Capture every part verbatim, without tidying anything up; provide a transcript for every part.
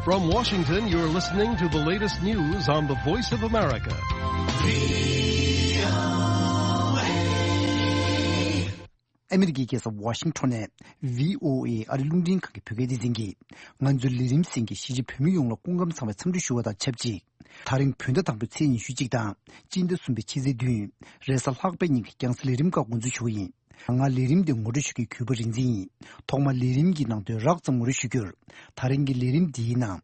From Washington, you're listening to the latest news on the Voice of America. ཨ་མི་རི་ཀའི་རྒྱལ་ས་ཝ་ཤིང་ཊོན་ནས་བྷི་ཨོ་ཨེ་ཨ་རི་རླུང་འཕྲིན་ཁང་གི་བོད་སྐད་སྡེ་ཚན་གྱིས། ང་ཚོའི་ལས་རིམ་གསན་མཁན་གཞིས་བྱེས་བོད་མི་ཡོངས་ལ་སྐུ་ཁམས་བཟང་བའི་འཚམས་འདྲི་ཞུ་བ་དང་ཆབས་ཅིག་ད་རིང་བོད་ཟླ་དང་པོའི་ཚེས་ཉི་ཤུ་གཅིག་དང་སྤྱི་ཟླ་གསུམ་པའི་ཕྱི་ཚེས་བདུན། རེས་གཟའ་ལྷག་པའི་ཉིན་གྱི་རྒྱང་སྲིང་ལས་རིམ་ཁག་འགོ་འཛུགས་ཞུ་བ་ཡིན། ང་ལས་རིམ་འདི་ངོ་སྤྲོད་ཞུ་མཁན་གུས་པ་རིག་འཛིན་ཡིན། ཐོག་མར་ལས་རིམ་གྱི་ནང་དོན་རགས་ཙམ་ངོ་སྤྲོད་ཞུ་རྒྱུར། ད་རིང་གི་ལས་རིམ་འདིའི་ནང་།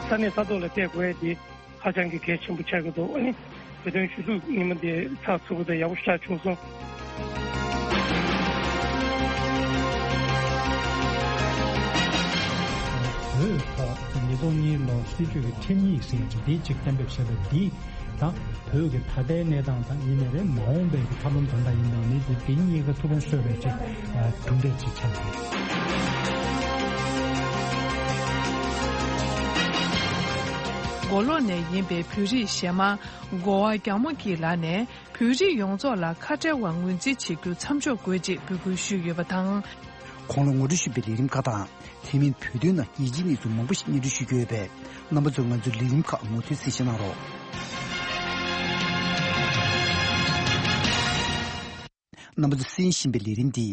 ས་གནས་ས་ཐོག་ལ་བལྟས་དགོས་ཡ་དེ་ཧ་ཅང་གི་གལ་ཆེན་པོ་ཆགས་ཀྱི་འདུག་ཨ་ནི་བོད་དོན་ཞུ་གཏུག་ཉིན་མོ་དེ་ཚགས་ཚུད་པོ་དང་ཡག་པོ་ཞིག་བྱུང་སོང་། བོད་ཐོག་ཉིས་སྟོང་གཉིས་ལོར་སྲིད་བྱུས་ཀྱི་ཁྲིམས་ཡིག་ཟེར་གྱི་འདི་གཅིག་གཏན་འབེབས་བྱས་པ་འདི་དང་། བོད་ཀྱི་ད་ལྟའི་གནས་སྟངས་དང་ཡིན་ནའི་རེད། མ་འོངས་པའི་གི་ཐབས་ལམ་ག་འདྲ་ཡིན་མིན་ནི་དེ་དེ་གཉིས་ཀ་ཐུགས་ཕན་གསོས་པའི་ཅིག་གྲུབ་འབྲས་ཅིག་ཆགས་སོང་། མགོ་ལོག་ནས་ཡིན་པའི་བོད་རིགས་གཞས་མ་གོ་བ་རྒྱ་མོ་སྐྱིད་ལགས་ནས། བོད་རིགས་ཡོངས་རྫོགས་ལ་ཁ་བྲལ་བར་ངོས་འཛིན་བྱེད་རྒྱུ་མཚམས་འཇོག་དགོས་ཅེས་འབོད་སྐུལ་ཞུས་ཡོད་པ་དང་། ཁོང་ལ་ངོ་སྤྲོད་ཞུས་པའི་ལས་རིམ་ཁག་དང་། དེ་མིན་བོད་དོན་ནང་རྒྱལ་སྤྱིའི་གནས་ཚུལ་མང་པོ་ཞིག་སྙན་སྒྲོན་ཞུ་རྒྱུ་ཡོད་པས། རྣམ་པ་ཚོས་ང་ཚོའི་ལས་རིམ་ཁག་མུ་མཐུད་གསན་བཞེས་གནང་རོགས། རྣམ་པ་ཚོས་གསན་བཞིན་པའི་ལས་རིམ་འདི་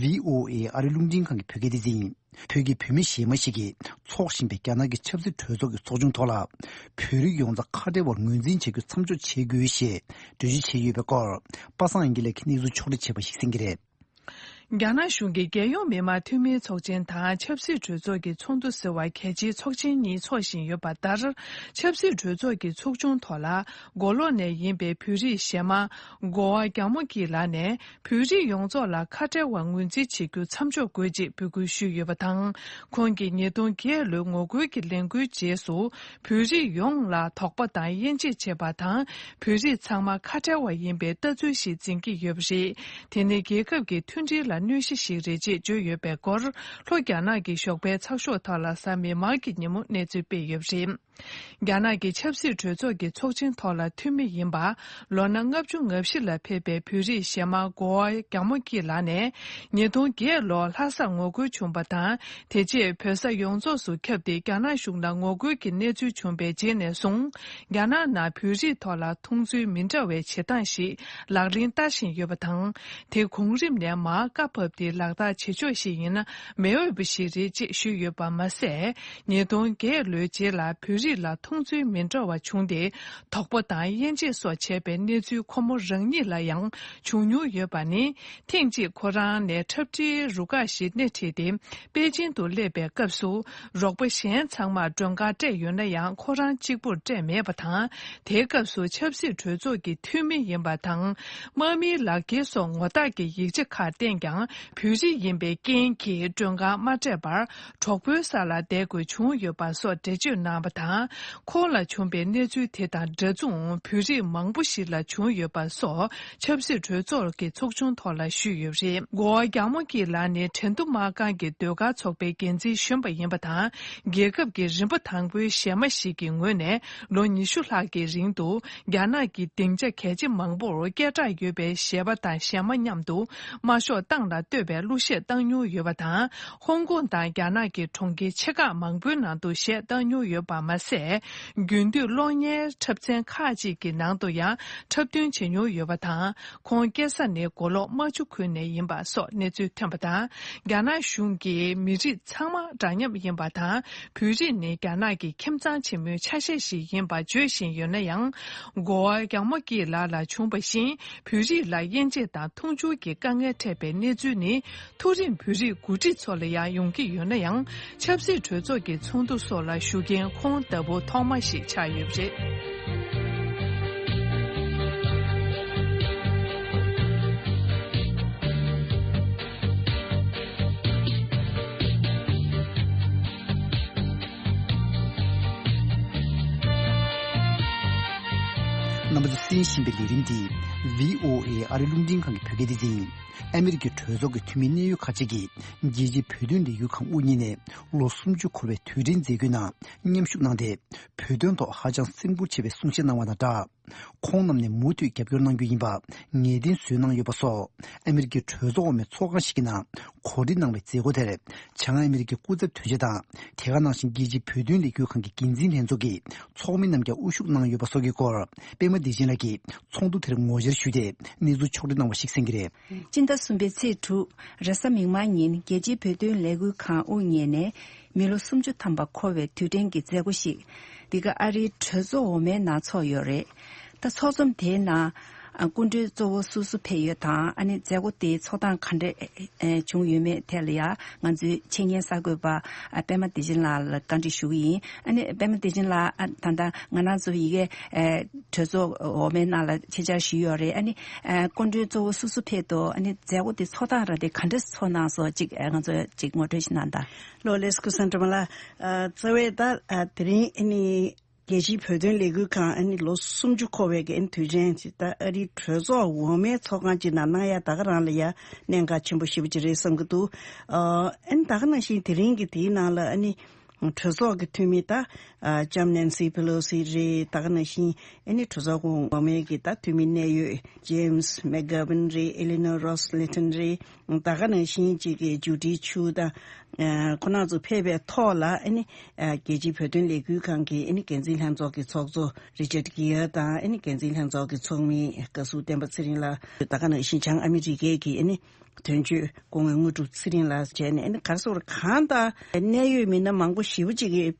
བྷི་ཨོ་ཨེ་ཨ་རི་རླུང་འཕྲིན་ཁང་གི་བོད་སྐད་སྡེ་ཚན་ཡིན། བོད་ཀྱི་བུད་མེད་གཞས་མ་ཞིག་གིས་འཚོགས་བཞིན་པའི་རྒྱ་ནག་གི་ཆབ་སྲིད་གྲོས་ཚོགས་ཀྱི་ཚོགས་ཆུང་ཐོག་ལ། བོད་རིགས་ཡོངས་རྫོགས་ཁ་བྲལ་བར་ངོས་འཛིན་བྱ་རྒྱུ་མཚམས་འཇོག་བྱེད་དགོས་ཞེས་འགྲེལ་བརྗོད་བྱས་ཡོད་པའི་སྐོར། པ་སངས་དབྱངས་སྐྱིད་ལགས་ཀྱིས་གནས་ཚུལ་ཕྱོགས་སྒྲིག་བྱས་པ་ཞིག་གསན་གྱི་རེད། རྒྱ་ནག་གཞུང་གིས་རྒྱལ་ཡོངས་མི་དམངས་འཐུས་མིའི་ཚོགས་ཆེན་དང་ཆབ་སྲིད་གྲོས་ཚོགས་ཀྱི་ཚོགས་འདུ་ཟེར་བ་གལ་ཆེའི་ཚོགས་ཆེན་གཉིས་འཚོགས་བཞིན་ཡོད་པ་ལྟར། ཆབ་སྲིད་གྲོས་ཚོགས་ཀྱི་ཚོགས་ཆུང་ཐོག་ལ། མགོ་ལོག་ནས་ཡིན་པའི་བོད་རིགས་གཞས་མ་གོ་བ་རྒྱ་མོ་སྐྱིད་ལགས་ནས། བོད་རིགས་ཡོངས་རྫོགས་ལ་ཁ་བྲལ་བར་ངོས་འཛིན་བྱེད་རྒྱུ་མཚམས་འཇོག་དགོས་ཅེས་འབོད་སྐུལ་ཞུས་ཡོད་པ་དང་། ཁོང་གིས་ཉིས་སྟོང་བརྒྱད་ལོའི་ངོ་རྒོལ་གྱི་ལས་འགུལ་རྗེས་སུ། བོད་རིགས་ཡོངས་ལ་དོགས་པ་དང་དབྱེ་འབྱེད་བྱེད་པ་དང་། བོད་རིགས་ཚང་མ་ཁ་བྲལ་བ་ཡིན་པའི་ལྟ་ཚུལ་ཞིག་འཛིན་གྱི་ཡོད་པ་རེད། དེ་ནི་རྒྱལ་ཁབ་ཀྱི་མཐུན་སྒྲིལ་ལ་གནོད་གཞི་ཞིག་རེད་ཅེས་བརྗོད་ཡོད་པའི་སྐོར། ལྷོ་རྒྱ་ནག་གི་ཞོགས་པའི་ཚགས་ཤོག་ཐོག་ལ་གཟའ་མིག་དམར་གྱི་ཉིན་མོ་གནས་ཚུལ་སྤེལ་ཡོད་པ་རེད། རྒྱ་ནག་གི་ཆབ་སྲིད་གྲོས་ཚོགས་ཀྱི་ཚོགས་ཆེན་ཐོག་ལ་འཐུས་མི་ཡིན་པ། ལོ་ན་ལྔ་བཅུ་ང་བཞི་ལ་ཕེབས་པའི་བོད་རིགས་གཞས་མ་གོ་བ་རྒྱ་མོ་སྐྱིད་ལགས་ནས། ཉིས་སྟོང་བརྒྱད་ལོར་ལྷ་སར་ངོ་རྒོལ་བྱུང་བ་དང་། དེ་རྗེས་བོད་ས་ཡོངས་རྫོགས་སུ་ཁྱབ་སྟེ། རྒྱ་ནག་གཞུང་ལ་ངོ་རྒོལ་གྱི་གནས་ཚུལ་བྱུང་བའི་རྗེས་ནས་བཟུང་། རྒྱ་ནག་ནང་བོད་རིགས་ཐོག་ལ་མཐོང་ཚུལ་མི་འདྲ་བའི་བྱེད་སྟངས་ཤིག་ལག་ལེན་བསྟར་བཞིན་ཡོད་པ་དང་། དེ་གོང་རིམ་ནས་མར་བཀའ་ཕབ་སྟེ་ལག་བསྟར་བྱེད་ཕྱོགས་ཤིག་ཡིན་ན་མི་འོས་པ་ཞིག་རེད་ཅེས་ཞུས་ཡོད་པ་མ་ཟད། ཉིས་སྟོང་བརྒྱད་ལོའི་རྗེས་ལ་བོད་རིགས་ལ་མཐོང་ཚུལ་མི་འདྲ་བ་བྱུང་སྟེ། དོགས་པ་དང་དབྱེ་འབྱེད་སོགས་བྱས་པའི་གནས་ཚུལ་ཁོ་མོ་རང་ཉིད་ལ་ཡང་བྱུང་མྱོང་ཡོད་པ་ནི། ཐེངས་གཅིག་ཁོ་རང་ནས་འཁྲབ་ཁྲིའི་རུ་ཁག་ཞིག་སྣེ་ཁྲིད་དེ་པེ་ཅིང་དུ་སླེབས་པའི་སྐབས་སུ། རོགས་པ་གཞན་ཚང་མར་མགྲོན་ཁང་སྤྲད་ཡོད་ན་ཡང་ཁོ་རང་གཅིག་པུར་སྤྲད་མེད་པ་དང་། དེའི་སྐབས་སུ་ཆབ་སྲིད་གྲོས་ཚོགས་ཀྱི་འཐུས་མི་ཡིན་པ་དང་། དམག་མིའི་ལག་འཁྱེར་སོགས་ངོ་རྟགས་ཀྱི་ཡིག་ཆ་ཁག་བསྟན་ཀྱང་། བོད་རིགས་ཡིན་པའི་རྐྱེན་གྱིས་མགྲོན་ཁང་མ་སྤྲད་པར། གྲོགས་པོའི་ས་ལ་བསྡད་དགོས་བྱུང་ཡོད་པ་སོགས་འགྲེལ་བརྗོད་གནང་བ་དང་། ཁོང་ལ་བྱུང་བའི་གནས་ཚུལ་དེ་དང་འདྲ་མཚུངས་བོད་རིགས་མང་པོ་ཞིག་ལ་བྱུང་ཡོད་པ་སོགས་ཆབ་སྲིད་གྲོས་ཚོགས་ཀྱི་ཚོགས་ཆུང་ཐོག་ལ་ཞུས་ཡོད་པ་རེད། གོ་བ་རྒྱ་མོ་སྐྱིད་ལགས་ནི་ཁྲེང་ཏུའུ་དམག་ཁང་གི་ཟློས་གར་ཚོགས་པའི་འགན་འཛིན་གཞོན་པ་ཡིན་པ་དང་། རྒྱལ་ཁབ་ཀྱི་རིམ་པ་དང་པོའི་གཞས་མ་ཞིག་གི་ངོས་ནས་ལོ་ཉི་ཤུ་ལྷག་གི་རིང་དུ། རྒྱ་ནག་གི་སྡིངས་ཆ་གལ་ཆེ་མང་པོར་སྐད་གྲགས་ཡོད་པའི་གཞས་པ་དང་གཞས་མ་མཉམ་དུ་དམར་ཤོག་ཏང་ལ་གཏོད་པའི་གླུ་གཞས་བཏང་མྱོང་ཡོད་པ་དང་། ཧོང་ཀོང་དང་རྒྱ་ནག་གི་གྲོང་ཁྱེར་ཆེ་ཁག་མང་པོའི་ནང་དུ་གཞས་བཏང་མྱོང་ཡོད་པ་མ་ཟད། རྒྱུན་མཐུད་གློག་བརྙན་འཁྲབ་ཚན་ཁག་ཅིག་གི་ནང་དུ་ཡང་འཁྲབ་སྟོན་བྱེད་མྱོང་ཡོད་པ་དང་། ཁོང་སྐྱེས་ས་ནི་མགོ་ལོག་རྨ་ཆུ་ཁུལ་ནས་ཡིན་པ་སོགས་གནས་ཚུལ་ཐོན་པ་དང་། རྒྱ་ནག་གཞུང་གིས་མི་རིགས་ཚང་མ་འདྲ་མཉམ་ཡིན་པ་དང་། བོད་རིགས་ནི་རྒྱ་ནག་གི་ཁྱིམ་ཚང་ཆེན་མོའི་ཆ་ཤས་ཤིག་ཡིན་པ་བརྗོད་བཞིན་ཡོད་ན་ཡང་། གོ་བ་རྒྱ་མོ་སྐྱིད་ལགས་ལ་བྱུང་བ་བཞིན། བོད་རིགས་ལ་དབྱེ་འབྱེད་དང་མཐོང་ཆུང་གི་དཀའ་ངལ་འཕྲད་པའི་གནས་ཚུལ་ནི། མཐོ་རིམ་བོད་རིགས་འགོ་ཁྲིད་ཚོ་ལ་ཡང་ཡོང་གི་ཡོད་ན་ཡང་། ཆབ་སྲིད་གྲོས་ཚོགས་ཀྱི་ཚོགས་འདུ་སོགས་ལ་ཞུགས་མཁན་ཁོང་ལྟ་བུ་ཐོག་མ་ཞིག་ཆགས་ཡོད་པ་རེད། རྣམ་པ་ཚོས་གསན་བཞིན་པའི་ལས་རིམ་འདི་བྷི་ཨོ་ཨེ་ཨ་རི་རླུང་འཕྲིན་ཁང་གི་བོད་སྐད་སྡེ་ཚན་ཡིན། ཨ་མི་རི་ཀའི་གྲོས་ཚོགས་ཀྱི་འཐུས་མི་གནད་ཡོད་ཁག་ཅིག་གིས་རྒྱལ་སྤྱིའི་བོད་དོན་ལས་འགུལ་ཁང་དབུ་བརྙེས་ནས་ལོ་སུམ་ཅུ་འཁོར་བའི་དུས་དྲན་མཛད་སྒོའི་ནང་མཉམ་ཞུགས་གནང་སྟེ། བོད་དོན་ཐོག་ཧ་ཅང་སེམས་ཁུར་ཆེ་བའི་གསུང་བཤད་གནང་བ་དང་སྦྲགས། ཁོང་རྣམས་ནས་མུ་མཐུད་རྒྱབ་སྐྱོར་གནང་རྒྱུ་ཡིན་པ་ངེས་གཏན་བཟོས་གནང་ཡོད་པ་སོགས། ཨ་མི་རི་ཀའི་གྲོས་ཚོགས་འོག་མའི་ཚོགས་ཁང་ཞིག་གི་ནང་གོ་སྒྲིག་གནང་བའི་མཛད་སྒོ་དེར། བྱང་ཨ་མི་རི་ཀའི་སྐུ་ཚབ་དོན་གཅོད་དང་། དེ་ག་ནང་བཞིན་རྒྱལ་སྤྱིའི་བོད་དོན་ལས་འགུལ་ཁང་གི་འགན་འཛིན་ལྷན་ཚོགས་ཀྱི་ཚོགས་མི་རྣམས་ཀྱང་དབུ་བཞུགས་གནང་ཡོད་པ་སོགས་ཀྱི་སྐོར། པད་མ་བདེ་ཆེན་ལགས་ཀྱིས་ཚོགས་འདུ་དེར་ངོ་བཅར་ཞུས་ཏེ་གནས་ཚུལ་ཕྱོགས་བསྒྲིགས་གནང་བ་ཞིག་གསན་གྱི་རེད། སྤྱི་ཟླ་གསུམ་པའི་ཚེས་དྲུག་རེས་གཟའ་མིག་དམར་ཉིན་རྒྱལ་སྤྱིའི་བོད་དོན་ལས་འགུལ་ཁང་དབུ་བརྙེས་ནས་མི་ལོ་སུམ་ཅུ་ཐམ་པ་འཁོར་བའི་དུས་དྲན་གྱི་མཛད་སྒོ་ཞིག་འདི་ག་ཨ་རིའི་གྲོས་ཚོགས་འོག་མའི་ནང་ཚོགས་ཡོད་རེད། ད་ཚོགས་འཛོམས་དེའི་ནང་ཨ་སྐུ་མགྲོན་གཙོ་བོ་སུ་སུ་ཕེབས་ཡོད་དང་། ཨ་ནི་མཛད་སྒོ་དེའི་ཚོགས་སྟངས་ག་འདྲ་ཨེ་བྱུང་ཡོད་མེད་ཐད་ལ་ཡང་ང་ཚོའི་ཆེད་གཉེར་གསར་འགོད་པ་ཨ་པད་མ་བདེ་ཆེན་ལགས་ལ་བཀའ་འདྲི་ཞུ་གི་ཡིན། ཨ་ནི་པད་མ་བདེ་ཆེན་ལགས། ཨ་ད་ལྟ་ང་རང་ཚོ་ཡི་གེ་ཨེ་གྲོས་ཚོགས་འོག་མའི་ནང་ལ་ཆེད་བཅར་ཞུས་ཡོད་རེད། ཨ་ནི་ཨེ་སྐུ་མགྲོན་གཙོ་བོ་སུ་སུ་ཕེབས་འདུག་ཨ་ནི་མཛད་སྒོ་དེ་ཚོགས་སྟངས་ར་དེ་ག་འདྲ་ཚོགས་གནང་སོང་། ཅིག་ཨེ་ང་ཚོ་ཅིག་ངོ་སྤྲོད་ཞིག་གནང་དང་། ལགས་ལགས་སོ། ཀུན་བཟང་སྒྲོལ་མ་ལགས། ཨ་རྩ་བའི་ད་ཨ་དེ་རིང་ཨ་ནི་རྒྱལ་སྤྱིའི་བོད་དོན་ལས་འགུལ་ཁང་ཨ་ནི་ལོ་སུམ་ཅུ་འཁོར་བའི་གི་ཨ་ནི་དུས་ཆེན་ཅིག་ད་ཨ་རིའི་གྲོས་ཚོགས་འོག་མའི་ཚོགས་ཁང་ཅིག་ནང་གནང་ཡ་ད་ག་རང་ལ་ཡ་གནད་འགག་ཆེན་པོ་ཞེ་པོ་ཅིག་རེད་བསམ་གི་འདུག་ཨ་ཨ་ནི་ད་ག་ནང་བཞིན་དེ་རིང་གི་དེའི་ནང་ལ་ཨ་ནི་གྲོས་ཚོགས་ཀྱི་འཐུས་མི་ད་ཨ་ལྕམ་ནན་སི་པེ་ལོ་སི་རེད། ད་ག་ནང་བཞིན་ཨ་ནི་གྲོས་ཚོགས་འོག་མའི་གི་ད་འཐུས་མི་གནད་ཡོད་ཇེམ་སི་མེག་གྷ་ཝིན་རེད། ཨེ་ལི་ནོ་རོ་སི་ལི་ཐན་རེད། ད་ག་ནང་བཞིན་གཅིག་གི་ཇུ་ཌི་ཆུ་དང་། ཁོ་རང་ཚོ་ཕེབས་པའི་ཐོག་ལ་ཨ་ནི་རྒྱལ་སྤྱིའི་བོད་དོན་ལས་འགུལ་ཁང་གི་ཨ་ནི་འགན་འཛིན་ལྷན་ཚོགས་ཀྱི་ཚོགས་གཙོ་རི་ཅར་གྷི་ཡར་དང་། ཨ་ནི་འགན་འཛིན་ལྷན་ཚོགས་ཀྱི་ཚོགས་མི་བཀའ་ཟུར་བསྟན་པ་ཚེ་རིང་ལགས། ད་ག་ནང་བཞིན་བྱང་ཨ་མི་རི་ཀའི་གི་ཨ་ནི་དོན་གཅོད་སྐུ་ངོ་དངོས་གྲུབ་ཚེ་རིང་ལགས་བཅས་ནས། ཨ་ནི་ག་རེ་ཟེར་དགོས་རེད། གང་ལྟར་གནད་ཡོད་མི་སྣ་མང་པོ་ཞེ་པོ་ཅིག་གིས་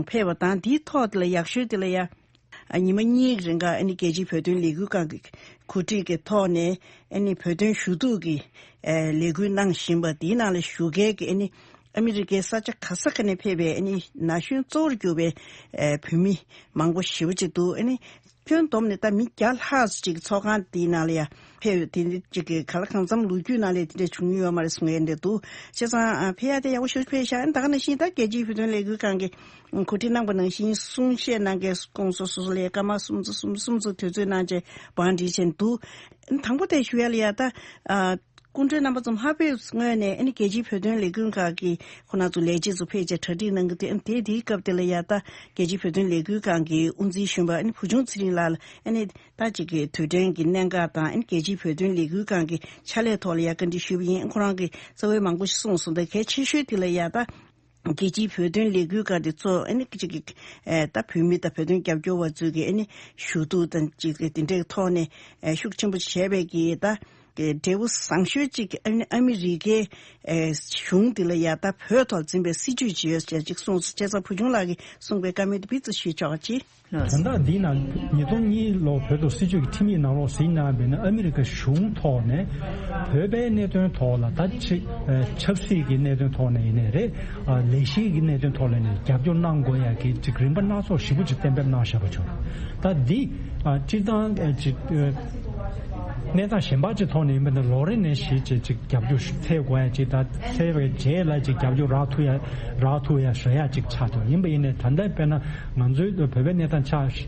ཕེབས་པ་དང་། དེའི་ཐོག་དེ་ལ་ཡག་ཤོས་དེ་ལ་ཡ། ཉི་མ་གཉིས་ཀྱི་རིང་ག་ཨ་ནི་རྒྱལ་སྤྱིའི་བོད་དོན་ལས་འགུལ་ཁང་གི་གོ་སྒྲིག་གི་ཐོག་ནས་ཨ་ནི་བོད་དོན་ཞུ་གཏུག་གི་ལས་འགུལ་གནང་བཞིན་པ་དེའི་ནང་ལ་ཞུགས་མཁན་གྱི་ཨ་ནི་ཨ་མི་རི་ཀའི་ས་ཆ་ག་ས་ག་ནས་ཕེབས་པའི་ཨ་ནི་ན་གཞོན་གཙོ་བོར་གྱུར་པའི་བོད་མི་མང་པོ་ཞེ་པོ་ཅིག་འདུག་ཨ་ནི་ཁྱོན་བསྡོམས་ནས་ད་མི་བརྒྱ་ལྷག་ཅིག་ཚོགས་ཁང་དེའི་ནང་ལ་ཡ་ཕེབས་ཡོད། དེ་འདི་གཅིག་གི་ག་ལ་གང་འཚམ་ལོ་རྒྱུས་ནང་ལས་དེ་འདྲ་བྱུང་མྱོང་ཡོད་མ་རེད་གསུང་ཡས་འདྲ་འདུག་བྱས་ཙང་ཨ་ཕེབས་ཡ་དེ་ཡག་པོ་ཞེ་པོ་ཕེབས་ཤག་ཨ་ནི་ད་ག་ནང་བཞིན་ད་རྒྱལ་སྤྱིའི་བོད་དོན་ལས་འགུལ་ཁང་གི་གོ་སྒྲིག་གནང་པ་ནང་བཞིན་གསུང་བཤད་གནང་མཁན་སྐུ་ངོ་སོ་སོ་ལ་སྐར་མ་སུམ་ཅུ་སུམ་ཅུ་སུམ་ཅུ་དུས་ཚོད་གནང་བྱས་བང་སྒྲིག་བྱས་འདུག་ཨ་ནི་དང་པོ་དེ་ཞུ་ཡ་ལ་ཡ་ད་ཨ་སྐུ་མགྲོན་རྣམ་པ་ཚོ་མ་ཕེབས་སྔོན་ནས་ཨ་ནི་རྒྱལ་སྤྱིའི་བོད་དོན་ལས་འགུལ་ཁང་གི་ཁོ་རང་ཚོ་ལས་བྱེད་ཚོ་ཕེབས་བྱས་གྲ་སྒྲིག་གནང་གི་འདུག་ཨ་ནི་དེ་དེའི་སྐབས་དེ་ལ་ཡ་ད་རྒྱལ་སྤྱིའི་བོད་དོན་ལས་འགུལ་ཁང་གི་དབུ་འཛིན་གཞོན་པ་ཨ་ནི་བུ་ཆུང་ཚེ་རིང་ལགས་ལ་ཨ་ནི། ད་ཅིག་གི་དུས་དྲན་གྱི་གནད་འགག་དང་། ཨ་ནི་རྒྱལ་སྤྱིའི་བོད་དོན་ལས་འགུལ་ཁང་གི་ཕྱག་ལས་ཐོག་ལ་ཡ་བཀའ་འདྲི་ཞུས་པ་ཡིན། ཁོ་རང་གིས་རྩ་བའི་མང་པོ་ཞིག་གསུངས་སོང་། ད་གལ་ཆེ་ཤོས་དེ་ལ་ཡ་ད་རྒྱལ་སྤྱིའི་བོད་དོན་ལས་འགུལ་ཁང་དེ་ཚོ་ཨ་ནི་ཅིག་གི་ཨེ་ད་བོད་མི་དང་བོད་དོན་རྒྱབ་སྐྱོར་བ་ཚོས་ཀྱི་ཨ་ནི་ཞུ་གཏུག་དང་ཅིག་གི་དེ་འདྲའི་ཐོག་ནས་ཨེ་ཤུགས་ཆེན་པོ་བྱས་པའི་གི་ད་འབྲས་བུ་བཟང་ཤོས་ཅིག་གི་ཨ་ནི་ཨ་མི་རི་ཀའི་ཨེ་གཞུང་དེ་ལ་ཡ་ད་བོད་ཐོག་འཛིན་པའི་སྲིད་བྱུས་ཅིག་ཡོད་ཅེས་ཅིག་གསུངས་སོང་། བྱས་ཙང་བུ་ཆུང་ལགས་ཀྱིས་གསུངས་པའི་བཀའ་མོལ་དེ་ཕར་ཚུར་ཞུས་ཆོག་ཅིག་དོན་དག་འདི་ནང་ཉིས་སྟོང་གཉིས་ལོ་བོད་ཐོག་སྲིད་བྱུས་ཀྱི་ཁྲིམས་ཡིག་ནང་ལོགས་གཟིགས་གནང་བ་ཡིན་ན། ཨ་མི་རི་ཀ་གཞུང་ཐོག་ནས་བོད་པའི་གནད་དོན་ཐོག་ལ་ད་ཅིག་ཨ་ཆབ་སྲིད་ཀྱི་གནད་དོན་ཐོག་ནས་ཡིན་ནའི་རེད། ཨ་ལས་གཞི་གི་གནད་དོན་ཐོག་ལ་ནས་རྒྱབ་སྐྱོར་གནང་དགོས་ཡ་གི་ཅིག་རིམ་པ་སྣ་ཚོགས་ཞེ་པོ་ཅིག་གཏན་འབེབས་གནང་བཞག་པ་བྱུང་། ད་འདི་ཨ་སྤྱིར་བཏང་ཨ་ཅིག་ཨ་གནས་སྟངས་གཞན་པ་ཅིག་ཐོག་ནས་ཡིན་པ་ན་ལོ་རེ་ནས་གཞི་ཅིག་ཅིག་རྒྱབ་སྐྱོར་འཚོལ་དགོས་ཡ་ཅིག་ད་འཚོལ་བའི་རྗེས་ལ་ཅིག་རྒྱབ་སྐྱོར་རག་ཐུབ་ཡ་རག་ཐུབ་ཡ་བཟོ་ཡ་ཅིག་ཆགས་འདུག་ཡིན་པ་ཡིན་ནའི་ད་ལྟ་དཔེར་ན། ང་ཚོའི་བོད་པའི་གནས་སྟངས་ཆ་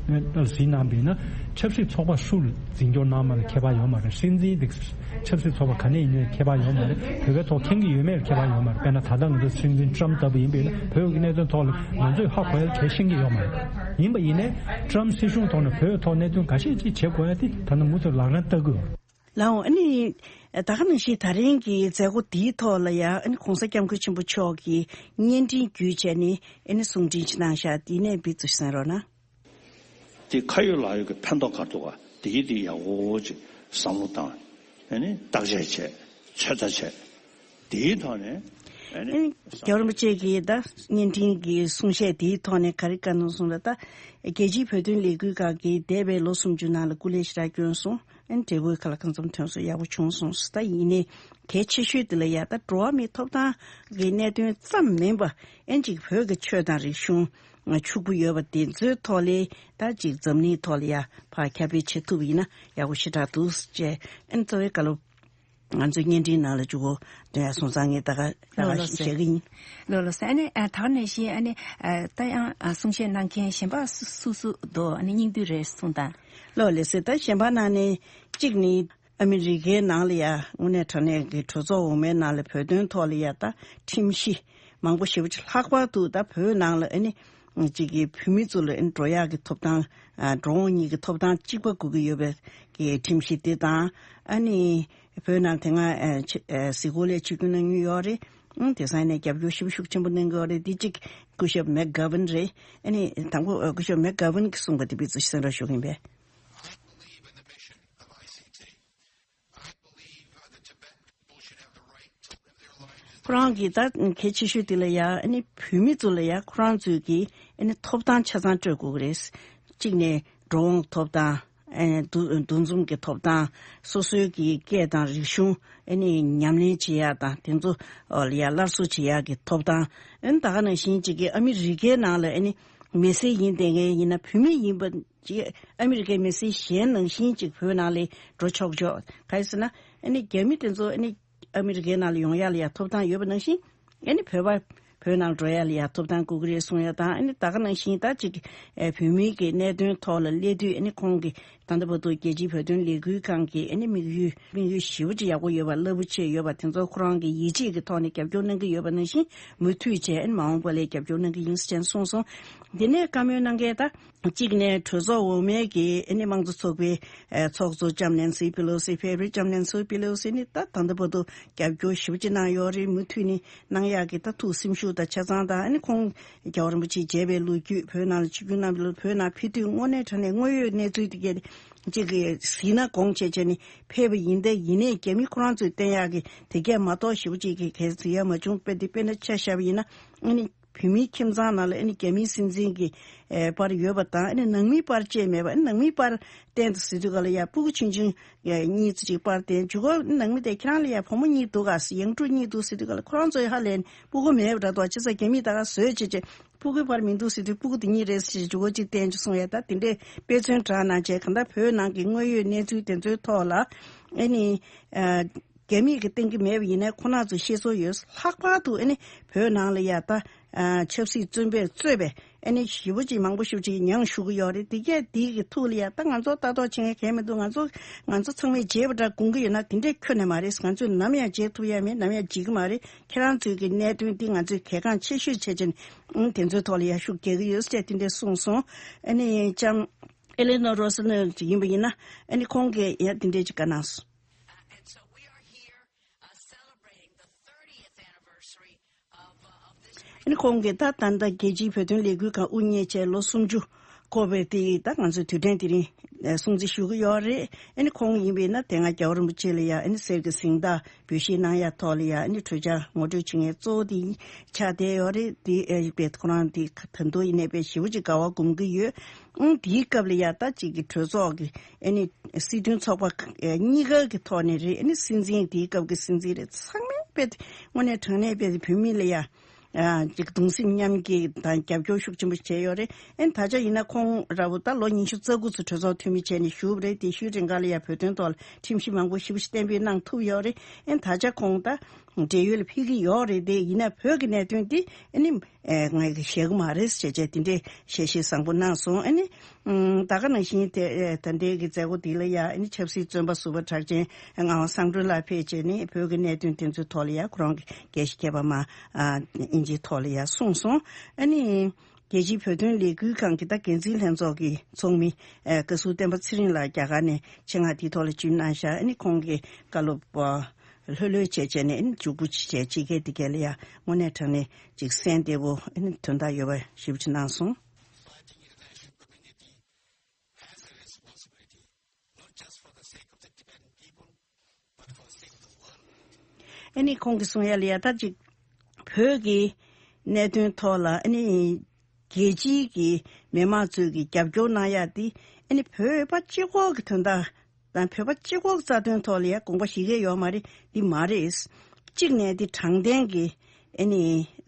གཟིགས་གནང་བ་ཡིན་ན། ཆབ་སྲིད་ཚོགས་པ་སུ་ལ་འཛིན་སྐྱོང་གནང་བ་ལ་ཁྱད་པར་ཡོད་མ་རེད། སྲིད་འཛིན་དེ་ཆབ་སྲིད་ཚོགས་པ་ག་ནས་ཡིན་ནའི་ཁྱད་པར་ཡོད་མ་རེད། བོད་པའི་ཐོག་མཁྱེན་གྱི་ཡོད་མེད་ལ་ཁྱད་པར་ཡོད་མ་རེད། དཔེར་ན་ད་ལྟ་ང་ཚོ་སྲིད་འཛིན་ཊམ་ལྟ་བུ་ཡིན་པ་ཡིན་ན། བོད་ཀྱི་གནད་དོན་ཐོག་ལ་ང་ཚོས་ཧ་གོ་ཡ་གལ་ཤེས་ཀྱི་ཡོད་མ་རེད། ཡིན་པ་ཡིན་ནའི་ཊམ་སྲིད་གཞུང་ཐོག་ནས་བོད་ཐོག་གནད་དོན་འགའ་ཤས་ཅིག་བྱེད་དགོས་ཡ་དེ་ད་ནི་མུ་མཐུད་ལག་ལེན་བསྟར་གྱི་ཡོད་རེད། ལགས་འོང་། ཨ་ནི་ད་ག་ནང་བཞིན་ད་རིང་གི་མཛད་སྒོ་འདིའི་ཐོག་ལ་ཡང་ཨ་ནི་༸གོང་ས་༸སྐྱབས་མགོན་ཆེན་པོ་མཆོག་གིས་བརྙན་འཕྲིན་བརྒྱུད་བྱས་ནས་ཨ་ནི་གསུང་འཕྲིན་ཅིག་གནང་བཞག་འདི་ནས་འབུར་ཙམ་གསན་རོགས་གནང་། དེ་ཁ་ཡོད་ལག་ཡོད་ཀྱི་ཕན་ཐོགས་ག་རེ་འདུག་ག་དེ་གི་དེ་ཡག་པོ་ཅིག་བསམ་བློ་བཏང་། ཨ་ནི་བརྟག་དཔྱད་བྱས། ཚོད་ལྟ་བྱས། དེའི་ཐོག་ནས་ཨ་ཨ་ནི་ནི་རྒྱལ་བ་རིན་པོ་ཆེ་གིས་ད་བརྙན་འཕྲིན་གྱི་གསུང་བཤད་དེའི་ཐོག་ནས་ག་རེ་བཀའ་གནང་སོང་ལབ་ན། ད་རྒྱལ་སྤྱིའི་བོད་དོན་ལས་འགུལ་ཁང་གིས་འདས་པའི་ལོ་སུམ་ཅུ་ནང་ལ་སྐུ་ལས་ཞེ་དྲག་བསྐྱོན་སོང་། ཨ་ནི་འབྲས་བུ་ག་ལ་གང་འཚམ་ཐོན་སོང་། ཡག་པོ་བྱུང་སོང་ཟེར། ད་ཡིན་ནའི་གལ་ཆེ་ཤོས་དེ་ལ་ཡ་ད་འགྲོ་བ་མིའི་ཐོབ་ཐང་གི་གནད་དོན་ཙམ་མིན་པ། ཨ་ནི་ཅིག་བོད་ཀྱི་ཆོས་དང་རིག་གཞུང་ཕྱུག་པོ་ཡོད་པ་དེ་ཚོའི་ཐོག་ལས་ད་ཅིག་འཛམ་གླིང་ཐོག་ལ་ཡ་ཕར་ཁྱབ་སྤེལ་བྱེད་ཐུབ་པ་ཡིན་ན་ཡག་པོ་ཞེ་དྲག་འདུག་ཅེས་ཨ་ནི་རྩ་བའི་བཀའ་སློབ་ང་ཚོའི་བརྙན་འཕྲིན་ནང་ལ་འཇུག་གོ་འདོན་ཡ་སོང་ཙང་ངས་ད་ག་ད་ག་ལགས་ལགས་སེ། བཤད་གི་ཡིན། ལགས་ལགས་སེ། ཨ་ནི་ཨ་ད་ག་ནང་བཞིན་ཨ་ནི་ཨ་ད་ཡང་ཨ་གསུང་བཤད་གནང་མཁན་གཞན་པ་སུ་སུ་སུ་འདུག་ཨ་ནི་སྙིང་བསྡུས་རེ་གསུངས་དང་། ལགས་ལགས་སེ། ད་གཞན་པ་ནང་ནས་གཅིག་ནི། ཨ་མི་རི་ཀའི་ནང་ལ་ཡ་དངོས་གནས་དྲང་གནས་ཀྱི་གྲོས་ཚོགས་འོག་མའི་ནང་ལ་བོད་དོན་ཐོག་ལ་ཡ་ད་ཁྲིམས་གཞི་མང་པོ་ཞེ་པོ་ཅིག་ལྷག་པར་དུ་ད་བོད་ནང་ལ་ཨ་ནི་གཅིག་གི་བོད་མི་ཚོ་ལ་ཨ་ནི་འགྲོ་ཡག་གི་ཐོབ་ཐང་། ཨ། འགྲོ་འོང་གཉིས་ཀྱི་ཐོབ་ཐང་གཅིག་པ་དགོས་ཀྱི་ཡོད་པའི་གི་ཁྲིམས་གཞི་དེ་དང་། ཨ་ནི་བོད་ནང་དེ་སྔ་ཨ་ཆེ་ཨ་གཟིགས་སྐོར་ལ་ཆིབས་བསྒྱུར་གནང་མྱོང་ཡོད་རེད། ཨང་། དེང་སང་ནས་རྒྱབ་སྐྱོར་ཞེ་པོ་ཤུགས་ཆེན་པོ་གནང་གི་ཡོད་རེད། འདི་གཅིག་སྐུ་ཞབས་མེག་གྷ་ཝིན་རེད། ཨ་ནི་དང་པོ་ཨ་སྐུ་ཞབས་མེག་གྷ་ཝིན་གྱིས་གསུངས་པ་དེ་ཕར་ཚུར་གསན་རོགས་ཞུ་གི་ཡིན་པས། ཁོ་རང་གིས་ད་གལ་ཆེ་ཤོས་དེ་ལ་ཡ་ཨ་ནི་བོད་མི་ཚོ་ལ་ཡ་ཁོ་རང་ཚོས་ཀྱི་ཨ་ནི་ཐོབ་ཐང་ཆ་ཚང་སྤྲོད་དགོས་ཀྱི་རེད། གཅིག་ནས་འགྲོ་འོང་ཐོབ་ཐང་། ཨ་ནི་འདུ་འདུ་འཛོམས་ཀྱི་ཐོབ་ཐང་། སོ་སོའི་གི་སྐད་དང་རིག་གཞུང་ཨ་ནི་ཉམས་ལེན་བྱེད་ཡག་དང་དེ་ཚོ་ལ་ཡ་སླར་གསོ་བྱེད་ཡག་གི་ཐོབ་ཐང་། ཨ་ནི་ད་ག་ནང་བཞིན་གཅིག་གི་ཨ་མི་རི་ཀའི་ནང་ལ་ཨ་ནི་མི་སེར་ཡིན་བསྡད་མཁན་ཡིན་ན་བོད་མི་ཡིན་པ། ཅིག་ཨ་མི་རི་ཀའི་མི་སེར་གཞན་ནང་བཞིན་ཅིག་བོད་ནང་ལ་འགྲོ་ཆོག་ཆོག་ག་རེ་ཟེར་ན། ཨ་ནི་རྒྱ་མི་དེ་ཚོ་ཨ་ནི་ཨ་མི་རི་ཀའི་ནང་ལ་ཡོང་ཡག་ལ་ཡ་ཐོབ་ཐང་ཡོད་པ་ནང་བཞིན། ཨ་ནི་བོད་པ་བོད་ནང་འགྲོ་ཡག་ལ་ཡ་ཐོབ་ཐང་དགོས་ཀྱི་རེད་གསུང་ཡག་དང་། ཨ་ནི་ད་ག་ནང་བཞིན་ད་ཅིག་ཨ་བོད་མིའི་གི་གནད་དོན་ཐོག་ལ་སླེབས་དུས། ཨ་ནི་ཁོང་གི་ད་ལྟ་བར་དུ་རྒྱལ་སྤྱིའི་བོད་དོན་ལས་འགུལ་ཁང་གི་ཨ་ནི་དམིགས་ཡུལ་དམིགས་ཡུལ་ཞེ་པོ་ཅིག་ཡག་པོ་ཡོད་པ། རླབས་པོ་ཆེ་ཡོད་པ་དེ་ཚོ་ཁོ་རང་གི་ཡིད་ཆེས་ཀྱི་ཐོག་ནས་རྒྱབ་སྐྱོར་གནང་གི་ཡོད་པ་ནང་བཞིན་མུ་མཐུད་བྱས། ཨ་ནི་མ་འོངས་པ་ལ་རྒྱབ་སྐྱོར་གནང་གི་ཡིན་ཟེར་གསུངས་སོང་། དེ་ནས་བཀའ་མོལ་གནང་མཁན་ད། གཅིག་ནས་གྲོས་ཚོགས་འོག་མའི་གི་ཨ་ནི་དམངས་གཙོ་ཚོགས་པའི་ཨ་ཚོགས་གཙོ་ལྕམ་ནེན་སི་པེ་ལོ་སི། བྷེ་རི་ལྕམ་ནེན་སི་པེ་ལོ་སི་ནི་ད་ད་ལྟ་བར་དུ་རྒྱབ་སྐྱོར་ཞེ་པོ་ཅིག་གནང་ཡོད་རེད། མུ་མཐུད་ནས་གནང་ཡག་གི་ད་ཐུགས་སེམས་ཤུགས་དང་ཆ་ཚང་དང་། ཨ་ནི་ཁོང་རྒྱལ་བ་རིན་པོ་ཆེས་མཇལ་བའི་ལོ་རྒྱུས། བོད་ནང་ལ་ཆིབས་བསྒྱུར་གནང་བའི་ལོ། བོད་ནང་ཕེབས་དུས་དངོས་གནས་དྲང་གནས་དངོས་ཡོད་གནས་ཚུལ་དེ་གས་ཅིག་གི་གཟིགས་ན་དགོངས་བྱས་བྱས་ནས་ཕེབས་པ་ཡིན་ད། ཡིན་ནའི་རྒྱ་མི་ཁོ་རང་ཚོས་བསྟན་ཡག་གི་དེ་གས་མ་གཏོགས་ཞེ་པོ་ཅིག་གི་གས་གཟིགས་ཡག་མ་བྱུང་། དཔེ་དེ་དཔེར་ན་ཆ་བཞག་པ་ཡིན་ན། ཨ་ནི་བོད་མིའི་ཁྱིམ་ཚང་ནང་ལ་ཨ་ནི་རྒྱ་མིའི་སྲིད་འཛིན་གྱི་ཨེ་པར་ཡོད་པ་དང་། ཨ་ནི་ནང་མིའི་པར་བཅས་མེད་པ། ཨ་ནི་ནང་མིའི་པར་བསྟན་དུ་ཟེར་དུས་ག་ལ་ཡ་སྤུ་གུ་ཆུང་ཆུང་ཨེ་གཉིས་ཙམ་ཅིག་པར་བསྟན། མཇུག་གུ་ནང་མི་དེ་ཁྱེད་རང་ལ་ཡ་བུ་མོ་གཉིས་འདུག་ག་ཟེར། ཡང་སྤྲུལ་གཉིས་འདུག་ཟེར་དུས་ག་ལ་ཁོ་རང་ཚོ་ཧ་ལས་ནས་སྤུ་གུ་མེད་པ་འདྲ་འདུག། བྱས་ཙང་རྒྱ་མིས་ད་ག་བཟོས་བྱས་བྱས་སྤུ་གུའི་པར་མི་འདུག་ཟེར་དུས་སྤུ་གུ་དེ་གཉིས་རེད་ཟེར། མཇུག་གུ་ཅིག་བསྟན་བྱས་གསུང་ཡ། ད་དེ་འདྲས་དཔེ་མཚོན་དྲངས་གནང་བྱས། གང་ལྟར་བོད་ནང་གི་དངོས་ཡོད་གནས་ཚུལ་དེ་ཚོའི་ཐོག་ལ་ཨ་ནི་ཨ། རྒྱ་མིས་ཀྱི་བསྟན་གྱི་མེད་པ་ཡིན་ནའི་ཁོ་རང་ཚོ་ཤེས་སོ་ཡོད། ལྷག་པར་དུ་ཨ་ནི་བོད་ནང་ལ་ཡ་ད་ཨ་ཆབ་སྲིད་བཙོན་པས་གཙོས་པའི་ཨ་ནི་ཞེ་པོ་ཅིག་མང་པོ་ཞེ་པོ་ཅིག་མྱངས་བཞུགས་ཀྱི་ཡོད་རེད། དེ་གས་དེ་གི་ཐུགས་ལ་ཡ་ད་ང་ཚོ་ལྟ་རྟོག་བྱེད་མཁན་གང་མི་འདུག། ང་ཚོ་ང་ཚོ་ཚང་མས་བརྗེད་པ་འདྲ་དགོངས་ཀྱི་ཡོད་ན་དེ་འདྲས་ཁྱོན་ནས་མ་རེད། ང་ཚོས་ནམ་ཡང་བརྗེད་ཐུབ་ཡ་མེད། ནམ་ཡང་བརྗེད་ཀྱི་མ་རེད། ཁྱེད་རང་ཚོའི་གི་གནད་དོན་འདི་ང་ཚོས་གལ་འགངས་ཆེ་ཤོས་བྱས་བྱས་ནས་ཨང་དེ་ཚོའི་ཐོག་ལ་ཡ་ཤུགས་རྒྱག་གི་ཡོད་ཟེར་དེ་འདྲས་གསུངས་སོང་། ཨ་ནི་ལྕམ་ཨེ་ལེ་ནོ་རོ་སི་ནེལ་ཡིན་པ་ཡིན་ན་ཨ་ནི་ཁོང་གིས་ཡ་དེ་འདྲས་ཅིག་བཀའ་གནང་སོང་། And so we are here, uh, celebrating the thirtieth anniversary of, uh, of this great ཨ་ནི་ཁོང་གིས་ད་ད་ལྟ་རྒྱལ་སྤྱིའི་བོད་དོན་ལས་འགུལ་ཁང་དབུ་བརྙེས་བྱས་ལོ་སུམ་ཅུ་འཁོར་བའི་དེ་ད་ང་ཚོའི་དུས་དྲན་དེ་རིང་ཨ་སྲུང་བརྩི་ཞུ་གི་ཡོད་རེད། ཨ་ནི་ཁོང་ཡིན་པས་ན་དེ་སྔ་རྒྱལ་བ་རིན་པོ་ཆེ་ལ་ཡ་ཨ་ནི་གསེར་གྱི་གཟེངས་རྟགས་འབུལ་བཞེས་གནང་ཡ་ཐོག་ལ་ཡ་ཨ་ནི་གྲོས་འཆར་ངོ་སྤྲོད་བྱེད་མཁན་གཙོ་བོ་དེ་ཆགས་བསྡད་ཡོད་རེད། དེ་ཨ་དཔེ་ཁོ་རང་དེ་ད་དུང་ཡིན་ནའི་དཔེ་ཞེ་པོ་ཅིག་དགའ་བ་སྒོམ་གྱི་ཡོད། ཨང་དེའི་སྐབས་ལ་ཡ་ད་ཅིག་གི་གྲོས་ཚོགས་ཀྱི་ཨ་ནི་སྲིད་དོན་ཚོགས་པ་ཨ་གཉིས་ཀ་གི་ཐོག་ནས་རེད། ཨ་ནི་སྲིད་འཛིན་དེའི་སྐབས་ཀྱི་སྲིད་འཛིན་རེད། ཚང་མས་དཔེ་དེ་དངོས་གནས་དྲང་གནས་དཔེ་དེ་བོད་མི་ལ་ཡ་ཨ་ཅིག་གདུང་སེམས་མཉམ་སྐྱེད་དང་རྒྱབ་སྐྱོར་ཤུགས་ཆེན་པོ་བྱས་ཡོད་རེད། ཨ་ནི་ད་ཆ་ཡིན་ན་ཁོང་ར་བོ་ད་ལོ་ཉི་ཤུ་རྩ་དགུ་ཙམ་གྲོས་ཚོགས་འཐུས་མི་བྱས་ནས་བཞུགས་པ་རེད། དེ་ཤུལ་རིང་ག་ལ་ཡ་བོད་དོན་ཐོག་ལ་ཁྲིམས་གཞི་མང་པོ་ཞེ་པོ་ཞིག་གཏན་འབེབས་གནང་ཐུབ་ཡོད་རེད། ཨ་ནི་ད་ཆ་ཁོང་ད་བགྲེས་ཡོལ་ལ་ཕེབས་ཀྱི་ཡོད་རེད། དེ་ཡིན་ན་བོད་ཀྱི་གནད་དོན་དེ་ཨ་ནི་ཨེ་ང་གིས་བཤད་ཀྱི་མ་རེད་ཟེར་བྱས་དེ་འདྲའི་ཞལ་བཞེས་བཟང་པོ་གནང་སོང་། ཨ་ནི་ཨམ་ད་ག་ནང་བཞིན་དེ་ཨེ་ད་ལྟའི་གི་མཛད་སྒོ་འདི་ལ་ཡ་ཨ་ནི་ཆབ་སྲིད་བཙོན་པ་ཟུར་པ་གྲགས་ཅན་ངག་དབང་བསམ་གྲུབ་ལགས་ཕེབས་བྱས་ནས་བོད་ཀྱི་གནད་དོན་དེ་ཚོའི་ཐོག་ལ་ཡ་ཁོ་རང་གི་རྒྱས་བཤད་བརྒྱབ་པ་མ་ཨ་ཨིན་ཇིའི་ཐོག་ལ་ཡ་གསུངས་སོང་། ཨ་ནི་རྒྱལ་སྤྱིའི་བོད་དོན་ལས་འགུལ་ཁང་གི་ད་འགན་འཛིན་ལྷན་ཚོགས་ཀྱི་ཚོགས་མི་ཨེ་བཀའ་ཟུར་བསྟན་པ་ཚེ་རིང་ལགས་རྒྱ་གར་ནས་ཆེད་མངགས་དེའི་ཐོག་ལ་བྱོན་གནང་ཤག། ཨ་ནི་ཁོང་གི་བཀའ་སློབ་ཨ། ལྷོད་ལྷོད་བྱས་བྱས་ནས་ཨ་ནི་མཇུག་སྒྲིལ་བྱས་ཕྱི་རྒྱལ་འདི་གས་ལ་ཡ་དངོས་གནས་དྲང་གནས་ཅིག་གསན་བདེ་པོ་ཨ་ནི་དོན་དག་ཡོད་པ་ཞེ་པོ་ཅིག་གནང་སོང་། Fighting international community has a responsibility, not just for the sake of the Tibetan people, but for the sake of the world. ཨ་ནི་ཁོང་གིས་གསུང་ཡ་ལ་ཡ་ད་ཅིག་བོད་ཀྱི་གནད་དོན་ཐོག་ལ་ཨ་ནི་རྒྱལ་སྤྱིའི་གི་མི་མང་ཚོས་ཀྱི་རྒྱབ་སྐྱོར་གནང་ཡ་དེ་ཨ་ནི་བོད་པ་གཅིག་པོ་གི་དོན་དག་དང་བོད་པ་གཅིག་པོ་གི་རྩ་དོན་ཐོག་ལ་ཡ་དགོངས་པ་བཞེས་ཀྱི་ཡོད་མ་རེད། འདི་མ་རེད། གཅིག་ནས་འདི་དྲང་བདེན་གྱི་ཨ་ནི་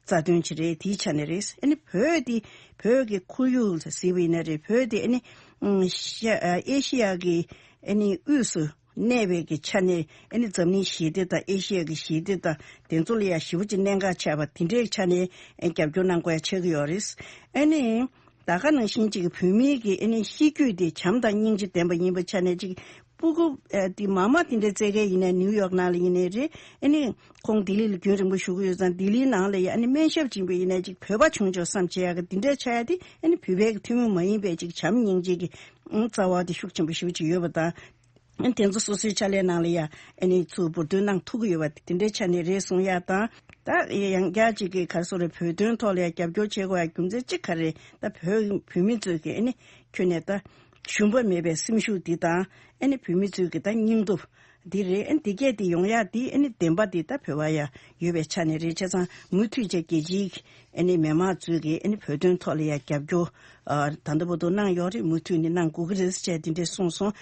རྩ་དོན་ཅིག་རེད། དེའི་ཆ་ནས་རེད། ཨ་ནི་བོད་འདི་བོད་ཀྱི་ཁོར་ཡུག་ལ་གཟིགས་པ་ཡིན་ན་རེད། བོད་འདི་ཨ་ནི་ཨ་ཤ་ཨ་ཨེ་ཤི་ཡ་གི་ཨ་ནི་དབུས་སུ་གནས་པའི་གི་ཆ་ནས་ཨ་ནི་འཛམ་གླིང་ཞི་བདེ་དང་ཨེ་ཤི་ཡ་གི་ཞི་བདེ་དང་དེ་ཚོ་ལ་ཡ་ཞེ་པོ་ཅིག་གནད་འགག་ཆགས་པ་དེ་འདྲའི་ཆ་ནས་ཨ་རྒྱབ་སྐྱོར་གནང་དགོས་ཡ་ཆགས་ཀྱི་ཡོད་རེད། ཨ་ནི། ད་ག་ནང་བཞིན་ཅིག་བོད་མིའི་གི་ཨ་ནི་གཤིས་རྒྱུད་དེ་བྱམས་དང་སྙིང་རྗེ་ལྡན་པ་ཡིན་པའི་ཆ་ནས་ཅིག་ སྤུ་གུ་ཨ་དེ་མ་མ་དེ་འདྲའི་བཙལ་མཁན་ཡིན་ནའི་ནིའུ་ཡོག་ནང་ལ་ཡིན་ནའི་རེད། ཨ་ནི་ཁོང་ལྡི་ལི་ལ་རྒྱུན་རིང་པོ་བཞུགས་ཀྱི་ཡོད་ཙང་ལྡི་ལིའི་ནང་ལ་ཡ་ཨ་ནི་སྨན་ཞབས་ཅིག་ཡིན་པ་ཡིན་ནའི་ཅིག་བོད་པ་བྱུང་ཆོག་བསམ་བྱེད་ཡག་གི་དེ་འདྲའི་ཆགས་ཡ་དེ་ཨ་ནི་བོད་པའི་གི་ཐུན་མོང་མ་ཡིན་པའི་ཅིག་བྱམས་སྙིང་རྗེ་གི་ཨང་རྩ་བ་དེ་ཤུགས་ཆེན་པོ་ཞེ་པོ་ཅིག་ཡོད་པ་དང་། ཨ་ནི་དེ་ཚོ་སོ་སོའི་ཕྱག་ལས་ནང་ལ་ཡ་ཨ་ནི་ཚུར་འབུར་འདོན་གནང་ཐུབ་ཀྱི་ཡོད་པ་དེ་འདྲའི་ཆ་ནས་རེད་གསུང་ཡ་དང་། ད་ཡང་བསྐྱར་ཅིག་གི་ག་རེ་ཟེར་རེད། བོད་དོན་ཐོག་ལ་ཡང་རྒྱབ་སྐྱོར་བྱེད་དགོས་ཡ་རྒྱུ་མཚན་གཅིག་ག་རེ་རེད། ད་བོད་བོད་མི་ཚོས་ཀྱི་ཨ་ནི་ཁྱོན་ནས་ད་ཞུམ་པ་མེད་པའི་སེམས་ཤུགས་འདི་དང་། ཨ་ནི་བོད་མི་ཚོས་ཀྱི་ད་སྙིང་སྟོབས་འདི་རེད། ཨ་ནི་འདི་སྐད་དེ་ཡོང་ཡ་འདི་ཨ་ནི་བདེན་པ་འདི་ད་བོད་པ་ཡ་ཡོད་པའི་ཆ་ནས་རེད། བྱས་ཙང་མུ་མཐུད་བྱས་རྒྱལ་སྤྱིའི་ཨ་ནི་མི་མང་ཚོས་ཀྱི་ཨ་ནི་བོད་དོན་ཐོག་ལ་ཡ་རྒྱབ་སྐྱོར་ཨ་ད་ལྟ་བར་དུ་གནང་ཡོད་རེད། མུ་མཐུད་ནས་གནང་དགོས་ཀྱི་རེད་ཟེར་བྱས་དེ་འདྲས་གསུངས་སོང་།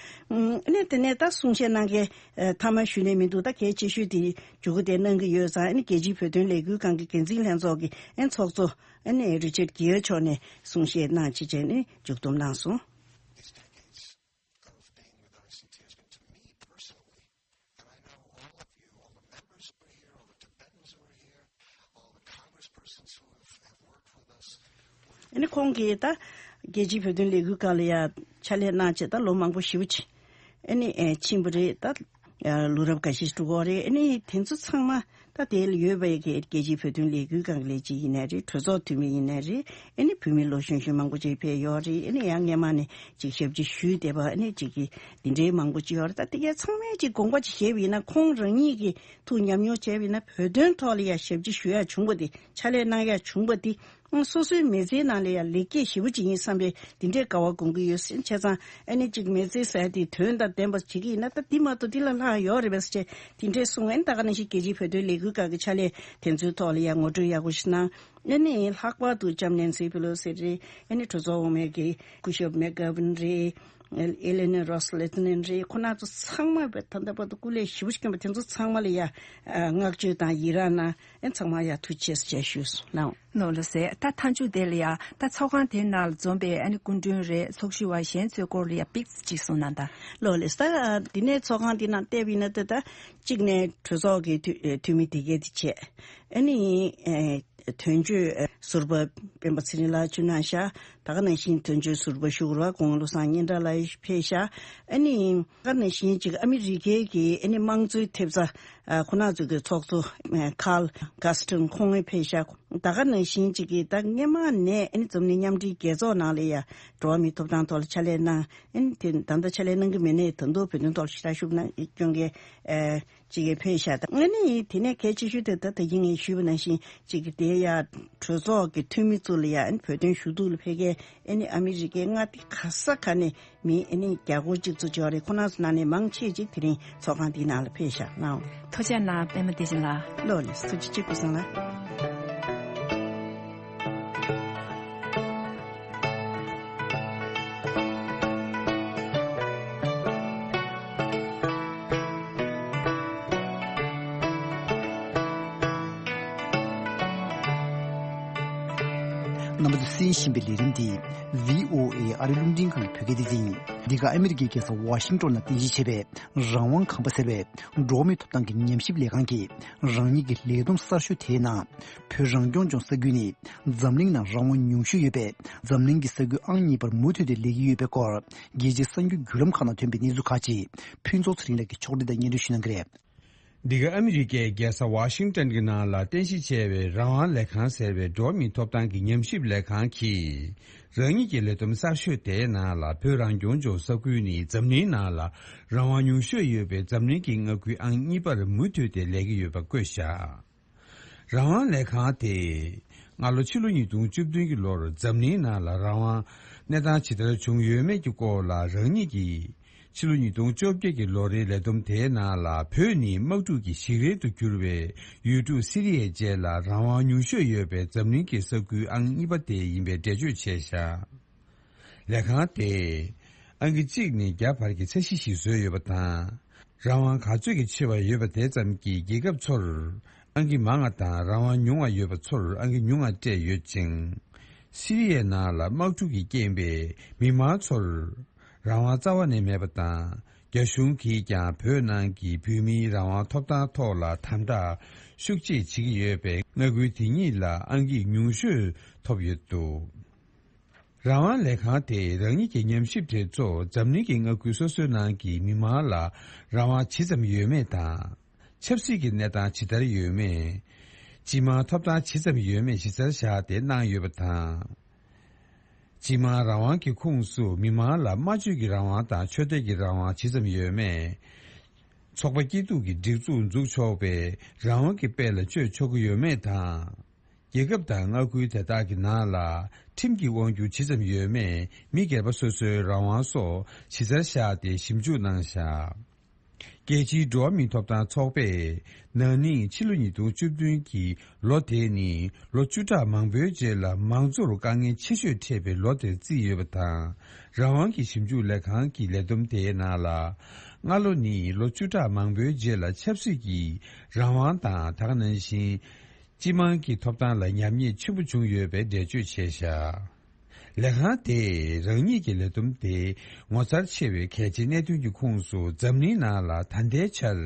ཨ་ནི་དེ་ནས་ད་གསུང་བཤད་གནང་མཁན་ཨ་མཐའ་མ་ཞུས་ནས་མི་འདུག་ད་གལ་ཆེ་ཤོས་དེ་མཇུག་གུ་དེ་གནང་གི་ཡོད་ཙང་། ཨ་ནི་རྒྱལ་སྤྱིའི་བོད་དོན་ལས་འགུལ་ཁང་གི་འགན་འཛིན་ལྷན་ཚོགས་ཀྱི་ཨ་ནི་ཚོགས་གཙོ་ཨ་ནི་རི་ཆར་གྷི་ཡར་མཆོག་ནས་གསུང་བཤད་གནང་བྱས་བྱས་ནས་མཇུག་བསྡོམས་གནང་སོང་། These decades of being with R C T has been to me personally, and I know all of you, all the members who are here, all the Tibetans who are here, all the congresspersons who have, have worked with us. ཨ་ནི་ཁོང་གིས་ད་རྒྱལ་སྤྱིའི་བོད་དོན་ལས་འགུལ་ཁང་ལ་ཡ་ཕྱག་ལས་གནང་བྱས་ད་ལོ་མང་པོ་ཞེ་པོ་ཅིག་ཨ་ནི་ཨེ་ཕྱིན་པ་རེད། ད་ལོ་རབས་འགའ་ཤས་འགྲོ་གི་རེད། ཨ་ནི་དེ་ཚོ་ཚང་མ་ད་དེ་ལ་ཡོད་པའི་གི་རྒྱལ་སྤྱིའི་བོད་དོན་ལས་འགུལ་ཁང་གི་ལས་བྱེད་ཡིན་ནའི་རེད། གྲོས་ཚོགས་འཐུས་མི་ཡིན་ནའི་རེད། ཨ་ནི་བོད་མི་ལོ་གཞོན་གཞོན་མང་པོ་ཅིག་ཕེབས་ཡོད་རེད། ཨ་ནི་ཡང་སྔས་མ་ནས་ཅིག་ཞབས་ཕྱི་ཞུས་བསྡད་པ་ཨ་ནི་ཅིག་གི་འདི་འདྲའི་མང་པོ་ཅིག་ཡོད་རེད། ད་དེ་གའི་ཚང་མས་ཅིག་དགོངས་པ་ཅིག་བཞེས་པ་ཡིན་ན། ཁོང་རང་ཉིད་ཀྱི་ཐུགས་ཉམས་མྱོང་བྱས་པ་ཡིན་ན། བོད་དོན་ཐོག་ལ་ཡ་ཞབས་ཕྱི་ཞུ་ཡ་བྱུང་བ་དེ། ཕྱག་ལས་གནང་ཡ་བྱུང་བ་དེ་སོ་སོའི་མི་ཚེའི་ནང་ལ་ཡང་ལེགས་སྐྱེས་ཞེ་པོ་ཅིག་ཡིན་བསམ་པའི་དེ་འདྲའི་དགའ་བ་སྒོམ་གྱི་ཡོད། བྱས་ཙང་ཨ་ནི་ཅིག་མི་ཚེ་ཟེར་དེ་དོན་དང་ལྡན་པ་བྱེད་ཀྱི་ཡིན་ན། ད་འདི་མ་གཏོགས་འདི་ལས་ལྷག་ཡོད་རེད་པས་ཟེར་བྱས་དེ་འདྲའི་གསུངས། ཨ་ནི་ད་ག་ནང་བཞིན་རྒྱལ་སྤྱིའི་བོད་དོན་ལས་འགུལ་ཁང་གི་ཕྱག་ལས་དེ་ཚོའི་ཐོག་ལ་ཡང་ངོ་སྤྲོད་ཡག་པོ་ཞིག་གནང་། ཨ་ནི་ལྷག་པར་དུ་ལྕམ་ནེན་སི་པེ་ལོ་སི་རེད། ཨ་ནི་གྲོས་ཚོགས་འོག་མའི་གི་སྐུ་ཞབས་མེག་གྷ་ཝིན་རེད། ཨེ་ལེ་ནི་རོ་སི་ལེ་ཏི་ནན་རེད། ཁོ་རང་ཚོ་ཚང་མ་བས་ད་ལྟ་བར་དུ་སྐུ་ལས་ཞེ་པོ་ཞིག་བསྐྱོན་པ་དེ་ཚོ་ཚང་མ་ལ་ཡ་བསྔགས་བརྗོད་དང་ཡི་རངས་གནང་། ཨེ་ཚང་མ་ཡ་ཐུགས་རྗེ་ཆེ་ཞུ་གནང་། ལགས་ལགས་སེ། ད་མཐའ་མཇུག་དེ་ལ་ཡ་ད་ཚོགས་ཁང་དེའི་ནང་ལ་འཛོམས་པའི་ཨ་ནི་སྐུ་མགྲོན་རེད། ཚོགས་ཞུགས་པ་གཞན་ཚོའི་སྐོར་ལ་ཡ་པིག་ཙམ་ཅིག་གསུངས་གནང་དང་། ལགས་ལགས་སེ། ད་འདི་ནས་ཚོགས་ཁང་འདི་ནང་བལྟས་པ་ཡིན་ན་ད་ད་གཅིག་ནས་གྲོས་ཚོགས་ཀྱི་འཐུས་འཐུས་མི་དེ་གས་དེ་བྱས། ཨ་ནི་ཨེ། དོན་གཅོད་ཟུར་པ་སྤེན་པ་ཚེ་རིང་ལགས་ཕྱིན་གནང་ཤག་ད་ག་ནང་བཞིན་དོན་གཅོད་ཟུར་པ་ཤུ་གུ་ར་གོང་བློ་བཟང་སྙན་གྲགས་ལགས་ཕེབས་ཤག་ཨ་ནི་ད་ག་ནང་བཞིན་ཅིག་ཨ་མི་རི་ཀའི་གི་ཨ་ནི་དམངས་གཙོའི་ཐེབས་རྩ་ཁོ་ན་ཚོ་གི་ཚོགས་གཙོ་ཁཱལ་གྷ་སི་ཊིན་ཁོང་ཕེབས་ཤག་ད་ག་ནང་བཞིན་ཅིག་གི་ད་སྔས་མ་ནས་ཨ་ནི་འཛམ་གླིང་མཉམ་འབྲེལ་རྒྱལ་ཚོགས་ནང་ལ་ཡ་འགྲོ་བ་མིའི་ཐོབ་ཐང་ཐོག་ལ་ཕྱག་ལས་གནང་། ཨ་ནི་དེ་ད་ལྟ་ཕྱག་ལས་གནང་གི་མེད་ནའི་ད་དུང་བོད་དོན་ཐོག་ལ་ཞེ་དྲག་ཤུགས་གནང་སྐྱོན་གི་ཨ། ཅིག་ཕེབས་ཤག་ད་ཨ་ནི་དེ་ནས་གལ་ཆེ་ཤོས་དེ་ད་ད་གིན་ངས་ཞུས་པ་ནང་བཞིན་ཅིག་གི་དེ་ཡ་གྲོས་ཚོགས་ཀྱི་འཐུས་མི་ཚོ་ལ་ཡ་ཨ་ནི་བོད་དོན་ཞུ་གཏུག་ལ་ཕེབས་མཁན་ཨ་ནི་ཨ་མི་རི་ཀའི་མངའ་སྡེ་ག་ས་ག་ནས་མི་ཨ་ནི་བརྒྱ་སྐོར་གཅིག་ཙམ་ཅིག་ཡོད་རེད། ཁོ་རང་ཚོ་ནང་ནས་མང་ཆེ་ཅིག་དེ་རིང་ཚོགས་ཁང་འདིའི་ནང་ལ་ཕེབས་ཤག་ལགས། ཐུགས་རྗེ་གནང་པད་མ་བདེ་ཆེན་ལགས། ལགས་ལགས། ཐུགས་རྗེ་ཆེ་སྐུ་བཟང་ལགས། རྣམ་པ་ཚོས་གསན་བཞིན་པའི་ལས་རིམ་འདི་བྷི་ཨོ་ཨེ་ཨ་རི་རླུང་འཕྲིན་ཁང་གི་བོད་སྐད་སྡེ་ཚན་ཡིན། འདི་ག་ཨ་མི་རི་ཀའི་རྒྱལ་ས་ཝ་ཤིང་ཏོན་ལ་རྟེན་གཞི་བྱས་པའི་རང་དབང་ཁང་པ་ཟེར་བའི་འགྲོ་བ་མིའི་ཐོབ་ཐང་གི་ཉམས་ཞིབ་ལས་ཁང་གིས་རང་ཉིད་ཀྱི་ལས་བསྡོམས་གསར་ཤོས་དེའི་ནང་། བོད་རང་སྐྱོང་ལྗོངས་ས་ཁུལ་ནི་འཛམ་གླིང་ནང་རང་དབང་ཉུང་ཤོས་ཡོད་པའི་འཛམ་གླིང་གི་ས་ཁུལ་ཨང་གཉིས་པར་མུ་མཐུད་དེ་སླེབས་ཀྱི་ཡོད་པའི་སྐོར། རྒྱལ་སྤྱིའི་གསར་འགྱུར་བརྒྱུད་ལམ་ཁག་ནང་ཐོན་པའི་གནས་ཚུལ་ཁག་ཅིག་ཕུན་ཚོགས་ཚེ་རིང་ལགས་ཀྱིས་ཕྱོགས་སྒྲིག་དང་སྙན་སྒྲོན་ཞུ་གནང་གི་རེད། འདི་ག་ཨ་མི་རི་ཀའི་རྒྱལ་ས་ཝ་ཤིང་ཏན་གྱི་ནང་ལ་རྟེན་གཞི་བྱས་པའི་རང་དབང་ལས་ཁང་ཟེར་བའི་འགྲོ་བ་མིའི་ཐོབ་ཐང་གི་ཉམས་ཞིབ་ལས་ཁང་གིས། རང་ཉིད་ཀྱི་ལས་བསྡོམས་གསར་ཤོས་དེའི་ནང་ལ། བོད་རང་སྐྱོང་ལྗོངས་ས་ཁུལ་ནི་འཛམ་གླིང་ནང་ལ་རང་དབང་ཉུང་ཤོས་ཡོད་པའི་འཛམ་གླིང་གི་མངའ་ཁུལ་ཨང་གཉིས་པར་མུ་མཐུད་དེ་སླེབས་ཀྱི་ཡོད་པ་བཀོད་བཞག་རང་དབང་ལས་ཁང་དེས་སྔ་ལོ་ཕྱི་ལོ་ཉིས་སྟོང་བཅུ་བདུན་གྱི་ལོར་འཛམ་གླིང་ནང་ལ་རང་དབང་གནས་སྟངས་ཇི་ལྟར་བྱུང་ཡོད་མེད་ཀྱི་སྐོར་ལ། རང་ཉིད་ཀྱིས་ཕྱི་ལོ་ཉིས་སྟོང་བཅོ་བརྒྱད་ཀྱི་ལོ་རེའི་ལས་བསྡོམས་དེའི་ནང་ལ། བོད་ནི་དམག་འཁྲུག་གི་ཞིག་རལ་དུ་གྱུར་བའི་ཡུལ་གྲུ་སི་རི་ཡའི་རྗེས་ལ་རང་དབང་ཉུང་ཤོས་ཡོད་པའི་འཛམ་གླིང་གི་ས་ཁུལ་ཨང་གཉིས་པ་དེ་ཡིན་པའི་འགྲེལ་བརྗོད་བྱས་བཞག་ལས་ཁང་དེས་ཨང་ཀི་གཅིག་ནས་བརྒྱ་བར་གྱི་ཚད་གཞི་ཞིག་བཟོས་ཡོད་པ་དང་། རང་དབང་ག་ཚོད་ཀྱི་ཆེ་བ་ཡོད་པ་དེ་ཙམ་གྱིས་རྒྱལ་ཁབ་ཚོར་ཨང་ཀི་མང་བ་དང་། རང་དབང་ཉུང་བ་ཡོད་པ་ཚོར་ཨང་ཀི་ཉུང་བ་སྤྲད་ཡོད་ཅིང་། སི་རི་ཡའི་ནང་ལ་དམག་འཁྲུག་གི་རྐྱེན་པས་མི་མང་ཚོར་རང་དབང་རྩ་བ་ནས་མེད་པ་དང་། རྒྱ་གཞུང་གིས་ཀྱང་བོད་ནང་གི་བོད་མིའི་རང་དབང་ཐོབ་ཐང་ཐོག་ལ་དམ་དྲག་ཤུགས་ཆེ་བྱེད་ཀྱི་ཡོད་པས། མངའ་ཁུལ་དེ་ཉིད་ལ་ཨང་ཀི་ཉུང་ཤོས་ཐོབ་ཡོད་འདུག་རང་དབང་ལས་ཁང་དེས་རང་ཉིད་ཀྱི་ཉམས་ཞིབ་དེ་ཚོ་འཛམ་གླིང་གི་མངའ་ཁུལ་སོ་སོའི་ནང་གི་མི་མང་ལ་རང་དབང་ཇི་ཙམ་ཡོད་མེད་དང་། ཆབ་སྲིད་ཀྱི་གནས་སྟངས་ཇི་ལྟར་ཡོད་མེད། སྤྱི་དམངས་ཐོབ་ཐང་ཇི་ཙམ་ཡོད་མེད་གཞི་རྩར་བཞག་སྟེ་གནང་ཡོད་པ་དང་། སྤྱི་དམངས་རང་དབང་གི་ཁོངས་སུ་མི་མང་ལ་སྨྲ་བརྗོད་ཀྱི་རང་དབང་དང་ཆོས་དད་ཀྱི་རང་དབང་ཇི་ཙམ་ཡོད་མེད། ཚོགས་པ་སྐྱིད་སྡུག་གི་སྒྲིག་འཛུགས་འཛུགས་ཆོག་པའི་རང་དབང་གི་དཔལ་ལ་སྤྱོད་ཆོག་གི་ཡོད་མེད་དང་། རྒྱལ་ཁབ་དང་མངའ་ཁུལ་དེ་དག་གི་ནང་ལ་ཁྲིམས་ཀྱི་དབང་སྒྱུར་ཇི་ཙམ་ཡོད་མེད། མི་སྒེར་པ་སོ་སོའི་རང་དབང་སོགས་གཞི་རྩར་བཞག་སྟེ་ཞིབ་འཇུག་གནང་བཞག་རྒྱལ་སྤྱིའི་འགྲོ་བ་མིའི་ཐོབ་ཐང་ཚོགས་པས་ན་ནིང་ཕྱི་ལོ་ཉིས་སྟོང་བཅུ་བདུན་གྱི་ལོ་དེ་ནི་ལོ་བཅུ་ཕྲག་མང་པོའི་རྗེས་ལ་མང་གཙོར་དཀའ་ངལ་ཆེ་ཤོས་འཕྲད་པའི་ལོ་དེར་བརྩིས་ཡོད་པ་དང་། རང་དབང་གི་ཞིབ་འཇུག་ལས་ཁང་གི་ལས་བསྡོམས་དེའི་ནང་ལ། སྔ་ལོ་ནི་ལོ་བཅུ་ཕྲག་མང་པོའི་རྗེས་ལ་ཆབ་སྲིད་ཀྱི་རང་དབང་དང་། ད་ག་ནང་བཞིན་སྤྱི་དམངས་ཀྱི་ཐོབ་ཐང་ལ་ཉམས་ཉེས་ཆེན་པོ་བྱུང་ཡོད་པའི་འགྲེལ་བརྗོད་བྱས་བཞག་ལས་ཁང་དེས་རང་ཉིད་ཀྱི་ལས་བསྡོམས་དེ་ངོ་མཚར་ཆེ་བའི་གལ་ཆེའི་གནད་དོན་གྱི་ཁོངས་སུ། འཛམ་གླིང་ནང་ལ་ད་ལྟའི་ཆར་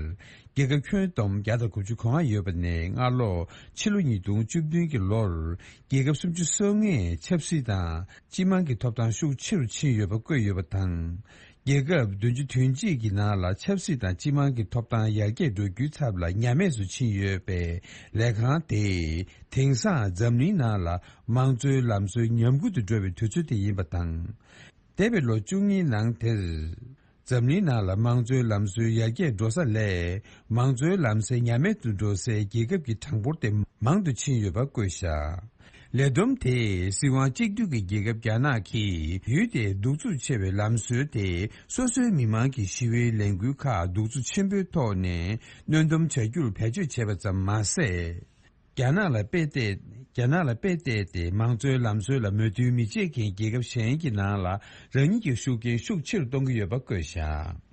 རྒྱལ་ཁབ་ཁྱོན་བསྡོམས་བརྒྱ་དང་དགུ་བཅུ་གོ་ལྔ་ཡོད་པ་ནས། སྔ་ལོ་ཕྱི་ལོ་ཉིས་སྟོང་བཅུ་བདུན་གྱི་ལོར་རྒྱལ་ཁབ་སུམ་ཅུ་སོ་ལྔས་ཆབ་སྲིད་དང་སྤྱི་དམངས་ཀྱི་ཐོབ་ཐང་ཤུགས་ཆེ་རུ་ཕྱིན་ཡོད་པ་བཀོད་ཡོད་པ་དང་། རྒྱལ་ཁབ་བདུན་ཅུ་དོན་གཅིག་གི་ནང་ལ་ཆབ་སྲིད་དང་སྤྱི་དམངས་ཀྱི་ཐོབ་ཐང་ཡར་རྒྱས་འགྲོ་རྒྱུའི་ཚབ་ལ་ཉམས་དམས་སུ་ཕྱིན་ཡོད་པས། ལས་ཁང་དེས་དེང་སང་འཛམ་གླིང་ནང་ལ་མང་གཙོའི་ལམ་སྲོལ་ཉམས་རྒུད་དུ་འགྲོ་བའི་དུས་ཚོད་དེ་ཡིན་པ་དང་། འདས་པའི་ལོ་བཅུ་གཉིས་ནང་དེར། འཛམ་གླིང་ནང་ལ་མང་གཙོའི་ལམ་སྲོལ་ཡར་རྒྱས་འགྲོ་ས་ལས། མང་གཙོའི་ལམ་སྲོལ་ཉམས་དམས་སུ་འགྲོ་སའི་རྒྱལ་ཁབ་ཀྱི་གྲངས་འབོར་དེ་མང་དུ་ཕྱིན་ཡོད་པ་བཀོད་བཞག་ལས་བསྡོམས་དེས་སྲིད་དབང་གཅིག་སྡུད་ཀྱི་རྒྱལ་ཁབ་རྒྱ་ནག་གིས་ཡུལ་དེའི་གདུག་རྩུབ་ཆེ་བའི་ལམ་སྲོལ་དེ་སོ་སོའི་མི་མང་གི་ཞི་བའི་ལས་འགུལ་ཁག་གདུག་རྩུབ་ཆེན་པོའི་ཐོག་ནས་གནོན་སྡོམ་བྱ་རྒྱུར་བེད་སྤྱོད་བྱས་པ་ཙམ་མ་ཟད། རྒྱ་ནག་ལ་དཔེ་བལྟས། རྒྱ་ནག་ལ་དཔེ་བལྟས་ཏེ་མང་གཙོའི་ལམ་སྲོལ་ལ་མོས་མཐུན་མི་བྱེད་མཁན་རྒྱལ་ཁབ་གཞན་གྱི་ནང་ལ་རང་ཉིད་ཀྱི་ཤུགས་རྐྱེན་ཤུགས་ཆེ་རུ་གཏོང་གི་ཡོད་པ་བཀོད་བཞག་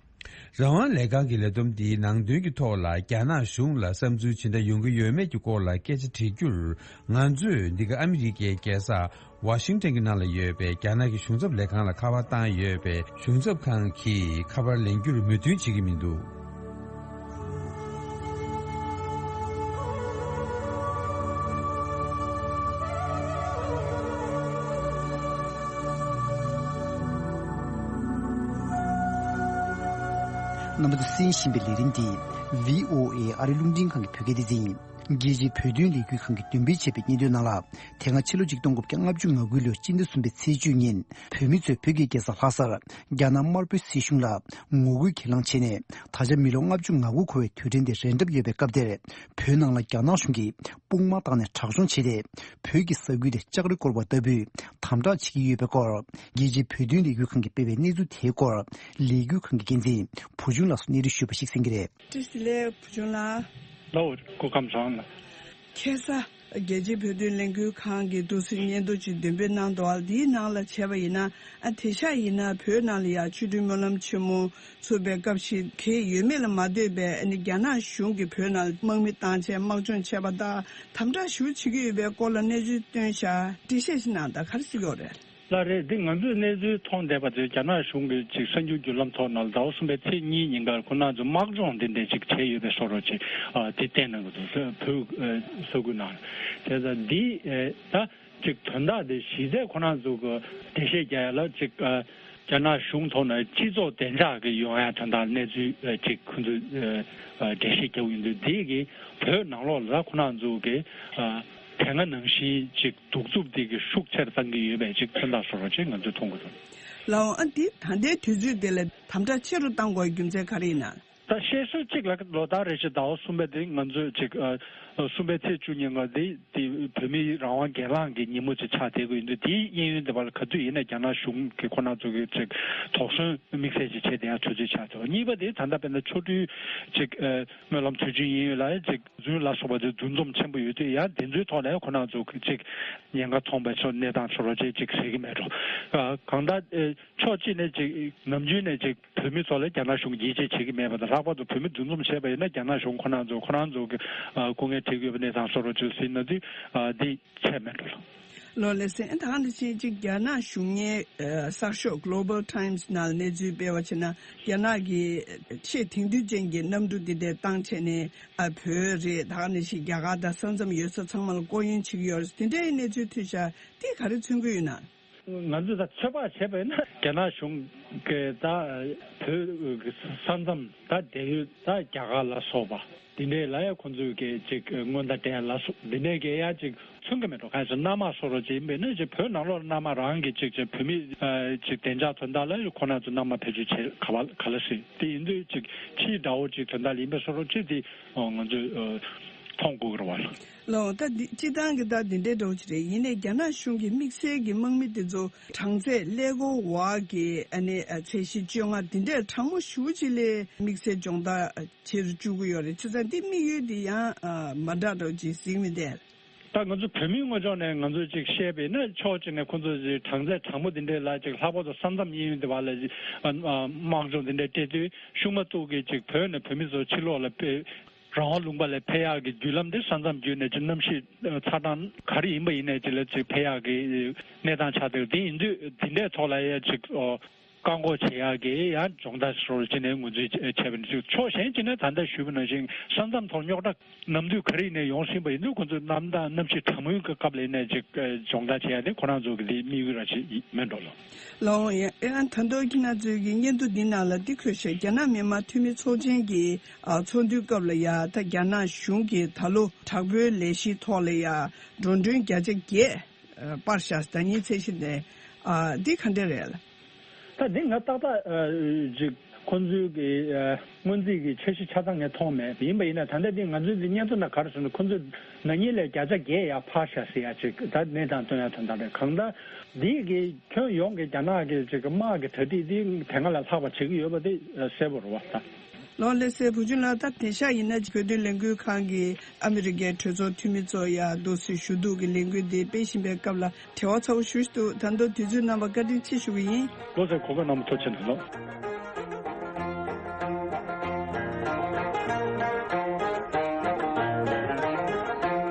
རང་དབང་ལས་ཁང་གི་ལས་བསྡོམས་འདིའི་ནང་དོན་གྱི་ཐོག་ལ། རྒྱ་ནག་གཞུང་ལ་བསམ་ཚུལ་ཇི་འདྲ་ཡོང་གི་ཡོད་མེད་ཀྱི་སྐོར་ལ་སྐད་ཆ་དྲི་རྒྱུར། ང་ཚོས་འདི་ག་ཨ་མི་རི་ཀའི་རྒྱལ་ས་ཝ་ཤིང་ཊོན་གྱི་ནང་ལ་ཡོད་པའི་རྒྱ་ནག་གི་གཞུང་ཚབ་ལས་ཁང་ལ་ཁ་པར་བཏང་ཡོད་པས། གཞུང་ཚབ་ཁང་གིས་ཁ་པར་ལེན་རྒྱུར་མོས་མཐུན་བྱེད་ཀྱི་མི་འདུག་རྣམ་པ་ཚོས་གསན་བཞིན་པའི་ལས་རིམ་འདི་བྷི་ཨོ་ཨེ་ཨ་རི་རླུང་འཕྲིན་ཁང་གི་བོད་སྐད་སྡེ་ཚན་ཡིན། རྒྱལ་སྤྱིའི་བོད་དོན་ལས་འགུལ་ཁང་གིས་འདོན་སྤེལ་བྱས་པའི་སྙན་ཐོའི་ནང་ལ། དེ་སྔ་ཕྱི་ལོ་ཆིག་སྟོང་དགུ་བརྒྱ་ལྔ་བཅུ་ང་དགུའི་ལོའི་སྤྱི་ཟླ་གསུམ་པའི་ཚེས་བཅུ་ཉིན། བོད་མི་ཚོས་བོད་ཀྱི་རྒྱལ་ས་ལྷ་སར་རྒྱ་ནག་དམར་པོའི་སྲིད་གཞུང་ལ་ངོ་རྒོལ་གྱེན་ལངས་བྱས་ནས། ད་ཆ་མི་ལོ་ལྔ་བཅུ་ང་དགུ་འཁོར་བའི་དུས་དྲན་དེ་རན་གྲབས་ཡོད་པའི་སྐབས་དེར། བོད་ནང་ལ་རྒྱ་ནག་གཞུང་གིས་དཔུང་དམག་བཏང་ནས་དྲག་སྦྱོང་བྱས་ཏེ། བོད་ཀྱི་ས་ཁུལ་དེ་ལྕགས་རི་བསྐོར་བ་ལྟ་བུའི་དམ་དྲག་བྱེད་ཀྱི་ཡོད་པའི་སྐོར། རྒྱལ་སྤྱིའི་བོད་དོན་ལས་འགུལ་ཁང་གིས་སྤེལ་བའི་གནས་ཚུལ་དེའི་སྐོར། ལས་འགུལ་ཁང་གི་འགན་འཛིན་བུ་ཆུང་ལགས་སུ་གནས་འདྲི་ཞུས་པ་ཞིག་གསན་གྱི་རེད། བཀྲ་ཤིས་བདེ་ལེགས་བུ་ཆུང་ལགས། ལགས་འོ། སྐུ་ཁམས་བཟང་ལགས། ཁ་སང་རྒྱལ་སྤྱིའི་བོད་དོན་ལས་འགུལ་ཁང་གིས་འདུག་སེ་སྙན་ཐོ་ཅིག་འདོན་སྤེལ་གནང་འདུག་ཨ། འདིའི་ནང་ལ་བྱས་པ་ཡིན་ན། ཨ། དེང་སང་ཡིན་ན་བོད་ནང་ལ་ཡང་ཆོ་འཕྲུལ་སྨོན་ལམ་ཆེན་མོ་ཚུགས་པའི་སྐབས་ཤིག་གི་ཡོད་མེད་ལ་མ་ལྟོས་པའི། ཨ་ནི་རྒྱ་ནག་གཞུང་གིས་བོད་ནང་དམག་མི་བཏང་བྱས་དམག་སྦྱོང་བྱས་པ་དང་། དམ་དྲག་ཞེ་པོ་བྱེད་ཀྱི་ཡོད་པའི་སྐོར་ལ་གནས་ཚུལ་བཏོན་ཤག་འགྲེལ་བཤད་ཅིག་གནང་དང་། ག་རེ་ཟེར་གྱི་ཡོད་རེད། ལགས་རེད། འདི་ང་ཚོས་གནས་ཚུལ་མཐོང་བསྡད་པ་དེ་རྒྱ་ནག་གཞུང་གིས་ཅིག་གསར་འགྱུར་བརྒྱུད་ལམ་ཐོག་ནང་ཟླ་བ་གསུམ་པའི་ཚེས་གཉིས་ཉིན་ཀར་ཁོ་རང་ཚོ་དམག་སྦྱོང་འདི་འདྲ་ཅིག་བྱས་ཡོད་པའི་བཟོ་འདྲ་ཅིག་ཨ། དེ་བསྟན་གནང་གི་འདུག་བོད་ཨ་ས་ཁུལ་ནང་། དེ་ད་འདི་ཨ་ད་ཅིག་དོན་དག་དེ་གཞི་རྩའི་ཁོ་རང་ཚོ་གི་འགྲེལ་བཤད་རྒྱག་ཡ་ལ་ཅིག་ཨ་རྒྱ་ནག་གཞུང་ཐོག་ནས་སྤྱི་ཚོགས་བདེ་འཇགས་ཀྱི་ཡོང་ཡ་དོན་དག་གནས་ཚུལ་ཨ་ཅིག་ཁོ་ཚོས་ཨ་ཨ་འགྲེལ་བཤད་རྒྱག་གི་ཡོད་འདུག་འདི་གིས་བོད་ནང་ལོགས་ལ་ཁོ་རང་ཚོ་གི་ཨ། དེ་སྔ་ནང་བཞིན་ཅིག་གདུག་རྩུབ་དེ་གི་ཤུགས་ཆེར་བཏང་གི་ཡོད་པའི་ཅིག་མཚོན་རྟགས་བཟོ་འདྲ་ཅིག་ང་ཚོས་མཐོང་གི་འདུག་ལགས་འོང་། ཨ། འདི་ད་ལྟའི་དུས་ཚོད་དེ་ལ་དམ་དྲག་ཆེ་རུ་བཏང་དགོས་རྒྱུ་མཚན་ག་རེ་ཡིན་ན། ད་བཤད་སྲོལ་གཅིག་ལ་ལོ་ལྟར་རེ་བཞིན་ཟླ་བ་གསུམ་པ་དེ་ང་ཚོས་ཅིག་ཨ། གསུམ་པའི་ཚེས་བཅུ་ཉིན་ང་དེ་དེ་བོད་མིའི་རང་དབང་སྒེར་ལངས་ཀྱི་ཉིན་མོ་ཅིག་ཆགས་བསྡད་ཀྱི་ཡོད་འདུག་དེའི་གཡས་གཡོན་དེ་བར་ག་དུས་ཡིན་ན་རྒྱ་ནག་གཞུང་གིས་ཁོ་རང་ཚོ་གི་ཅིག་དོགས་ཟོན་དམིགས་བསལ་ཅིག་བྱས་བསྡད་ཡ་ཚོད་ཚོད་ཆགས་ཚར་བ། གཉིས་པ་དེ་ད་ལྟ་དཔེར་ན་ཆོ་འཕྲུལ་ཅིག་ཨ། སྨོན་ལམ་དུས་ཆེན་ཡིན་ཡོད་ལ་ཅིག་རྫུན་ལ་སོགས་པ་དེ་འདུ་འཛོམས་ཆེན་པོ་ཡོད་དུས་ཡང་དེ་ཚོའི་ཐོག་ལ་ཁོ་རང་ཚོ་གཅིག་ཉེན་ཁ་མཐོང་པའི་ཕྱོགས་གནས་སྟངས་ཕྱོགས་རོ་ཅེས་གཅིག་ཟེར་གྱི་མེད་འགྲོ། གང་ལྟར་ཕྱོགས་གཅིག་ནས་ཅིག་ནམ་རྒྱུན་ནས་ཅིག་བོད་མི་ཚོ་ལ་རྒྱ་ནག་གཞུང་གིས་ཡིད་ཆེས་བྱེད་ཀྱི་མེད་པ་དང་། ལྷག་པར་དུ་བོད་མི་འདུ་འཛོམས་བྱས་པ་ཡིན་ན་རྒྱ་ནག་གཞུང་ཁོ་རང་ཚོ་ཁོ་རང་ཚོ་གི་སྐུ་ངལ་འཕྲད་ཀྱི་ཡོད་པ་གནས་སྟངས་ཕྱོགས་རོ་ཅེས་ཟེར་ན་དེ་འདི་བྱས་མེད་འགྲོ། ལགས་ལགས་སེ། ད་ག་ནང་བཞིན་ཅིག་རྒྱ་ནག་གཞུང་གཉེར་གསར་ཤོག་Global Times་ནང་ལ་གནས་ཚུལ་སྤེལ་བ་བྱས་ན། རྒྱ་ནག་གི་ཆེས་དེང་དུས་ཅན་གྱི་གནམ་གྲུ་འདི་འདྲ་བཏང་བྱས་ནས། ཨ། བོད་རེད། ད་ག་ནང་བཞིན་རྒྱ་གར་དང་ས་མཚམས་ཡོད་ས་ཚང་མ་ལ་སྐོར་གཡེང་བྱེད་ཀྱི་ཡོད་རེད། དེ་འདྲའི་གནས་ཚུལ་ཐོས་ཤག་འདི་ག་རེ་མཚོན་གྱི་ཡོད་ན། ང་ཚོས་ད་ཚོད་དཔག་བྱས་པ་ཡིན་ན། རྒྱ་ནག་གཞུང་གིས་ད་བོད་ཀྱི་ས་མཚམས། ད་དེ་ཡོད། ད་རྒྱ་གར་ལ་སོགས་པ་འདི་འདྲའི་ལ་ཡང་ཁོང་ཚོས་ཀྱི་ཅིག་སྔོན་བརྡ་སྤྲད་ལ་སོགས་འདི་འདྲའི་གི་ཡང་ཅིག་མཚོན་གྱི་མེད་འགྲོ། གང་ཡིན་ཟེར་ན་མནའ་མ་བཟོ་འདྲ་ཅིག་ཡིན་པས་ན། ཅིག་བོད་ནང་ལོགས་ལ་མནའ་མ་རང་གི་ཅིག་ཅིག་བོད་མི་ཅིག་བདེ་འཇགས་དོན་དག་ལ་ཁོ་རང་ཚོ་མནའ་མ་བེད་སྤྱོད་བྱེད་ག་བ་ག་ལ་སྲིད། དེ་ཡིན་དུས་ཅིག་ཕྱིའི་དགྲ་བོ་ཅིག་དོན་དག་ལ་ཡིན་པའི་བཟོ་འདྲ་ཅིག་དེ་ང་ཚོས་མཐོང་དགོས་ཀྱི་རེད་བ། ལགས། ད་འདི་སྤྱིར་བཏང་གི་ད་འདི་འདྲའི་འདྲ་བོ་ཅིག་རེད། ཡིན་ནའི་རྒྱ་ནག་གཞུང་གི་དམིགས་བསལ་གྱི་དམག་མི་དེ་ཚོ་གྲངས་ཚད་ཀླད་ཀོར་བ་གི་ཨ་ནི་ཚད་གཞི་བཅོ་ལྔ་འདི་འདྲའི་གྲངས་མང་ཞེ་པོ་ཅིག་ལ་དམིགས་བསལ་སྦྱོང་བརྡར་བྱེད་དུ་བཅུག་གི་ཡོད་རེད། བྱས་ཙང་འདི་དམིགས་ཡུལ་འདི་ཡང་མ་འདྲ་འདྲ་བོ་ཅིག་གཟིགས་མི་འདུག་ད་ང་ཚོ་བོད་མིའི་ངོས་ཕྱོགས་ནས་ང་ཚོས་ཅིག་བཤད་པ་ཡིན་ན། ཕྱོགས་གཅིག་ནས་ཁོང་ཚོ་ཅིག་གྲངས་ཚད་གྲངས་མང་པོ་འདི་འདྲའི་ལ་ཅིག་ལྷག་པར་དུ་ས་མཚམས་གཡས་གཡོན་དེ་བ་ལ་ཅིག་ཨ་ཨ་དམག་སྦྱོང་འདི་འདྲའི་སྤྲད་དུས། གཞུང་མ་གཏོགས་ཀྱི་ཅིག་བོད་ནས་བོད་མི་ཚོ་ཕྱི་ལོགས་ལ་ཕེབས། རང་དབང་ལུང་པ་ལ་ཕེབས་ཡག་གི་བརྒྱུད་ལམ་དེ་ས་མཚམས་བརྒྱུད་ནས་ཅིག་གནམ་གཤིས་ཚ་གྲང་ག་རེ་ཡིན་པ་ཡིན་ནའི་ཅིག་ལ་ཅིག་ཕེབས་ཡག་གི་གནས་སྟངས་ཆགས་བསྡད་ཡོད། དེ་ཡིན་དུས་འདི་འདྲའི་ཐོག་ལ་ཡང་ཅིག་ཨོ། བཀག་འགོག་བྱེད་ཡག་གི་ཡང་སྦྱོང་བརྡར་སོགས་བྱས་ནས་ངོས་འཛིན་བྱས་པ་ཡིན། ཕྱོགས་གཞན་གཅིག་ནས་ད་ལྟ་ཞུས་པ་ནང་བཞིན་ས་མཚམས་ཐོག་རྙོག་དྲ་ནམ་དུས་ག་རེ་ཡིན་ནའི་ཡོང་སྲིད་པ་ཡིན་དུས། ཁོང་ཚོས་གནམ་དྭངས་གནམ་གཤིས་གྲང་མོའི་སྐབས་ལ་ཡིན་ནའི་ཅིག་སྦྱོང་བརྡར་བྱེད་ཡག་དེ་ཁོ་རང་ཚོ་གི་དེ་དམིགས་ཡུལ་རང་ཞིག་མིན་འགྲོ་ལགས། ལགས། ཡང་ད་དུང་ཁྱེད་རང་ཚོའི་གི་སྙན་ཐོ་འདི་ནང་ལ་འདི་འཁོད་བཞག་རྒྱ་ནག་མི་དམངས་འཐུས་མི་ཚོགས་ཆེན་གྱི་ཨ་ཚོགས་འདུའི་སྐབས་ལ་ཡ། ད་རྒྱ་ནག་གཞུང་གིས་ད་ལོ་དྲག་པོའི་ལས་གཞིའི་ཐོག་ལ་ཡ་འགྲོ་གྲོན་བརྒྱ་ཆ་བརྒྱད་ཨ་སྤར་བཞག་ཟླ་ཉིན་ཚད་གཞི་ནས། ཨ་འདི་ག་འདྲ་རེད། ད་འདི་ང་ཏག་ཏག་ཨ་ཅིག་ཁོང་ཚོའི་གི་ཨ་སྔོན་རྩིས་ཀྱི་འཆར་གཞི་ཆ་ཚང་ངས་མཐོང་མེད། ཡིན་པ་ཡིན་ན་ད་ལྟ་འདི་ང་ཚོའི་འདི་སྙན་ཐོ་ནང་ག་རེ་ཟེར་ན། ཁོང་ཚོས་ན་ནིང་ལས་བརྒྱ་ཆ་བརྒྱད་ཡར་འཕར་བཞག་ཟེར་ཡག་ཅིག་ད་གནས་སྟངས་སྟོན་ཡག་དོན་དག་རེད། གང་ལྟར་འདི་གི་ཁྱོན་ཡོངས་ཀྱི་རྒྱ་ནག་གི་ཅིག་དམག་གི་གྲ་སྒྲིག་འདི་དེ་སྔ་ལ་ལྷག་པ་བྱེད་ཀྱི་ཡོད་པ་དེ་གསལ་པོ་རེད་བ། ད། ལགས་ལགས་སོ། བུ་ཆུང་ལགས། ད་དེང་སང་ཡིན་ན་བོད་དོན་ལས་འགུལ་ཁང་གིས་ཨ་མི་རི་ཀའི་གྲོས་ཚོགས་འཐུས་མི་ཚོ་ཡ་འདུག་སེ་ཞུ་གཏུག་གི་ལས་འགུལ་འདི་སྤེལ་བཞིན་པའི་སྐབས་ལ་བྲེལ་བ་ཚ་པོ་ཞེ་པོ་ཅིག་འདུག་ད་དུང་དུས་ཚོད་གནང་བར་བཀའ་དྲིན་ཆེ་ཞུ་གི་ཡིན། ལགས་སོ། གོ་སྐབས་གནང་བར་ཐུགས་རྗེ་ཆེ་གནང་།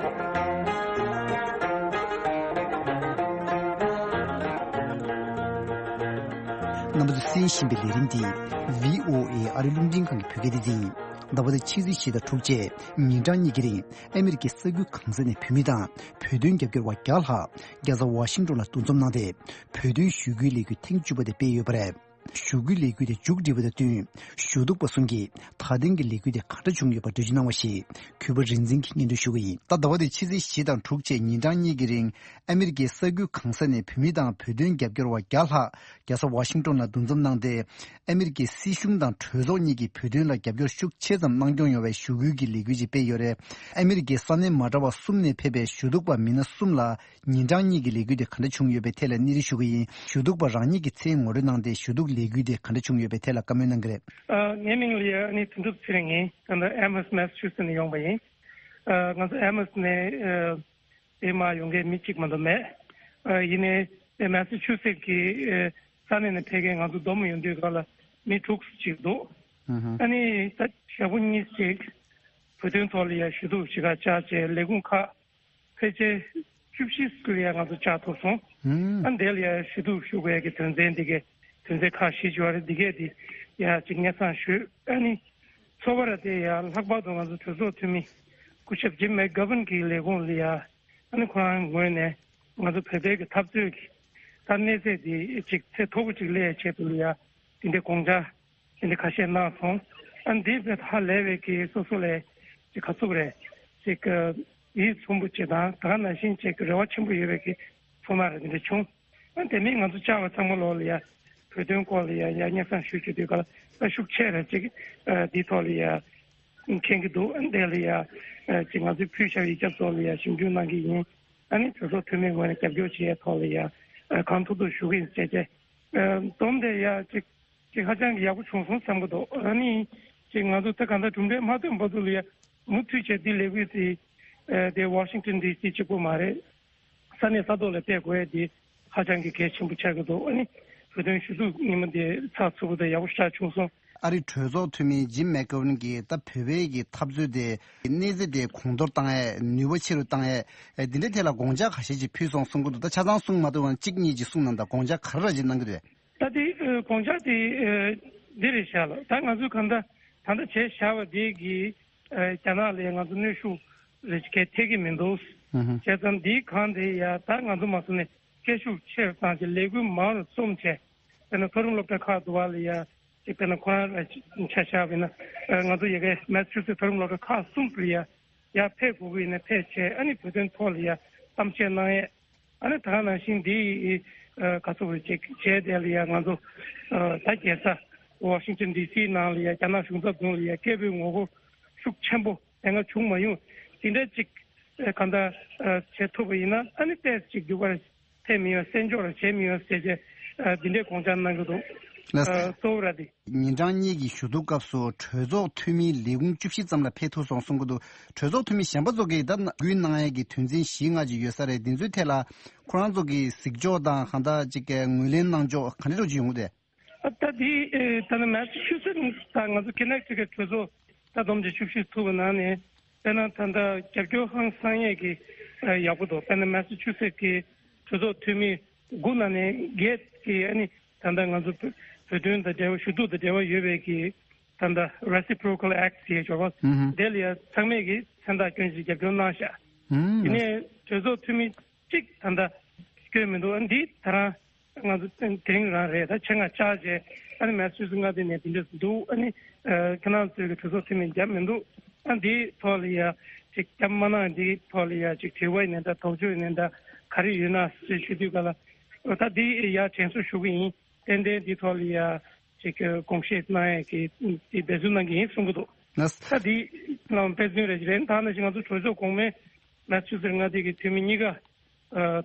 རྣམ་པ་ཚོས་གསན་བཞིན་པའི་ལས་རིམ་འདི་བྷི་ཨོ་ཨེ་ཨ་རིའི་རླུང་འཕྲིན་ཁང་གི་བོད་སྐད་སྡེ་ཚན་ཡིན། ཟླ་བ་འདིའི་ཕྱི་ཚེས་བཞི་དང་དྲུག་བཅས་ཉིན་གྲངས་གཉིས་ཀྱི་རིང་ཨ་མི་རི་ཀའི་ས་ཁུལ་གང་ས་ནས་བོད་མི་དང་བོད་དོན་རྒྱབ་སྐྱོར་བ་བརྒྱ་ལྷག་རྒྱལ་ས་ཝ་ཤིང་ཏོན་ལ་འདུ་འཛོམས་གནང་སྟེ། བོད་དོན་ཞུ་སྐུལ་ལས་འགུལ་ཐེངས་བཅུ་པ་དེ་སྤེལ་ཡོད་པ་རེད། ཞུ་སྐུལ་ལས་འགུལ་དེ་མཇུག་བསྒྲིལ་བ་དང་བསྟུན། ཞུ་གཏུག་པ་གསུམ་གྱིས་ད་ཐེངས་ཀྱི་ལས་འགུལ་དེ་ག་འདྲ་བྱུང་ཡོད་པ་འགྲེལ་བརྗོད་གནང་བ་ཞིག་གུས་པ་རིག་འཛིན་གྱིས་སྙན་སྒྲོན་ཞུ་གི་ཡིན། ད་ཟླ་བ་འདིའི་ཕྱི་ཚེས་བཞི་དང་དྲུག་བཅས་ཉིན་གྲངས་གཉིས་ཀྱི་རིང་ཨ་མི་རི་ཀའི་ས་ཁུལ་གང་ས་ནས་བོད་མི་དང་བོད་དོན་རྒྱབ་སྐྱོར་བ་བརྒྱ་ལྷག་རྒྱལ་ས་ཝ་ཤིང་ཏོན་ལ་འདུ་འཛོམས་གནང་སྟེ། ཨ་མི་རི་ཀའི་སྲིད་གཞུང་དང་གྲོས་ཚོགས་གཉིས་ཀྱིས་བོད་དོན་ལ་རྒྱབ་སྐྱོར་ཤུགས་ཆེ་ཙམ་གནང་སྐྱོང་ཡོང་བའི་ཞུ་སྐུལ་གྱི་ལས་འགུལ་ཅིག་སྤེལ་ཡོད་རེད། ཨ་མི་རི་ཀའི་ས་གནས་མ་འདྲ་བ་གསུམ་ནས་ཕེབས་པའི་ཞུ་གཏུག་པ་མི་སྣ་གསུམ་ལ། ཉིན་གྲངས་གཉིས་ཀྱི་ལས་འགུལ་དེ་ག་འདྲ་བྱུང་ཡོད་པའི་ཐད་ལ་སྣེ་རིས་ཞུ་གི་ཡིན། ཞུ་གཏུག་པ་རང་ཉིད་ཀྱི་མཚན་ངོ་སྤྲོད་གནང་སྟེ། ཞུ་གཏུག་ལས་འགུལ་དེ་ག་འདྲ་བྱུང་ཡོད་པའི་ཐད་ལ་བཀའ་མོལ་གནང་གི་རེད། ཨ། ངའི་མིང་ལ་ཡ་ཨ་ནི་དོན་གྲུབ་ཚེ་རིང་ཡིན། ང་ཚོ་ཨེ་མོ་སི་མེ་སི་ཆུ་སེ་ནས་ཡོང་པ་ཡིན། ཨ། ང་ཚོ་ཨེ་མོ་སི་ནས་ཨ་དེ་མ་ཡོང་མཁན་མི་གཅིག་མ་གཏོགས་མེད། ཨ། ཡིན་ནའི་དེ་མེ་སི་ཆུ་སེ་གི་ཨ་ས་གནས་ནས་ཕེབས་མཁན་ང་ཚོ་བསྡོམས་ཡོང་དུས་ག་ལ་མི་དྲུག་ཅིག་འདུག་ཨ་ནི་ད་ཞག་པོ་གཉིས་ཅིག་བོད་དོན་ཐོག་ལ་ཡ་ཞུ་གཏུག་བྱེད་ག་བཅར་བྱས། ལས་ཁུངས་ཁག་ཕལ་ཆེར་བཅུ་བཞི་ལ་ཡ་ང་ཚོ་བཅར་ཐུབ་སོང་། ཨ་འདི་ལ་ཡ་ཞུ་གཏུག་ཞུ་དགོས་ཀྱི་དོན་ཚན་འདི་གའི་དོན་ཚན་ཁག་བཞི་ཅིག་ཡོད་རེད། འདི་གས་འདི་ཡ་ཅིག་སྙན་སེང་ཞུས། ཨ་ནི་ཚོགས་པ་ར་དེ་ཡ་ལྷག་པར་དུ་ང་ཚོ་གྲོས་ཚོགས་འཐུས་མི་སྐུ་ཞབས་ཇིམ་མེག་གྷ་ཝན་གྱི་ལས་ཁུངས་ལ་ཡ། ཨ་ནི་ཁོ་རང་ངོས་ནས་ང་ཚོ་བོད་པའི་གི་འཐབ་རྩོད་ཀྱི་ད་གནས་ཚད་འདི་ཅིག་ཚད་མཐོ་པོ་ཅིག་སླེབས་ཆེད་དུ་ལ་ཡ་དེ་འདྲའི་དགོངས་འཆར་དེ་འདྲ་ཁ་ཤས་གནང་སོང་། ཨ་འདི་བས་ཧ་ལས་པའི་གི་སོ་སོ་ལས་ཅིག་ག་ཚུགས་རེད། ཅིག་ཡིད་ཚིམ་པོ་ཅིག་དང་ད་ག་ནང་བཞིན་ཅིག་རེ་བ་ཆེན་པོ་ཡོད་པའི་གི་ཚོར་སྣང་རེ་འདི་འདྲ་བྱུང་། ཨ་དེ་མིན་ང་ཚོ་བཅར་བ་ཚང་མ་ལོག་ལ་ཡ་བོད་དོན་སྐོར་ལ་ཡ་ཡ་སྙན་སེང་ཞུ་བྱེད་དུས་ག་ལ་ཤུགས་ཆེ་རེ་ཅིག་འདིའི་ཐོག་ལ་ཡ་མཁྱེན་གྱི་འདུག་ཨ་འདི་ལ་ཡ་ཅིག་ང་ཚོས་ཕུལ་བཞག་པའི་ཡིག་ཆ་སོགས་ལ་ཡ་ཞིབ་འཇུག་གནང་གི་ཡིན། ཨ་ནི་གྲོས་ཚོགས་འཐུས་མིའི་ངོས་ནས་རྒྱབ་སྐྱོར་བྱེད་ཡའི་ཐོག་ལ་ཡ་གང་ཐུབ་ཐུབ་ཞུ་གི་ཡིན་ཟེར་བྱས། ཨ་བསྡོམས་ཏེ་ཡ་ཅིག་ཅིག་ཧ་ཅང་གི་ཡག་པོ་བྱུང་སོང་བསམ་གི་འདུག་ཨ་ནི་ཅིག་ང་ཚོ་ད་གང་ལྟར་གྲུབ་འབྲས་མ་ཐོན་བར་དུ་ལ་ཡ་མུ་མཐུད་བྱས་འདི་ལས་འགུལ་དེ་ཨ་དེ་ཝ་ཤིང་ཏོན་ཌི་སི་གཅིག་པོ་མ་རེད། ས་གནས་ས་ཐོག་ལ་སྤེལ་དགོས་ཡ་དེ་ཧ་ཅང་གི་གལ་ཆེན་པོ་ཆགས་ཀྱི་འདུག་ཨ་ནི་བོད་དོན་ཞུ་གཏུག་ཉིན་མོ་དེ་ཚགས་ཚུད་པོ་དང་ཡག་པོ་ཞེ་དྲག་བྱུང་སོང་། ཨ་རིའི་གྲོས་ཚོགས་འཐུས་མི་ཇིམ་མེག་གྷ་ཝན་གྱིས་ད་བོད་པའི་གི་འཐབ་རྩོད་དེ་གནས་ཚད་དེ་གོང་མཐོར་བཏང་ཡས། ནུས་པ་ཆེ་རུ་བཏང་ཡས། འདི་འདྲའི་ཐད་ལ་དགོངས་འཆར་ཁ་ཤས་ཅིག་ཕུལ་སོང་གསུང་གི་འདུག་ད་ཆ་ཚང་གསུང་མ་ཐུབ་ན་གཅིག་གཉིས་ཅིག་གསུང་གནང་དང་། དགོངས་འཆར་ག་རེ་ར་ཅིག་གནང་གི་འདུག་ད་དེ་ཨ་དགོངས་འཆར་དེ་ཨ་འདི་རེད་བཞག་ལ། ད་ང་ཚོས་གང་ལྟར་ད་ལྟ་བྱས་བཞག་པ་དེ་གིས་ཨ་རྒྱ་ནག་ལ་ང་ཚོ་གནོན་ཤུགས་རེ་ཅིག་གས་ཐེབས་ཀྱི་མི་འདུག་ཨུ་ཧུ། བྱས་ཙང་འདིའི་སྒང་དེ་ཡ་ད་ང་ཚོ་མ་སོང་ནས་ སྐད་ཤུགས་ཆེ་རུ་བཏང་བྱས་ལས་འགུལ་མང་རུ་བརྩམས་བྱས། དཔེར་ན་མཐོ་རིམ་སློབ་གྲྭ་ཁག་འདུག་པ་ལ་ཡ་ཅིག་དཔེར་ན་ཁོ་རང་ཆ་བཞག་པ་ཡིན་ན་ང་ཚོ་ཡ་གི་མེ་སི་ཆུ་སེ་མཐོ་རིམ་སློབ་གྲྭ་ཁག་གསུམ་ལ་ཡ་ཡར་ཕེབས་དགོས་ཀྱི་ཡིན་ན་ཕེབས་བྱས། ཨ་ནི་བོད་དོན་ཐོག་ལ་ཡ་གཏམ་བཤད་གནང་ཡས། ཨ་ནི་ད་ག་ནང་བཞིན་འདི་ཨ་ག་ཚོད་ཅིག་བྱས་དེ་ལ་ཡ་ང་ཚོ་ཨ་ད་རྒྱལ་ས་ཝ་ཤིང་ཊོན་ཌི་སི་ནང་ལ་ཡ་རྒྱ་ནག་གཞུང་ཚབ་དྲུང་ལ་ཡ་སྐད་འབོད་ངོ་རྒོལ་ཤུགས་ཆེན་པོ་དེ་སྔ་བྱུང་མ་མྱོང་། དེ་འདྲ་ཅིག་ཨ་གང་ལྟར་ཨ་བྱེད་ཐུབ་པ་ཡིན་ན་ཨ་ནི་ཏོག་ཙམ་ཅིག་འགྱུར་བ་ཕེབས་མི་ཡོང་། བཙན་འཇོག་ར་བྱེད་མི་ཡོང་ཟེར་བྱས་ཨ་འདི་འདྲའི་དགོངས་འཆར་གནང་གི་འདུག་ལགས་སོ། ཨ་གཙོ་བོ་ར་དེ། ཉིན་གྲངས་གཉིས་ཀྱི་ཞུ་གཏུག་སྐབས་སུ་གྲོས་ཚོགས་འཐུས་མི་ལས་ཁུངས་བཅུ་བཞི་ཙམ་ལ་ཕེབས་ཐུབ་སོང་གསུང་གི་འདུག་གྲོས་ཚོགས་འཐུས་མི་གཞན་པ་ཚོ་གིས་ད་འགུལ་གནང་ཡས་ཀྱི་དོན་ཚན་བཞི་ལྔ་ཅིག་ཡོད་ས་རེད། འདི་ཚོའི་ཐད་ལ་ཁོ་རང་ཚོ་གིས་གཟིགས་ཕྱོགས་དང་གང་ལྟར་ཅིག་ངོས་ལེན་གནང་ཕྱོགས་ག་འདྲ་ཅིག་ཡོང་གི་འདུག་ད་དེ་ད་ནི་མེ་སི་ཆུ་སེ་ཊི་དང་ང་ཚོ་ཁེ་ནེག་ཊི་ཀེ་ཊི་གྲོས་ཚོགས་ད་བསྡོམས་ཀྱི་བཅུ་བཞི་ཐུག་པའི་ནང་ནས་དཔེར་ན་ད་ལྟ་རྒྱབ་སྐྱོར་ཧང་སང་ཡས་ཀྱི་ཡག་པོ་འདུག་དཔེར་ན་མེ་སི་ཆུ་སེ་ཊི་ཀྱི་གྲོས་ཚོགས་འཐུས་མི་དགུ་ནང་ནས་བརྒྱད་ཀྱིས་ཨ་ནི་ད་ལྟ་ང་ཚོ་བོད་དོན་དང་འབྲེལ་བ་ཞུ་གཏུག་དང་འབྲེལ་བ་ཡོད་པའི་གི་ད་ལྟ་Reciprocal Act ཞེས་བརྗོད་པ་དེ་ལ་ཡ་ཚང་མས་ཀྱིས་མཚན་རྟགས་བསྐྱོན་ཞིང་རྒྱབ་སྐྱོར་གནང་ཤག་དེ་ནས་གྲོས་ཚོགས་འཐུས་མི་གཅིག་ད་ལྟ་བསྐྱོན་མི་འདུག་འདི་ད་རང་ང་ཚོ་དེ་རིང་རང་རེད། ད་ཆེད་མངགས་བཅར་རྗེས་ཨ་ནི་མེ་སི་ཆུ་སི་མངའ་སྡེ་ནས་དེ་འདྲ་འདུག་ཨ་ནི་ཁྱེད་རང་ཚོའི་གི་གྲོས་ཚོགས་འཐུས་མི་རྒྱབ་མི་འདུག་ཨ་འདིའི་ཐོག་ལ་ཡ་ཅིག་རྒྱབ་མ་གནང་། འདིའི་ཐོག་ལ་ཡ་ཅིག་དྲི་བ་ཡིན་ནའི་འདྲ། དོགས་གཅོད་ཡིན་ནའི་འདྲ། ག་རེ་ཡོད་ན་ཞེས་ཞུ་དུས་ག་ལ་ད་འདི་ཡ་དྲན་གསོ་ཞུ་གི་ཡིན། ཏན་ཏན་འདིའི་ཐོག་ལ་ཡ་ཅིག་དགོངས་བཞེས་གནང་ཡས་ཀྱི་འདི་འབད་བརྩོན་གནང་གི་ཡིན་གསུང་གི་འདུག་ད་འདི་ལམ་དཔེ་མཚོན་རེ་རེད། ད་ནང་བཞིན་ང་ཚོ་གྲོས་ཚོགས་གོང་མའི་མེ་སི་ཆུ་སེ་ཊི་མངའ་སྡེ་གི་འཐུས་མི་གཉིས་ཀ་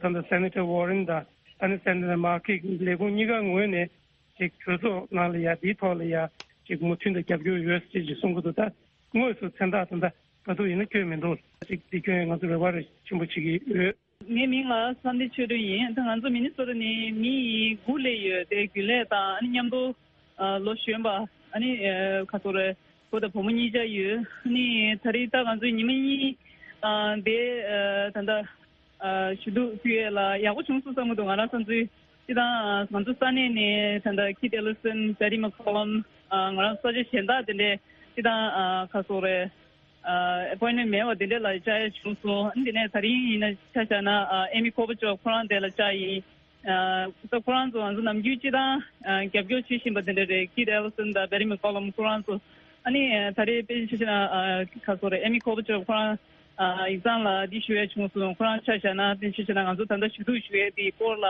ད་ལྟ་སེ་ནེ་ཊར་ཝོ་རེན་དང་ཨ་ནི་སེ་ནེ་ཊར་མར་ཀེ་ལས་ཁུངས་གཉིས་ཀ་ངོས་ནས་ཅིག་གྲོས་ཚོགས་ནང་ལ་ཡ་འདིའི་ཐོག་ལ་ཡ་ཅིག་མོས་མཐུན་དང་རྒྱབ་སྐྱོར་ཡོད་ཅེས་ཅིག་གསུང་གི་འདུག་ད་དངོས་སུ་མཚན་རྟགས་ད་ལྟ་ག་དུས་ཡིན་ན་བསྐྱོན་མི་འདུག་ཅིག་འདི་སྐྱོན་ང་ཚོ་རེ་བ་རེ་ཆེན་པོ་བྱེད་ཀྱི་ཡོད། ངའི་མིང་ལ་བསམ་འཕེལ་ཆོས་སྒྲོན་ཡིན། ད་ང་ཚོ་མི་ནི་སོ་ཊ་ནས་མི་དགུ་སླེབས་ཡོད། དེ་རྒྱུན་ལས་དང་ཨ་ནི་མཉམ་དུ་ཨ་ལོ་གཞོན་པ་ཨ་ནི་ཨ་ག་ཚོད་རེད། བུ་དང་བུ་མོ་གཉིས་ཆ་ཡོད། ཨ་ནི་ད་རེས་ད་ང་ཚོའི་ཉི་མ་གཉིས་ཨ་དེ་ཨ་ད་ལྟ་ཨ་ཞུ་གཏུག་ཕུལ་ཡས་ལ་ཡག་པོ་བྱུང་སོང་བསམ་གྱི་འདུག་ང་རང་བསམ་ཚུལ་སྤྱིར་བཏང་ཨ་ང་ཚོ་ས་གནས་ནས་ད་ལྟ་Keith Ellison, Betty McCollum ཨ་ང་རང་ས་ཆ་གཞན་དག་དེ་འདྲའི་སྤྱིར་བཏང་ཨ་ག་ཚོད་རེད། ཨ་ཨེ་པོའིན་མེན་མེད་པ་དེ་འདྲ་ལ་བཅར་ཡ་བྱུང་སོང་། ཨ་ནི་དེ་ནས་ད་རིང་ཡིན་ན་ཆ་བཞག་ན་ཨ་ཨེ་མི་ཁོ་པ་ཅོབ་ཁོ་རང་དེ་ལ་བཅར་ཡིན། ཨ་ད་ཁོ་རང་ཚོ་ང་ཚོ་ནམ་རྒྱུན་སྤྱིར་བཏང་ཨ་རྒྱབ་སྐྱོར་བྱེད་བཞིན་པ་དེ་འདྲ་རེད། Keith Ellison དང་Betty McCollum ཁོ་རང་ཚོ། ཨ་ནི་ཨ་ད་རེས་དཔེ་ཆ་བཞག་ན་ཨ་ག་ཚོད་རེད། ཨེ་མི་ཁོ་པ་ཅོབ་ཁོ་རང་ཨ་ཡིག་ཚང་ལ་འདི་ཞུ་ཡ་བྱུང་སོང་། ཁོ་རང་ཆ་བཞག་ན་དཔེ་ཆ་བཞག་ན་ང་ཚོ་ད་ལྟ་ཞུ་གཏུག་ཞུ་ཡ་དེའི་སྐོར་ལ་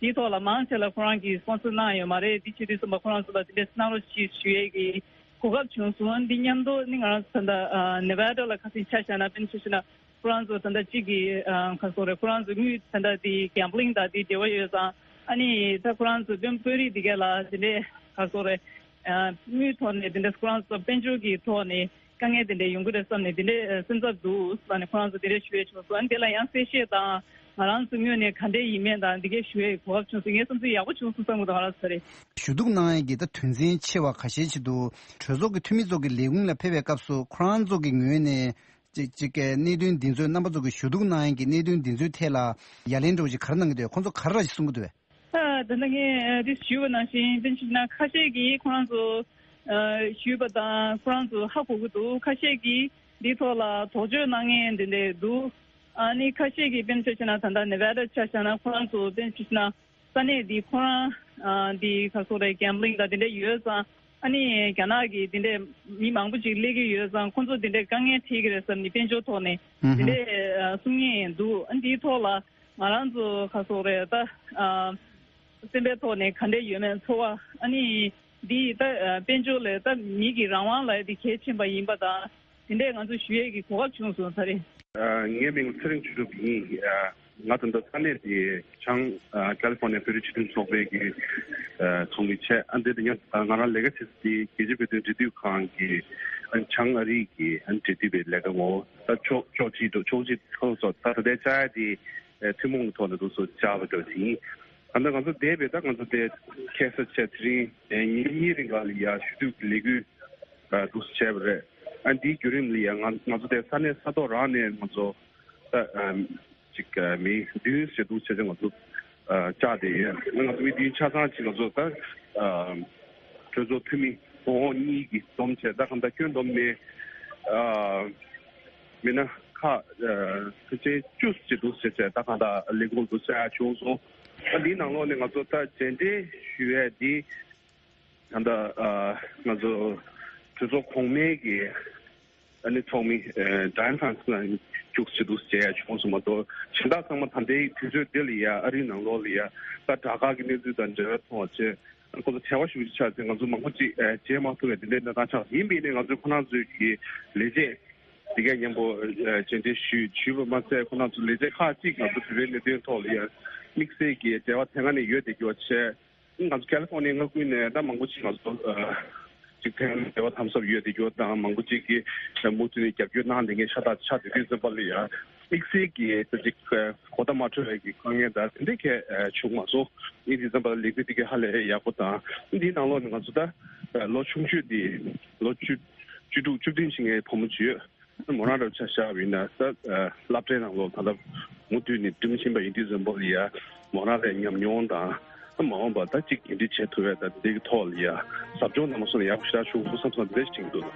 དེའི་ཐོག་ལ་མང་ཆེ་ལ་ཁོ་རང་གིས་སྤོན་སར་གནང་ཡོད་མ་རེད། འདི་བྱེད་དུས་ཙམ་པ་ཁོ་རང་ཚོ་ལ་དེ་འདྲས་གནང་རོགས་ཞེས་ཞུ་ཡས་ཀྱི་གོ་སྐབས་བྱུང་སོང་། འདི་མཉམ་དུ་ནི་ང་རང་ཚོ་ད་ལྟ་ཨ་ནེ་ཝ་ཌ་ལ་ཁ་སང་ཆ་བཞག་ན་དཔེར་ན་ཆ་བཞག་ན་ཁོ་རང་ཚོ་ད་ལྟ་གཅིག་གི་ཨ་ག་ཚོད་རེད། ཁོ་རང་ཚོ་དངུལ་ད་ལྟ་དེ་གེམ་བྷ་ལིང་དང་དེ་འབྲེལ་བ་ཡོད་ཙང་ཨ་ནི་ད་ཁོ་རང་ཚོ་དཔོན་དཔོན་རིགས་དེ་ག་ལ་དེ་འདྲས་ག་ཚོད་རེད། ཨ་དངུལ་ཐོག་ནས་དེ་འདྲས་ཁོ་རང་ཚོ་དཔལ་འབྱོར་གྱི་ཐོག་ནས་དཀའ་ངལ་དེ་འདྲས་ཡོང་གི་རེད་བསམ་ནས་དེ་འདྲས་སེམས་འཚབ་འདུག་ཟེར་ནས་ཁོ་རང་ཚོ་དེ་འདྲས་ཞུ་ཡས་བྱུང་སོང་། ཨ་ནི་དེ་ལ་ཡང་གསལ་བཤད་དང་ང་རང་ཚོ་ངོས་ནས་ག་འདྲས་ཡིན་མིན་དང་འདི་གས་ཞུ་ཡས་གོ་སྐབས་བྱུང་སོང་། ངའི་བསམ་ཚུལ་ཡག་པོ་བྱུང་སོང་བསམ་གི་འདུག་ང་རང་ཚོ་རེད། ཞུ་གཏུག་གནང་ཡས་ཀྱི་ད་དོན་ཚན་ཆེ་བ་ཁ་ཤས་ཅིག་འདུག་གྲོས་ཚོགས་ཀྱི་འཐུས་མི་ཚོ་གི་ལས་ཁུངས་ལ་ཕེབས་པའི་སྐབས་སུ་ཁོ་རང་ཚོ་གི་ངོས་ནས་ཅིག་ཅིག་གི་གནད་དོན་འདི་ཚོའི་རྣམ་པ་ཚོ་གི་ཞུ་གཏུག་གནང་ཡས་ཀྱི་གནད་དོན་འདི་ཚོའི་ཐད་ལ་ཡ་ལན་འདྲ་བོ་ཅིག་ག་རེ་གནང་གི་འདུག་ཁོང་ཚོ་ག་རེ་ར་ཞིག་གསུང་གི་འདུག་ད་ད་ལྟ་ངས་འདི་ཞུས་པ་ནང་བཞིན་དཔེར་ན་ཆ་བཞག་ན་ཁ་ཤས་ཀྱིས་ཁོ་རང་ཚོ་ཞུས་པ་དང་ཁོ་རང་ཚོ་ཧ་གོ་གི་འདུག་ཁ་ཤས་ཀྱིས་འདིའི་ཐོག་ལ་དོགས་གཅོད་གནང་མཁན་དེ་འདྲས་འདུག་ཨ་ནི་ཁ་ཤས་ཀྱིས་དཔེར་ན་ཆ་བཞག་ན་ད་ལྟ་ནེ་ཝ་ཌ་ཆ་བཞག་ན་ཁོ་རང་ཚོ་དཔེར་ན་ཆ་བཞག་ན་ས་གནས་འདི་ཁོ་རང་ཨ་འདི་ག་ཚོད་རེད། གེམ་བྷ་ལིང་དང་དེ་འདྲས་ཡོད་ཙང་ཨ་ནི་རྒྱ་ནག་གི་དེ་འདྲས་མི་མང་པོ་ཅིག་སླེབས་ཀྱི་ཡོད་ཙང་ཁོ་ཚོ་དེ་འདྲས་དཀའ་ངལ་འཕྲད་ཀྱི་རེད་བསམ་ནས་དཔལ་འབྱོར་ཐོག་ནས་དེ་འདྲས་ཨ་གསུང་མཁན་འདུག་ཨ་འདིའི་ཐོག་ལ་ང་རང་ཚོ་ག་ཚོད་རེད་ད་ཨ་སེམས་པའི་ཐོག་ནས་ག་འདྲས་ཡོད་མེད་ཚོར་བ། ཨ་ནི་འདི་ད་ཨ་དཔལ་འབྱོར་ལས་ད་མི་གི་རང་དབང་ལ་འདི་གལ་ཆེན་པ་ཡིན་པ་དང་དེ་འདྲས་ང་ཚོ་ཞུ་ཡས་ཀྱི་གོ་སྐབས་བྱུང་སོང་ས་རེད། ཨ་ངའི་མིང་ཚེ་རིང་ཆོས་གྲུབ་ཡིན། ཨ་ང་ད་ལྟ་ས་གནས་དེ་བྱང་ཨ་ཀ་ལི་ཧྥོ་ནི་ཡ་བོད་རིགས་སྤྱི་མཐུན་ཚོགས་པའི་གི་ཨ་ཚོགས་མི་བྱས། ཨ་འདི་དེ་ཡང་ང་རང་ལས་ཀ་བྱེད་ས་དེ་རྒྱལ་སྤྱིའི་བོད་དོན་འབྲེལ་མཐུད་ཁང་གི་ཨ་བྱང་ཨ་རི་གི་ཨ་འབྲེལ་མཐུད་པའི་ལས་ཀ་ངོ་ད་ཕྱོགས་ཕྱོགས་གཅིག་ཏུ་ཕྱོགས་གཅིག་ཏུ་སོ་ད་ད་ལྟའི་བཅར་ཡ་དེ་ཨ་ཐུན་མོང་གི་ཐོག་ནས་འདུག་སོ་བཅར་བ་འདྲ་ཞིག་ཡིན། ད་ལྟ་ང་ཚོ་འདས་པའི་ད་ང་ཚོ་དེ་ཁ་སང་བྱས་དེ་རིང་ཨ་ཉིན་གཉིས་རིང་ག་ལ་ཡ་ཞུ་གཏུག་གི་ལས་འགུལ་ཨ་འདུག་སེ་བྱས་པ་རེད། ཨ་འདིའི་བརྒྱུད་རིམ་ལ་ཡ་ང་ང་ཚོ་དེ་ས་གནས་ས་ཐོག་རང་ནས་ང་ཚོ་ད་ཨ་ཅིག་ཨ་མི་བདུན་ཞིག་འདུག་སེ་བྱས་ང་ཚོ་ཨ་བཅར་བསྡད་ཡོད། ང་ཚོ་མི་བདུན་ཆ་ཚང་ཅིག་ང་ཚོ་ད་ཨ་གྲོས་ཚོགས་འཐུས་མི་འོ་གཉིས་ཀྱིས་བསྡོམས་བྱས་ད་གང་ལྟར་ཁྱོན་བསྡོམས་ནས་ཨ་མི་སྣ་ཁག་ཨ་ཕལ་ཆེར་བཅུ་ཞིག་འདུག་སེ་བྱས་ད་གང་ལྟར་ལས་ཁུངས་འདུག་སེ་བྱུང་སོང་། ད་འདིའི་ནང་ལོགས་ནས་ང་ཚོ་ད་མཇལ་འཕྲད་ཞུ་ཡས་འདི་ད་ལྟ་ཨ་ང་ཚོ་གྲོས་ཚོགས་གོང་མའི་གི་ཨ་ནི་ཚོགས་མི་ཨ་Dianne Feinstein་ལ་བཅུག་བྱས་འདུག་མཇལ་ཡ་བྱུང་སོང་མ་གཏོགས་གཞན་དག་ཚང་མ་ད་ལྟའི་དུས་ཚོད་འདི་ལ་ཡ་ཨ་རིའི་ནང་ལོགས་ལ་ཡ་ད་དྲག་ཁག་གི་གནས་ཚུལ་དང་འབྲེལ་བ་མཐོང་བ་བྱས། ཁོ་ཚོ་བྲེལ་བ་ཞེ་པོ་ཅིག་ཆགས་ཚེ་ང་ཚོ་མང་པོ་ཅིག་ཨ་མཇལ་མ་ཐུབ་པའི་དེ་འདྲའི་གནས་སྟངས་ཆགས། ཡིན་པའི་ནི་ང་ཚོས་ཁོ་རང་ཚོའི་གི་ལས་བྱེད་དེ་གས་མཉམ་པོ་ཨ་མཇལ་འཕྲད་ཞུས་ཞུས་པ་མ་ཟད། ཁོ་རང་ཚོ་ལས་བྱེད་ཁག་ཅིག་ང་ཚོ་བོད་པའི་གནད་དོན་ཐོག་ལ་ཡང་དམིགས་བསལ་གྱི་འབྲེལ་བ་དེ་སྔ་ནས་ཡོད་བསྡད་རྒྱུ་བ་བྱས། ང་ཚོ་ཁ་ལི་ཧྥོ་ནི་ཡ་མངའ་ཁུལ་ནས་ད་མང་པོ་ཅིག་ང་ཚོ་ཨ་ཅིག་ཐེངས་འབྲེལ་བ་དམ་ཟབ་ཡོད་བསྡད་རྒྱུ་དང་། མང་པོ་ཅིག་གིས་མུ་མཐུད་ནས་རྒྱབ་སྐྱོར་གནང་བསྡད་མཁན་ཤ་སྟག་ཆགས་བསྡད་དུས་ཙམ་པ་ལ་ཡང་དམིགས་བསལ་གྱི་ད་ཅིག་གོ་བརྡ་མ་འཕྲོད་པའི་གི་དཀའ་ངལ་དང་དེ་འདྲའི་གས་བྱུང་མ་སོང་། ཨིན་དུས་ཙམ་པ་ལ་ལས་འགུལ་དེ་གས་ཧ་ལས་ཡག་པོ་དང་། འདིའི་ནང་ལོགས་ནས་ང་ཚོ་ད་ལོ་ཆུང་ཤོས་དེ་ལོ་བཅུ་བཅུ་དྲུག་བཅུ་བདུན་ཕྱིན་མཁན་བུ་མོ་ཅིག་ཡོད། མོ་རང་རབ་ཆ་བཞག་པ་ཡིན་ན་ད་སློབ་གྲྭའི་ནང་ལོགས་ད་ལྟ་མུ་མཐུད་ནས་འགྲིམ་བཞིན་པ་ཡིན་དུས་ཙམ་པ་ལ་ཡ་མོ་རང་ལ་ཉམས་མྱོང་དང་། མ་འོངས་པ་ད་ཅིག་འགན་འཁྲི་བྱེད་ཐུབ་པའི་ད་འདི་གི་ཐོག་ལ་ཡ་ཟབ་སྦྱོང་གནང་བ་སོགས་ལ་ཡག་པོ་ཞེ་དྲག་བྱུང་སོང་བསམ་བསམ་འདི་འདྲ་ཞིག་དྲན་གྱི་འདུག་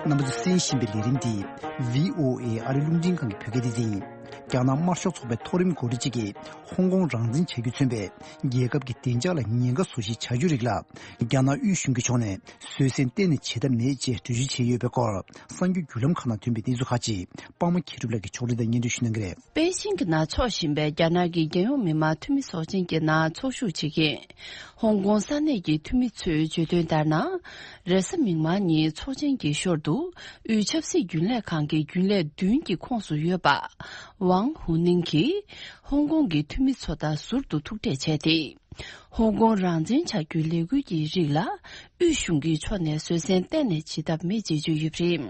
རྣམ་པ་ཚོས་གསན་བཞིན་པའི་ལས་རིམ་འདི་བྷི་ཨོ་ཨེ་ཨ་རི་རླུང་འཕྲིན་ཁང་གི་བོད་སྐད་སྡེ་ཚན་ཡིན། རྒྱ་ནག་དམར་ཤོག་ཚོགས་པའི་མཐོ་རིམ་འགོ་ཁྲིད་ཅིག་གིས་ཧོང་ཀོང་རང་བཙན་བྱ་རྒྱུས་མཚོན་པའི་རྒྱལ་ཁབ་ཀྱི་བདེ་འཇགས་ལ་ཉེན་ཁ་བཟོ་གཞིའི་བྱ་སྤྱོད་རིགས་ལ་རྒྱ་ནག་དབུས་གཞུང་གི་ཕྱོགས་ནས་བཟོད་བསྲན་གཏན་ནས་བྱེད་ཐབས་མེད་ཅེས་འགྲེལ་བརྗོད་བྱས་ཡོད་པའི་སྐོར། གསར་འགྱུར་བརྒྱུད་ལམ་ཁག་ནང་ཐོན་པའི་གནས་ཚུལ་ཁག་ཅིག་པདྨ་མཁས་གྲུབ་ལགས་ཀྱིས་ཕྱོགས་སྒྲིག་དང་སྙན་སྒྲོན་ཞུ་གནང་གི་རེད། པེ་ཅིང་གི་ནང་འཚོགས་བཞིན་པའི་རྒྱ་ནག་གི་རྒྱལ་ཡོངས་མི་དམངས་འཐུས་མི་ཚོགས་ཆེན་གྱི་ནང་ཚོགས་ཞུགས་བྱེད་མཁན་ཧོང་ཀོང་ས་གནས་ཀྱི་འཐུས་མི་ཚོས་བརྗོད་དོན་ལྟར་ན། རེས་གཟའ་མིག་དམར་ཉིན་ཚོགས་ཆེན་གྱི་ཞོར་དུ་དབུས་ཆབ་སྲིད་རྒྱུན་ལས་ཁང་གི་རྒྱུན་ལས་བདུན་གྱི་ཁོངས་སུ་ཡོད་པ་ཝང་ཧུ་ནིང་གིས་ཧོང་ཀོང་གི་འཐུས་མི་ཚོ་དང་ཟུར་དུ་ཐུག་འཕྲད་བྱས་ཏེ། ཧོང་ཀོང་རང་བཙན་བྱ་རྒྱུའི་ལས་འགུལ་གྱི་རིགས་ལ་དབུས་གཞུང་གི་ཕྱོགས་ནས་བཟོད་བསྲན་གཏན་ནས་བྱེད་ཐབས་མེད་ཅེས་བརྗོད་ཡོད་པ་རེད།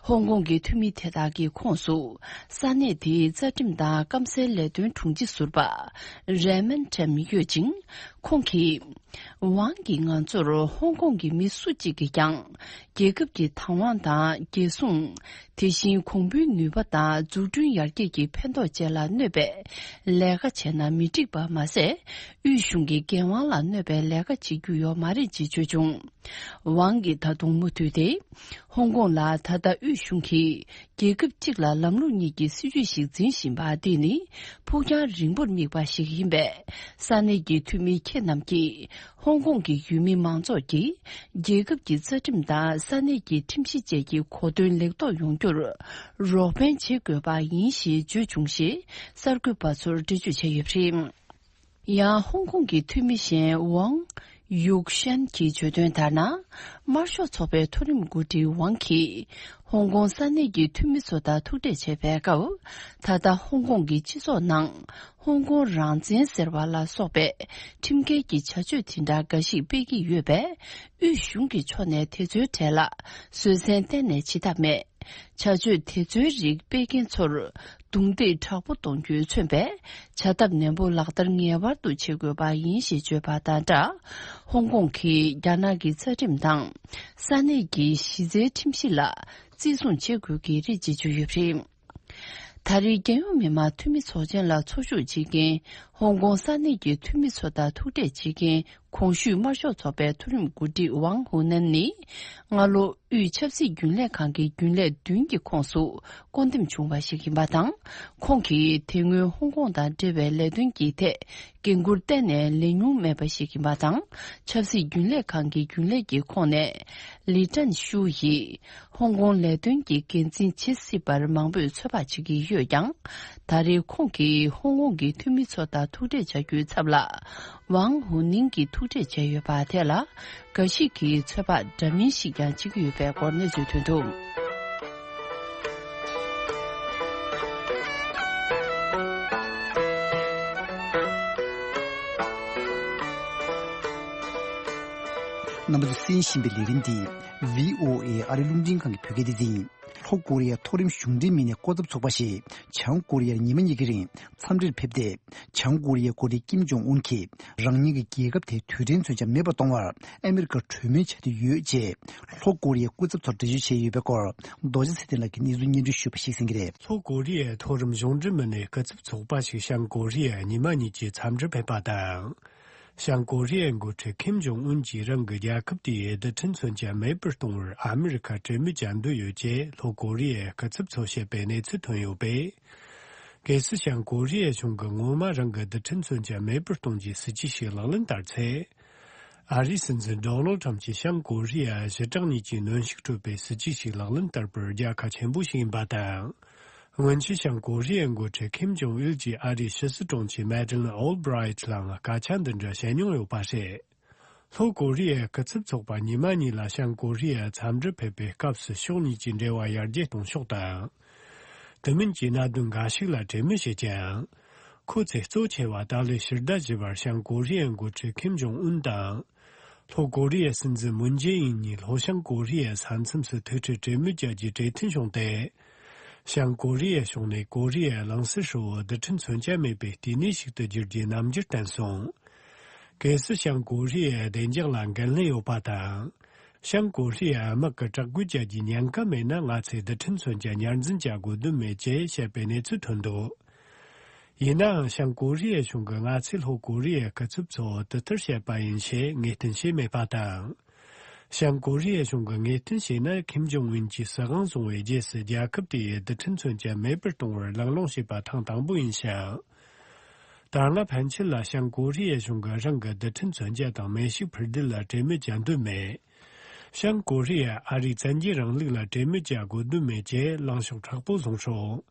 ཧོང་ཀོང་གི་འཐུས་མི་དེ་དག་གི་ཁོངས་སུ་ས་གནས་དེའི་རྩ་ཁྲིམས་དང་སྐམ་སའི་ལས་དོན་དྲུང་ཆེ་ཟུར་པ་རེ་མན་ཁྲེམ་ཡོད་ཅིང་། ཁོང་གིས། ཝང་གིས་ང་ཚོར་ཧོང་ཀོང་གི་མི་སུ་གཅིག་གིས་ཀྱང་རྒྱལ་ཁབ་ཀྱི་བདག་དབང་དང་རྒྱལ་སྲུང་། དེ་བཞིན་གོང་བུའི་ནུས་པ་དང་འཛུགས་སྐྲུན་ཡར་རྒྱས་ཀྱི་ཕན་ཐོགས་བཅས་ལ་གནོད་པའི་ལས་ཀ་བྱས་ན་མི་འགྲིག་པ་མ་ཟད། དབུས་གཞུང་གི་འགན་དབང་ལ་གནོད་པའི་ལས་ཀ་བྱེད་རྒྱུ་ཡོད་མ་རེད་ཅེས་བརྗོད་བྱུང་། ཝང་གིས་ད་དུང་མུ་མཐུད་དེ། ཧོང་ཀོང་ལ་ད་ལྟ་དབུས་གཞུང་གིས་རྒྱལ་ཁབ་གཅིག་ལ་ལམ་ལུགས་གཉིས་ཀྱི་སྲིད་བྱུས་ཤིག་འཛིན་བཞིན་པ་འདི་ནི་ཕུགས་རྒྱང་རིང་པོར་དམིགས་པ་ཞིག་ཡིན་པས། ས་གནས་ཀྱི་འཐུས་མི་ཁྱེད་རྣམས་ཀྱིས་ཧོང་ཀོང་གི་ཡུལ་མི་མང་ཚོགས་ཀྱིས་རྒྱལ་ཁབ་ཀྱི་རྩ་ཁྲིམས་དང་ས་གནས་ཀྱི་ཁྲིམས་གཞི་བཅས་ཀྱི་གོ་དོན་ལེགས་རྟོགས་ཡོང་རྒྱུར་རོགས་ཕན་བྱེད་དགོས་པ་ཡིན་ཞེས་བརྗོད་བྱུང་ཞེས་གསར་འགོད་པ་ཚོར་འགྲེལ་བརྗོད་བྱས་ཡོད་པ་རེད། ཡང་ཧོང་ཀོང་གི་འཐུས་མི་གཞན་ཝང་ཡུག་ཤན་གྱིས་བརྗོད་དོན་ལྟར་ན། དམར་ཤོག་ཚོགས་པའི་མཐོ་རིམ་འགོ་ཁྲིད་ཝང་གིས་ཧོང་ཀོང་ས་གནས་ཀྱི་འཐུས་མི་ཚོ་དང་ཐུག་འཕྲད་བྱས་པའི་སྐབས། ད་ལྟ་ཧོང་ཀོང་གི་སྤྱི་ཚོགས་ནང་ཧོང་ཀོང་རང་བཙན་ཟེར་བ་ལ་སོགས་པའི་ཁྲིམས་འགལ་གྱི་བྱ་སྤྱོད་དེ་འདྲ་འགའ་ཞིག་སྤེལ་གྱི་ཡོད་པས། དབུས་གཞུང་གི་ཕྱོགས་ནས་དེ་ཚོའི་གྲས་ལ་བཟོད་བསྲན་གཏན་ནས་བྱེད་ཐབས་མེད། བྱ་སྤྱོད་དེ་ཚོའི་རིགས་སྤེལ་མཁན་ཚོར་རྡུང་རྡེག་དྲག་པོ་གཏོང་རྒྱུས་མཚོན་པའི་བྱ་ཐབས་ནན་པོ་ལག་བསྟར་ངེས་པར་དུ་བྱེད་དགོས་པ་ཡིན་ཞེས་བརྗོད་པ་དང་སྦྲགས། ཧོང་ཀོང་གིས་རྒྱ་ནག་གི་རྩ་ཁྲིམས་དང་ས་གནས་ཀྱི་གཞི་རྩའི་ཁྲིམས་གཞི་ལ་བརྩི་སྲུང་བྱེད་དགོས་ཀྱི་རེད་ཅེས་བརྗོད་ཡོད་པ་རེད། ད་རེས་རྒྱལ་ཡོངས་མི་དམངས་འཐུས་མི་ཚོགས་ཆེན་ལ་ཚོགས་ཞུགས་བྱེད་མཁན་ཧོང་ཀོང་ས་གནས་ཀྱི་འཐུས་མི་ཚོ་དང་ཐུག་འཕྲད་བྱེད་མཁན་གོང་ཞུས་དམར་ཤོག་ཚོགས་པའི་མཐོ་རིམ་འགོ་ཁྲིད་ཝང་ཧུ་ནན་ནི། སྔ་ལོ་དབུས་ཆབ་སྲིད་རྒྱུན་ལས་ཁང་གི་རྒྱུན་ལས་བདུན་གྱི་ཁོངས་སུ་བསྐོ་འདེམས་བྱུང་བ་ཞིག་ཡིན་པ་དང་། ཁོང་གིས་དེ་སྔོན་ཧོང་ཀོང་དང་འབྲེལ་བའི་ལས་དོན་གྱི་ཐད་འགན་འཁུར་གཏན་ནས་ལེན་མྱོང་མེད་པ་ཞིག་ཡིན་པ་དང་། ཆབ་སྲིད་རྒྱུན་ལས་ཁང་གི་རྒྱུན་ལས་ཀྱི་ཁོངས་ནས་ལི་ཀྲན་ཤུ་ཡིས་ཧོང་ཀོང་ལས་དོན་གྱི་འགན་འཛིན་བྱེད་སྲིད་པར་མང་པོས་ཚོད་དཔག་བྱེད་ཀྱི་ཡོད་ཀྱང་། ད་རེས་ཁོང་གིས་ཧོང་ཀོང་གི་འཐུས་མི་ཚོ་དང་ཐུག་འཕྲད་བྱ་རྒྱུའི་ཚབ་ལ། ཝང་ཧུ་ནིང་གིས་ཐུག་འཕྲད་བྱས་ཡོད་པ་དེ་ལ། འགའ་ཞིག་གིས་ཚོད་དཔག་འདྲ་མིན་ཞིག་ཀྱང་བྱེད་ཀྱི་ཡོད་པའི་སྐོར་གནས་ཚུལ་ཐོན་འདུག་རྣམ་པ་ཚོས་གསན་བཞིན་པའི་ལས་རིམ་འདི་བྷི་ཨོ་ཨེ་ཨ་རི་རླུང་འཕྲིན་ཁང་གི་བོད་སྐད་སྡེ་ཚན་ཡིན། ལྷོ་ཀོ་རི་ཡའི་མཐོ་རིམ་གཞུང་འབྲེལ་མི་སྣའི་སྐུ་ཚབ་ཚོགས་པ་ཞིག་བྱང་ཀོ་རི་ཡར་ཉི་མ་གཉིས་ཀྱི་རིང་འཚམས་འདྲིར་ཕེབས་ཏེ། བྱང་ཀོ་རི་ཡའི་འགོ་ཁྲིད་ཀིམ་ཇོང་ཨུན་གྱིས་རང་ཉིད་ཀྱི་རྒྱལ་ཁབ་དེ་དུས་དྲན་མཚོན་ཆ་མེད་པར་གཏོང་བར་ཨ་མི་རི་ཀར་གྲོས་མོལ་བྱ་འདོད་ཡོད་ཅེས། ལྷོ་ཀོ་རི་ཡའི་སྐུ་ཚབ་ཚོར་འགྲེལ་བརྗོད་བྱས་ཡོད་པའི་སྐོར། རྡོ་རྗེ་ཚེ་བརྟན་ལགས་ཀྱིས་གནས་ཚུལ་སྙན་སྒྲོན་ཞུས་པ་ཞིག་གསན་གྱི་རེད། ལྷོ་ཀོ་རི་ཡའི་མཐོ་རིམ་གཞུང་འབྲེལ་མི་སྣའི་སྐུ་ཚབ་ཚོགས་པ་ཞིག་བྱང་ཀོ་རི་ཡར་ཉི་མ་གཉིས་ཀྱི་འཚམས་འདྲིར་ཕེབས་པ་དང་། བྱང་ཀོ་རི་ཡའི་འགོ་ཁྲིད་ཁིམ་ཇོང་ཨུན་གྱིས་རང་གི་རྒྱལ་ཁབ་དེའི་རྡུལ་ཕྲན་མཚོན་ཆ་མེད་པར་གཏོང་བར་ཨ་མི་རི་ཁ་གྲོས་མོལ་བྱ་འདོད་ཡོད་ཅེས་ལྷོ་ཀོ་རི་ཡའི་སྐུ་ཚབ་ཚོས་བཤད་པའི་གནས་ཚུལ་ཐོན་ཡོད་པས། གལ་སྲིད་བྱང་ཀོ་རི་ཡའི་གཞུང་གིས་ངོ་མ་རང་གི་རྡུལ་ཕྲན་མཚོན་ཆ་མེད་པར་གཏོང་རྒྱུའི་སྲིད་ཇུས་ཤིག་ལག་ལེན་བསྟར་ཚེ། ཨ་རིའི་སྲིད་འཛིན་ཌོ་ནལ་ཁྲམ་གྱིས་བྱང་ཀོ་རི་ཡར་ཞི་དྲག་གཉིས་ཀྱི་གནོན་ཤུགས་སྤྲོད་པའི་སྲིད་ཇུས་ཤིག་ལག་ལེན་བསྟར་པར་རྒྱལ་ཁ་ཆེན་པོ་ཞིག་ཡིན་པ་དང་། སྔོན་ཆད་བྱང་ཀོ་རི་ཡའི་འགོ་ཁྲིད་ཁིམ་ཇོང་ཨིལ་གྱིས་ཨ་རིའི་ཕྱི་སྲིད་དྲུང་ཆེ་མེ་ཌི་ལིན་ཨོལ་བྷི་རའི་ཊི་ལའང་སྐད་ཆ་འདི་འདྲ་བཤད་མྱོང་ཡོད་པ་རེད། ལྷོ་ཀོ་རི་ཡའི་སྐུ་ཚབ་ཚོགས་པ་ཉི་མ་གཉིས་ལ་བྱང་ཀོ་རི་ཡར་འཚམས་འདྲིར་ཕེབས་པའི་སྐབས་སུ་ཕྱོགས་གཉིས་ཀྱི་འབྲེལ་བ་ཡར་རྒྱས་གཏོང་ཕྱོགས་དང་། དེ་མིན་གྱི་གནད་དོན་འགའ་ཞིག་ལ་གྲོས་མོལ་བྱེད་ཀྱང་། ཁོ་ཚོས་གཙོ་ཆེ་བ་ད་ལོའི་ཕྱི་ཟླ་བཞི་པར་བྱང་ཀོ་རི་ཡའི་འགོ་ཁྲིད་ཁིམ་ཇོང་ཨུན་དང་། ལྷོ་ཀོ་རི་ཡའི་སྲིད་འཛིན་མུན་ཇེ་ཨིན་གཉིས་ལྷོ་བྱང་ཀོ་རི་ཡའི་ས་མཚམས་སུ་ཐུག་འཕྲད་གྲོས་མོལ་བྱ་རྒྱུའི་གྲོས་མཐུན་བྱུང་སྟེ། བྱང་ཀོ་རི་ཡའི་ཕྱོགས་ནས་ཀོ་རི་ཡའི་གླིང་ཟུར་ཧྲིལ་བོར་རྡུལ་ཕྲན་མཚོན་ཆ་མེད་པའི་ལྟེ་གནས་ཤིག་ཏུ་བསྒྱུར་རྒྱུའི་རྣམ་འགྱུར་བསྟན་སོང་། གལ་སྲིད་བྱང་ཀོ་རི་ཡའི་བདེ་འཇགས་ལ་འགན་ལེན་ཡོད་པ་དང་། བྱང་ཀོ་རི་ཡའི་དམག་གི་དྲག་རྒོལ་བྱ་རྒྱུའི་ཉེན་ཁ་མེད་ན། ང་ཚོས་རྡུལ་ཕྲན་མཚོན་ཆ་ཉར་འཛིན་བྱ་དགོས་དོན་མེད་ཅེས་བཤད་པའི་གནས་ཚུལ་ཐོན་འདུག་ཡིན་ནའང་། བྱང་ཀོ་རི་ཡའི་གཞུང་གིས་ང་ཚོས་ལྷོ་ཀོ་རི་ཡའི་སྐུ་ཚབ་ཚོར་དེ་ལྟར་བཤད་པ་ཡིན་ཞེས་ངེས་གཏན་བྱས་མེད་པ་དང་། བྱང་ཀོ་རི་ཡའི་གཞུང་གིས་ངེས་གཏན་བྱས་ན། ཁིམ་ཇོང་ཨུན་གྱིས་སྲིད་དབང་བཟུང་བའི་རྗེས་སུ་རྒྱལ་ཁབ་དེ་ཡི་རྡུལ་ཕྲན་མཚོན་ཆ་མེད་པར་གཏོང་བར་གླེང་སློང་བྱས་པ་ཐེངས་དང་པོ་ཡིན་ཞིང་། ད་སྔ་ཕན་ཆད་ལ་བྱང་ཀོ་རི་ཡའི་གཞུང་གིས་རང་གི་རྡུལ་ཕྲན་མཚོན་ཆ་དང་མེ་ཤུགས་འཕུར་མདེལ་ལ་གྲོས་མོལ་བྱ་འདོད་མེད། བྱང་ཀོ་རི་ཡས་ཨ་རིའི་བཙན་རྒྱལ་རིང་ལུགས་ལ་གྲོས་མོལ་བྱ་དགོས་དོན་མེད་ཅེས་ལངས་ཕྱོགས་མཁྲེགས་པོ་བཟུང་ཤོག་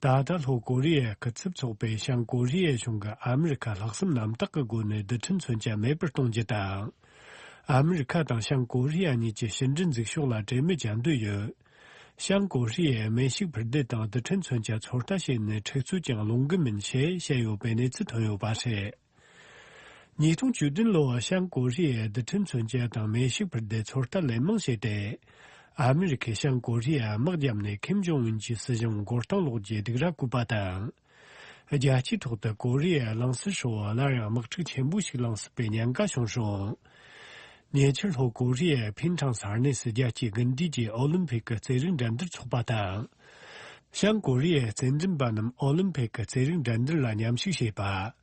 ད་ལྟ་ལྷོ་ཀོ་རི་ཡའི་སྐུ་ཚབ་ཚོགས་པས་བྱང་ཀོ་རི་ཡའི་གཞུང་གིས་ཨ་མི་རི་ཁ་ལྷག་བསམ་རྣམ་དག་གི་སྒོ་ནས་རྡུལ་ཕྲན་མཚོན་ཆ་མེད་པར་གཏོང་རྒྱུ་དང་། ཨ་མི་རི་ཁ་དང་བྱང་ཀོ་རི་ཡ་གཉིས་ཀྱི་ཕྱི་འབྲེལ་འཛུགས་ཕྱོགས་ལ་གྲོས་མོལ་བྱ་འདོད་ཡོད། བྱང་ཀོ་རི་ཡས་མེ་ཤུགས་འཕུར་མདེལ་དང་རྡུལ་ཕྲན་མཚོན་ཆ་ཚོད་ལྟ་བྱས་ནས་འཁྲུག་རྩོད་ཀྱང་སློང་གི་མིན་ཞེས་བཤད་ཡོད་པའི་གནས་ཚུལ་ཐོན་ཡོད་པ་རེད། ཉིས་སྟོང་བཅུ་བདུན་ལོར་བྱང་ཀོ་རི་ཡས་རྡུལ་ཕྲན་མཚོན་ཆ་དང་མེ་ཤུགས་འཕུར་མདེལ་ཚོད་ལྟ་ལན་མང་བྱས་ཏེ། ཨ་མི་རི་ཁས་བྱང་ཀོ་རི་ཡར་དམག་བརྒྱབ་ནས་ཁིམ་ཇོང་ཨུན་གྱི་སྲིད་གཞུང་མགོ་རྟིང་སློག་རྒྱུའི་སྡིགས་ར་བསྐུལ་བ་དང་། རྒྱལ་སྤྱིའི་ཐོག་ཏུ་ཀོ་རི་ཡའི་གླིང་ཟུར་ཧྲིལ་བོར་སླར་ཡང་དམག་འཁྲུག་ཆེན་པོ་ཞིག་ལངས་སྲིད་པའི་ཉེན་ཁ་བྱུང་རུང་། ཉེ་ཆར་ལྷོ་ཀོ་རི་ཡའི་ཕིན་ཁྲང་ས་གནས་སུ་རྒྱལ་སྤྱིའི་དགུན་དུས་ཀྱི་ཨོ་ལིམ་ཕིག་གི་རྩེད་རིགས་འགྲན་བསྡུར་འཚོགས་པ་དང་། བྱང་ཀོ་རི་ཡའི་རྩེད་འགྲན་པ་རྣམས་ཨོ་ལིམ་ཕིག་གི་རྩེད་རིགས་འགྲན་བསྡུར་ལ་མཉམ་ཞུགས་བྱས་པ།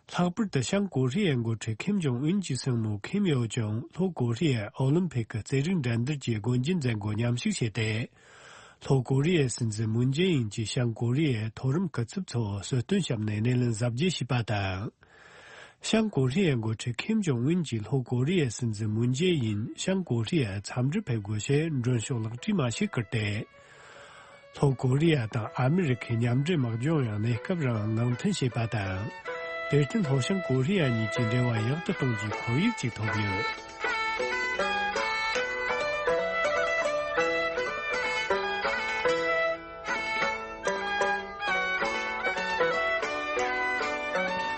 ལྷག་པར་དུ་བྱང་ཀོ་རི་ཡའི་འགོ་ཁྲིད་ཁིམ་ཇོང་ཨུན་གྱི་སྲིང་མོ་ཁིམ་ཡོ་ཇོང་ལྷོ་ཀོ་རི་ཡའི་ཨོ་ལིམ་ཕིག་གི་རྩེད་རིགས་འགྲན་བསྡུར་གྱི་སྒོ་འབྱེད་མཛད་སྒོར་མཉམ་ཞུགས་བྱས་ཏེ། ལྷོ་ཀོ་རི་ཡའི་སྲིད་འཛིན་མུན་ཇེ་ཨིན་གྱིས་བྱང་ཀོ་རི་ཡའི་མཐོ་རིམ་སྐུ་ཚབ་ཚོར་གསོལ་སྟོན་བྱས་ནས་སྣེ་ལེན་གཟབ་རྒྱས་བྱས་པ་དང་། བྱང་ཀོ་རི་ཡའི་འགོ་ཁྲིད་ཁིམ་ཇོང་ཨུན་གྱིས་ལྷོ་ཀོ་རི་ཡའི་སྲིད་འཛིན་མུན་ཇེ་ཨིན་བྱང་ཀོ་རི་ཡར་འཚམས་འདྲིར་ཕེབས་དགོས་ཞེས་མགྲོན་ཤོག་ལག་བྲིས་མ་ཞིག་བསྐུར་ཏེ། ལྷོ་ཀོ་རི་ཡ་དང་ཨ་མི་རི་ཁའི་མཉམ་འབྲེལ་དམག་སྦྱོང་ཡང་གནས་སྐབས་རིང་ནང་འཐེན་བྱས་པ་དང་། དེར་བརྟེན་ལྷོ་བྱང་ཀོ་རི་ཡ་གཉིས་ཀྱི་འབྲེལ་བ་ཡག་ཏུ་གཏོང་རྒྱུའི་ཁོར་ཡུག་ཅིག་ཐོབ་ཡོད།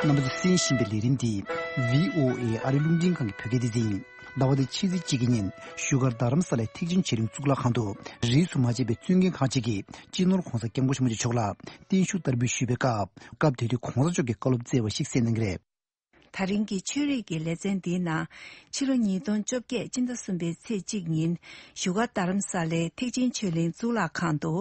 རྣམ་པ་ཚོས་གསན་བཞིན་པའི་ལས་རིམ་འདི་བྷི་ཨོ་ཨེ་ཨ་རི་རླུང་འཕྲིན་ཁང་གི་བོད་སྐད་སྡེ་ཚན་ཡིན། ཟླ་བ་འདིའི་ཕྱི་ཚེས་གཅིག་གི་ཉིན་བཞུགས་སྒར་རྡ་རམ་ས་ལའི་ཐེག་ཆེན་ཆོས་གླིང་གཙུག་ལག་ཁང་དུ་རིས་སུ་མ་ཆད་པའི་བཙུན་དགོན་ཁག་ཅིག་གིས་སྤྱི་ནོར་༧གོང་ས་༧སྐྱབས་མགོན་ཆེན་པོ་མཆོག་ལ་བརྟན་བཞུགས་བསྟར་འབུལ་ཞུས་པའི་སྐབས། སྐབས་དེ་དུས་༧གོང་ས་མཆོག་གིས་བཀའ་སློབ་སྩལ་བ་ཞིག་གསན་གནང་གི་རེད། ད་རིང་གི་ཆོས་རིག་གི་ལེ་ཚན་འདིའི་ནང་ཕྱི་ལོ་ཉིས་སྟོང་བཅོ་བརྒྱད་སྤྱི་ཟླ་གསུམ་པའི་ཚེས་གཅིག་ཉིན་བཞུགས་སྒར་རྡ་རམ་ས་ལའི་ཐེག་ཆེན་ཆོས་གླིང་གཙུག་ལག་ཁང་དུ།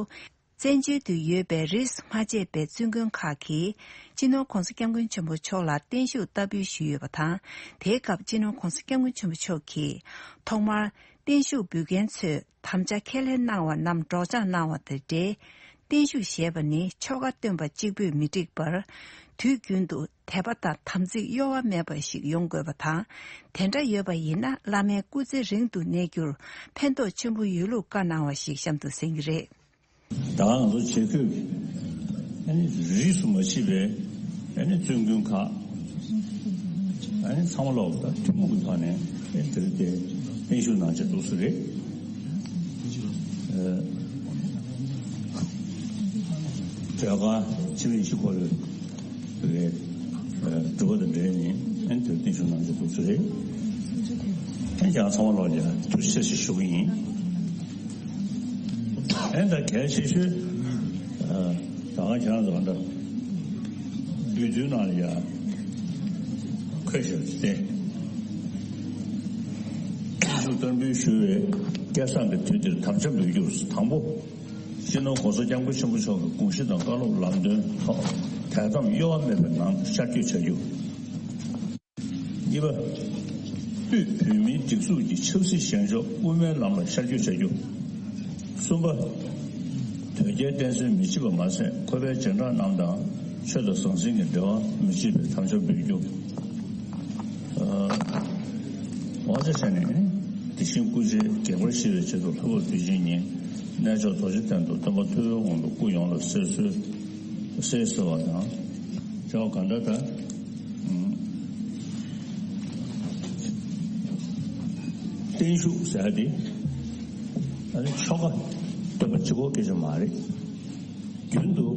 བཙན་བྱོལ་དུ་ཡོད་པའི་རིས་སུ་མ་ཆད་པའི་བཙུན་དགོན་ཁག་གིས་སྤྱི་ནོར་༧གོང་ས་༧སྐྱབས་མགོན་ཆེན་པོ་མཆོག་ལ་བརྟན་བཞུགས་བསྟར་འབུལ་ཞུས་ཡོད་པ་དང་། དེའི་སྐབས་སྤྱི་ནོར་༧གོང་ས་༧སྐྱབས་མགོན་ཆེན་པོ་མཆོག་གིས་ཐོག་མར་བརྟན་བཞུགས་འབུལ་མཁན་ཚོས་དམ་བཅའ་ཁས་ལེན་གནང་བ་རྣམས་སྒྲོག་སྦྱང་གནང་བ་དང་འབྲེལ། བརྟན་བཞུགས་ཞེས་པ་ནི་ཆོ་ག་སྟོན་པ་གཅིག་པུས་མི་འགྲིག་པར། དུས་རྒྱུན་དུ་དད་པ་དང་དམ་ཚིག་གཡོ་བ་མེད་པ་ཞིག་ཡོང་དགོས་པ་དང་། དེ་འདྲ་ཡོད་པ་ཡིན་ན་བླ་མའི་སྐུ་ཚེ་རིང་དུ་གནས་རྒྱུར་ཕན་ཐོགས་ཆེན་པོ་ཡོད་ལུགས་བཀའ་གནང་བ་ཞིག་གཤམ་དུ་གསན་གྱི་རེད། ད་ང་ཚོ་ཆེད་བསྐོས་ཀྱི་ཨ་ནི་རིས་སུ་མ་ཆད་པའི་ཨ་ནི་བཙུན་དགོན་ཁག་ཨ་ནི་ཚང་མ་ལོག་ད་ཐུན་མོང་གི་ཐོག་ནས་ཨ་ནི་དེ་རིང་དེ་བརྟན་བཞུགས་གནང་བྱས་འདུག་སེ་རེད། ཨ་ཟློས་གར་ཕྱི་ལོ་ཉི་ཤུ་འཁོར་བའི་རེད། སྒྲུབ་པ་དང་འབྲེལ་ནས་ཨ་ནི་དེ་བརྟན་བཞུགས་གནང་བྱས་འདུག་སེ་རེད། ཨ་ནི་ཀྱང་ཚང་མ་ལོག་ལ་ཐུགས་རྗེ་ཆེ་ཞུ་གི་ཡིན། ཨེ་ད་གལ་ཆེ་ཤོས། ཨ། ད་ག་ཁྱེད་རང་ཚོ་ག་འདྲ་འབུལ་རྒྱུའི་ནང་ལ་ཡ་འཁོད་བཞག་སྟེ། ཤུགས་བརྟན་པོས་ཞུ་བའི་སྐལ་བཟང་གི་དུས་འདིར་དམ་བཅའ་འབུལ་རྒྱུར། དང་པོ། སྤྱི་ནོར་༸གོང་ས་༸སྐྱབས་མགོན་ཆེན་པོ་མཆོག་གི་དགོངས་གཞི་དང་བཀའ་སློབ་ལམ་སྟོན་ཐོག་དད་དམ་གཡོ་བ་མེད་པའི་ངང་ཤར་བསྐྱོད་བྱ་རྒྱུ། གཉིས་པ། དབུས་བོད་མིའི་སྒྲིག་འཛུགས་ཀྱི་ཆབ་སྲིད་བཞེངས་ཕྱོགས་དབུ་མའི་ལམ་ལ་ཤར་བསྐྱོད་བྱ་རྒྱུ། གསུམ་པ། དོལ་རྒྱལ་བསྟེན་གསོལ་མི་བྱེད་པ་མ་ཟད། ཁོ་པའི་རྗེས་འབྲང་རྣམས་དང་ཆོས་དང་ཟང་ཟིང་གི་འབྲེལ་བ་མི་བྱེད་པའི་དམ་བཅའ་འབུལ་རྒྱུ། ཨ། དབང་ཆ་བཞག་ནས། དེ་བཞིན་སྐུ་ཕྱྭའི་དགྱེས་པར་ཞི་བའི་ཆེད་དུ་ལྷག་པར་དུས་ཆེན་ཉིན་གནས་མཆོག་རྡོ་རྗེ་གདན་དུ་སྟོན་པ་ཐུབ་པའི་དབང་ལུང་སྐུ་ཡོངས་ལ་གསོལ་གསོལ་གསོལ་ཟེར་བ་དང་། བྱ་བ་གང་ལྟར་ད། ཨུམ། བརྟན་བཞུགས་ཟེར་ཡ་དེ། ཨ་ནི་ཆོ་ག་སྟོན་པ་གཅིག་པོ་སྐད་ཆ་མ་རེད། རྒྱུན་དུ་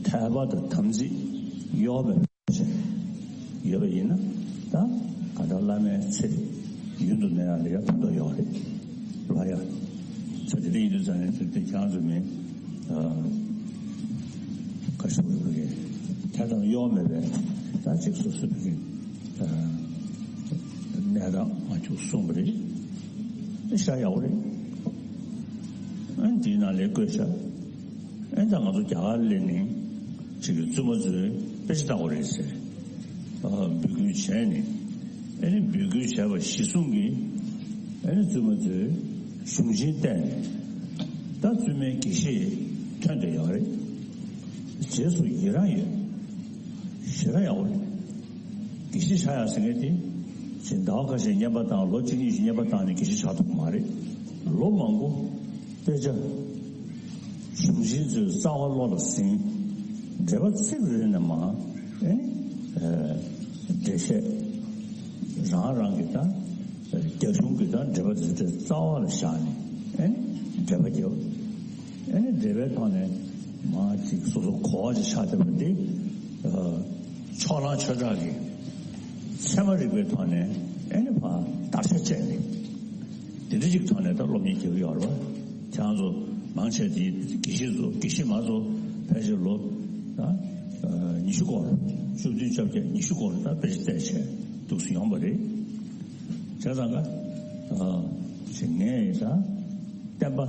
དད་པ་དང་དམ་ཚིག་གཡོ་བ་མེད་པ་བྱས་ཡོད་པ་ཡིན་ན། ད་ག་ད་བླ་མའི་ཚེ་རིང་དུ་གནས་ཡ་ལ་ཡ་ཕན་ཐོགས་ཡོད་རེད། ལ་ཡ། ཚེ་དེ་འདྲ་ཡིན་དུས་ཙང་ནས་ཚེ་དེ་ཁྱེད་རང་ཚོ་མིན། ཨ། བཀའ་ཤོག་རེ་བོད་ཀྱི་དད་དམ་གཡོ་བ་མེད་པའི་ད་ཅིག་སོ་སོ་བོད་ཀྱི་ཨ་གནས་སྟངས་མ་འཁྱུག་གསུངས་པ་རེད། ཤ་ཡག་པོ་རེད། ཨ་ནི་འདིའི་ནང་ལས་བཀོད་བཞག་ཨ་ནི་ད་ང་ཚོ་རྒྱ་གར་སླེབས་ནས་ཅིག་གི་བཙུན་མ་ཚོས་དཔེ་ཆ་ལྟ་དགོས་རེད་ཟེར། ཨ། འབོད་སྐུལ་བྱས་ནས། ཨ་ནི་འབོད་སྐུལ་བྱས་པ་གཞི་བཟུང་གིས། ཨ་ནི་བཙུན་མ་ཚོས་གཞུང་ཆེན་བལྟས་ནས། ད་བཙུན་མའི་དགེ་བཤེས་ཐོན་བསྡད་ཡོད་རེད། རྗེས་སུ་ཡི་རང་ཡོད། ཞེ་དྲག་ཡག་པོ་རེད། དགེ་བཤེས་ཆགས་ཡག་ཟེར་མཁན་དེ། ཅིག་ཟླ་བ་ཁ་ཤས་བསྙེན་པ་བཏང་། ལོ་གཅིག་གཉིས་ཤིག་བསྙེན་པ་བཏང་ནས་དགེ་བཤེས་ཆགས་ཐུབ་ཀྱི་མ་རེད། ལོ་མང་པོ་དཔེ་ཆ། གཞུང་ཆེན་ཚོའི་རྩ་བ་བློ་ལ་ཟིན། འགྲེལ་པ་ཚིག་རེ་རེ་ནས་མར། ཨེ་ནི། ཨ། འགྲེལ་བཤད། རང་རང་གི་ད་རྒྱ་གཞུང་གི་ད་འགྲེལ་པ་དེ་ཚོ་རྩ་བ་ལ་བཞག་ནས། ཨེ་ནི་འགྲེལ་པ་རྒྱབ། ཨེ་ནི་འགྲེལ་པའི་ཐོག་ནས་མར་ཅིག་སོ་སོ་གོ་བ་ཅིག་ཆགས་བསྡད་པ་དེ། ཨ། ཕྱོགས་གླང་ཆོས་གྲགས་ཀྱིས་ཚད་མ་རིག་པའི་ཐོག་ནས། ཨེ་ནི་ཕར་བརྡར་ཤ་བཅད་ནས། དེ་འདྲ་ཅིག་ཐོག་ནས་ད་སློབ་གཉེར་རྒྱག་གི་ཡོད་རེད་པ། ཁྱེད་རང་ཚོ་མང་ཆེ་དེ་དགེ་བཤེས་ཚོ། དགེ་བཤེས་མ་ཚོ་ཕལ་ཆེར་ལོ་ད་ཉི་ཤུ་སྐོར། བཅུ་བདུན་བཅོ་བརྒྱད། ཉི་ཤུ་སྐོར་ད་དཔེ་ཆ་བལྟས་བྱས་འདུག་སེ་ཡོང་བ་རེད། བྱས་ཙང་ཀ་ཨ་ཅིག་ངས་ད་བསྟན་པ་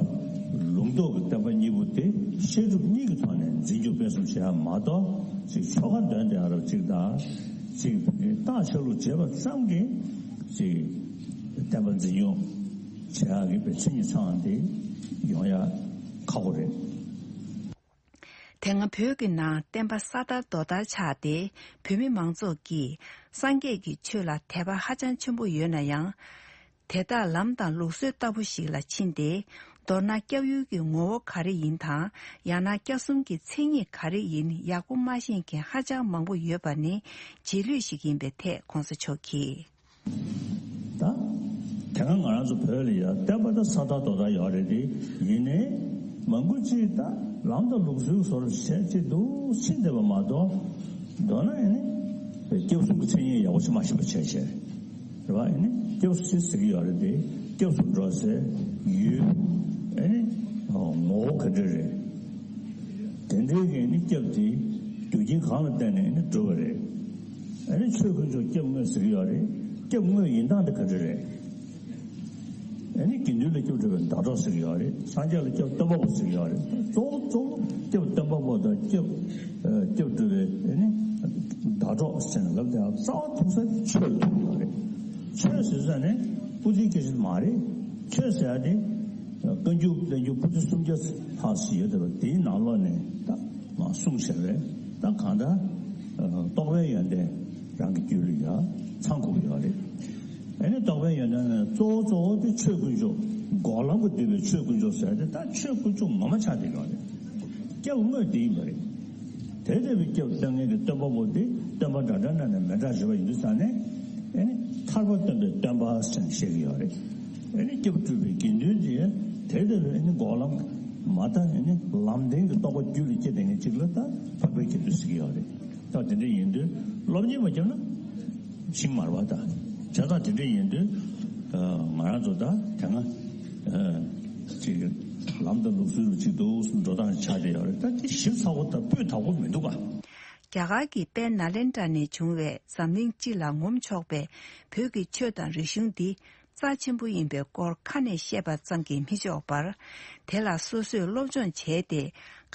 ལུང་རྟོགས་ཀྱི་བསྟན་པ་གཉིས་པོ་དེ་བཤད་སྒྲུབ་གཉིས་ཀྱི་ཐོག་ནས་འཛིན་སྐྱོང་སྤེལ་གསུམ་བྱེད་ཡ་མ་གཏོགས། ཅིག་ཆོ་ག་འདོན་བསྡད་ཡ་རབ་ཅིག་དང་། ཅིག་རྟགས་ཆ་ལུགས་བྱེད་པ་ཙམ་གྱིས་ཅིག་བསྟན་པ་འཛིན་སྐྱོང་བྱེད་ཡག་གི་མཚན་ཉིད་ཚང་དེ་ཡོང་ཡ་ཁག་པོ་རེད། དེ་སྔ་བོད་ཀྱི་ནང་བསྟན་པ་ས་དར་རྡོ་དར་ཆགས་ཏེ། བོད་མི་མང་ཚོགས་ཀྱིས་སངས་རྒྱས་ཀྱི་ཆོས་ལ་དད་པ་ཧ་ཅང་ཆེན་པོ་ཡོད་ན་ཡང་། དེ་དག་ལམ་དང་ལུགས་སྲོལ་ལྟ་བུ་ཞིག་ལ་ཕྱིན་ཏེ། མདོར་ན་སྐྱབས་ཡུལ་གྱི་ངོ་བོ་ག་རེ་ཡིན་དང་། ཡང་ན་སྐྱབས་གསུམ་གྱི་མཚན་ཉིད་ག་རེ་ཡིན་ཡག་པོ་མ་ཤེས་མཁན་ཧ་ཅང་མང་པོ་ཡོད་པ་ནི་རྗེས་ལུས་ཤིག་ཡིན་པའི་ཐད་གོང་ས་མཆོག་གིས། ད་དེ་སྔ་ང་རང་ཚོ་བོད་ལ་ཡ་བསྟན་པ་ད་ས་དར་རྡོ་དར་ཡོད་རེད་དེ། ཡིན་ནའི་མང་པོ་ཅིག་ད་ལམ་དང་ལུགས་སྲོལ་བཟོ་འདྲ་བྱས་ཅིག་འདུག་ཕྱིན་བསྡད་པ་མ་གཏོགས། མདོར་ན་ཨེ་ནི་སྐྱབས་གསུམ་གྱི་མཚན་ཉིད་ཡག་པོ་ཅིག་མ་ཤེས་པ་བྱས་བྱས་རེད་པ། ཨེ་ནི་སྐྱབས་སུ་མཆི་ཟེར་གྱི་ཡོད་རེད་དེ། སྐྱབས་སུ་འགྲོ་ཟེར་ཡུལ། ཨེ་ནི་ངོ་བོ་ག་འདྲ་རེད། དེ་འདྲའི་གི་ནི་སྐྱབས་དེ་རྒྱུ་རྐྱེན་གང་ལ་བརྟེན་ནས་ནི་འགྲུབ་པ་རེད། ཨ་ནི་ཆོས་དཀོན་མཆོག་སྐྱབས་དངོས་ཟེར་གྱི་ཡོད་རེད། སྐྱབས་དངོས་ཡིན་སྟངས་དེ་ག་འདྲ་རེད། ཨ་ནི་དགེ་འདུན་ལ་སྐྱབས་སྒྲུབ་པའི་ཟླ་གྲོགས་ཟེར་གྱི་ཡོད་རེད། སངས་རྒྱས་ལ་སྐྱབས་སྟོན་པ་པོ་ཟེར་གྱི་ཡོད་རེད། གཙོ་བོ་གཙོ་བོ་སྐྱབས་སྟོན་པ་པོ་དང་སྐྱབས་ཨ་སྐྱབས་སྒྲུབ་པའི་ཨ་ནི་ཟླ་གྲོགས་ཟེར་ནས་ལབ་དེ་རྩ་བ་ཐུག་ས་དེ་ཆོས་ལ་ཐུག་ཡོད་རེད། ཆོས་ཟེར་ས་ནི་པོ་ཏི་སྐད་ཆ་མ་རེད། ཆོས་ཟེར་ཡ་དེ་བཀའ་འགྱུར་བསྟན་འགྱུར་པོ་ཏི་སུམ་བརྒྱ་ལྷག་ཞིག་ཡོད་དེ། དེའི་ནང་ལོགས་ནས་ད་མར་གསུངས་བཞག་པའི་ད་གང་ལྟར་རྟོགས་པའི་ཡོན་ཏན་རང་གི་རྒྱུད་ལ་ཡ་ཚང་དགོས་ཀྱི་ཡོད་རེད། ཨ་ནི་རྟོགས་པའི་ཡོན་ཏན་ནི་གཙོ་བོ་གཙོ་བོ་དེ་ཆོས་དཀོན་མཆོག་འགོག་ལམ་གྱིས་བསྡུས་པའི་ཆོས་དཀོན་མཆོག་ཟེར་ཡ་དེ། ད་ཆོས་དཀོན་མཆོག་ངོ་མ་ཆགས་བསྡད་ཡོད་རེད། སྐྱབས་དངོས་དེ་ཡིན་པ་རེད། དེ་ལྟ་བུའི་སྐྱབས་སྟོན་མཁན་གྱི་སྟོན་པ་པོ་དེ་སྟོན་པ་འདྲ་འདྲ་འདྲ་ནས་མི་འདྲ་ཞུ་བ་ཡིན་དུས་ཙང་ནས། ཨེ་ནི་ཐར་པ་སྟོན་པའི་སྟོན་པ་ཟེར་ནས་བཤད་ཀྱི་ཡོད་རེད། ཨེ་ནི་སྐྱབས་སྒྲུབ་པའི་དགེ་འདུན་དེ་དེ་ལྟ་བུའི་ཨེ་ནི་འགོག་ལམ་མ་ད་ཨེ་ནི་ལམ་བདེན་གྱི་རྟོགས་པ་རྒྱུད་ལ་སྐྱེས་བསྡད་མཁན་ཅིག་ལ་ད་འཕགས་པའི་དགེ་འདུན་ཟེར་གྱི་ཡོད་རེད། ད་དེ་འདྲ་ཡིན་དུས་སློབ་གཉེར་མ་བརྒྱབ་ན་ཤིང་མ་རེད་པ། ད་བྱས་ཙང་དེ་འདྲ་ཡིན་དུས་ང་རང་ཚོ་ད་དེ་སྔ་ཅིག་ལམ་དང་ལུགས་སྲོལ་རུ་གཅིག་ཏུ་འགྲོ་སྟངས་ཆགས་བསྡད་ཡོད་རེད། ད་དེ་ཞིབ་ཚགས་པོ་དང་སྤུས་དག་པོ་མི་འདུག་ག། རྒྱ་གར་གྱི་དཔལ་ནཱ་ལེནྡྲ་ནས་བྱུང་བའི་འཛམ་གླིང་སྤྱི་ལ་ངོམ་ཆོག་པའི་བོད་ཀྱི་ཆོས་དང་རིག་གཞུང་འདི་རྩ་ཆེན་པོ་ཡིན་པའི་སྐོར་ཁ་ནས་བཤད་པ་ཙམ་གྱིས་མི་ཆོག་པར། དེ་ལ་སོ་སོས་སློབ་སྦྱོང་བྱས་ཏེ།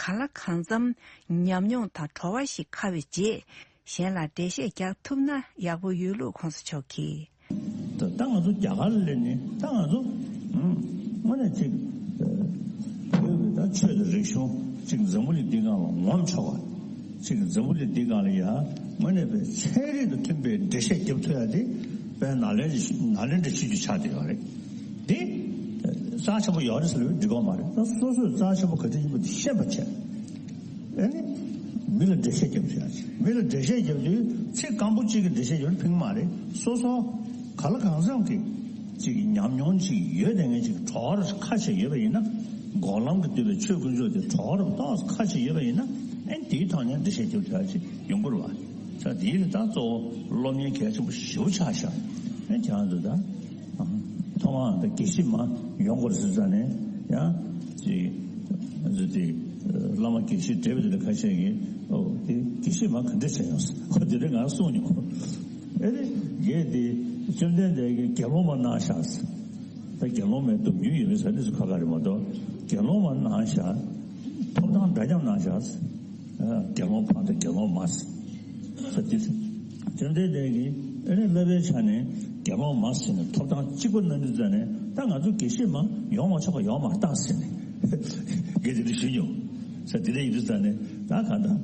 གང་ལ་གང་འཚམ་ཉམས་མྱོང་དང་བྲོ་བ་ཞིག་ཁ་བའི་རྗེས། གཞན་ལ་འགྲེལ་བཤད་རྒྱག་ཐུབ་ན་ཡག་པོ་ཡོད་ལུགས་གོང་ས་མཆོག་གིས། ད་ད་ང་ཚོ་རྒྱ་གར་ལ་སླེབས་ནས། ད་ང་ཚོ་ཨུམ་དངོས་གནས་ཅིག་ཨ་བོད་ཀྱི་ད་ཆོས་དང་རིག་གཞུང་ཅིག་འཛམ་བུ་གླིང་འདིའི་སྒང་ལ་ངོམ་ཆོག་པ། ཅིག་འཛམ་བུ་གླིང་འདིའི་སྒང་ལ་ཡ་དངོས་གནས་པའི་ཚན་རིག་དང་མཐུན་པའི་འགྲེལ་བཤད་རྒྱབ་ཐུབ་ཡ་དེ་དཔལ་ནཱ་ལེནྡྲ་ནཱ་ལེནྡྲ་ཆོས་བརྒྱུད་ཆགས་བསྡད་ཡོད་རེད། འདི་རྩ་ཆེན་པོ་ཡོད་རེད་ཟེར་བའི་འགྲིག་གི་མ་རེད། ད་སོ་སོས་རྩ་ཆེན་པོ་ག་འདྲ་ཡིན་པ་དེ་ཤེས་པ་བྱས། ཨ་ནི་མི་ལ་འགྲེལ་བཤད་རྒྱབ་ཤོག་ཅིག་མི་ལ་འགྲེལ་བཤད་རྒྱབ་དུས་ཚིག་སྐམ་པོ་གཅིག་གིས་འགྲེལ་བཤད་རྒྱབ་ན་ཕན་གྱི་མ་རེད། སོ་སོ་གང་ལ་གང་འཚམ་གྱི་ཅིག་གི་ཉམས་མྱོང་ཅིག་ཡོད་དེ་ངས་ཅིག་བྲོ་བ་ཁ་ཤས་ཡོད་པ་ཡིན་ན། འགོག་ལམ་གྱིས་བསྡུས་པའི་ཆོས་དཀོན་མཆོག་དེ་བྲོ་བ་ཏོག་ཙམ་ཁ་ཤས་ཡོད་པ་ཡིན་ན། ཨ་ནི་དེའི་ཐོག་ནས་འགྲེལ་བཤད་རྒྱབ་ཐུབ་ཡ་ཅིག་ཡོང་གི་རེད་བ། ས་དེའི་རིགས་ད་གཙོ་བོ་སློབ་གཉེར་གལ་ཆེན་པོ་ཞེ་པོ་ཆགས་ཤག་ཨ་ནི་ཁྱེད་རང་ཚོ་ད། ཐོག་མར་ད་དགེ་བཤེས་མ་ཡོང་དགོས་རེད་ཟེར་ཙང་ནས་ཡང་ཅིག་ང་ཚོ་དེ་བླ་མ་དགེ་བཤེས་བགྲེས་པ་དེ་འདྲ་ཁ་ཤས་ཀྱིས། ཨོ་དེ་དགེ་བཤེས་མ་ག་འདྲ་བྱས་ཡོང་ཟེར། ཁོ་དེ་འདྲ་ང་གསུངས་མྱོང་། ཨེ་རེད། ངས་དེ་བཅོམ་ལྡན་འདས་ཀྱིས་དགེ་སློང་མ་གནང་ཤག་ཟེར། ད་དགེ་སློང་མའི་སྡོམ་རྒྱུན་ཡོད་མེད་ཟེར་དེ་ཚོ་ཁ་ཁ་རེད་མ་གཏོགས། དགེ་སློང་མ་གནང་ཤག་ཐོབ་ཐང་འདྲ་མཉམ་གནང་ཤག་ཟེར། དགེ་སློང་ཕ་དང་དགེ་སློང་མ་ཟེར་དེ། བཅོམ་ལྡན་འདས་ཀྱིས་ཨེ་རེད། བསླབ་པའི་ཆ་ནས་དགེ་སློང་མ་ཟེར་ནས་ཐོབ་ཐང་གཅིག་པ་གནང་དུས་ཙང་ནས། ད་ང་ཚོ་དགེ་བཤེས་མ་ཡོང་མ་ཆོག་པ་ཡོང་མ་བཏང་ཟེར་ནས་ངས་དེ་འདྲ་ཞུས་མྱོང་ཟེར། དེ་འདྲ་ཡིན་དུས་ཙང་ནས་ད་གང་ལྟར་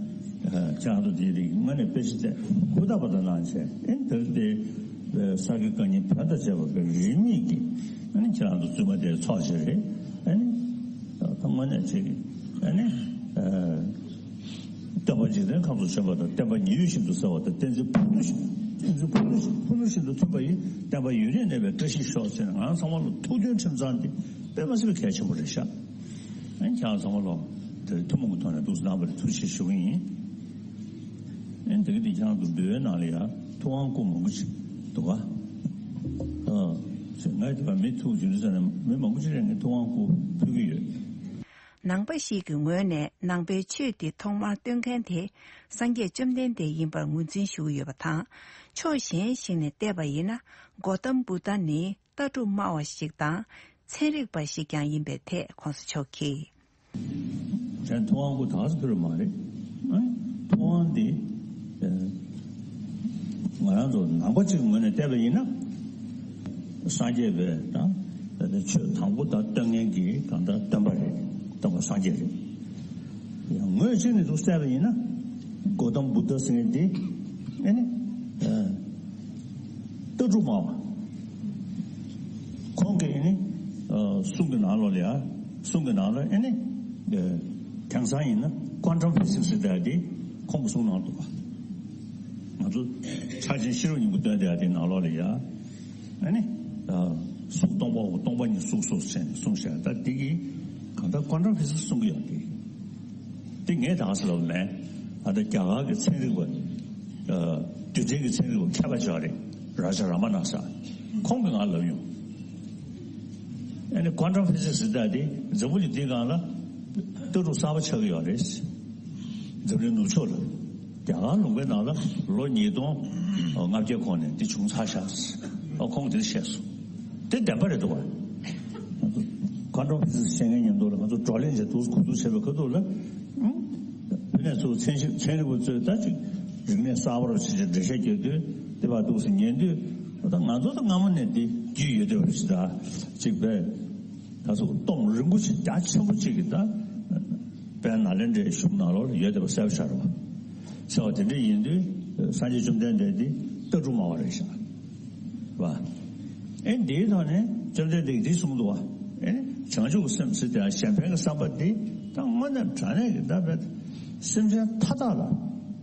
ཁྱེད་རང་ཚོ་དེའི་རིགས་དངོས་གནས་དཔེ་ཆ་བལྟས་ཧུར་ཐག་པ་དང་གནང་བྱས། ཨེ་དེར་དེ་ས་དགེ་བཀའ་རྙིང་བོན་དང་བཅས་པ་གི་རིས་མེད་ཀྱི་ཨ་ནི་ཁྱེད་རང་ཚོ་བཙུན་མ་དེ་ཚོགས་བྱས་རེད། ཨ་ནི་ད་དངོས་གནས་བྱས་ཀྱི་ཨ་ནི། སྟོན་པ་འཇིག་རྟེན་ཁམས་སུ་བྱོན་པ་དང་། བསྟན་པ་ཉི་འོད་བཞིན་དུ་གསལ་བ་དང་། བསྟན་འཛིན་ཕུ་ནུ་བཞིན། བསྟན་འཛིན་ཕུ་ནུ་བཞིན། ཕུ་ནུ་བཞིན་དུ་མཐུན་པ་ཡི། བསྟན་པ་ཡུན་རིང་གནས་པའི་བཀྲ་ཤིས་ཤོག་ཟེར་ནས། ང་ཚང་མ་ལ་ཐུགས་མཐུན་ཁྲིམས་གཙང་འདི་དཔེ་མ་སྲིད་པའི་གལ་ཆེན་པོ་རེད་ཤག་ཨ་ནི་ཁྱེད་རང་ཚང་མ་ལ་དེ་ཐུན་མོང་གི་ཐོག་ནས་ཐུགས་སྣང་བ་ཐུགས་རྗེ་ཆེ་ཞུ་གི་ཡིན། ཨ་ནི་དེ་གི་དེ་ཁྱེད་རང་ཚོ་འབུལ་བའི་ནང་ལ་ཡ་ཐུབ་དབང་སྐུ་མང་པོ་ཞིག་འདུག་ག་ཨ་ང་དེ་བ་མི་ཐུག་རྒྱུ་རེད་ཟེར་ནས་མི་མང་པོ་ཞིག་རེད། ངས་ཐུབ་དབང་སྐུ་ཕུལ་གྱི་ཡོད། ནང་པ་ཞིག་གི་ངོས་ནས་ནང་པའི་ཆོས་འདི་ཐོག་མར་སྟོན་མཁན་དེ་སངས་རྒྱས་བཅོམ་ལྡན་འདས་ཡིན་པར་ངོས་འཛིན་ཞུ་གི་ཡོད་པ་དང་། ཕྱོགས་གཞན་ཞིག་ནས་བལྟས་པ་ཡིན་ན། གོ་ཏམ་བུདྡྷ་ནི་ལྟ་གྲུབ་སྨྲ་བ་ཞིག་དང་ཚན་རིག་པ་ཞིག་ཀྱང་ཡིན་པའི་ཐད་གོང་ས་མཆོག་གིས། གཞན་ཐུབ་དབང་སྐུ་དག་ས་ཕེབས་མ་རེད། ཨ་ཐུབ་དབང་འདི་ཨ་ང་རང་ཚོ་ནང་པ་གཅིག་ངོས་ནས་བལྟས་པ་ཡིན་ན། སངས་རྒྱས་པའི་ད་ད་ཆོས་དང་པོ་ད་སྟོན་མཁན་གྱི་གང་ལྟར་སྟོན་པ་རེད། སྟོན་པ་སངས་རྒྱས་རེད། ཡང་ངོས་གཅིག་ནས་འདུག་བལྟས་པ་ཡིན་ན། གོ་ཏམ་བུདྡྷ་ཟེར་མཁན་འདི་ཨ་ནི་ཨ་ལྟ་གྲུབ་སྨྲ་བ། ཁོང་གིས་ཨ་ནི་ཨ་གསུང་གི་ནང་ལོགས་ལ་ཡ། གསུང་གི་ནང་ལ་ཨ་ནི་ཨ་དེང་སང་ཡིན་ན་ཀོན་ཊམ་ཕི་སིག་སི་ཟེར་ཡ་དེ་ཁོང་གིས་གསུང་གནང་འདུག་ག་ང་ཚོ་ཕྱག་ཆེན་ཤེས་རབ་སྙིང་པོ་སྟོན་བསྡད་ཡ་དེ་ནང་ལོགས་ལ་ཡ། ཨ་ནི་ཨ་གཟུགས་སྟོང་པའོ། སྟོང་པ་ཉིད་གཟུགས་སོ་ཟེར་ནས་གསུངས་བཞག་ད་འདི་གི་གང་ལྟར་ཀོན་ཊམ་ཕི་སིག་སི་གསུང་གི་ཡོད་དེ། དེ་ངས་ད་ག་ས་ལབ་མེད། ཨ་ད་རྒྱ་གར་གྱི་ཚན་རིག་པ། ཨ་རྡུལ་ཕྲན་གྱི་ཚན་རིག་པ་མཁས་པ་ཅིག་རེད། རཱ་ཇ་ར་མ་ན་ཟེར། ཁོང་གིས་ང་ལབ་ཡོང་། ཨ་ནི་ཀོན་ཊམ་ཕི་སིག་སི་ཟེར་ཡ་དེ་འཛམ་བུ་གླིང་འདིའི་སྒང་ལ་ལྟ་གྲུབ་གསར་པ་ཆགས་ཀྱི་ཡོད་རེད། འཛམ་གླིང་ནུབ་ཕྱོགས་ལ། རྒྱ་གར་ལུང་པའི་ནང་ལ་ལོ་ཉིས་སྟོང་ལྔ་བརྒྱ་གོང་ནས་འདི་བྱུང་ཚར་ཤག་ཨ་ཁོང་གིས་དེ་བཤད་སོང་། དེ་བདེན་པ་རེད་འདུག་བ། ཀོན་ཊམ་ཕི་སིག་སི་བཤད་མཁན་མཉམ་དུ་ལ་ང་ཚོ་བགྲོ་གླེང་བྱས་འདུག་གོ་བསྡུར་བྱས་པའི་ཁ་ཐུག་ལ། ཨང་། བོད་ནས་ཚུར་ཚན་ཞིབ་ཚན་རིག་པ་ཚོས་ད་ཅིག་རིག་གནས་གསར་པ་རུ་བྱེད་ཆེད་འགྲེལ་བཤད་རྒྱག་དུས་དེ་བར་འདུག་སེ་ཉན་དུས། ད་ང་ཚོ་ད་སྔ་མོ་ནས་འདི་རྒྱུས་ཡོད་བསྡད་པ་རེད་ཟེར། ད་ཅིག་བས། ད་སོ་སྟོང་རིང་པོ་ཞིག་རྒྱ་ཆེན་པོ་ཅིག་གི་ད་དཔལ་ནཱ་ལེནྡྲའི་གཞུང་ནང་ལོགས་ལ་ཡོད་བསྡད་པ་གསལ་པོ་ཤར་བ། ཟེར་བ་དེ་འདྲ་ཡིན་དུས་སངས་རྒྱས་བཅོམ་ལྡན་འདས་འདི་ལྟ་གྲུབ་སྨྲ་བ་རེད་ཤག་བ། ཨེ་འདིའི་ཐོག་ནས་བཅོམ་ལྡན་འདས་ཀྱིས་འདི་གསུངས་འདུག་བ། ཨེ་བྱང་ཆུབ་སེམས་ཟེར་དེ་གཞན་ཕན་གྱི་བསམ་པ་འདི་ད་དངོས་གནས་དྲང་གནས་ཀྱི་ད་བས་སེམས་ཅན་མཐའ་དག་ལ་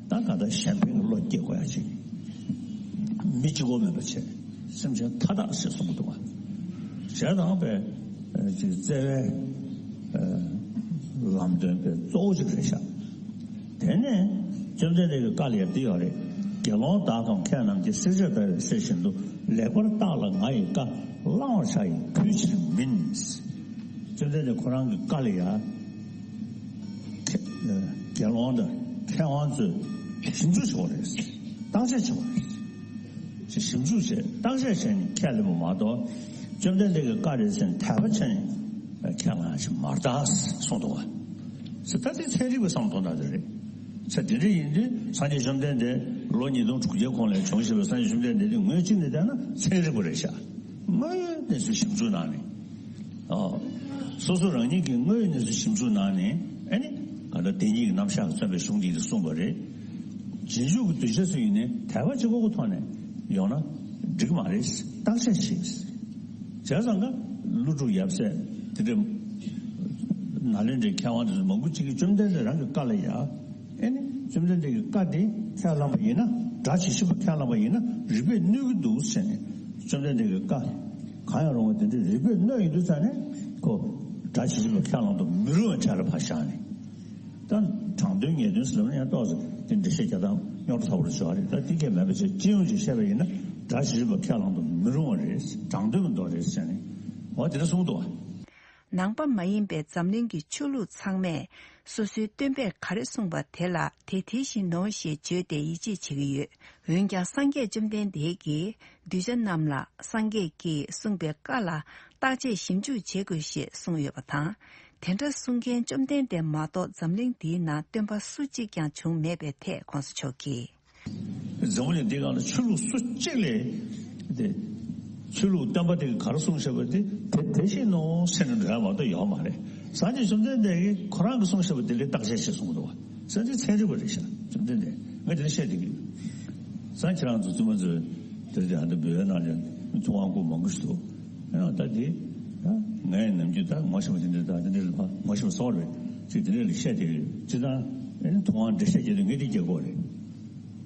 ད་ག་ད་གཞན་ཕན་གྱི་བློ་སྐྱེ་དགོས་ཡ་ཅིག་མི་གཅིག་པོ་མེད་པ་བྱས། སེམས་ཅན་མཐའ་དག་ཞེས་གསུངས་འདུག་བ། ཞེས་དང་པའི་ཅིག་བརྩེ་བའི་ལམ་སྟོན་པའི་གཙོ་བོ་ཅིག་རེད་ཤག་དེ་ནས་བཅོམ་ལྡན་འདས་ཀྱི་བཀའ་ལ་ཡང་འདི་ཡོད་རེད། དགེ་སློང་དག་གམ་མཁས་རྣམས་ཀྱིས། བསྲེགས་བཅད་བརྡར་བའི་གསེར་བཞིན་དུ། ལེགས་པར་བརྟགས་ལ་ང་ཡི་བཀའ། བླང་བར་བྱ་ཡི་གུས་ཕྱིར་མིན། བཅོམ་ལྡན་འདས་ཁོ་རང་གི་བཀའ་ལ་ཡ། དགེ་སློང་དང་མཁས་དབང་ཚོས་ཞིབ་འཇུག་བྱེད་པ་རེད། བརྟག་དཔྱད་བྱེད་པ་རེད། ཞིབ་འཇུག་བྱས་བརྟག་དཔྱད་བྱས་ནས་ཁས་ལེན་པ་མ་གཏོགས། བཅོམ་ལྡན་འདས་ཀྱི་བཀའ་རེད་ཟེར་ནས་དད་པ་བྱས་ནས་ཁས་བླངས་ཞིག་མ་རེད་ད་གསུངས་འདུག་བ། ཟེར་ད་དེ་ཚན་རིག་པའི་བསམ་བློ་གཏོང་སྟངས་དེ་རེད། ཟེར་དེ་འདྲ་ཡིན་དུས་སངས་རྒྱས་བཅོམ་ལྡན་འདས་ལོ་ཉིས་སྟོང་དྲུག་བརྒྱའི་གོང་ལ་བྱུང་ཞེས་པའི་སངས་རྒྱས་བཅོམ་ལྡན་འདས་དེ་ངོས་གཅིག་ནས་བལྟས་ན་ཚན་རིག་པ་རེད་ཤག་དངོས་ཡོད་གནས་ཚུལ་ཞིབ་འཇུག་གནང་ནས། ཨོ། སོ་སོ་རང་ཉིད་ཀྱི་དངོས་ཡོད་གནས་ཚུལ་ཞིབ་འཇུག་གནང་ནས་ཨ་ནི་ག་ད་བདེན་གཉིས་ཀྱི་རྣམ་གཞག་བརྩམས་པའི་གཞུང་འདི་གིས་གསུངས་པ་རེད། རྗེས་འཇུག་གི་གདུལ་བྱ་ཚོ་ཡིན་ནའི་དད་པ་གཅིག་པོ་གི་ཐོག་ནས་ཡོང་ན་འགྲིག་གི་མ་རེད། བརྟག་དཔྱད་བྱེད། བྱས་ཙང་ཀ་ཀླུ་སྒྲུབ་ཡབ་སྲས་དེ་འདྲ་ནཱ་ལེནྡྲའི་མཁས་དབང་དེ་ཚོ་མང་པོ་ཅིག་གིས་བཅོམ་ལྡན་འདས་རང་གི་བཀའ་ལ་ཡ། ཨེ་ནི་བཅོམ་ལྡན་འདས་ཀྱི་བཀའ་དེ་ཁས་བླངས་པ་ཡིན་ན། སྒྲ་ཇི་བཞིན་པ་ཁས་བླངས་པ་ཡིན་ན་རིགས་པས་གནོད་ཀྱི་འདུག་ཟེར་ནས། བཅོམ་ལྡན་འདས་ཀྱི་བཀའ་གང་ཡང་རུང་བ་དེ་འདྲའི་རིགས་པས་གནོད་ཡིན་དུས་ཙང་ནས་ཁོ་སྒྲ་ཇི་བཞིན་པ་ཁས་བླངས་དུ་མི་རུང་བའི་གྲས་ལ་ཕར་བཞག་ནས། ད་དྲང་དོན་ངེས་དོན་ཟེར་ལབ་ན་ཡང་ཏོག་ཙམ་དེ་འགྲེལ་བཤད་རྒྱག་སྟངས་རྙོག་དྲ་ཚ་པོ་རེ་ཆགས་རེད། ད་དེ་གས་མེད་པ་བྱས་སྤྱི་ཡོངས་ཀྱིས་བཤད་པ་ཡིན་ན་སྒྲ་ཇི་བཞིན་པ་ཁས་བླངས་དུ་མི་རུང་བ་རེད། དྲང་དོན་གྱི་མདོ་རེད་ཟེར་ནས་འོ་དེ་འདྲ་གསུངས་འདུག་བ། ནང་པ་མ་ཡིན་པའི་འཛམ་གླིང་གི་ཆོས་ལུགས་ཚང་མས་སོ་སོའི་སྟོན་པས་ག་རེ་གསུངས་པ་དེ་ལ་དེ་དེ་བཞིན་ནོ་ཞེས་བརྗོད་དེ་ཡིད་ཆེས་བྱེད་ཀྱི་ཡོད། འོན་ཀྱང་སངས་རྒྱས་བཅོམ་ལྡན་འདས་ཀྱིས་གདུལ་བྱ་རྣམས་ལ་སངས་རྒྱས་ཀྱིས་གསུངས་པའི་བཀའ་ལ་བརྟག་དཔྱད་ཞིབ་འཇུག་བྱེད་དགོས་ཞེས་གསུངས་ཡོད་པ་དང་། དེ་འདྲ་གསུང་མཁན་བཅོམ་ལྡན་འདས་མ་གཏོགས་འཛམ་གླིང་འདིའི་ནང་སྟོན་པ་སུ་གཅིག་ཀྱང་བྱུང་མེད་པའི་ཐད་གོང་ས་མཆོག་གིས། འཛམ་བུ་གླིང་འདི་སྒང་ལ་ཆོས་ལུགས་སུ་གཅིག་ལས་དེ། ཆོས་ལུགས་བསྟན་པ་དེ་གིས་ག་རེ་གསུངས་བཞག་པ་དེ་དེ་དེ་བཞིན་ནོ་ཟེར་ནས་འགྲོ་ཡ་མ་གཏོགས་ཡོད་མ་རེད། སངས་རྒྱས་བཅོམ་ལྡན་འདས་ཀྱིས་ཁོ་རང་གིས་གསུངས་བཞག་པ་དེ་ལ་བརྟག་དཔྱད་བྱེད་གསུངས་འདུག་བ། སངས་རྒྱས་ཚན་རིག་པ་རེད་ཤག་བཅོམ་ལྡན་འདས་ང་དེ་འདྲ་བཤད་བསྡད་ཀྱི་ཡོད། སང་ཁྱེད་རང་ཚོ་བཙུན་མ་ཚོས་དེ་འདྲ་ཨ་འདྲ་འབོད་ཡ་གནང་ཀྱང་ཐུབ་དབང་སྐུ་མང་པོ་ཞིག་འདུག་ཡང་ད་དེ་ད་ངས་ནམ་རྒྱུན་ད་ངོ་ཤེས་པ་དེ་འདྲ་ད་དེ་འདྲ་ལ་ངོ་ཤེས་པ་སོགས་རེད་ཅིག་དེ་འདྲ་ལ་བཤད་བསྡད་ཀྱི་ཡོད། སྤྱིར་བཏང་ཨ་ནི་ཐུབ་དབང་འགྲེལ་བཤད་རྒྱག་དུས་ངས་དེ་རྒྱག་གི་ཡོད་རེད།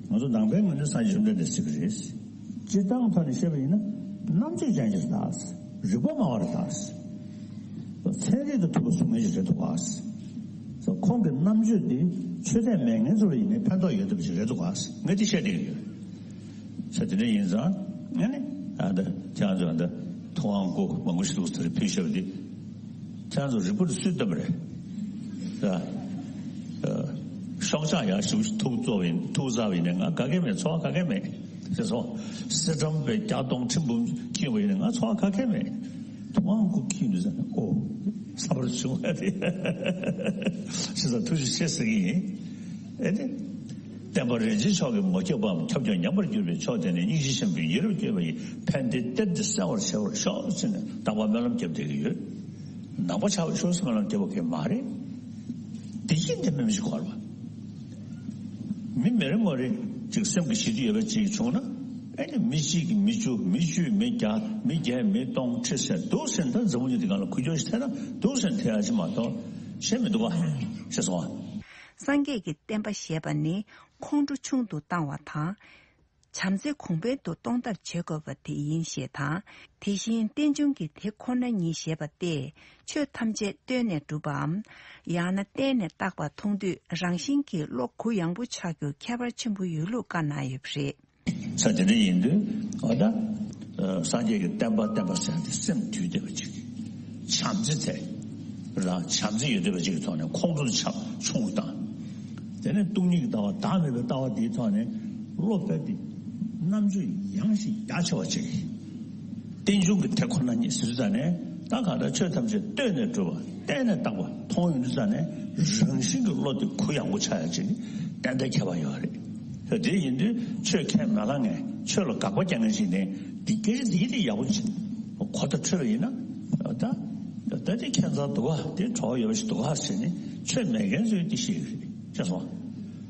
ང་ཚོ་ནང་པའི་ངོས་ནས་སངས་རྒྱས་བཅོམ་ལྡན་འདས་ཟེར་གྱི་རེད། སྤྱིར་བཏང་ཐོག་ནས་བཤད་པ་ཡིན་ན་རྣམ་དཔྱོད་ཅན་ཞིག་རེད་ད། རིག་པ་སྨྲ་བ་རེད་ད། ཚན་རིག་དང་མཐུན་པ་གསུང་མཁན་ཞིག་རེད་འདུག་ག་ཁོང་གི་རྣམ་དཔྱོད་འདི་ཆོས་དད་མེད་མཁན་ཚོ་ལ་ཡིན་ནའི་ཕན་ཐོགས་ཡོད་བསྡད་པ་ཞིག་རེད་འདུག་ག་ངས་འདི་བཤད་བསྡད་ཀྱི་ཡོད། ས་དེ་འདྲ་ཡིན་ཙང་ཨ་ནི་ཨ་ད་ཁྱེད་རང་ཚོ་ཨ་ད་ཐུབ་དབང་སྐུ་མང་པོ་ཞིག་འདུག་ཟེར་ཕུལ་བཞག་པ་འདི། ཁྱེད་རང་ཚོ་རིག་པ་དེ་སུས་བཏོན་པ་རེད། ཤོག་ཆག་ཡག་ཞིག་ཐུག་བཙོ་བའི་ཐུག་ཟ་བའི་ནས་ང་ག་གེ་མེད། ཚོར་བ་ག་གེ་མེད་ཅེས་སོ། སི་ཁྲོན་པའི་རྒྱ་སྟོང་ཁྲི་འབུམ་འཁྱེར་བའི་ནས་ང་ཚོར་བ་ག་གེ་མེད། ཐུབ་དབང་སྐུ་འཁྱེར་འདུག་ཟེར་ནས་ཨོ་ས་བར་བྱུང་བ་དེ་ཞེ་ས་ཐུགས་རྗེ་ཆེ་ཟེར་གྱི་ཡིན། ཨེ་ནི། བསྟན་པ་རིན་ཆེན་མཆོག་གིས་མ་ཁྱབ་པའམ་ཁྱབ་ཀྱང་ཉམས་པར་གྱུར་པའི་ཕྱོགས་དེ་ནི་སྙིང་རྗེ་ཆེན་པོས་ཡིད་རབ་བསྐྱོད་པ་ཡི་ཕན་བདེའི་གཏེར་འདི་གསལ་བར་བྱེད་པར་ཤོག་ཟེར་ནས་རྟག་པར་སྨོན་ལམ་བརྒྱབ་བསྡད་ཀྱི་ཡོད། ནང་པ་ཆགས་པར་ཤོག་ཟེར་སྨོན་ལམ་བརྒྱབ་པ་གང་ཡང་མ་རེད། བདེ་སྐྱིད་ལྡན་པའི་མི་ཞིག་དགོས་རེད་པ། མི་མི་རེ་ངོ་རེ་ཅིག་སེམས་ཀྱི་ཞི་བདེ་ཡོད་པ་ཅིག་བྱུང་ན། ཨེ་ནི་མི་གཅིག་གིས་མི་བཅུ་མི་བཅུས་མི་བརྒྱ་མི་བརྒྱས་མི་སྟོང་ཁྲི་ཟེར་འདུག་ཟེར་ན་ད་འཛམ་བུ་གླིང་འདི་སྒང་ལ་ཁུར་ཆོ་ཞིག་ཐེབས་ན་འདུག་ཟེར་ན་ཐེབས་ཡ་ཅིག་མ་གཏོགས་གཞན་མི་འདུག་ག་ཤེས་སོང་ང་། སངས་རྒྱས་ཀྱི་བསྟན་པ་ཞེས་པ་ནི་ཁོང་ཁྲོ་ཆུང་དུ་བཏང་བ་དང་། བྱམས་བརྩེ་གོང་འཕེལ་དུ་གཏོང་ཐབས་བྱེད་དགོས་པ་དེ་ཡིན་ཞེས་དང་། དེ་བཞིན་རྟེན་འབྱུང་གི་དེ་ཁོ་ན་ཉིད་ཞེས་པ་སྟེ། ཆོས་ཐམས་ཅད་བརྟེན་ནས་གྲུབ་པའམ། ཡང་ན་བརྟེན་ནས་བཏགས་པ་མཐོང་དུས་རང་བཞིན་གྱིས་བློ་གུ་ཡངས་པོ་ཆགས་རྒྱུ་ཁྱད་པར་ཆེན་པོ་ཡོད་ལུགས་བཀའ་གནང་ཡོད་པ་རེད། ས་དེ་འདྲ་ཡིན་དུས་ཨ་ད། སངས་རྒྱས་ཀྱི་བསྟན་པ་བསྟན་པ་ཟེར་ཏེ་སེམས་དུལ་བསྡད་པ་ཅིག་བྱམས་བརྩེ་དེ། རང་བྱམས་བརྩེ་ཡོད་བསྡད་པ་ཅིག་གི་ཐོག་ནས་ཁོང་ཁྲོ་ཆགས་ཆུང་དང་། དེ་ནས་སྟོང་ཉིད་ཀྱི་ལྟ་བ་བདག་མེད་པའི་ལྟ་བ་དེའི་ཐོག་ནས་བློ་སྤེལ་ཏེ་རྣམ་དཔྱོད་ཡངས་ཤིང་རྒྱ་ཆེ་བ་ཅིག་རྟེན་འབྱུང་གི་དེ་ཁོ་ན་ཉིད་ཟེར་དུས་ཙ་ནས་ད་གང་ལྟར་ཆོས་ཐམས་ཅད་བརྟེན་ནས་གྲུབ་པ་བརྟེན་ནས་བཏགས་པ་མཐོང་ཡོང་དུས་ཙ་ནས་རང་བཞིན་གྱི་བློ་དེ་གུ་ཡངས་པོ་ཆགས་ཡ་ཅིག་ཏན་ཏན་ཁྱད་པར་ཡོད་རེད། དེ་ཡིན་དུས་ཆོས་ཁས་མ་བླངས་མཁན་ཆོས་ལ་དགག་པ་རྒྱག་མཁན་ཞིག་ནས་འདི་སྐད་ཆ་འདི་འདི་ཡག་པོ་ཅིག་གོ་བརྡ་འཕྲོད་པ་ཡིན་ན་ད་ད་འདི་ཁྱད་མཚར་འདུག་ག་འདི་བྲོ་བ་ཡོད་པ་ཞིག་འདུག་ག་ཟེར་ནས་ཆོས་མེད་མཁན་ཚོས་འདི་ཤེས་ཀྱི་རེད་ཤེས་སོང་།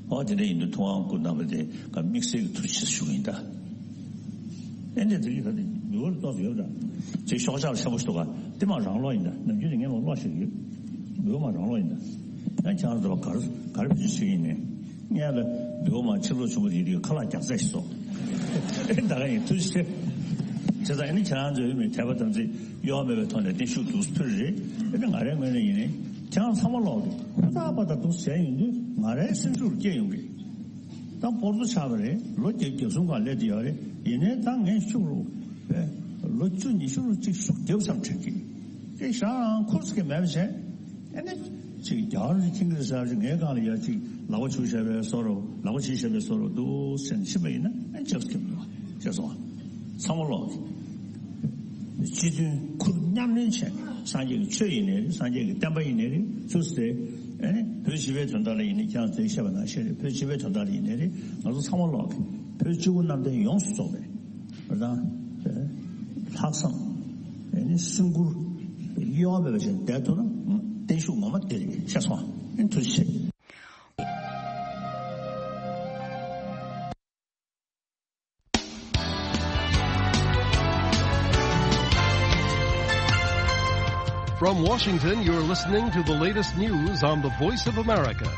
ཨོ་དེ་འདྲ་ཡིན་དུས་ཐུབ་དབང་སྐུ་རྣམ་པ་དེ་ག་དམིགས་བསལ་གྱི་ཐུགས་རྗེ་ཆེ་ཞུ་གི་ཡིན་ད། ཨེ་འདྲ་དེ་རིགས་ད་དེ་འབུལ་བ་ཏོག་ཙམ་ཡོད་ད། ཅིག་ཤོག་ཆག་ཆེན་པོ་ཞིག་འདུག་ག་དེ་མ་རང་ལོག་ཡིན་ད་ནམ་རྒྱུན་དེ་ངས་མ་ལོག་ཤེས་ཀྱི་ཡོད། འབུལ་བ་མ་རང་ལོག་ཡིན་ད། ཡང་ཁྱེད་རང་ཚོ་གར་གར་བུ་ཅིག་ཞིག་ཡིན་ནས། ངས་ལ་འབུལ་བ་མ་ཕྱིར་ལོག་བྱུང་བ་དེ་དེ་ཁ་ལག་རྒྱག་ཚད་ཞིག་སོང་། ཨེ་ད་ག་ཡིན་ཐུགས་རྗེ་ཆེ། བྱས་ཙང་ཨེ་ནི་ཁྱེད་རང་ཚོའི་མི་དད་པ་དམ་ཚིག་གཡོ་བ་མེད་པའི་ཐོག་ནས་བརྟན་བཞུགས་འདུག་ཕུལ་རེད། ཨེ་ནི་ང་རའི་ངོས་ནས་ཡིན་ནས་ཁྱེད་རང་ཚང་མ་ལོག་དེ་ཧུར་ཐག་པ་དང་འདུག་ཟེར་ཡོང་དུས་ང་རའི་སེམས་ཤུགས་སྐྱེ་ཡོང་གི། ད་སྤོར་ཚོ་ཆགས་པ་རེད། ལོ་བརྒྱད་བརྒྱད་གསུམ་གང་སླེབས་ཏེ་ཡོད་རེད། ཡིན་ནའི་ད་ངས་ཤུགས་རུ་ལོ་བཅུ་ཉི་ཤུ་རུ་གཅིག་ཤུགས་རྒྱབ་བསམ་དྲན་གི། དེ་ཞག་རང་ཁུར་ཚུགས་ཀྱི་མེད་པ་བྱས། ཨ་ནི་ཅིག་རྒྱ་གར་གྱི་ཁྱིམ་གྱི་ས་ཅིག་ངའི་སྒང་ལ་ཡ་ཅིག་ལག་པ་འཆུ་བྱས་པའི་བཟོ་འདྲ། ལག་པ་འཆུ་བྱས་པའི་བཟོ་འདྲ་འདུག་ཟེར་ནས་ཕྱིན་པ་ཡིན་ན། ཨ་ནི་ཅབས་ཀྱི་མི་འདུག་བ། ཅེས་སོང་། ཚང་མ་ལོག་གི། སྤྱི་མཐུན་ཁུར་མཉམ་ལེན་བྱས། སངས་རྒྱས་ཀྱི་ཆོས་ཡིན་ནའི་རེད། སངས་རྒྱས་ཀྱི་བསྟན་པ་ཡིན་ནའི་རེད། ཆུ་ཚོད་དེ། ཨ་ནི་བོད་སྤྱི་པའི་དོན་དག་ལ་ཡིན་ནའི། ཁྱེད་རང་ཚོས་བཤད་པ་ནང་བཞིན་རེད། བོད་སྤྱི་པའི་དོན་དག་ལ་ཡིན་ནའི་རེད། ང་ཚོ་ཚང་མ་ལོག་གི། བོད་སྤྱི་བོ་གནམ་བསྟན་ཡོངས་སུ་རྫོགས་པའི་རེད་དང་། ལྷག་བསམ། ཨ་ནི་སེམས་ཁུར། གཡོ་བ་མེད་པ་བྱས་བསྡད་ཐུབ་ན། བརྟན་བཞུགས་ངོ་མ་དེ་རེད། ཤེས་སོང་ཨ། ཨ་ནི་ཐུགས་རྗེ་ཆེ། From Washington, you're listening to the latest news on the Voice of America.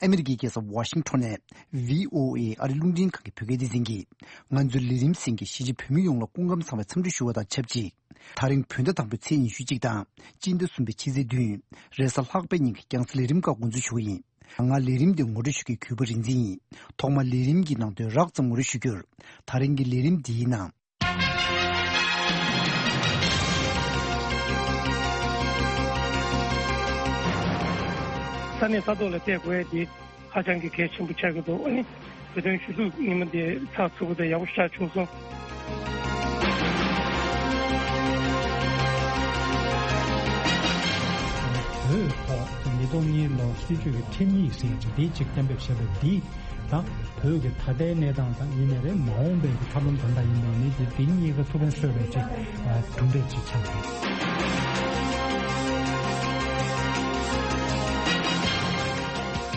ཨ་མི་རི་ཀའི་རྒྱལ་ས་ཝ་ཤིང་ཊོན་ནས་བྷི་ཨོ་ཨེ་ཨ་རི་རླུང་འཕྲིན་ཁང་གི་བོད་སྐད་སྡེ་ཚན་གྱིས། ང་ཚོའི་ལས་རིམ་གསན་མཁན་གཞིས་བྱེས་བོད་མི་ཡོངས་ལ་སྐུ་ཁམས་བཟང་བའི་འཚམས་འདྲི་ཞུ་བ་དང་ཆབས་ཅིག། ད་རིང་བོད་ཟླ་དང་པོའི་ཚེས་ཉི་ཤུ་གཅིག་དང་། སྤྱི་ཟླ་གསུམ་པའི་ཕྱི་ཚེས་བདུན། རེས་གཟའ་ལྷག་པའི་ཉིན་གྱི་རྒྱང་སྲིང་ལས་རིམ་ཁག་འགོ་འཛུགས་ཞུ་གི་ཡིན། ང་ལས་རིམ་འདི་ངོ་སྤྲོད་ཞུ་མཁན་གུས་པ་རིག་འཛིན་ཡིན། ཐོག་མར་ལས་རིམ་གྱི་ནང་དོན་རགས་ཙམ་ངོ་སྤྲོད་ཞུ་རྒྱུར། ད་རིང་གི་ལས་རིམ་འདིའི་ནང་། ས་གནས་ས་ཐོག་ལ་བལྟས་དགོས་ཡ་དེ་ཧ་ཅང་གི་གལ་ཆེན་པོ་ཆགས་ཀྱི་འདུག། ཨ་ནི་བོད་དོན་ཞུ་གཏུག་ཉིན་མོ་དེ་ཚགས་ཚུད་པོ་དང་ཡག་པོ་ཞིག་བྱུང་སོང་། བོད་ཐོག་ཉིས་སྟོང་གཉིས་ལོ་སྲིད་བྱུས་ཀྱི་ཁྲིམས་ཡིག་ཟེར་གྱི་འདི་གཅིག་གཏན་འབེབས་བྱས་པ་འདི་དང་། བོད་ཀྱི་ད་ལྟའི་གནས་སྟངས་དང་ཡིན་ནའི་རེད། མ་འོངས་པའི་གི་ཐབས་ལམ་གང་འདྲ་ཡིན་པ་ནི་དེ་འདི་གཉིས་ཀ་ཐུགས་ཕན་གསོས་པའི་ཅིག་གྲུབ་འབྲས་ཅིག་ཆགས་སོང་།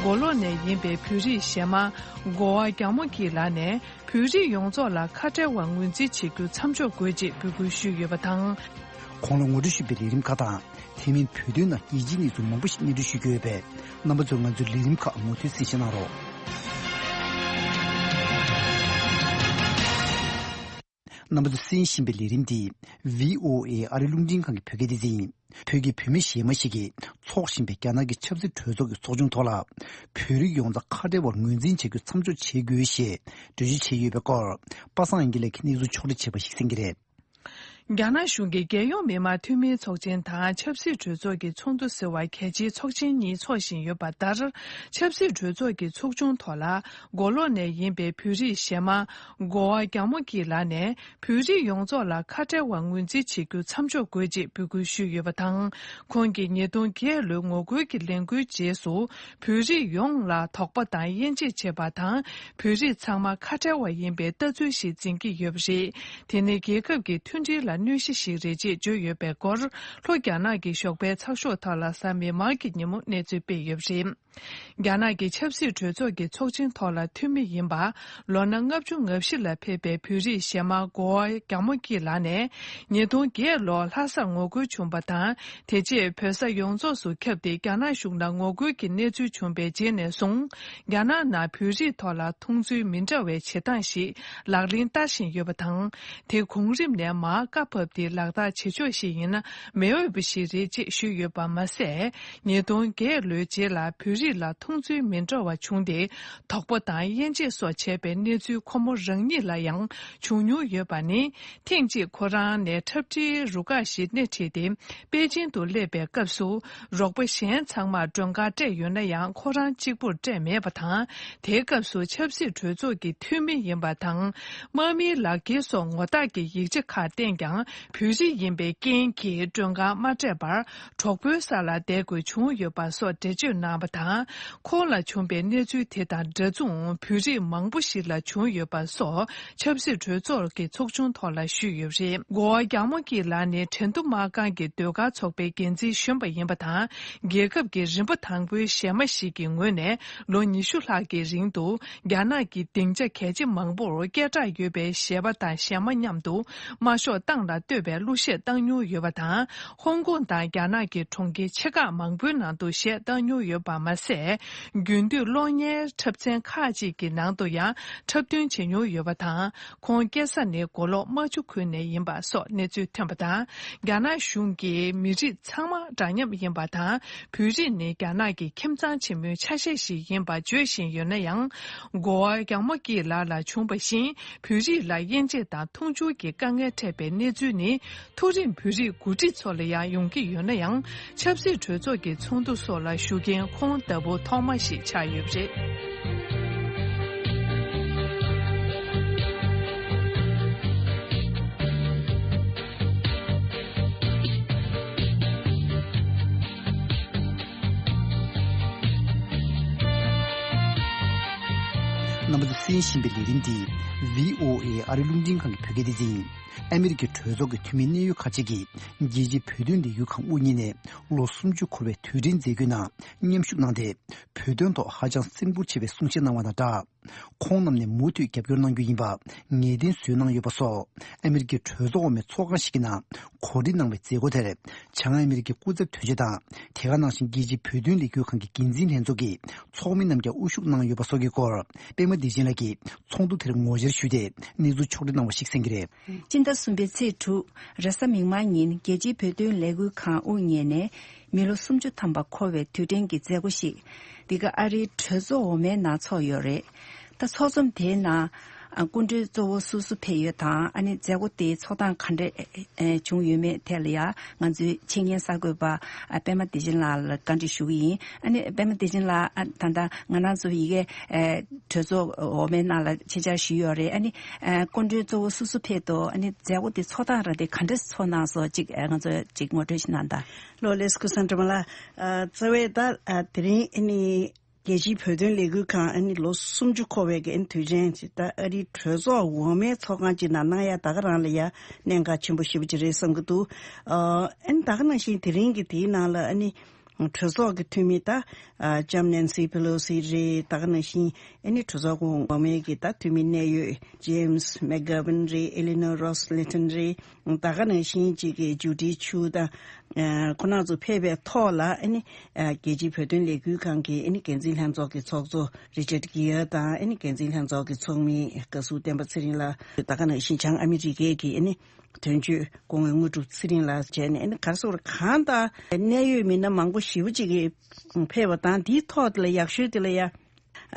མགོ་ལོག་ནས་ཡིན་པའི་བོད་རིགས་གཞས་མ་གོ་བ་རྒྱ་མོ་སྐྱིད་ལགས་ནས། བོད་རིགས་ཡོངས་རྫོགས་ལ་ཁ་བྲལ་བར་ངོས་འཛིན་བྱེད་རྒྱུ་མཚམས་འཇོག་དགོས་ཅེས་འབོད་སྐུལ་ཞུས་ཡོད་པ་དང་། གོང་ལ་ངོ་སྤྲོད་ཞུས་པའི་ལས་རིམ་ཁག་དང་། དེ་མིན་བོད་དོན་ནང་རྒྱལ་སྤྱིའི་གནས་ཚུལ་མང་པོ་ཞིག་སྙན་སྒྲོན་ཞུ་རྒྱུ་ཡོད་པས། རྣམ་པ་ཚོས་ང་ཚོའི་ལས་རིམ་ཁག་མུ་མཐུད་གསན་བཞེས་གནང་རོགས། རྣམ་པ་ཚོས་གསན་བཞིན་པའི་ལས་རིམ་འདི་བྷི་ཨོ་ཨེ་ཨ་རི་རླུང་འཕྲིན་ཁང་གི་བོད་སྐད་སྡེ་ཚན་ཡིན། བོད་ཀྱི་བུད་མེད་གཞས་མ་ཞིག་གིས་འཚོགས་བཞིན་པའི་རྒྱ་ནག་གི་ཆབ་སྲིད་གྲོས་ཚོགས་ཀྱི་ཚོགས་ཆུང་ཐོག་ལ། བོད་རིགས་ཡོངས་རྫོགས་ཁ་བྲལ་བར་ངོས་འཛིན་བྱ་རྒྱུ་མཚམས་འཇོག་བྱེད་དགོས་ཞེས་འགྲེལ་བརྗོད་བྱས་ཡོད་པའི་སྐོར། པ་སངས་དབྱངས་སྐྱིད་ལགས་ཀྱིས་གནས་ཚུལ་ཕྱོགས་སྒྲིག་བྱས་པ་ཞིག་གསན་གྱི་རེད། རྒྱ་ནག་གཞུང་གིས་རྒྱལ་ཡོངས་མི་དམངས་འཐུས་མིའི་ཚོགས་ཆེན་དང་ཆབ་སྲིད་གྲོས་ཚོགས་ཀྱི་ཚོགས་འདུ་ཟེར་བ་གལ་ཆེའི་ཚོགས་ཆེན་གཉིས་འཚོགས་བཞིན་ཡོད་པ་ལྟར། ཆབ་སྲིད་གྲོས་ཚོགས་ཀྱི་ཚོགས་ཆུང་ཐོག་ལ་མགོ་ལོག་ནས་ཡིན་པའི་བོད་རིགས་གཞས་མ་གོ་བ་རྒྱ་མོ་སྐྱིད་ལགས་ནས། བོད་རིགས་ཡོངས་རྫོགས་ལ་ཁ་བྲལ་བར་ངོས་འཛིན་བྱེད་རྒྱུ་མཚམས་འཇོག་དགོས་ཅེས་འབོད་སྐུལ་ཞུས་ཡོད་པ་དང་། ཁོང་གིས་ཉིས་སྟོང་བརྒྱད་ལོའི་ངོ་རྒོལ་གྱི་ལས་འགུལ་རྗེས་སུ། བོད་རིགས་ཡོངས་ལ་དོགས་པ་དང་དབྱེ་འབྱེད་བྱེད་པ་དང་། བོད་རིགས་ཚང་མ་ཁ་བྲལ་བ་ཡིན་པའི་ལྟ་ཚུལ་ཞིག་འཛིན་གྱི་ཡོད་པ་རེད། དེ་ནི་རྒྱལ་ཁབ་ཀྱི་མཐུན་སྒྲིལ་ལ་གནོད་གཞི་ཞིག་རེད་ཅེས་བརྗོད་ཡོད་པའི་སྐོར། ལྷོ་རྒྱ་ནག་གི་ཞོགས་པའི་ཚགས་ཤོག་ཐོག་ལ་གཟའ་མིག་དམར་གྱི་ཉིན་མོ་གནས་ཚུལ་སྤེལ་ཡོད་པ་རེད། རྒྱ་ནག་གི་ཆབ་སྲིད་གྲོས་ཚོགས་ཀྱི་ཚོགས་ཆེན་ཐོག་ལ་འཐུས་མི་ཡིན་པ། ལོ་ན་ལྔ་བཅུ་ང་བཞི་ལ་ཕེབས་པའི་བོད་རིགས་གཞས་མ་གོ་བ་རྒྱ་མོ་སྐྱིད་ལགས་ནས། ཉིས་སྟོང་བརྒྱད་ལོར་ལྷ་སར་ངོ་རྒོལ་བྱུང་བ་དང་། དེ་རྗེས་བོད་ས་ཡོངས་རྫོགས་སུ་ཁྱབ་སྟེ། རྒྱ་ནག་གཞུང་ལ་ངོ་རྒོལ་གྱི་གནས་ཚུལ་བྱུང་བའི་རྗེས་ནས་བཟུང་། རྒྱ་ནག་ནང་བོད་རིགས་ཐོག་ལ་མཐོང་ཚུལ་མི་འདྲ་བའི་བྱེད་སྟངས་ཤིག་ལག་ལེན་བསྟར་བཞིན་ཡོད་པ་དང་། དེ་གོང་རིམ་ནས་མར་བཀའ་ཕབ་སྟེ་ལག་བསྟར་བྱེད་ཕྱོགས་ཤིག་ཡིན་ན་མི་འོས་པ་ཞིག་རེད་ཅེས་ཞུས་ཡོད་པ་མ་ཟད། ཉིས་སྟོང་བརྒྱད་ལོའི་རྗེས་ལ་བོད་རིགས་ལ་མཐོང་ཚུལ་མི་འདྲ་བ་བྱུང་སྟེ། དོགས་པ་དང་དབྱེ་འབྱེད་སོགས་བྱས་པའི་གནས་ཚུལ་ཁོ་མོ་རང་ཉིད་ལ་ཡང་བྱུང་མྱོང་ཡོད་པ་ནི། ཐེངས་གཅིག་ཁོ་རང་ནས་འཁྲབ་ཁྲིའི་རུ་ཁག་ཞིག་སྣེ་ཁྲིད་དེ། པེ་ཅིང་དུ་སླེབས་པའི་སྐབས་སུ། རོགས་པ་གཞན་ཚང་མར་མགྲོན་ཁང་སྤྲད་ཡོད་ན་ཡང་། ཁོ་རང་གཅིག་པུར་སྤྲད་མེད་པ་དང་། དེའི་སྐབས་སུ་ཆབ་སྲིད་གྲོས་ཚོགས་ཀྱི་འཐུས་མི་ཡིན་པ་དང་། དམག་མིའི་ལག་འཁྱེར་སོགས་ངོ་རྟགས་ཀྱི་ཡིག་ཆ་ཁག་བསྟན་ཀྱང་། བོད་རིགས་ཡིན་པའི་རྐྱེན་གྱིས་མགྲོན་ཁང་མ་སྤྲད་པར། གྲོགས་པོའི་ས་ལ་བསྡད་དགོས་བྱུང་ཡོད་པ་སོགས་འགྲེལ་བརྗོད་གནང་བ་དང་། ཁོང་ལ་བྱུང་བའི་གནས་ཚུལ་དེ་དང་འདྲ་མཚུངས་བོད་རིགས་མང་པོ་ཞིག་ལ་བྱུང་ཡོད་པ་སོགས་ཆབ་སྲིད་གྲོས་ཚོགས་ཀྱི་ཚོགས་ཆུང་ཐོག་ལ་ཞུས་ཡོད་པ་རེད། གོ་བ་རྒྱ་མོ་སྐྱིད་ལགས་ནི་ཁྲེང་ཏུའུ་དམག་ཁང་གི་ཟློས་གར་ཚོགས་པའི་འགན་འཛིན་གཞོན་པ་ཡིན་པ་དང་། རྒྱལ་ཁབ་ཀྱི་རིམ་པ་དང་པོའི་གཞས་མ་ཞིག་གི་ངོས་ནས་ལོ་ཉི་ཤུ་ལྷག་གི་རིང་དུ། རྒྱ་ནག་གི་སྡིངས་ཆ་གལ་ཆེ་མང་པོར་སྐད་གྲགས་ཡོད་པའི་གཞས་པ་དང་གཞས་མ་མཉམ་དུ་དམར་ཤོག་ཏང་ལ་བསྟོད་པའི་གླུ་གཞས་བཏང་མྱོང་ཡོད་པ་དང་། ཧོང་ཀོང་དང་རྒྱ་ནག་གི་གྲོང་ཁྱེར་ཆེ་ཁག་མང་པོའི་ནང་དུ་གཞས་བཏང་མྱོང་ཡོད་པ་མ་ ཚད། རྒྱུན་མཐུད་གློག་བརྙན་འཁྲབ་ཚན་ཁག་ཅིག་གི་ནང་དུ་ཡང་འཁྲབ་སྟོན་བྱེད་མྱོང་ཡོད་པ་དང་། ཁོང་སྐྱེས་ས་ནི་མགོ་ལོག་རྨ་ཆུ་ཁུལ་ནས་ཡིན་པ་སོགས་གནས་ཚུལ་ཐོན་པ་དང་། རྒྱ་ནག་གཞུང་གིས་མི་རིགས་ཚང་མ་འདྲ་མཉམ་ཡིན་པ་དང་། བོད་རིགས་ནི་རྒྱ་ནག་གི་ཁྱིམ་ཚང་ཆེན་མོའི་ཆ་ཤས་ཤིག་ཡིན་པ་བརྗོད་བཞིན་ཡོད་ན་ཡང་། གོ་བ་རྒྱ་མོ་སྐྱིད་ལགས་ལ་བྱུང་བ་བཞིན། བོད་རིགས་ལ་དབྱེ་འབྱེད་དང་མཐོང་ཆུང་གི་དཀའ་ངལ་འཕྲད་པའི་གནས་ཚུལ་ནི། མཐོ་རིམ་བོད་རིགས་འགོ་ཁྲིད་ཚོ་ལ་ཡང་ཡོང་གི་ཡོད་ན་ཡང་། ཆབ་སྲིད་གྲོས་ཚོགས་ཀྱི་ཚོགས་འདུ་སོགས་ལ་ཞུགས་མཁན་ཁོང་ལྟ་བུ་ཐོག་མ་ཞིག་ཆགས་ཡོད་པ་རེད། རྣམ་པ་ཚོས་གསན་བཞིན་པའི་ལས་རིམ་འདི་བྷི་ཨོ་ཨེ་ཨ་རི་རླུང་འཕྲིན་ཁང་གི་བོད་སྐད་སྡེ་ཚན་ཡིན། ཨ་མི་རི་ཀའི་གྲོས་ཚོགས་ཀྱི་འཐུས་མི་གནད་ཡོད་ཁག་ཅིག་གིས་རྒྱལ་སྤྱིའི་བོད་དོན་ལས་འགུལ་ཁང་དབུ་བརྙེས་ནས་ལོ་སུམ་ཅུ་འཁོར་བའི་དུས་དྲན་མཛད་སྒོའི་ནང་མཉམ་ཞུགས་གནང་སྟེ། བོད་དོན་ཐོག་ཧ་ཅང་སེམས་ཁུར་ཆེ་བའི་གསུང་བཤད་གནང་བ་དང་སྦྲགས། ཁོང་རྣམས་ནས་མུ་མཐུད་རྒྱབ་སྐྱོར་གནང་རྒྱུ་ཡིན་པ་ངེས་གཏན་བཟོས་གནང་ཡོད་པ་སོགས། ཨ་མི་རི་ཀའི་གྲོས་ཚོགས་འོག་མའི་ཚོགས་ཁང་ཞིག་གི་ནང་གོ་སྒྲིག་གནང་བའི་མཛད་སྒོ་དེར་བྱང་ཨ་མི་རི་ཀའི་སྐུ་ཚབ་དོན་གཅོད་དང་། དེ་ག་ནང་བཞིན་རྒྱལ་སྤྱིའི་བོད་དོན་ལས་འགུལ་ཁང་གི་འགན་འཛིན་ལྷན་ཚོགས་ཀྱི་ཚོགས་མི་རྣམས་ཀྱང་དབུ་བཞུགས་གནང་ཡོད་པ་སོགས་ཀྱི་སྐོར། པད་མ་བདེ་ཆེན་ལགས་ཀྱིས་ཚོགས་འདུ་དེར་ངོ་བཅར་ཞུས་ཏེ་གནས་ཚུལ་ཕྱོགས་སྒྲིག་གནང་བ་ཞིག་གསན་གྱི་རེད། སྤྱི་ཟླ་གསུམ་པའི་ཚེས་དྲུག་རེས་གཟའ་མིག་དམར་ཉིན་རྒྱལ་སྤྱིའི་བོད་དོན་ལས་འགུལ་ཁང་དབུ་བརྙེས་ནས་མི་ལོ་སུམ་ཅུ་ཐམ་པ་འཁོར་བའི་དུས་དྲན་གྱི་མཛད་སྒོ་ཞིག་འདི་ག་ཨ་རིའི་གྲོས་ཚོགས་འོག་མའི་ནང་ཚོགས་ཡོད་རེད། ད་ཚོགས་འཛོམས་དེའི་ནང་ཨ་སྐུ་མགྲོན་གཙོ་བོ་སུ་སུ་ཕེབས་ཡོད་དང་། ཨ་ནི་མཛད་སྒོ་དེའི་ཚོགས་སྟངས་ག་འདྲ་ཨེ་བྱུང་ཡོད་མེད་ཐད་ལ་ཡང་ང་ཚོའི་ཆེད་མཁན་གསར་འགོད་པ་ཨ་པད་མ་བདེ་ཆེན་ལགས་ལ་བཀའ་འདྲི་ཞུ་གི་ཡིན། ཨ་ནི་པད་མ་བདེ་ཆེན་ལགས། ཨ་ད་ལྟ་ང་རང་ཚོ་ཡི་གེ་ཨེ་གྲོས་ཚོགས་འོག་མའི་ནང་ལ་ཆེད་བཅར་ཞུས་ཡོད་རེད། ཨ་ནི་ཨ་སྐུ་མགྲོན་གཙོ་བོ་སུ་སུ་ཕེབས་འདུག་ཨ་ནི་མཛད་སྒོ་དེ་ཚོགས་སྟངས་ར་དེ་ག་འདྲ་ཚོགས་གནང་སོང་། ཅིག་ཨ་ང་ཚོ་ཅིག་ངོ་སྤྲོད་ཞིག་གནང་དང་། ལགས་ལགས་སོ། ཀུན་བཟང་སྒྲོལ་མ་ལགས། ཨ་རྩ་བའི་ད་ཨ་དེ་རིང་ཨ་ནི་རྒྱལ་སྤྱིའི་བོད་དོན་ལས་འགུལ་ཁང་ཨ་ནི་ལོ་སུམ་ཅུ་འཁོར་བའི་གི་ཨ་ནི་དུས་ཆེན་ཅིག་ད་ཨ་རིའི་གྲོས་ཚོགས་འོག་མའི་ཚོགས་ཁང་ཅིག་ནང་གནང་ཡ་ད་ག་རང་ལ་ཡ་གནད་འགག་ཆེན་པོ་ཞེ་པོ་ཅིག་རེད་བསམ་གི་འདུག་ཨ་ཨ་ནི་ད་ག་ནང་བཞིན་དེ་རིང་གི་དེའི་ནང་ལ་ཨ་ནི་གྲོས་ཚོགས་ཀྱི་འཐུས་མི་ད་ཨ་ལྕམ་ནན་སི་པེ་ལོ་སི་རེད། ད་ག་ནང་བཞིན་ཨ་ནི་གྲོས་ཚོགས་འོག་མའི་གི་ད་འཐུས་མི་གནད་ཡོད་ཇེམ་སི་མེག་གྷ་ཝན་རེད། ཨེ་ལི་ནོ་རོ་སི་ལི་ཐན་རེད། ད་ག་ནང་བཞིན་གཅིག་གི་ཇུ་ཌི་ཆུ་དང་། ཨ་ཁོང་རྣམ་ཚོ་ཕེབས་པའི་ཐོག་ལ་ཨ་ནི་ཨ་རྒྱལ་སྤྱིའི་བོད་དོན་ལས་འགུལ་ཁང་གི་ཨ་ནི་འགན་འཛིན་ལྷན་ཚོགས་ཀྱི་ཚོགས་གཙོ་རི་ཅར་གྷི་ཡར་དང་། ཨ་ནི་འགན་འཛིན་ལྷན་ཚོགས་ཀྱི་ཚོགས་མི་བཀའ་ཟུར་བསྟན་པ་ཚེ་རིང་ལགས། ད་ག་ནང་བཞིན་བྱང་ཨ་མི་རི་ཀའི་གི་ཨ་ནི་དོན་གཅོད་སྐུ་ངོ་དངོས་གྲུབ་ཚེ་རིང་ལགས་བཅས་ནས་ཨ་ནི་ག་རེ་ཟེར་དགོས་རེད། གང་ལྟར་གནད་ཡོད་མི་སྣ་མང་པོ་ཞེ་པོ་ཅིག་གིས་ཕེབས་པ་དང་། དེའི་ཐོག་དེ་ལ་ཡག་ཤོས་དེ་ལ་ཡ།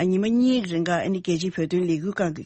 ཉི་མ་གཉིས་ཀྱི་རིང་ག་ཨ་ནི་རྒྱལ་སྤྱིའི་བོད་དོན་ལས་འགུལ་ཁང་གི་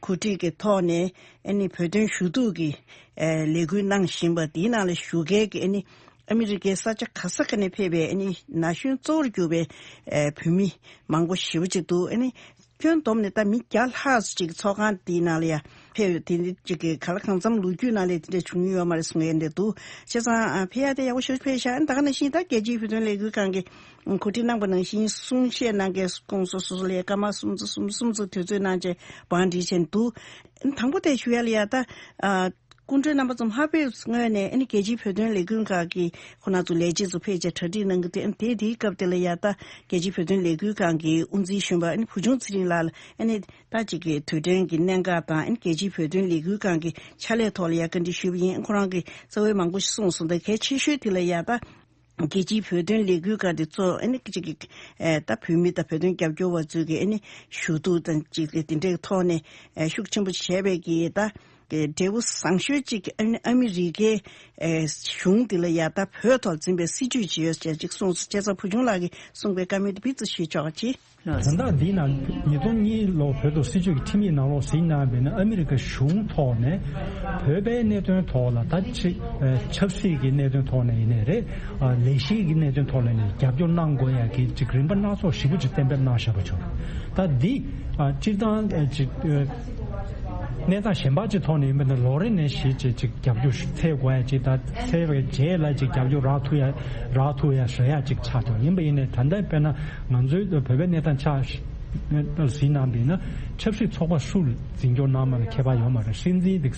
གོ་སྒྲིག་གི་ཐོག་ནས་ཨ་ནི་བོད་དོན་ཞུ་གཏུག་གི་ཨ་ལས་འགུལ་གནང་བཞིན་པ་དེའི་ནང་ལ་ཞུགས་མཁན་གྱི་ཨ་ནི་ཨ་མི་རི་ཀའི་ས་ཆ་ག་ས་ག་ནས་ཕེབས་པའི་ཨ་ནི་ན་གཞོན་གཙོ་བོར་གྱུར་པའི་ཨ་བོད་མི་མང་པོ་ཞེ་པོ་ཅིག་འདུག་ཨ་ནི་ཁྱོན་བསྡོམས་ནས་ད་མི་བརྒྱ་ལྷག་ཅིག་ཚོགས་ཁང་དེའི་ནང་ལ་ཡ་ཕེབས་ཡོད། དེ་འདི་ཅིག་གི་ག་ལ་གང་འཚམ་ལོ་རྒྱུས་ནང་ལ་དེ་འདྲ་བྱུང་མྱོང་ཡོད་མ་རེད་གསུང་མཁན་འདྲ་འདུག་བྱས་ཙང་ཨ་ཕེབས་ཡ་དེ་ཡག་པོ་ཞེ་པོ་ཕེབས་ཤག་ཨ་ནི་ད་ག་ནང་བཞིན་ད་རྒྱལ་སྤྱིའི་བོད་དོན་ལས་འགུལ་ཁང་གི་གོ་སྒྲིག་གནང་པ་ནང་བཞིན་གསུང་བཤད་གནང་མཁན་སྐུ་ངོ་སོ་སོ་ལ་སྐར་མ་སུམ་ཅུ་སུམ་ཅུ་སུམ་ཅུ་དུས་ཚོད་གནང་བྱས་བང་སྒྲིག་བྱས་འདུག་དང་པོ་དེ་ཞུ་ཡ་ལ་ཡ་ད་ཨ་སྐུ་མགྲོན་རྣམ་པ་ཚོ་ཕར་ཕེབས་སྔོན་ནས་ཨ་ནི་རྒྱལ་སྤྱིའི་བོད་དོན་ལས་འགུལ་ཁང་གི་ཁོང་རྣམ་ཚོ་ལས་བྱེད་ཚོ་ཕེབས་བྱས་གྲ་སྒྲིག་གནང་གི་འདུག་ཨ་ནི་དེ་དེའི་སྐབས་དེ་ལ་ཡ་ད་རྒྱལ་སྤྱིའི་བོད་དོན་ལས་འགུལ་ཁང་གི་དབུ་འཛིན་གཞོན་པ་ཨ་ནི་བུ་ཆུང་ཚེ་རིང་ལགས་ལ་ཨ་ནི་ད་ཅིག་གི་དུས་དྲན་གྱི་གནད་འགག་དང་ཨ་ནི་རྒྱལ་སྤྱིའི་བོད་དོན་ལས་འགུལ་ཁང་གི་ཕྱག་ལས་ཐོག་ལ་ཡ་བཀའ་འདྲི་ཞུས་པ་ཡིན། ཁོ་རང་གིས་རྩ་བའི་མང་པོ་ཞིག་གསུངས་སོང་། ད་གལ་ཆེ་ཤོས་དེ་ལ་ཡ་ད། རྒྱལ་སྤྱིའི་བོད་དོན་ལས་འགུལ་ཁང་དེ་ཚོ་ཨ་ནི་གཅིག་གི་ཨེ་ད་བོད་མི་དང་བོད་དོན་རྒྱབ་སྐྱོར་བ་ཚོས་ཀྱི་ཨ་ནི་ཞུ་གཏུག་དང་གཅིག་གི་དེ་འདྲའི་ཐོག་ནས་ཨེ་ཤུགས་ཆེན་པོ་བྱས་པའི་གི་ད་འབྲས་བུ་བཟང་ཤོས་གཅིག་ཨ་ནི་ཨ་མི་རི་ཀའི་ཨེ་གཞུང་དེ་ལ་ཡ་ད་བོད་ཐོག་འཛིན་པའི་སྲིད་བྱུས་ཅིག་ཡོད་ཅེས་གཅིག་གསུངས་སོང་། བྱས་ཙང་བུ་ཆུང་ལགས་ཀྱིས་གསུངས་པའི་བཀའ་མོལ་དེ་ཕར་ཚུར་ཞུས་ཆོག་ཅིག་དོན་དག་འདི་ནང་ཉིས་སྟོང་གཉིས་ལོ་བོད་དུ་སྲིད་བྱུས་ཀྱི་ཁྲིམས་ཡིག་ནང་ལོགས་གཟིགས་གནང་བས་ན་ཨ་མི་རི་ཀ་གཞུང་ཐོག་ནས་བོད་པའི་གནད་དོན་ཐོག་ལ་ད་ཅིག་ཆབ་སྲིད་ཀྱི་གནད་དོན་ཐོག་ནས་ཡིན་ནའི་རེད། ལས་གཞི་གི་གནད་དོན་ཐོག་ནས་ནི་རྒྱབ་སྐྱོར་གནང་དགོས་ཡ་གི་ཅིག་རིམ་པ་སྣ་ཚོགས་ཞིབ་པོ་ཅིག་གཏན་འབེབས་གནང་བཞག་པ་བྱུང་། ད་འདི་སྤྱིར་བཏང་ཅིག་གནས་སྟངས་གཞན་པ་ཅིག་ཐོག་ནས་ཡིན་པ་ན་ལོ་རེ་ནས་གཞི་ཅིག་ཅིག་རྒྱབ་སྐྱོར་འཚོལ་དགོས་ཡ་ཅིག་ད་འཚོལ་བའི་རྗེས་ལ་ཅིག་རྒྱབ་སྐྱོར་རག་ཐུབ་ཡ་རག་ཐུབ་ཡ་བཟོ་ཡ་ཅིག་ཆགས་འདུག་ཡིན་པ་ཡིན་ནའི་ད་ལྟ་དཔེར་ན་ང་ཚོའི་བོད་པའི་གནས་སྟངས་ཆགས་གཟིགས་གནང་པ་ཡིན་ན་ཆབ་སྲིད་ཚོགས་པ་སུ་ལ་འཛིན་སྐྱོང་གནང་མ་ལ་ཁྱད་པར་ཡོད་མ་རེད། སྲིད་འཛིན་དེ་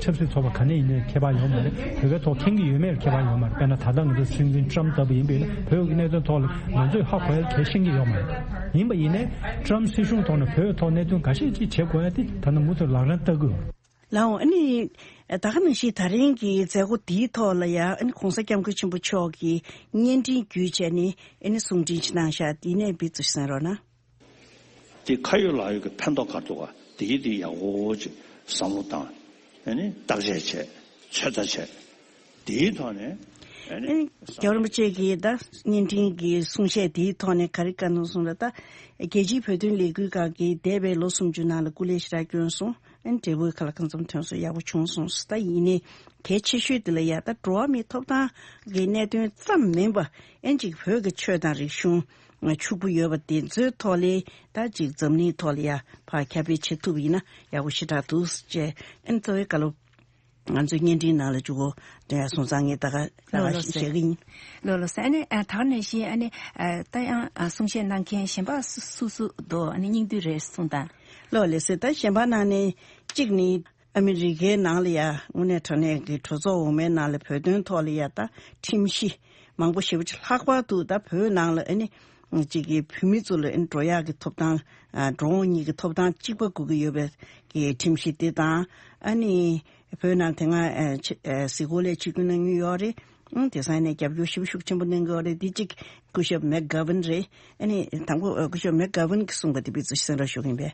ཆབ་སྲིད་ཚོགས་པ་ག་ནས་ཡིན་ནའི་ཁྱད་པར་ཡོད་མ་རེད། བོད་པའི་ཐོག་མཁྱེན་གྱི་ཡོད་མེད་ལ་ཁྱད་པར་ཡོད་མ་རེད། དཔེར་ན་ད་ལྟ་ང་ཚོ་སྲིད་འཛིན་ཊམ་ལྟ་བུ་ཡིན་པ་ཡིན་ན་བོད་ཀྱི་གནད་དོན་ཐོག་ལ་ང་ཚོས་ཧ་གོ་ཡ་གལ་ཤེས་ཀྱི་ཡོད་མ་རེད། ཡིན་པ་ཡིན་ནའི་ཊམ་སྲིད་གཞུང་ཐོག་ནས་བོད་ཐོག་གནད་དོན་འགའ་ཤས་ཅིག་བྱེད་དགོས་ཡ་དེ་ད་ནི་མུ་མཐུད་ལག་ལེན་བསྟར་དགོས། ལའོ་ཨ་ནི་ད་ག་ནང་བཞིན་ད་རིང་གི་མཛད་སྒོ་འདིའི་ཐོག་ལ་ཡང་ཨ་ནི་གོང་ས་སྐྱབས་མགོན་ཆེན་པོ་མཆོག་གིས་བརྙན་འཕྲིན་བརྒྱུད་བྱས་ནས་ཨ་ནི་གསུང་འཕྲིན་ཅིག་གནང་ཤག་འདི་ནས་འབུལ་ཚུལ་གསན་རོགས་གནང་། དེ་ཁ་ཡོད་ལག་ཡོད་ཀྱི་ཕན་ཐོགས་ག་རེ་འདུག་ག་དེ་ཡིན་དེ་ཡག་པོ་ཅིག་བསམ་བློ་བཏང་། ཨ་ནི་བརྟག་དཔྱད་བྱས། ཚོད་ལྟ་བྱས། དེའི་ཐོག་ནས་ཨ་ནི་རྒྱལ་བ་རིན་པོ་ཆེ་གིས་ད་བརྙན་འཕྲིན་གྱི་གསུང་བཤད་དེའི་ཐོག་ནས་ག་རེ་བཀའ་གནང་སོང་ལ། ད་རྒྱལ་སྤྱིའི་བོད་དོན་ལས་འགུལ་ཁང་གིས་འདས་པའི་ལོ་སུམ་ཅུ་ནང་ལ་སྐུ་ལས་ཞེ་དྲག་བསྐྱོན་སོང་། ཨ་ནི་འབྲས་བུ་ཁ་ལ་གང་འཚམ་ཐོན་སོང་། ཡག་པོ་བྱུང་སོང་། ད་ཡིན་ནའི་གལ་ཆེ་ཤོས་དེ་ལ་ཡ་ད་འགྲོ་བ་མིའི་ཐོབ་ཐང་གི་གནད་དོན་ཙམ་མིན་པ། ཨན་ཅིག་བོད་ཀྱི་ཆོས་དང་རིག་གཞུང་ཕྱུག་པོ་ཡོད་པ་དེ་ཚོའི་ཐོག་ལས་ད་ཅིག་འཛམ་གླིང་ཐོག་ལ་ཡ་ཕར་ཁྱབ་སྤེལ་བྱེད་ཐུབ་པ་ཡིན་ན་ཡག་པོ་ཞེ་དྲག་འདུག་ཅེས་ཨན་རྩ་བའི་བཀའ་སློབ་ང་ཚོའི་བརྙན་འཕྲིན་ནང་ལ་འཇུག་གོ་དོན་ཡ་སོང་ཙང་ངས་ད་ག་ད་ལོ་ག་ལོ་ཞེས་ཀྱི་ཡིན། ལོ་ལོ་སེ་ཨ་ནི་ཨ་ད་ག་ནང་བཞིན་ཨ་ནི་ཨ་ད་ཡང་ཨ་གསུང་བཤད་གནང་མཁན་གཞན་པ་སུ་སུ་སུ་འདུག་ཨ་ནི་སྙིང་བསྡུས་རེ་གསུངས་དང་། ལོ་ལེ་སེ་ད་གཞན་པ་ནང་ནས་གཅིག་ནི། ཨ་མི་རི་ཀའི་ནང་ལ་ཡ་དངོས་གནས་དྲང་གནས་ཀྱི་གྲོས་ཚོགས་འོག་མའི་ནང་ལ་བོད་དོན་ཐོག་ལ་ཡ་ད་ཁྲིམས་གཞི་མང་པོ་ཞེ་པོ་ཅིག་ལྷག་པར་དུ་ད་བོད་ནང་ལ་ཨ་ནི་ཅིག་གི་བོད་མི་ཚོ་ལ་ཨ་ནི་འགྲོ་ཡག་གི་ཐོབ་ཐང་། ཨ་འགྲོ་འོང་གཉིས་ཀྱི་ཐོབ་ཐང་གཅིག་པ་དགོས་ཀྱི་ཡོད་པའི་གི་ཁྲིམས་གཞི་དེ་དང་། ཨ་ནི་བོད་ནང་དེ་སྔ་ཨ་ཆེ་ཨ་གཟིགས་སྐོར་ལ་ཆིབས་བསྒྱུར་གནང་མྱོང་ཡོད་རེད། ཨང་དེང་སང་ནས་རྒྱབ་སྐྱོར་ཞེ་པོ་ཤུགས་ཆེན་པོ་གནང་གི་ཡོད་རེད། དེ་གཅིག་སྐུ་ཞབས་མེག་གྷ་ཝིན་རེད། ཨ་ནི་དང་པོ་ཨ་སྐུ་ཞབས་མེག་གྷ་ཝིན་གྱིས་གསུངས་པ་དེ་ཕུལ་ཚུལ་གསན་རོགས་ཞུ་གི་ཡིན་པས།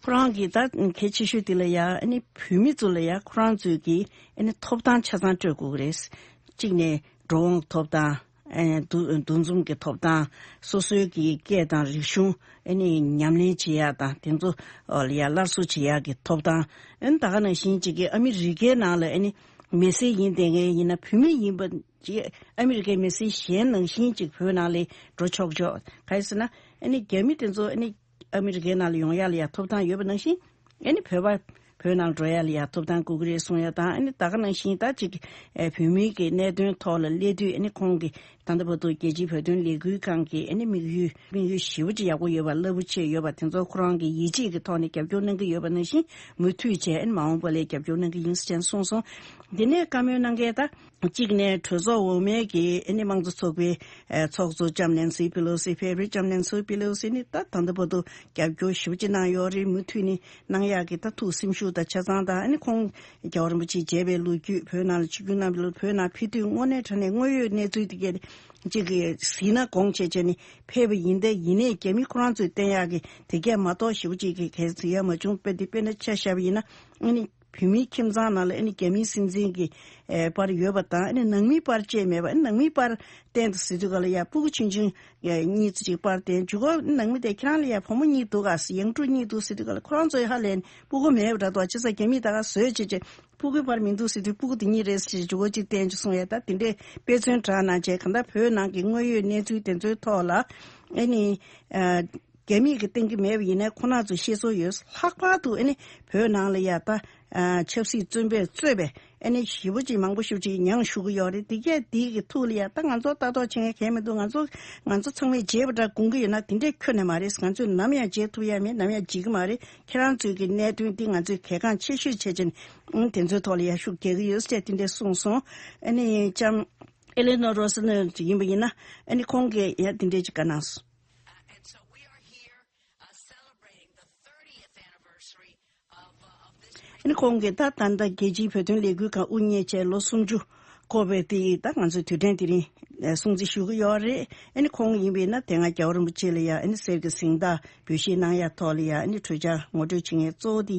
ཁོ་རང་གིས་ད་གལ་ཆེ་ཤོས་དེ་ལ་ཡ་ཨ་ནི་བོད་མི་ཚོ་ལ་ཡ་ཁོ་རང་ཚོས་ཀྱི་ཨ་ནི་ཐོབ་ཐང་ཆ་ཚང་སྤྲོད་དགོས་ཀྱི་རེད། གཅིག་ནས་འགྲོ་འོང་ཐོབ་ཐང་། ཨ་འདུ་འདུ་འཛོམས་ཀྱི་ཐོབ་ཐང་། སོ་སོའི་གི་སྐད་དང་རིག་གཞུང་ཨ་ནི་ཉམས་ལེན་བྱེད་ཡ་དང་དེ་ཚོ་ལ་ཡ་སླར་གསོ་བྱེད་ཡ་གི་ཐོབ་ཐང་། ཨ་ནི་ད་ག་ནང་བཞིན་གཅིག་གི་ཨ་མི་རི་ཀའི་ནང་ལ་ཨ་ནི་མི་སེར་ཡིན་བསྡད་མཁན་ཡིན་ན་བོད་མི་ཡིན་པ། ཅིག་ཨ་མི་རི་ཀའི་མི་སེར་གཞན་ནང་བཞིན་ཅིག་བོད་ནང་ལ་འགྲོ་ཆོག་ཆོག་ག་རེ་ཟེར་ན་ཨ་ནི་རྒྱ་མི་དེ་ཚོ་ཨ་ནི་ཨ་མི་རི་ཀའི་ནང་ལ་ཡོང་ཡ་ལ་ཡ་ཐོབ་ཐང་ཡོད་པ་ནང་བཞིན་ཨ་ནི་བོད་པ་བོད་ནང་འགྲོ་ཡ་ལ་ཡ་ཐོབ་ཐང་དགོས་ཀྱི་རེད་གསུང་ཡ་དང་། ཨ་ནི་ད་ག་ནང་བཞིན་ད་ཅིག་ཨ་བོད་མིའི་གི་གནད་དོན་ཐོག་ལ་སླེབས་དུས་ཨ་ནི་ཁོང་གི་ད་ལྟ་བར་དུ་རྒྱལ་སྤྱིའི་བོད་དོན་ལས་འགུལ་ཁང་གི་ཨ་ནི་དམིགས་ཡུལ་དམིགས་ཡུལ་ཞེ་པོ་ཅིག་ཡག་པོ་ཡོད་པ་རླབས་པོ་ཆེ་ཡོད་པ་དེ་ཚོ་ཁོ་རང་གི་ཡིད་ཆེས་ཀྱི་ཐོག་ནས་རྒྱབ་སྐྱོར་གནང་གི་ཡོད་པ་ནང་བཞིན་མུ་མཐུད་བྱས་ཨ་ནི་མ་འོངས་པ་ལ་རྒྱབ་སྐྱོར་གནང་གི་ཡིན་ཟེར་གསུངས་སོང་། དེ་ནས་བཀའ་མོལ་གནང་མཁན་ད། གཅིག་ནས་གྲོས་ཚོགས་འོག་མའི་གི་ཨ་ནི་དམངས་གཙོ་ཚོགས་པའི་ཨ་ཚོགས་གཙོ་ལྕམ་ནེན་སི་པེ་ལོ་སི་ཕེབས་རེད། ལྕམ་ནེན་སི་པེ་ལོ་སི་ནི་ད་ད་ལྟ་བར་དུ་རྒྱབ་སྐྱོར་ཞེ་པོ་ཅིག་གནང་ཡོད་རེད། མུ་མཐུད་ནས་གནང་ཡག་གི་ད་ཐུགས་སེམས་ཤུགས་དང་ཆ་ཚང་དང་། ཨ་ནི་ཁོང་རྒྱལ་བ་རིན་པོ་ཆེ་མཇལ་བའི་ལོ་རྒྱུས། བོད་ནང་ལ་ཆིབས་བསྒྱུར་གནང་བའི་ལོ། བོད་ནང་ཕེབས་དུས་དངོས་གནས་དྲང་གནས་དངོས་ཡོད་གནས་ཚུལ་དེ་གས་གཅིག་གི་གཟིགས་ན་དགོངས་བྱས་བྱས་ནས་ཕེབས་པ་ཡིན། ད་ཡིན་ནའི་རྒྱ་མི་ཁོ་རང་ཚོས་བསྟན་ཡག་གི་དེ་གས་མ་གཏོགས་ཞེ་པོ་ཅིག་གི་གས་གཟིགས་ཡ་མ་བྱུང་། དཔེ་དེ་དཔེར་ན་ཆ་བཞག་པ་ཡིན་ན་ཨ་ནི། བོད་མིའི་ཁྱིམ་ཚང་ནང་ལ་ཨ་ནི་རྒྱ་མིའི་སྲིད་འཛིན་གྱི་ཨེ་པར་ཡོད་པ་དང་། ཨ་ནི་ནང་མིའི་པར་བཅས་མེད་པ། ཨ་ནི་ནང་མིའི་པར་སྟེང་དུ་ཟེར་དུས་ག་ལ་ཡ་སྤུ་གུ་ཆུང་ཆུང་ཨེ་གཉིས་ཙམ་ཅིག་པར་སྟེང་འཇུག་གོ། ནང་མི་དེ་ཁྱེད་རང་ལ་ཡ་བུ་མོ་གཉིས་འདུག་ག་ཟེར། ཡང་སྤྲུལ་གཉིས་འདུག་ཟེར་དུས་ག་ལ་ཁོ་རང་ཚོའི་ཧ་ལས་ནས་སྤུ་གུ་མེད་པ་འདྲ་འདུག་བྱས་ཙང་རྒྱ་མིས་ད་ག་བཟོས་བྱས་བྱས་སྤུ་གུའི་པར་མི་འདུག་ཟེར་དུས་སྤུ་གུ་དེ་གཉིས་རེད་ཟེར་འཇུག་གོ་ཅིག་སྟེང་འཇུག་གསུང་ཡ། ད་དེ་འདྲས་དཔེ་མཚོན་དྲངས་གནང་བྱས་གང་ལྟར་བོད་ནང་གི་དངོས་ཡོད་གནས་ཚུལ་དེ་ཚོའི་ཐོག་ལ་ཨ་ནི་ཨ། རྒྱ་མིས་ཀྱི་བསྟན་གྱི་མེད་པ་ཡིན་ནའི་ཁོ་རང་ཚོ་ཤེས་སོ་ཡོད། ལྷག་པར་དུ་ཨ་ནི་བོད་ནང་ལ་ཡ་ད་ཨ་ཆབ་སྲིད་བཙོན་པས་གཙོས་པའི་ཨ་ནི་ཞེ་པོ་ཅིག་མང་པོ་ཞེ་པོ་ཅིག་མྱངས་བཞུགས་ཀྱི་ཡོད་རེད། དེ་གས་དེའི་གི་ཐུགས་ལ་ཡ་ད་ང་ཚོ་ལྟ་རྟོག་བྱེད་མཁན་གང་མི་འདུག་ང་ཚོ་ང་ཚོ་ཚང་མས་བརྗེད་པ་འདྲ་དགོངས་ཀྱི་ཡོད་ན་དེ་འདྲས་ཁྱོན་ནས་མ་རེད། ང་ཚོས་ནམ་ཡང་བརྗེད་ཐུབ་ཡ་མེད། ནམ་ཡང་བརྗེད་ཀྱི་མ་རེད། ཁྱེད་རང་ཚོའི་གི་གནད་དོན་འདི་ང་ཚོས་གལ་འགངས་ཆེ་ཤོས་བྱས་ཅན་ཨང་དེ་ཚོའི་ཐོག་ལ་ཡ་ཤུགས་རྒྱག་གི་ཡོད་ཟེར་དེ་འདྲས་གསུངས་སོང་། ཨ་ནི་ལྕམ་ཨེ་ལེ་ནོ་རོ་སི་ནོ་ཡིན་པ་ཡིན་ན་ཨ་ནི་ཁོང་གིས་ཡ་དེ་འདྲས་ཅིག་བཀའ་གནང་སོང་། ཨ་ནི་ཁོང་གིས་ད་ད་ལྟ་རྒྱལ་སྤྱིའི་བོད་དོན་ལས་འགུལ་ཁང་དབུ་བརྙེས་བྱས་ལོ་སུམ་ཅུ་འཁོར་བའི་དེ་ད་ང་ཚོའི་དུས་དྲན་དེ་རིང་སྲུང་བརྩི་ཞུ་གི་ཡོད་རེད། ཨ་ནི་ཁོང་ཡིན་པས་ན་དེ་སྔ་རྒྱལ་བ་རིན་པོ་ཆེ་ལ་ཡ་ཨ་ནི་གསེར་གྱི་གཟེངས་རྟགས་འབུལ་བཞེས་གནང་ཡ་ཐོག་ལ་ཡ་ཨ་ནི་གྲོས་འཆར་ངོ་སྤྲོད་བྱེད་མཁན་གཙོ་བོ་དེ་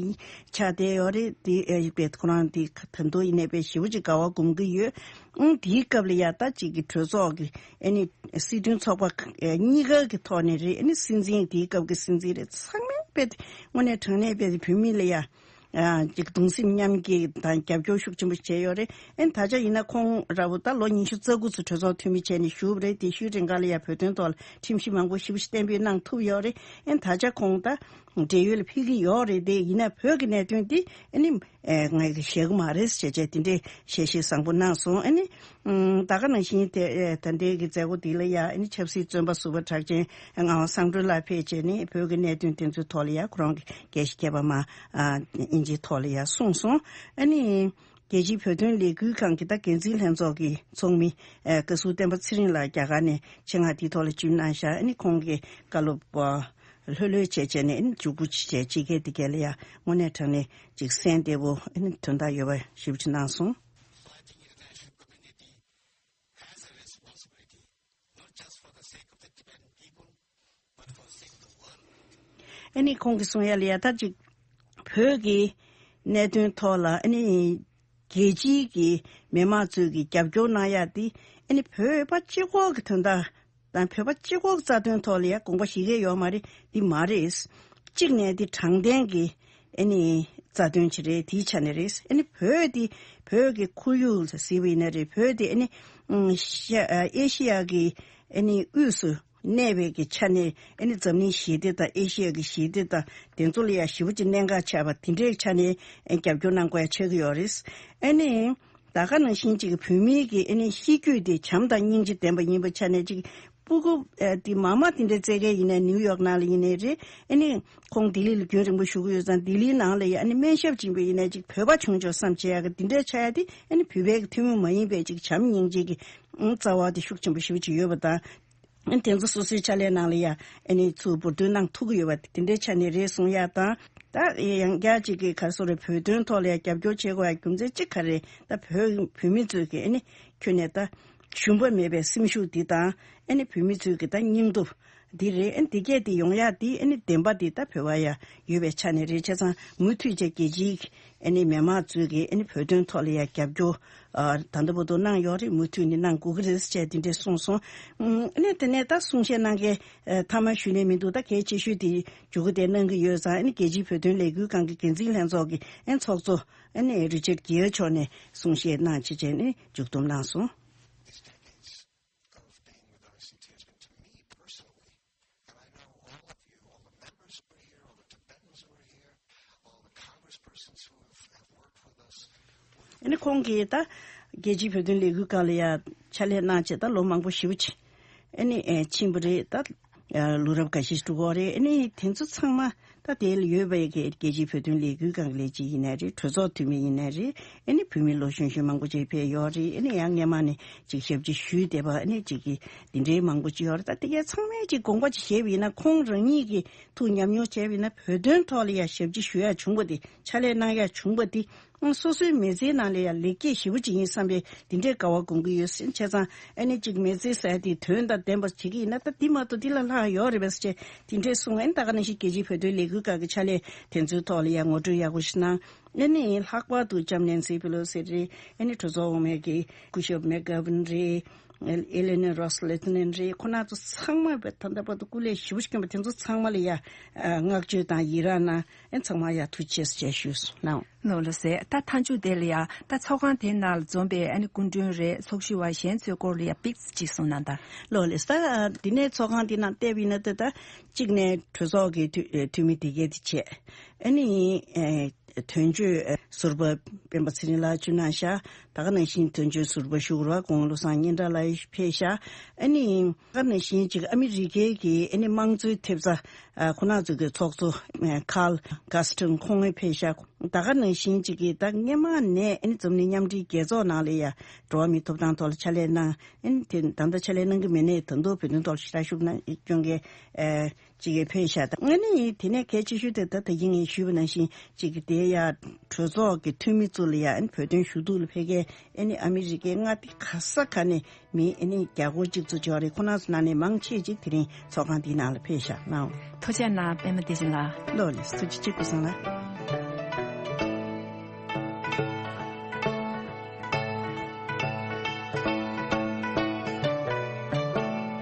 ཆགས་བསྡད་ཡོད་རེད། དེ་ཨ་ཡིན་པས་ཁོ་རང་དེ་ད་དུང་ཡིན་ནའི་དཔེ་ཞེ་པོ་ཅིག་དགའ་བ་སྒོམ་གྱི་ཡོད། ཨང་དེའི་སྐབས་ལ་ཡ་ད་ཅིག་གི་གྲོས་ཚོགས་ཀྱི་ཨ་ནི། སྲིད་དོན་ཚོགས་པ་གཉིས་ཀ་གི་ཐོག་ནས་རེད། ཨ་ནི་སྲིད་འཛིན་དེའི་སྐབས་ཀྱི་སྲིད་འཛིན་རེད། ཚང་མས་དཔེ་དེ་དངོས་གནས་དྲང་གནས་དཔེ་དེ་བོད་མི་ལ་ཡ་ཅིག་གདུང་སེམས་མཉམ་སྐྱེད་དང་རྒྱབ་སྐྱོར་ཤུགས་ཆེན་པོ་བྱས་ཡོད་རེད། ཨ་ནི་ད་ཆ་ཡིན་ན་ཁོང་ར་བོ་ད་ལོ་ཉི་ཤུ་རྩ་དགུ་ཙམ་གྲོས་ཚོགས་འཐུས་མི་བྱས་ནས་བཞུགས་པ་རེད། དེ་ཤུལ་རིང་ག་ལ་ཡ་བོད་དོན་ཐོག་ལ་ཁྲིམས་གཞི་མང་པོ་ཞེ་པོ་ཞིག་གཏན་འབེབས་གནང་ཐུབ་ཡོད་རེད། ཨ་ནི་ད་ཆ་ཁོང་ད་བགྲེས་ཡོལ་ལ་ཕེབས་ཀྱི་ཡོད་རེད། དེ་ཡིན་ན་བོད་ཀྱི་གནད་དོན་དེ་ཨ་ནི། ཨེ་ང་གིས་ཞུ་གི་མ་རེད་ཟེར་བྱས་དེ་འདྲའི་ཞལ་བཞེས་བཟང་པོ་གནང་སོང་། ཨ་ནི་ཨམ་ད་ག་ནང་བཞིན་དེ་ཨེ་ད་ལྟའི་གི་མཛད་སྒོ་འདི་ལ་ཡ་ཨ་ནི་ཆབ་སྲིད་བཙོན་པ་ཟུར་པ་གྲགས་ཅན་ངག་དབང་བསམ་གྲུབ་ལགས་ཕེབས་བྱས་ནས་བོད་ཀྱི་གནད་དོན་དེ་ཚོའི་ཐོག་ལ་ཡ་ཁོ་རང་གི་དགེ་བཤེས་མཁས་པ་མ་ཨ་དབྱིན་ཇིའི་ཐོག་ལ་ཡ་གསུངས་སོང་། ཨ་ནི་ རྒྱལ་སྤྱིའི་བོད་དོན་ལས་འགུལ་ཁང་གི་ད་འགན་འཛིན་ལྷན་ཚོགས་ཀྱི་ཚོགས་མི་ཨ་བཀའ་ཟུར་བསྟན་པ་ཚེ་རིང་ལགས་རྒྱ་གར་ནས་ཆེད་མངགས་དེའི་ཐོག་ལ་བཅར་གནང་ཤག་ཨ་ནི་ཁོང་གིས་བཀའ་སློབ་ལྷོད་ལྷོད་བྱས་བྱས་ནས་ཨ་ནི་མཇུག་སྒྲིལ་བྱས་བྱས་དེ་གས་ལ་ཡ་དངོས་གནས་དྲང་གནས་ཅིག་གསན་བདེ་པོ་ཨ་ནི་དོན་དག་ཡོད་པ་ཞེ་པོ་ཅིག་གནང་སོང་། Inviting international community has a responsibility, not just for the sake of the Tibetan people, but for the sake of the world. ཨ་ནི་ཁོང་གིས་གསུང་ཡ་ལ་ཡ་ད་ཅིག་བོད་ཀྱི་གནད་དོན་ཐོག་ལ་ཨ་ནི་རྒྱལ་སྤྱིའི་གི་མི་མང་ཚོས་ཀྱི་རྒྱབ་སྐྱོར་གནང་ཡ་དེ་ཨ་ནི་བོད་པ་གཅིག་པོ་གི་དོན་དག་དང་བོད་པ་གཅིག་པོ་གི་རྩ་དོན་ཐོག་ལ་ཡ་དགོངས་པ་བཞེས་ཀྱི་ཡོད་མ་རེད། འདི་མ་རེད། གཅིག་ནས་འདི་དྲང་བདེན་གྱི་ཨ་ནི་རྩ་དོན་ཅིག་རེད། དེའི་ཆ་ནས་རེད། ཨ་ནི་བོད་འདི་བོད་ཀྱི་ཁོར་ཡུག་ཟེར་བ་ཡིན་ན་རེད། བོད་འདི་ཨ་ནི་ཨ་ཤ་ཨེ་ཤི་ཡ་གི་ཨ་ནི་དབུས་སུ་གནས་པའི་གི་ཆ་ནས་ཨ་ནི་འཛམ་གླིང་ཞི་བདེ་དང་ཨེ་ཤི་ཡ་གི་ཞི་བདེ་དང་དེ་ཚོ་ལ་ཡ་ཞེ་པོ་ཅིག་གནད་འགག་ཆགས་པ་དེ་འདྲའི་ཆ་ནས་ཨ་རྒྱབ་སྐྱོར་གནང་དགོས་ཡ་ཆགས་ཀྱི་ཡོད་རེད། ཨ་ནི་ད་ག་ནང་བཞིན་ཅིག་བོད་མིའི་གི་ཨ་ནི་གཤིས་རྒྱུད་དེ་བྱམས་དང་སྙིང་རྗེ་ལྡན་པ་ཡིན་པའི་ཆ་ནས་ཅིག་སྤུ་གུ་ཨ་དེ་མ་མ་དེ་འདྲའི་བཙས་མཁན་ཡིན་ནའི་ནིའུ་ཡོག་ནང་ལ་ཡིན་ནའི་རེད། ཨ་ནི་ཁོང་ལྡི་ལི་ལ་རྒྱུན་རིང་པོ་བཞུགས་ཀྱི་ཡོད་ཙང་ལྡི་ལིའི་ནང་ལ་ཡ་ཨ་ནི་སྨན་ཞབས་ཡིན་པ་ཡིན་ནའི་ཅིག་བོད་པ་བྱུང་ཆོག་བསམ་བྱེད་ཡ་གི་དེ་འདྲའི་ཆགས་ཡ་དེ་ཨ་ནི་བོད་པའི་གི་ཐུན་མོང་མ་ཡིན་པའི་ཅིག་བྱམས་སྙིང་རྗེ་གི་རྩ་བ་དེ་ཤུགས་ཆེན་པོ་ཞེ་པོ་ཅིག་ཡོད་པ་དང་། དེ་ཚོ་སོ་སོའི་ཕྱག་ལས་ནང་ལ་ཡ་ཨ་ནི་ཚུར་འབུར་འདོན་གནང་ཐུབ་ཀྱི་ཡོད་པ་དེ་འདྲའི་ཆ་ནས་རེད་གསུང་ཡ་དང་། ད་ཡང་བསྐྱར་ཅིག་གི་ག་རེ་ཟེར་རེད། བོད་དོན་ཐོག་ལ་ཡ་རྒྱབ་སྐྱོར་བྱེད་དགོས་ཡ་རྒྱུ་མཚན་གཅིག་ག་རེ་རེད། ད་བོད་བོད་མི་ཚོས་ཀྱི་ཨ་ནི་ཁྱོན་ནས་ད་ཞུམ་པ་མེད་པའི་སེམས་ཤུགས་འདི་དང་ཨ་ནི་བོད་མི་ཚོས་ཀྱི་ད་སྙིང་སྟོབས་འདི་རེད། ཨ་ནི་འདི་གས་འདི་ཡོང་ཡ་འདི་ཨ་ནི་བདེན་པ་འདི་ད་བོད་པ་ཡ་ཡོད་པའི་ཆ་ནས་རེད། བྱས་ཙང་མུ་མཐུད་བྱས་རྒྱལ་སྤྱིའི་ཨ་ནི་མི་མང་ཚོས་ཀྱི་ཨ་ནི་བོད་དོན་ཐོག་ལ་ཡ་རྒྱབ་སྐྱོར་ཨ་ད་ལྟ་བར་དུ་གནང་ཡོད་རེད། མུ་མཐུད་ནས་གནང་དགོས་ཀྱི་རེད་ཅེས་དེ་འདྲས་གསུངས་སོང་། ཨ་ནི་དེ་ནས་ད་གསུང་བཤད་གནང་མཁན་ཨ་མཐའ་མ་ཞུས་ནས་མི་འདུག་ད་གལ་ཆེ་ཤོས་དེ་མཇུག་གུ་དེ་གནང་གི་ཡོད་ཙང་། ཨ་ནི་རྒྱལ་སྤྱིའི་བོད་དོན་ལས་འགུལ་ཁང་གི་འགན་འཛིན་ལྷན་ཚོགས་ཀྱི་ཨ་ནི་ཚོགས་གཙོ་ཨ་ནི་རི་ཅར་གྷེལ་མཆོག་ནས་གསུང་བཤད་གནང་བྱས་བྱས་ནས་མཇུག་བསྡོམས་གནང་སོང་། Of being with R C T has been to me personally, and I know all of you, all the members who are here, all the Tibetans who are here, all the congresspersons who have, have worked with us. ཨ་ནི་ཁོང་གིས་ད་རྒྱལ་སྤྱིའི་བོད་དོན་ལས་འགུལ་ཁང་ལ་ཡ་ཕྱག་ལས་གནང་བྱས་ད་ལོ་མང་པོ་ཞེ་པོ་ཅིག་ཨ་ནི་ཨེ་ཕྱིན་པ་རེད། ད་ལོ་རབས་འགའ་ཤས་འགྲོ་གི་རེད། ཨ་ནི་དེ་ཚོ་ཚང་མ་ད་དེ་ལ་ཡོད་པའི་གི་རྒྱལ་སྤྱིའི་བོད་དོན་ལས་འགུལ་ཁང་གི་ལས་བྱེད་ཡིན་ནའི་རེད། གྲོས་ཚོགས་འཐུས་མི་ཡིན་ནའི་རེད། ཨ་ནི་བོད་མི་ལོ་གཞོན་གཞོན་མང་པོ་ཅིག་ཕེབས་ཡོད་རེད། ཨ་ནི་ཡང་སྔས་མ་ནས་ཅིག་ཞབས་ཕྱི་ཞུས་བསྡད་པ་ཨ་ནི་ཅིག་གི་འདི་འདྲའི་མང་པོ་ཅིག་ཡོད་རེད། ད་དེ་གའི་ཚང་མས་ཅིག་དགོངས་པ་ཅིག་བཞེས་པ་ཡིན་ན། ཁོང་རང་ཉིད་ཀྱིས་ཐུགས་ཉམས་མྱོང་བྱས་པ་ཡིན་ན། བོད་དོན་ཐོག་ལ་ཡང་ཞབས་ཕྱི་ཞུ་ཡ་བྱུང་བ་དེ། ཕྱག་ལས་གནང་ཡ་བྱུང་བ་དེ་སོ་སོའི་མི་ཚེའི་ནང་ལ་ཡང་ལེགས་སྐྱེས་ཞེ་པོ་ཅིག་ཡིན་བསམ་པའི་དེ་འདྲའི་དགའ་བ་སྒོམ་གྱི་ཡོད་ཟེར། བྱས་ཙང་ཨ་ནི་ཅིག་མི་ཚེ་ཟེར་དེ་དོན་དང་ལྡན་པ་བྱེད་ཀྱི་ཡིན་ན། ད་འདི་མ་གཏོགས་འདི་ལས་ལྷག་ཡོད་རེད་པས་ཟེར་བྱས་དེ་འདྲའི་གསུངས། ཨ་ནི་ད་ག་ནང་བཞིན་རྒྱལ་སྤྱིའི་བོད་དོན་ལས་འགུལ་ཁང་གི་ཕྱག་ལས་དེ་ཚོའི་ཐོག་ལ་ཡང་ངོ་སྤྲོད་ཡག་པོ་ཞིག་གནང་། ཨ་ནི་ལྷག་པར་དུ་ལྕམ་ནེན་སི་པེ་ལོ་སི་རེད། ཨ་ནི་གྲོས་ཚོགས་འོག་མའི་གི་སྐུ་ཞབས་མེག་གྷ་ཝིན་རེད། ཨེ་ལེ་ནོ་རོ་སི་ལེ་ཐི་ནན་རེད། ཁོ་རང་ཚོ་ཚང་མ་བས་ད་ལྟ་བར་དུ་སྐུ་ལས་ཞེ་པོ་ཞིག་བསྐྱོན་པ་དེ་ཚོ་ཚང་མ་ལ་ཡ་བསྔགས་བརྗོད་དང་ཡི་རངས་གནང་། ཨ་ནི་ཚང་མ་ཡ་ཐུགས་རྗེ་ཆེ་ཞུས་གནང་། ལགས་ལགས་སེ། ད་མཐའ་མཇུག་དེ་ལ་ཡ་ད་ཚོགས་ཁང་དེའི་ནང་ལ་འཛོམས་པའི་ཨ་ནི་སྐུ་མགྲོན་རེད། ཚོགས་ཞུགས་པ་གཞན་ཚོའི་སྐོར་ལ་ཡ་པིག་ཅིག་གསུངས་གནང་དང་། ལགས་ལགས་སེ། ད་འདི་ནས་ཚོགས་ཁང་འདི་ནང་བལྟས་པ་ཡིན་ན་ད་ད་གཅིག་ནས་གྲོས་ཚོགས་ཀྱི་འཐུས་འཐུས་མི་དེ་གས་དེ་བྱས། ཨ་ནི་ཨེ། དོན་གཅོད་ཟུར་པ་སྤེན་པ་ཚེ་རིང་ལགས་བཅར་གནང་ཤག་ད་ག་ནང་བཞིན་དོན་གཅོད་ཟུར་པ་ཞུ་ར་དགུང་ལོ་བཟང་སྙན་གྲགས་ལགས་ཕེབས་ཤག་ཨ་ནི་ད་ག་ནང་བཞིན་ཅིག་ཨ་མི་རི་ཀའི་གི་ཨ་ནི་དམངས་གཙོའི་ཐེབས་རྩ་ཁོ་ན་ཚོ་གི་ཚོགས་གཙོ་ཁཱལ་གྷ་སི་ཊིན་ཁོང་ཕེབས་ཤག་ད་ག་ནང་བཞིན་ཅིག་གི་ད་སྔས་མ་ནས་ཨ་ནི་འཛམ་གླིང་མཉམ་འབྲེལ་རྒྱལ་ཚོགས་ནང་ལ་ཡ་འགྲོ་བ་མིའི་ཐོབ་ཐང་ཐོག་ལ་ཕྱག་ལས་གནང་། ཨ་ནི་དེ་ད་ལྟ་ཕྱག་ལས་གནང་གི་མེད་ནའི་ད་དུང་བོད་དོན་ཐོག་ལ་ཞེ་དྲག་ཤུགས་གནང་སྐྱོན་གི་ཅིག་གིས་ཕེབས་ཤག་ད་ཨ་ནི་དེ་ནས་གལ་ཆེ་ཤོས་དེ་ད་ད་གིན་ངས་ཞུས་པ་ནང་བཞིན་ཅིག་གིས་དེ་ཡ་གྲོས་ཚོགས་ཀྱི་འཐུས་མི་ཚོ་ལ་ཡ་ཨ་ནི་བོད་དོན་ཞུ་གཏུག་ལ་ཕེབས་མཁན་ཨ་ནི་ཨ་མི་རི་ཀའི་མངའ་སྡེ་ག་ས་ག་ནས་མི་ཨ་ནི་བརྒྱ་སྐོར་གཅིག་ཙམ་ཅིག་ཡོད་རེད། ཁོ་རང་ཚོ་ནང་ནས་མང་ཆེ་ཅིག་དེ་རིང་ཚོགས་ཁང་འདིའི་ནང་ལ་ཕེབས་ཤག་གནང་། ཐུགས་རྗེ་གནང་པད་མ་བདེ་ཆེན་ལགས། ལགས་ལགས་སེ། ཐུགས་རྗེ་ཆེ་སྐུ་བཟང་ལགས།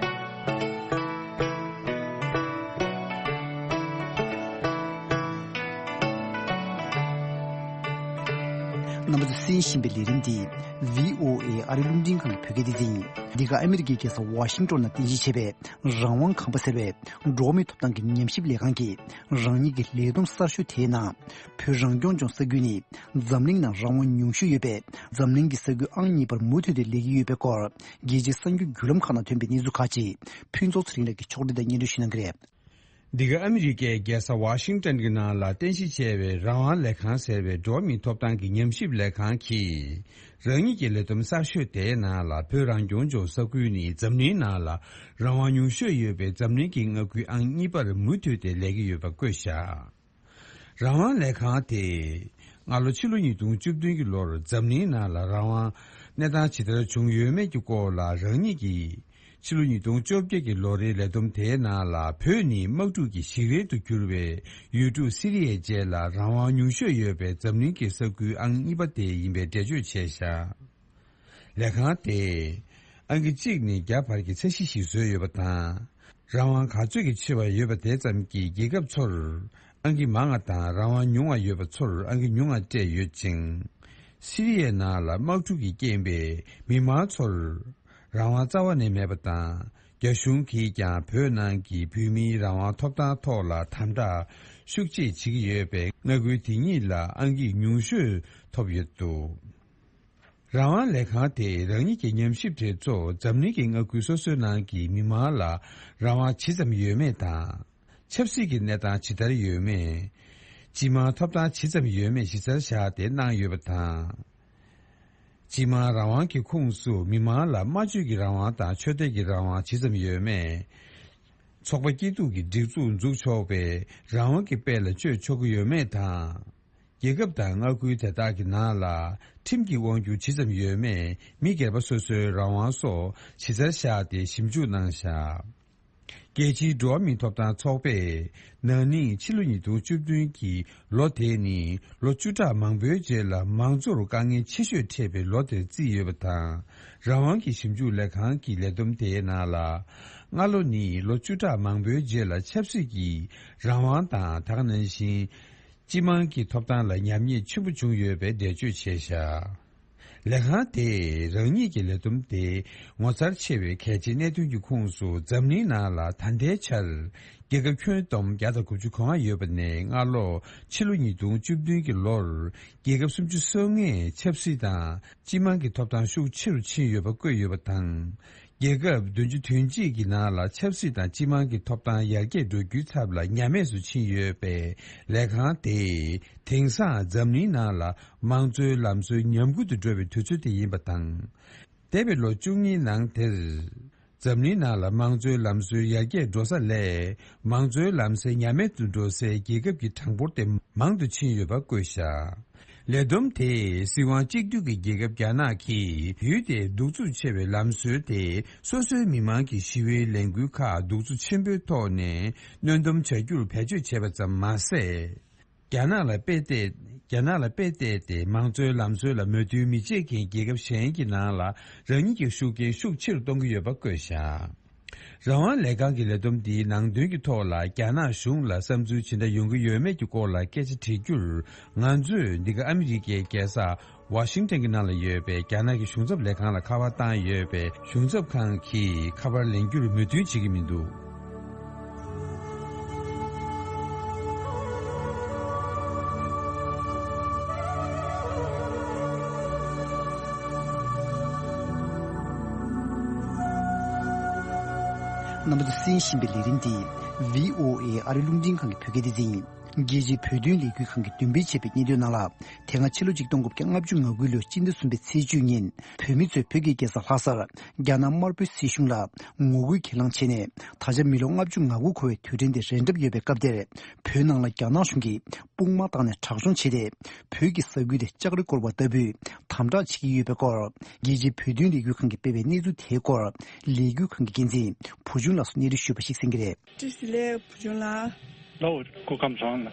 རྣམ་པ་ཚོས་གསན་བཞིན་པའི་ལས་རིམ་འདི་བྷི་ཨོ་ཨེ་ཨ་རིའི་རླུང་འཕྲིན་ཁང་གི་བོད་སྐད་སྡེ་ཚན་ཡིན། འདི་ག་ཨ་མི་རི་ཀའི་རྒྱལ་ས་ཝ་ཤིང་ཏོན་ནང་རྟེན་གཞི་བྱས་པའི་རང་དབང་ཁང་པ་ཟེར་བའི་འགྲོ་བ་མིའི་ཐོབ་ཐང་གི་ཉམས་ཞིབ་ལས་ཁང་གིས་རང་ཉིད་ཀྱི་ལས་བསྡོམས་གསར་ཤོས་དེའི་ནང་། བོད་རང་སྐྱོང་ལྗོངས་ས་ཁུལ་ནི་འཛམ་གླིང་ནང་རང་དབང་ཉུང་ཤོས་ཡོད་པའི་འཛམ་གླིང་གི་ས་ཁུལ་ཨང་གཉིས་པར་མུ་མཐུད་དེ་སླེབས་ཀྱི་ཡོད་པའི་སྐོར། རྒྱལ་སྤྱིའི་གསར་འགྱུར་བརྒྱུད་ལམ་ཁག་ནང་ཐོན་པའི་གནས་ཚུལ་ཁག་ཅིག་ཕུན་ཚོགས་ཚེ་རིང་ལགས་ཀྱིས་ཕྱོགས་སྒྲིག་དང་སྙན་སྒྲོན་ཞུ་གནང་གི་རེད། འདི་ག་ཨ་མི་རི་ཀའི་རྒྱལ་ས་ཝ་ཤིང་ཏན་གྱི་ནང་ལ་རྟེན་གཞི་བྱས་པའི་རང་དབང་ལས་ཁང་ཟེར་བའི་འགྲོ་བ་མིའི་ཐོབ་ཐང་གི་ཉམས་ཞིབ་ལས་ཁང་གིས། རང་ཉིད་ཀྱི་ལས་བསྡོམས་གསར་ཤོས་དེའི་ནང་ལ། བོད་རང་སྐྱོང་ལྗོངས་ས་ཁུལ་ནི་འཛམ་གླིང་ནང་ལ་རང་དབང་ཉུང་ཤོས་ཡོད་པའི་འཛམ་གླིང་གི་མངའ་ཁུལ་ཨང་གཉིས་པར་མུ་མཐུད་དེ་སླེབས་ཀྱི་ཡོད་པ་བཀོད་བཞག་རང་དབང་ལས་ཁང་དེས་སྔ་ལོ་ཕྱི་ལོ་ཉིས་སྟོང་བཅུ་བདུན་གྱི་ལོར་འཛམ་གླིང་ནང་ལ་རང་དབང་གནས་སྟངས་ཇི་ལྟར་བྱུང་ཡོད་མེད་ཀྱི་སྐོར་ལ། རང་ཉིད་ཀྱིས་ཕྱི་ལོ་ཉིས་སྟོང་བཅོ་བརྒྱད་ཀྱི་ལོ་རེའི་ལས་བསྡོམས་དེའི་ནང་ལ། བོད་ནི་དམག་འཁྲུག་གི་ཞིང་རལ་དུ་གྱུར་བའི་ཡུལ་གྲུ་སི་རི་ཡའི་རྗེས་ལ་རང་དབང་ཉུང་ཤོས་ཡོད་པའི་འཛམ་གླིང་གི་ས་ཁུལ་ཨང་གཉིས་པ་དེ་ཡིན་པའི་འགྲེལ་བརྗོད་བྱས་བཞག་ལས་ཁང་དེས་ཨང་ཀི་གཅིག་ནས་བརྒྱ་བར་གྱི་ཚད་གཞི་ཞིག་བཟོས་ཡོད་པ་དང་། རང་དབང་ག་ཚོད་ཀྱི་ཆེ་བ་ཡོད་པ་དེ་ཙམ་གྱིས་རྒྱལ་ཁབ་ཚོར་ཨང་ཀི་མང་བ་དང་། རང་དབང་ཉུང་བ་ཡོད་པ་ཚོར་ཨང་ཀི་ཉུང་བ་སྤྲད་ཡོད་ཅིང་། སི་རི་ཡའི་ནང་ལ་དམག་འཁྲུག་གི་རྐྱེན་པས་མི་མང་ཚོར་རང་དབང་རྩ་བ་ནས་མེད་པ་དང་། རྒྱ་གཞུང་གིས་ཀྱང་བོད་ནང་གི་བོད་མིའི་རང་དབང་ཐོབ་ཐང་ཐོག་ལ་དམ་དྲག་ཤུགས་ཆེ་བྱེད་ཀྱི་ཡོད་པས། མངའ་ཁུལ་དེ་ཉིད་ལ་ཨང་ཀི་ཉུང་ཤོས་ཐོབ་ཡོད་འདུག་རང་དབང་ལས་ཁང་དེས་རང་ཉིད་ཀྱི་ཉམས་ཞིབ་དེ་ཚོ་འཛམ་གླིང་གི་མངའ་ཁུལ་སོ་སོའི་ནང་གི་མི་མང་ལ་རང་དབང་ཇི་ཙམ་ཡོད་མེད་དང་། ཆབ་སྲིད་ཀྱི་གནས་སྟངས་ཇི་ལྟར་ཡོད་མེད། སྤྱི་དམངས་ཐོབ་ཐང་ཇི་ཙམ་ཡོད་མེད་གཞི་རྩར་བཞག་སྟེ་གནང་ཡོད་པ་དང་། སྤྱི་དམངས་རང་དབང་གི་ཁོངས་སུ་མི་མང་ལ་སྨྲ་བརྗོད་ཀྱི་རང་དབང་དང་ཆོས་དད་ཀྱི་རང་དབང་ཇི་ཙམ་ཡོད་མེད། ཚོགས་པ་སྐྱིད་སྡུག་གི་སྒྲིག་འཛུགས་འཛུགས་ཆོག་པའི་རང་དབང་གི་དཔལ་ལ་སྤྱོད་ཆོག་གི་ཡོད་མེད་དང་། རྒྱལ་ཁབ་དང་མངའ་ཁུལ་དེ་དག་གི་ནང་ལ་ཁྲིམས་ཀྱི་དབང་སྒྱུར་ཇི་ཙམ་ཡོད་མེད། མི་སྒེར་པ་སོ་སོའི་རང་དབང་སོགས་ཇི་ལྟར་བཞག་སྟེ་ཞིབ་འཇུག་གནང་བཞག་རྒྱལ་སྤྱིའི་འགྲོ་བ་མིའི་ཐོབ་ཐང་ཚོགས་པས་ན་ནིང་ཕྱི་ལོ་ཉིས་སྟོང་བཅུ་བདུན་གྱི་ལོ་དེ་ནི་ལོ་བཅུ་ཕྲག་མང་པོའི་རྗེས་ལ་མང་གཙོར་དཀའ་ངལ་ཆེ་ཤོས་འཕྲད་པའི་ལོ་དེར་བརྩིས་ཡོད་པ་དང་། རང་དབང་གི་ཞིབ་འཇུག་ལས་ཁང་གི་ལས་བསྡོམས་དེའི་ནང་ལ། སྔ་ལོ་ནི་ལོ་བཅུ་ཕྲག་མང་པོའི་རྗེས་ལ་ཆབ་སྲིད་ཀྱི་རང་དབང་དང་། ད་ག་ནང་བཞིན་སྤྱི་དམངས་ཀྱི་ཐོབ་ཐང་ལ་ཉམས་ཉེས་ཆེན་པོ་བྱུང་ཡོད་པའི་འགྲེལ་བརྗོད་བྱས་བཞག་ལས་ཁང་དེས་རང་ཉིད་ཀྱི་ལས་བསྡོམས་དེ་ངོ་མཚར་ཆེ་བའི་གལ་ཆེའི་གནད་དོན་གྱི་ཁོངས་སུ། འཛམ་གླིང་ནང་ལ་ད་ལྟའི་ཆར་རྒྱལ་ཁབ་ཁྱོན་བསྡོམས་བརྒྱ་དང་དགུ་བཅུ་གོ་ལྔ་ཡོད་པ་ནས། སྔ་ལོ་ཕྱི་ལོ་ཉིས་སྟོང་བཅུ་བདུན་གྱི་ལོར་རྒྱལ་ཁབ་སུམ་ཅུ་སོ་ལྔའི་ཆབ་སྲིད་དང་སྤྱི་དམངས་ཀྱི་ཐོབ་ཐང་ཤུགས་ཆེ་རུ་ཕྱིན་ཡོད་པ་བཀོད་ཡོད་པ་དང་། རྒྱལ་ཁབ་བདུན་ཅུ་དོན་གཅིག་གི་ནང་ལ་ཆབ་སྲིད་དང་སྤྱི་དམངས་ཀྱི་ཐོབ་ཐང་ཡར་རྒྱས་འགྲོ་རྒྱུའི་ཚབ་ལ་ཉམས་དམས་སུ་ཕྱིན་ཡོད་པས། ལས་ཁང་དེས་དེང་སང་འཛམ་གླིང་ནང་ལ་མང་གཙོའི་ལམ་སྲོལ་ཉམས་རྒུད་དུ་འགྲོ་བའི་དུས་ཚོད་དེ་ཡིན་པ་དང་། འདས་པའི་ལོ་བཅུ་གཉིས་ནང་དེར། འཛམ་གླིང་ནང་ལ་མང་གཙོའི་ལམ་སྲོལ་ཡར་རྒྱས་འགྲོ་ས་ལས། མང་གཙོའི་ལམ་སྲོལ་ཉམས་དམས་སུ་འགྲོ་སའི་རྒྱལ་ཁབ་ཀྱི་གྲངས་འབོར་དེ་མང་དུ་ཕྱིན་ཡོད་པ་བཀོད་བཞག་ལས་བསྡོམས་དེས་སྲིད་དབང་གཅིག་སྡུད་ཀྱི་རྒྱལ་ཁབ་རྒྱ་ནག་གིས། ཡུལ་དེའི་གདུག་རྩུབ་ཆེ་བའི་ལམ་སྲོལ་དེ། སོ་སོའི་མི་མང་གི་ཞི་བའི་ལས་འགུལ་ཁག་གདུག་རྩུབ་ཆེན་པོའི་ཐོག་ནས་གནོན་སྡོམ་བྱ་རྒྱུར་བེད་སྤྱོད་བྱས་པ་ཙམ་མ་ཟད། རྒྱ་ནག་ལ་དཔེ་བལྟས། རྒྱ་ནག་ལ་དཔེ་བལྟས་ཏེ། མང་གཙོའི་ལམ་སྲོལ་ལ་མོས་མཐུན་མི་བྱེད་མཁན་རྒྱལ་ཁབ་གཞན་གྱི་ནང་ལ་རང་ཉིད་ཀྱི་ཤུགས་རྐྱེན་ཤུགས་ཆེ་རུ་གཏོང་གི་ཡོད་པ་བཀོད་བཞག་རང་དབང་ལས་ཁང་གི་ལས་བསྡོམས་འདིའི་ནང་དོན་གྱི་ཐོག་ལ། རྒྱ་ནག་གཞུང་ལ་བསམ་ཚུལ་ཇི་འདྲ་ཡོང་གི་ཡོད་མེད་ཀྱི་སྐོར་ལ་སྐད་ཆ་དྲི་རྒྱུར། ང་ཚོས་འདི་ག་ཨ་མི་རི་ཀའི་རྒྱལ་ས་ཝ་ཤིང་ཏན་གྱི་ནང་ལ་ཡོད་པའི་རྒྱ་ནག་གི་གཞུང་ཚབ་ལས་ཁང་ལ་ཁ་པར་བཏང་ཡོད་པས། གཞུང་ཚབ་ཁང་གིས་ཁ་པར་ལེན་རྒྱུར་མོས་མཐུན་བྱེད་ཀྱི་མི་འདུག་རྣམ་པ་ཚོས་གསན་བཞིན་པའི་ལས་རིམ་འདི་བྷི་ཨོ་ཨེ་ཨ་རི་རླུང་འཕྲིན་ཁང་གི་བོད་སྐད་སྡེ་ཚན་ཡིན། རྒྱལ་སྤྱིའི་བོད་དོན་ལས་འགུལ་ཁང་གིས་འདོན་སྤེལ་བྱས་པའི་སྙན་ཐོའི་ནང་ལ། དེ་སྔ་ཕྱི་ལོ་ཆིག་སྟོང་དགུ་བརྒྱ་ལྔ་བཅུ་ང་དགུའི་ལོའི་སྤྱི་ཟླ་གསུམ་པའི་ཚེས་བཅུ་ཉིན། བོད་མི་ཚོས་བོད་ཀྱི་རྒྱལ་ས་ལྷ་སར་རྒྱ་ནག་དམར་པོའི་སྲིད་གཞུང་ལ་ངོ་རྒོལ་གྱེན་ལངས་བྱས་ནས། ད་ཆ་མི་ལོ་ལྔ་བཅུ་ང་དགུ་འཁོར་བའི་དུས་དྲན་དེ་རན་གྲབས་ཡོད་པའི་སྐབས་དེར། བོད་ནང་ལ་རྒྱ་ནག་གཞུང་གིས་དཔུང་དམག་བཏང་ནས་དྲག་སྦྱོང་བྱས་ཏེ། བོད་ཀྱི་ས་ཁུལ་དེ་ལྕགས་རི་བསྐོར་བ་ལྟ་བུའི་དམ་དྲག་བྱེད་ཀྱི་ཡོད་པའི་སྐོར། རྒྱལ་སྤྱིའི་བོད་དོན་ལས་འགུལ་ཁང་གིས་སྤེལ་བའི་གནས་ཚུལ་དེའི་སྐོར། ལས་འགུལ་ཁང་གི་འགན་འཛིན་བུ་ཆུང་ལགས་སུ་གནས་འདྲི་ཞུས་པ་ཞིག་གསན་གྱི་རེད། བཀྲ་ཤིས་བདེ་ལེགས་བུ་ཆུང་ལགས། ལགས་འོ། སྐུ་ཁམས་བཟང་ལགས།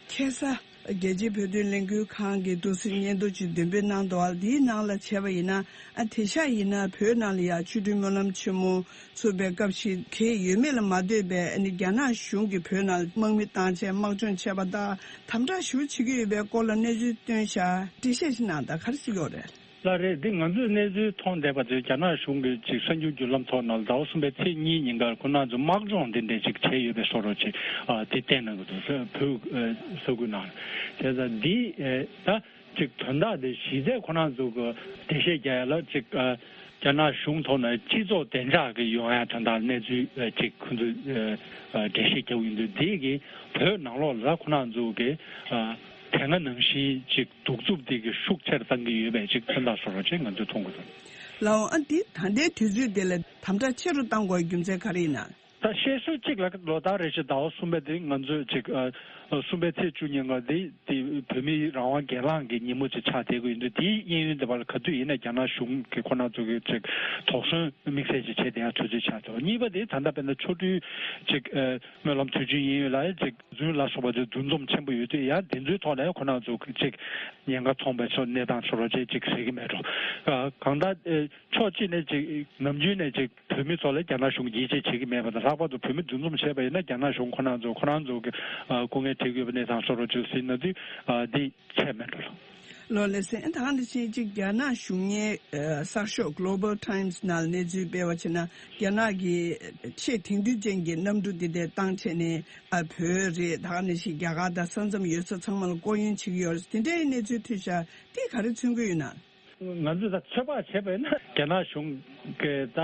ཁ་སང་རྒྱལ་སྤྱིའི་བོད་དོན་ལས་འགུལ་ཁང་གིས་འདུག་སེ་སྙན་ཐོ་ཅིག་འདོན་སྤེལ་གནང་འདུག་བ། འདིའི་ནང་ལ་བྱས་པ་ཡིན་ན། ཨ། དེང་སང་ཡིན་ན་བོད་ནང་ལ་ཡང་ཆོ་འཕྲུལ་སྨོན་ལམ་ཆེན་མོ་ཚུགས་པའི་སྐབས་ཤིག་གས་ཡོད་མེད་ལ་མ་ལྟོས་པའི། ཨ་ནི་རྒྱ་ནག་གཞུང་གིས་བོད་ནང་ལ་དམག་མི་བཏང་བྱས་དམག་སྦྱོང་བྱས་པ་དང་། དམ་དྲག་ཞེ་པོ་བྱེད་ཀྱི་ཡོད་པའི་སྐོར་ལ་གནས་ཚུལ་བཏོན་ཤག་འགྲེལ་བཤད་ཅིག་གནང་དང་། ག་རེ་ཟེར་གྱི་ཡོད་རེད། ལགས་རེད། འདི་ང་ཚོས་གནས་ཚུལ་མཐོང་བསྡད་པ་དེ། རྒྱ་ནག་གཞུང་གིས་ཅིག་གསར་འགྱུར་བརྒྱུད་ལམ་ཐོག་ནང་ཟླ་བ་གསུམ་པའི་ཚེས་གཉིས་ཉིན་ཀར་ཁོ་རང་ཚོ་དམག་སྦྱོང་འདི་འདྲ་ཅིག་བྱས་ཡོད་པའི་བཟོ་འདྲ་ཅིག་ཨ། དེ་བསྟན་གནང་གི་འདུག་བོད་ཨ། ས་ཁུལ་ནང་། བྱས་ཙང་འདི་ཨ། ད་ཅིག་དོན་དག་དེ་གཞི་རྩའི་ཁོ་རང་ཚོ་གི་འགྲེལ་བཤད་རྒྱག་ཡ་ལ་ཅིག་ཨ། རྒྱ་ནག་གཞུང་ཐོག་ནས་སྤྱི་ཚོགས་བདེ་འཇགས་ཀྱི་ཡོང་ཡ་དོན་དག་གནས་ཚུལ་ཅིག་ཁོང་ཚོས་འགྲེལ་བཤད་བརྒྱབ་ཡོད་འདུག་དེ་གིས་བོད་ནང་ལོགས་ལ་ཁོ་རང་ཚོ་གི་དེ་སྔ་ནང་བཞིན་ཅིག་གདུག་རྩུབ་དེ་གི་ཤུགས་ཆེར་བཏང་གི་ཡོད་པའི་ཅིག་མཚོན་རྟགས་བཟོ་འདྲ་ཅིག་ང་ཚོས་མཐོང་གི་འདུག་ལགས་འོང་། ཨ་འདི་ད་ལྟའི་དུས་ཚོད་དེ་ལ་དམ་དྲག་ཆེ་རུ་བཏང་དགོས་རྒྱུ་མཚན་ག་རེ་ཡིན་ན། ད་བཤད་སྲོལ་གཅིག་ལ་ལོ་ལྟར་རེ་བཞིན་ཟླ་བ་གསུམ་པའི་དེ་ང་ཚོས་ཅིག་ཨ་གསུམ་པའི་ཚེས་བཅུ་གཉིས་ང་དེ་དེ་བོད་མིའི་རང་དབང་སྒེར་ལངས་ཀྱི་ཉིན་མོ་ཅིག་ཆགས་བསྡད་ཀྱི་ཡོད་འདུག་དེའི་གཡས་གཡོན་དེ་བར་ལ་ག་དུས་ཡིན་ན་རྒྱ་ནག་གཞུང་གི་ཁོ་རང་ཚོ་གི་ཅིག་དོགས་ཟོན་དམིགས་བསལ་ཅིག་བྱས་བསྡད་ཡ་དུས་ཚོད་ཆགས་འདུག་གཉིས་པ་དེ་ད་ལྟ་དཔེར་ན་ཆོ་འཕྲུལ་ཅིག་ཨ་སྨོན་ལམ་དུས་ཆེན་ཡིན་ཡོད་ལ་ཅིག་རྫུན་ལ་སོགས་པ་ཚོའི་འདུ་འཛོམས་ཆེན་པོ་ཡོད་དུས་ཡང་དེ་ཚོའི་ཐོག་ལ་ཁོ་རང་ཚོ་གི་ཅིག་ཉེན་ཁ་མཐོང་པའི་ཚོ་གནས་སྟངས་ཚོ་རོ་ཅིག་ཅིག་གཟིགས་ཀྱི་མེད་འགྲོ། ཨ་གང་ལྟར་ཨ་ཕྱོགས་གཅིག་ནས་ཅིག་ནམ་རྒྱུན་ནས་ཅིག་བོད་མི་ཚོ་ལ་རྒྱ་ནག་གཞུང་གིས་ཡིད་ཆེས་བྱེད་ཀྱི་མེད་པ་དང་ལྷག་པར་དུ་བོད་མི་འདུ་འཛོམས་བྱས་པ་ཡིན་ན་རྒྱ་ནག་གཞུང་ཁོ་རང་ཚོ་ཁོ་རང་ཚོ་གི་ཨ་སྐུ་ངལ་འཕྲད་ཀྱི་ཡོད་པ་གནས་སྟངས་སོགས་རོ་ཅིག་ཟིན་ན་དུས་ཨ་འདི་ཆད་མེད་འགྲོ་ལ། ལོ་ལེ་སེ་ད་ག་ནང་བཞིན་ཅིག་རྒྱ་ནག་གཞུང་གཉེར་ཨ་གསར་ཤོག་Global Times ནང་གནས་ཚུལ་སྤེལ་བ་བྱས་ན་རྒྱ་ནག་གི་ཆེས་དེང་དུས་ཅན་གྱི་གནམ་གྲུ་འདི་འདྲ་བཏང་བྱས་ནས་ཨ་བོད་རེད། ད་ག་ནང་བཞིན་རྒྱ་གར་དང་ས་མཚམས་ཡོད་ས་ཚང་མ་ལ་སྐོར་གཡེང་བྱེད་ཀྱི་ཡོད་རེད། དེ་འདྲའི་གནས་ཚུལ་ཐོས་ཤག་དེ་ག་རེ་མཚོན་གྱི་ཡོད་ན། ང་ཚོས་ད་ཚོད་དཔག་བྱས་པ་ཡིན་ན་རྒྱ་ནག་གཞུང་གིས་ད་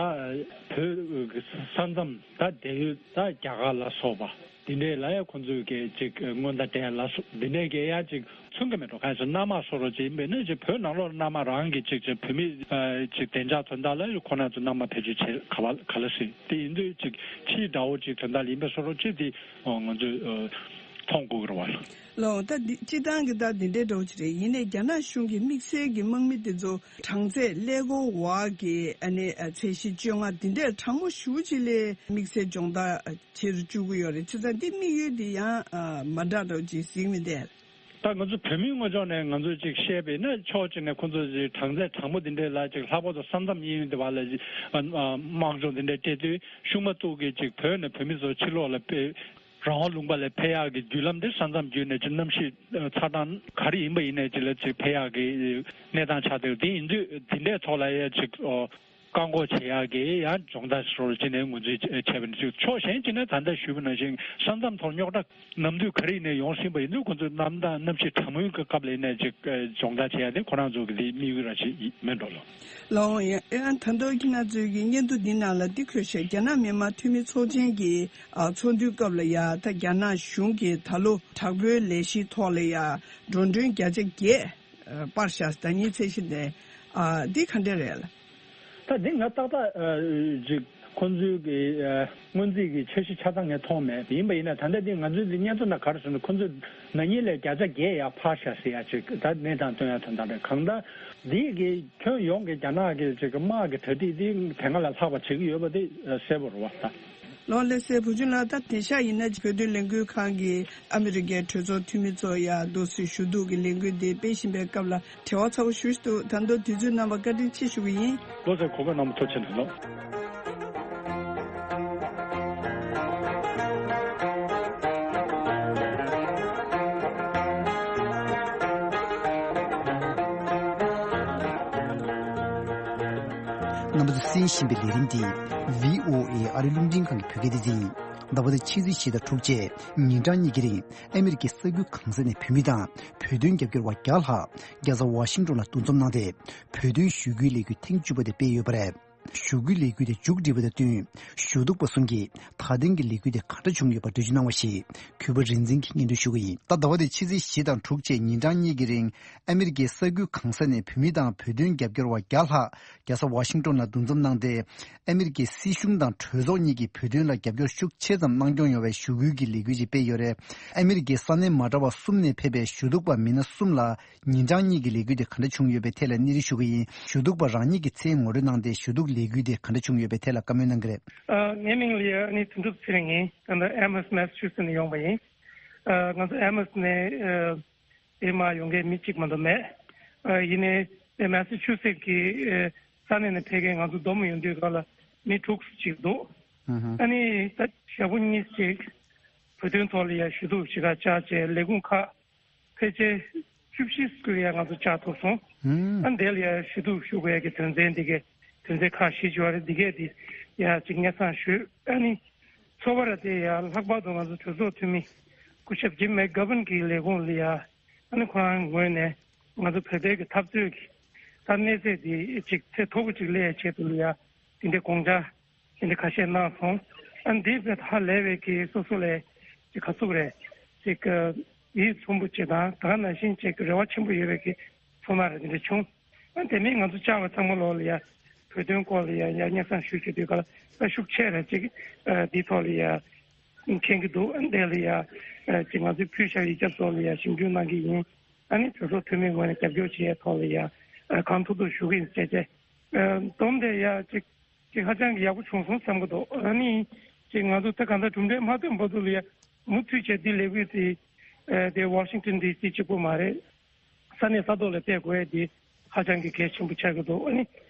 བོད་ས་མཚམས་ད་དེ་ཡོད་ད་རྒྱ་གར་ལ་སོགས་པ་འདི་འདྲས་ལ་ཡ་ཁོང་ཚོས་གི་ཅིག་སྔོན་བརྡ་སྤྲད་ལ་སོགས་འདི་འདྲས་གི་ཡ་ཅིག་མཚོན་གི་མེད་འགྲོ། གང་ཡིན་ཟེར་ན་གནམ་དམག་སོགས་རོ་ཅིག་ཡིན་པས་ན་ཅིག་བོད་ནང་ལོགས་གནམ་དམག་རང་གི་ཅིག་ཅིག་བོད་མི་ཅིག་བདེ་འཇགས་དོན་དག་ལ་ཁོ་རང་ཚོ་གནམ་དམག་བེད་སྤྱོད་བྱེད་ག་བ་ག་ལ་སྲིད་དེ་ཡིན་དུས་ཅིག་ཕྱིའི་དགྲ་བོ་ཅིག་དོན་དག་ལ་ཡིན་པས་སོགས་རོ་ཅིག་དེ་ང་ཚོས་མཐོང་དགོས་ཀྱི་རེད་བ། ལོ། ད་འདི་སྤྱི་བཏང་གི་ད་འདི་འདྲའི་འདྲ་བོ་ཅིག་རེད། ཡིན་ནའི་རྒྱ་ནག་གཞུང་གི་དམིགས་བསལ་གྱི་དམག་མི་དེ་ཚོ་གྲངས་ཚད་ཀླད་ཀོར་འོག་གི་ཨ་ནི་ཚད་གཞི་བཅོ་ལྔ་འདི་འདྲས་གྲངས་མང་ཤུགས་ཆེ་ལས་དམིགས་བསལ་སྦྱོང་བརྡར་བྱེད་རུ་བཅུག་གི་ཡོད་རེད། བྱས་ཙང་འདི་དམིགས་ཡུལ་འདི་ཡང་མ་འདྲ་འདྲ་བོ་ཅིག་གཟིགས་མི་འདུག་ད་ང་ཚོ་བོད་མིའི་ངོས་ཕྱོགས་ནས་ང་ཚོས་ཅིག་བཤད་པ་ཡིན་ན་ཕྱོགས་གཅིག་ནས་ཁོང་ཚོ་ཅིག་གྲངས་ཚད་གྲངས་མང་འདི་འདྲས་ལ་ཅིག་ལྷག་པར་དུ་ས་མཚམས་གཡས་གཡོན་འདི་བར་ལ་ཅིག་དམག་སྦྱོང་འདི་འདྲས་སྤྲད་དུས་ཤུགས་མ་གཏོགས་ཀྱི་ཅིག་བོད་ནས་བོད་མི་ཚོ་ཕྱི་ལོགས་ལ་ཕེབས། རང་དབང་ལུང་པ་ལ་ཕེབས་ཡག་གི་བརྒྱུད་ལམ་དེ་ས་མཚམས་བརྒྱུད་ནས་ཅིག་གནམ་གཤིས་ཚ་གྲང་ག་རེ་ཡིན་པ་ཡིན་ནའི་ཅིག་ལ་ཅིག་ཕེབས་ཡག་གི་གནས་སྟངས་ཆགས་བསྡད་ཡོད། དེ་ཡིན་དུས་དེ་འདྲའི་ཐོག་ལ་ཡ་ཅིག་བཀག་འགོག་བྱེད་ཡག་གི་ཡང་སྦྱོང་བརྡར་སོགས་ཅིག་ནས་ངོས་འཛིན་བྱས་པ་ཡིན་ཅིག་ཕྱོགས་གཞན་ཅིག་ནས་ད་ལྟ་ཞུས་པ་ནང་བཞིན་ས་མཚམས་ཐོག་རྙོག་དྲ་ནམ་དུས་ག་རེ་ཡིན་ནའི་ཡོང་སྲིད་པ་ཡིན་དུས་ཁོང་ཚོས་གནམ་དྭངས་གནམ་གཤིས་གྲང་མོའི་སྐབས་ལ་ཡིན་ནའི་ཅིག་སྦྱོང་བརྡར་བྱེད་ཡག་དེ་ཁོ་རང་ཚོ་གི་དེ་དམིགས་ཡུལ་ར་ཅིག་མིན་འགྲོ་ལོ། ལའོ་ཡ་ཨན་ད་དུང་ཁྱེད་རང་ཚོའི་གི་སྙན་ཐོ་འདི་ནང་ལ་འདི་འཁོད་བཞག་རྒྱ་ནག་མི་དམངས་འཐུས་མི་ཚོགས་ཆེན་གྱི་ཨ་ཚོགས་འདུའི་སྐབས་ལ་ཡ་ད་རྒྱ་ནག་གཞུང་གིས་ད་ལོ་དྲག་པོའི་ལས་གཞིའི་ཐོག་ལ་ཡ་འགྲོ་གྲོན་བརྒྱ་ཆ་བརྒྱད་ཨ་སྤར་བཞག་ཟླ་ཉིན་ཚད་གཞི་ནས་ཨ་འདི་ག་འདྲ་རེད་ལ། ད་འདི་ང་ཏག་ཏག་ཨ་ཅིག་ཁོང་ཚོའི་གི་ཨ་སྔོན་རྩིས་ཀྱི་འཆར་གཞི་ཆ་ཚང་ངས་མཐོང་མེད། ཡིན་པ་ཡིན་ན་ད་ལྟ་འདི་ང་ཚོའི་འདི་སྙན་ཐོ་ནང་ག་རེ་ཟེར་ན་ཁོང་ཚོས་ན་ནིང་ལས་བརྒྱ་ཆ་བརྒྱད་ཡར་འཕར་བཞག་ཟེར་ཡ་ཅིག་ད་གནས་སྟངས་སྟོན་ཡ་དོན་དག་རེད། གང་ལྟར་འདི་གི་ཁྱོན་ཡོངས་ཀྱི་རྒྱ་ནག་གི་ཅིག་གི་དམག་གི་གྲ་སྒྲིག་འདི་དེ་སྔ་ལ་ལྷག་པ་བྱེད་ཀྱི་ཡོད་པ་དེ་གསལ་པོ་རེད་བ་ད། ལོ་ལེགས་སེ་བུ་ཆུང་ལགས། ད་དེང་སང་ཡིན་ན་བོད་དོན་ལས་འགུལ་ཁང་གི་ཨ་མི་རི་ཀའི་གྲོས་ཚོགས་འཐུས་མི་ཚོ་ཡ་འདུག་སེ་ཞུ་གཏུག་གི་ལས་འགུལ་འདི་སྤེལ་བཞིན་པའི་སྐབས་ལ་བྲེལ་བ་ཚ་པོ་ཞེ་པོ་ཞིག་འདུག་ད་དུང་དུས་ཚོད་གནང་བར་བཀའ་དྲིན་ཆེ་ཞུ་གི་ཡིན། ལོ་ལེགས་སེ་གོ་སྐབས་གནང་བར་ཐུགས་རྗེ་ཆེ་གནང་། རྣམ་པ་ཚོས་གསན་བཞིན་པའི་ལས་རིམ་འདི་བྷི་ཨོ་ཨེ་ཨ་རིའི་རླུང་འཕྲིན་ཁང་གི་བོད་སྐད་སྡེ་ཚན་ཡིན། ཟླ་བ་འདིའི་ཕྱི་ཚེས་བཞི་དང་དྲུག་བཅས་ཉིན་གྲངས་གཉིས་ཀྱི་རིང་ཨ་མི་རི་ཀའི་ས་ཁུལ་གང་ས་ནས་བོད་མི་དང་བོད་དོན་རྒྱབ་སྐྱོར་བ་བརྒྱ་ལྷག་རྒྱལ་ས་ཝ་ཤིང་ཏོན་ལ་འདུ་འཛོམས་གནང་སྟེ་བོད་དོན་ཞུ་སྐུལ་ལས་འགུལ་ཐེངས་བཅུ་པ་དེ་སྤེལ་ཡོད་པ་རེད། ཞུ་སྐུལ་ལས་འགུལ་དེ་མཇུག་བསྒྲིལ་བ་དང་བསྟུན་ཞུ་གཏུག་པ་གསུམ་གྱིས་ད་ཐེངས་ཀྱི་ལས་འགུལ་དེ་ག་འདྲ་བྱུང་ཡོད་པ་འགྲེལ་བརྗོད་གནང་བ་ཞིག་གུས་པ་རིག་འཛིན་གྱིས་སྙན་སྒྲོན་ཞུ་གི་ཡིན། ད་ཟླ་བ་འདིའི་ཕྱི་ཚེས་བཞི་དང་དྲུག་བཅས་ཉིན་གྲངས་གཉིས་ཀྱི་རིང་ཨ་མི་རི་ཀའི་ས་ཁུལ་གང་ས་ནས་བོད་མི་དང་བོད་དོན་རྒྱབ་སྐྱོར་བ་བརྒྱ་ལྷག་རྒྱལ་ས་ཝ་ཤིང་ཏོན་ལ་འདུ་འཛོམས་གནང་སྟེ། ཨ་མི་རི་ཀའི་སྲིད་གཞུང་དང་གྲོས་ཚོགས་གཉིས་ཀྱིས་བོད་དོན་ལ་རྒྱབ་སྐྱོར་ཤུགས་ཆེ་ཙམ་གནང་སྐྱོང་ཡོང་བའི་ཞུ་སྐུལ་གྱི་ལས་འགུལ་ཞིག་སྤེལ་ཡོད་རེད། ཨ་མི་རི་ཀའི་ས་གནས་མ་འདྲ་བ་གསུམ་ནས་ཕེབས་པའི་ཞུ་གཏུག་པ་མི་སྣ་གསུམ་ལ་ཉིན་གྲངས་གཉིས་ཀྱི་ལས་འགུལ་དེ་ག་འདྲ་བྱུང་ཡོད་པའི་ཐད་ལ་གནས་རི་ཞུ་གི་ཡིན། ཞུ་གཏུག་པ་རང་ཉིད་ཀྱི་མཚན་ངོ་སྤྲོད་གནང་སྟེ་ཞུ་གཏུག་ལས་འགུལ་དེ་ག་འདྲ་བྱུང་ཡོད་པའི་ཐད་ལ་བཀའ་མོལ་གནང་གི་རེད། ཨ། ངའི་མིང་ལ་ཨ་ནི་དོན་གྲུབ་ཚེ་རིང་ཡིན། ད་ལྟ་ཨེམ་ཨེས་མེ་སི་ཆུ་སེ་ནས་ཡོང་བ་ཡིན། ཨ། ང་ཚོ་ཨེམ་ཨེས་ནས་ཨ། དེ་མ་ཡོང་མཁན་མི་གཅིག་མ་གཏོགས་མེད། ཨ། ཡིན་ནའི་དེ་མེ་སི་ཆུ་སེ་གི་ཨ། ས་གནས་ནས་ཕེབས་མཁན་ང་ཚོ་བསྡོམས་ཡོང་དུས་ག་ལ་མི་དྲུག་ཅིག་འདུག་ཨ་ནི་ད་ཞག་པོ་གཉིས་ཅིག་བོད་དོན་ཐོག་ལ་ཡ་ཞུ་གཏུག་ཞིག་ག་བཅར་བྱས་ལས་ཁུངས་ཁག་ཕལ་ཆེར་བཅུ་བཞི་ཙམ་ལ་ཡ་ང་ཚོ་བཅར་ཐུབ་སོང་། ཨ་ནི་དེ་ལ་ཡ་ཞུ་གཏུག་ཞུ་དགོས་ཡ་གི་དོན་ཚན་འདི་གའི་དོན་ཚན་ཁག་བཞི་ཅིག་ཡོད་རེད། འདི་གས་འདི་ཡ་ཅིག་སྙན་སེང་ཞུས། ཨ་ནི་ཚོགས་པ་ར་དེ་ཡ་ལྷག་པར་དུ་ང་ཚོ་གྲོས་ཚོགས་འཐུས་མི་སྐུ་ཞབས་ཇིམ་མེག་གྷ་ཝན་གྱི་ལས་ཁུངས་ལ་ཡ་ཨ་ནི་ཁོ་རང་ངོས་ནས་ང་ཚོ་བོད་པའི་གི་འཐབ་རྩོད་ཀྱི་ ད་གནས་ཚད་དེ་ཅིག་ཚད་མཐོ་པོ་ཅིག་སླེབས་ཡ་ཆེད་དུ་ལ་ཡ་དེ་འདྲའི་དགོངས་འཆར་དེ་འདྲ་ཁ་ཤས་གནང་སོང་། ཨ་འདི་བས་ཧ་ལས་པའི་གི་སོ་སོ་ལས་ཅིག་ག་ཚུགས་རེད། ཅིག་ཡིད་ཚིམ་པོ་ཅིག་དང་ད་ག་ནང་བཞིན་ཅིག་རེ་བ་ཆེན་པོ་ཡོད་པའི་གི་ཚོར་སྣང་རེ་དེ་འདྲ་བྱུང་། ཨ་དེ་མིན་ང་ཚོ་བཅར་བ་ཚང་མ་ལོག་ལ་ཡ་བོད་དོན་སྐོར་ལ་ཡ་ཡ་སྙན་སེང་ཞུ་ཞུ་དུས་ག་ལ་ད་ཤུགས་ཆེ་ར་ཅིག་འདི་ཐོག་ལ་ཡ་མཁྱེན་གྱི་འདུག་ཨ་འདི་ལ་ཡ་ཅིག་ང་ཚོས་ཕུལ་བཞག་ཡིག་ཆ་ཚོ་ལ་ཡ་ཞིབ་འཇུག་གནང་གི་ཡིན། ཨ་ནི་གྲོས་ཚོགས་འཐུས་མིའི་ངོས་ནས་རྒྱབ་སྐྱོར་བྱེད་ཡས་ཐོག་ལ་ཡ་གང་ཐུབ་ཐུབ་ཞུ་གི་ཡིན་ཟེར་བྱས། སྡོམ་དེ་ཡ་ཅིག་ཅིག་ཧ་ཅང་གི་ཡག་པོ་བྱུང་སོང་བསམ་གི་འདུག་ཨ་ནི་ཅིག་ང་ཚོ་ད་གང་ལྟར་གྲུབ་འབྲས་མ་ཐོན་བར་དུ་ལ་ཡ་མུ་མཐུད་བྱས་འདི་ལས་འགུལ་དེ་དེ་Washington D C གཅིག་པུ་མ་རེད། ས་གནས་ས་ཐོག་ལ་སྤེལ་དགོས་ཡ་དེ་ཧ་ཅང་གི་གལ་ཆེན་པོ་ཆགས་ཀྱི་འདུག་ཨ་ནི་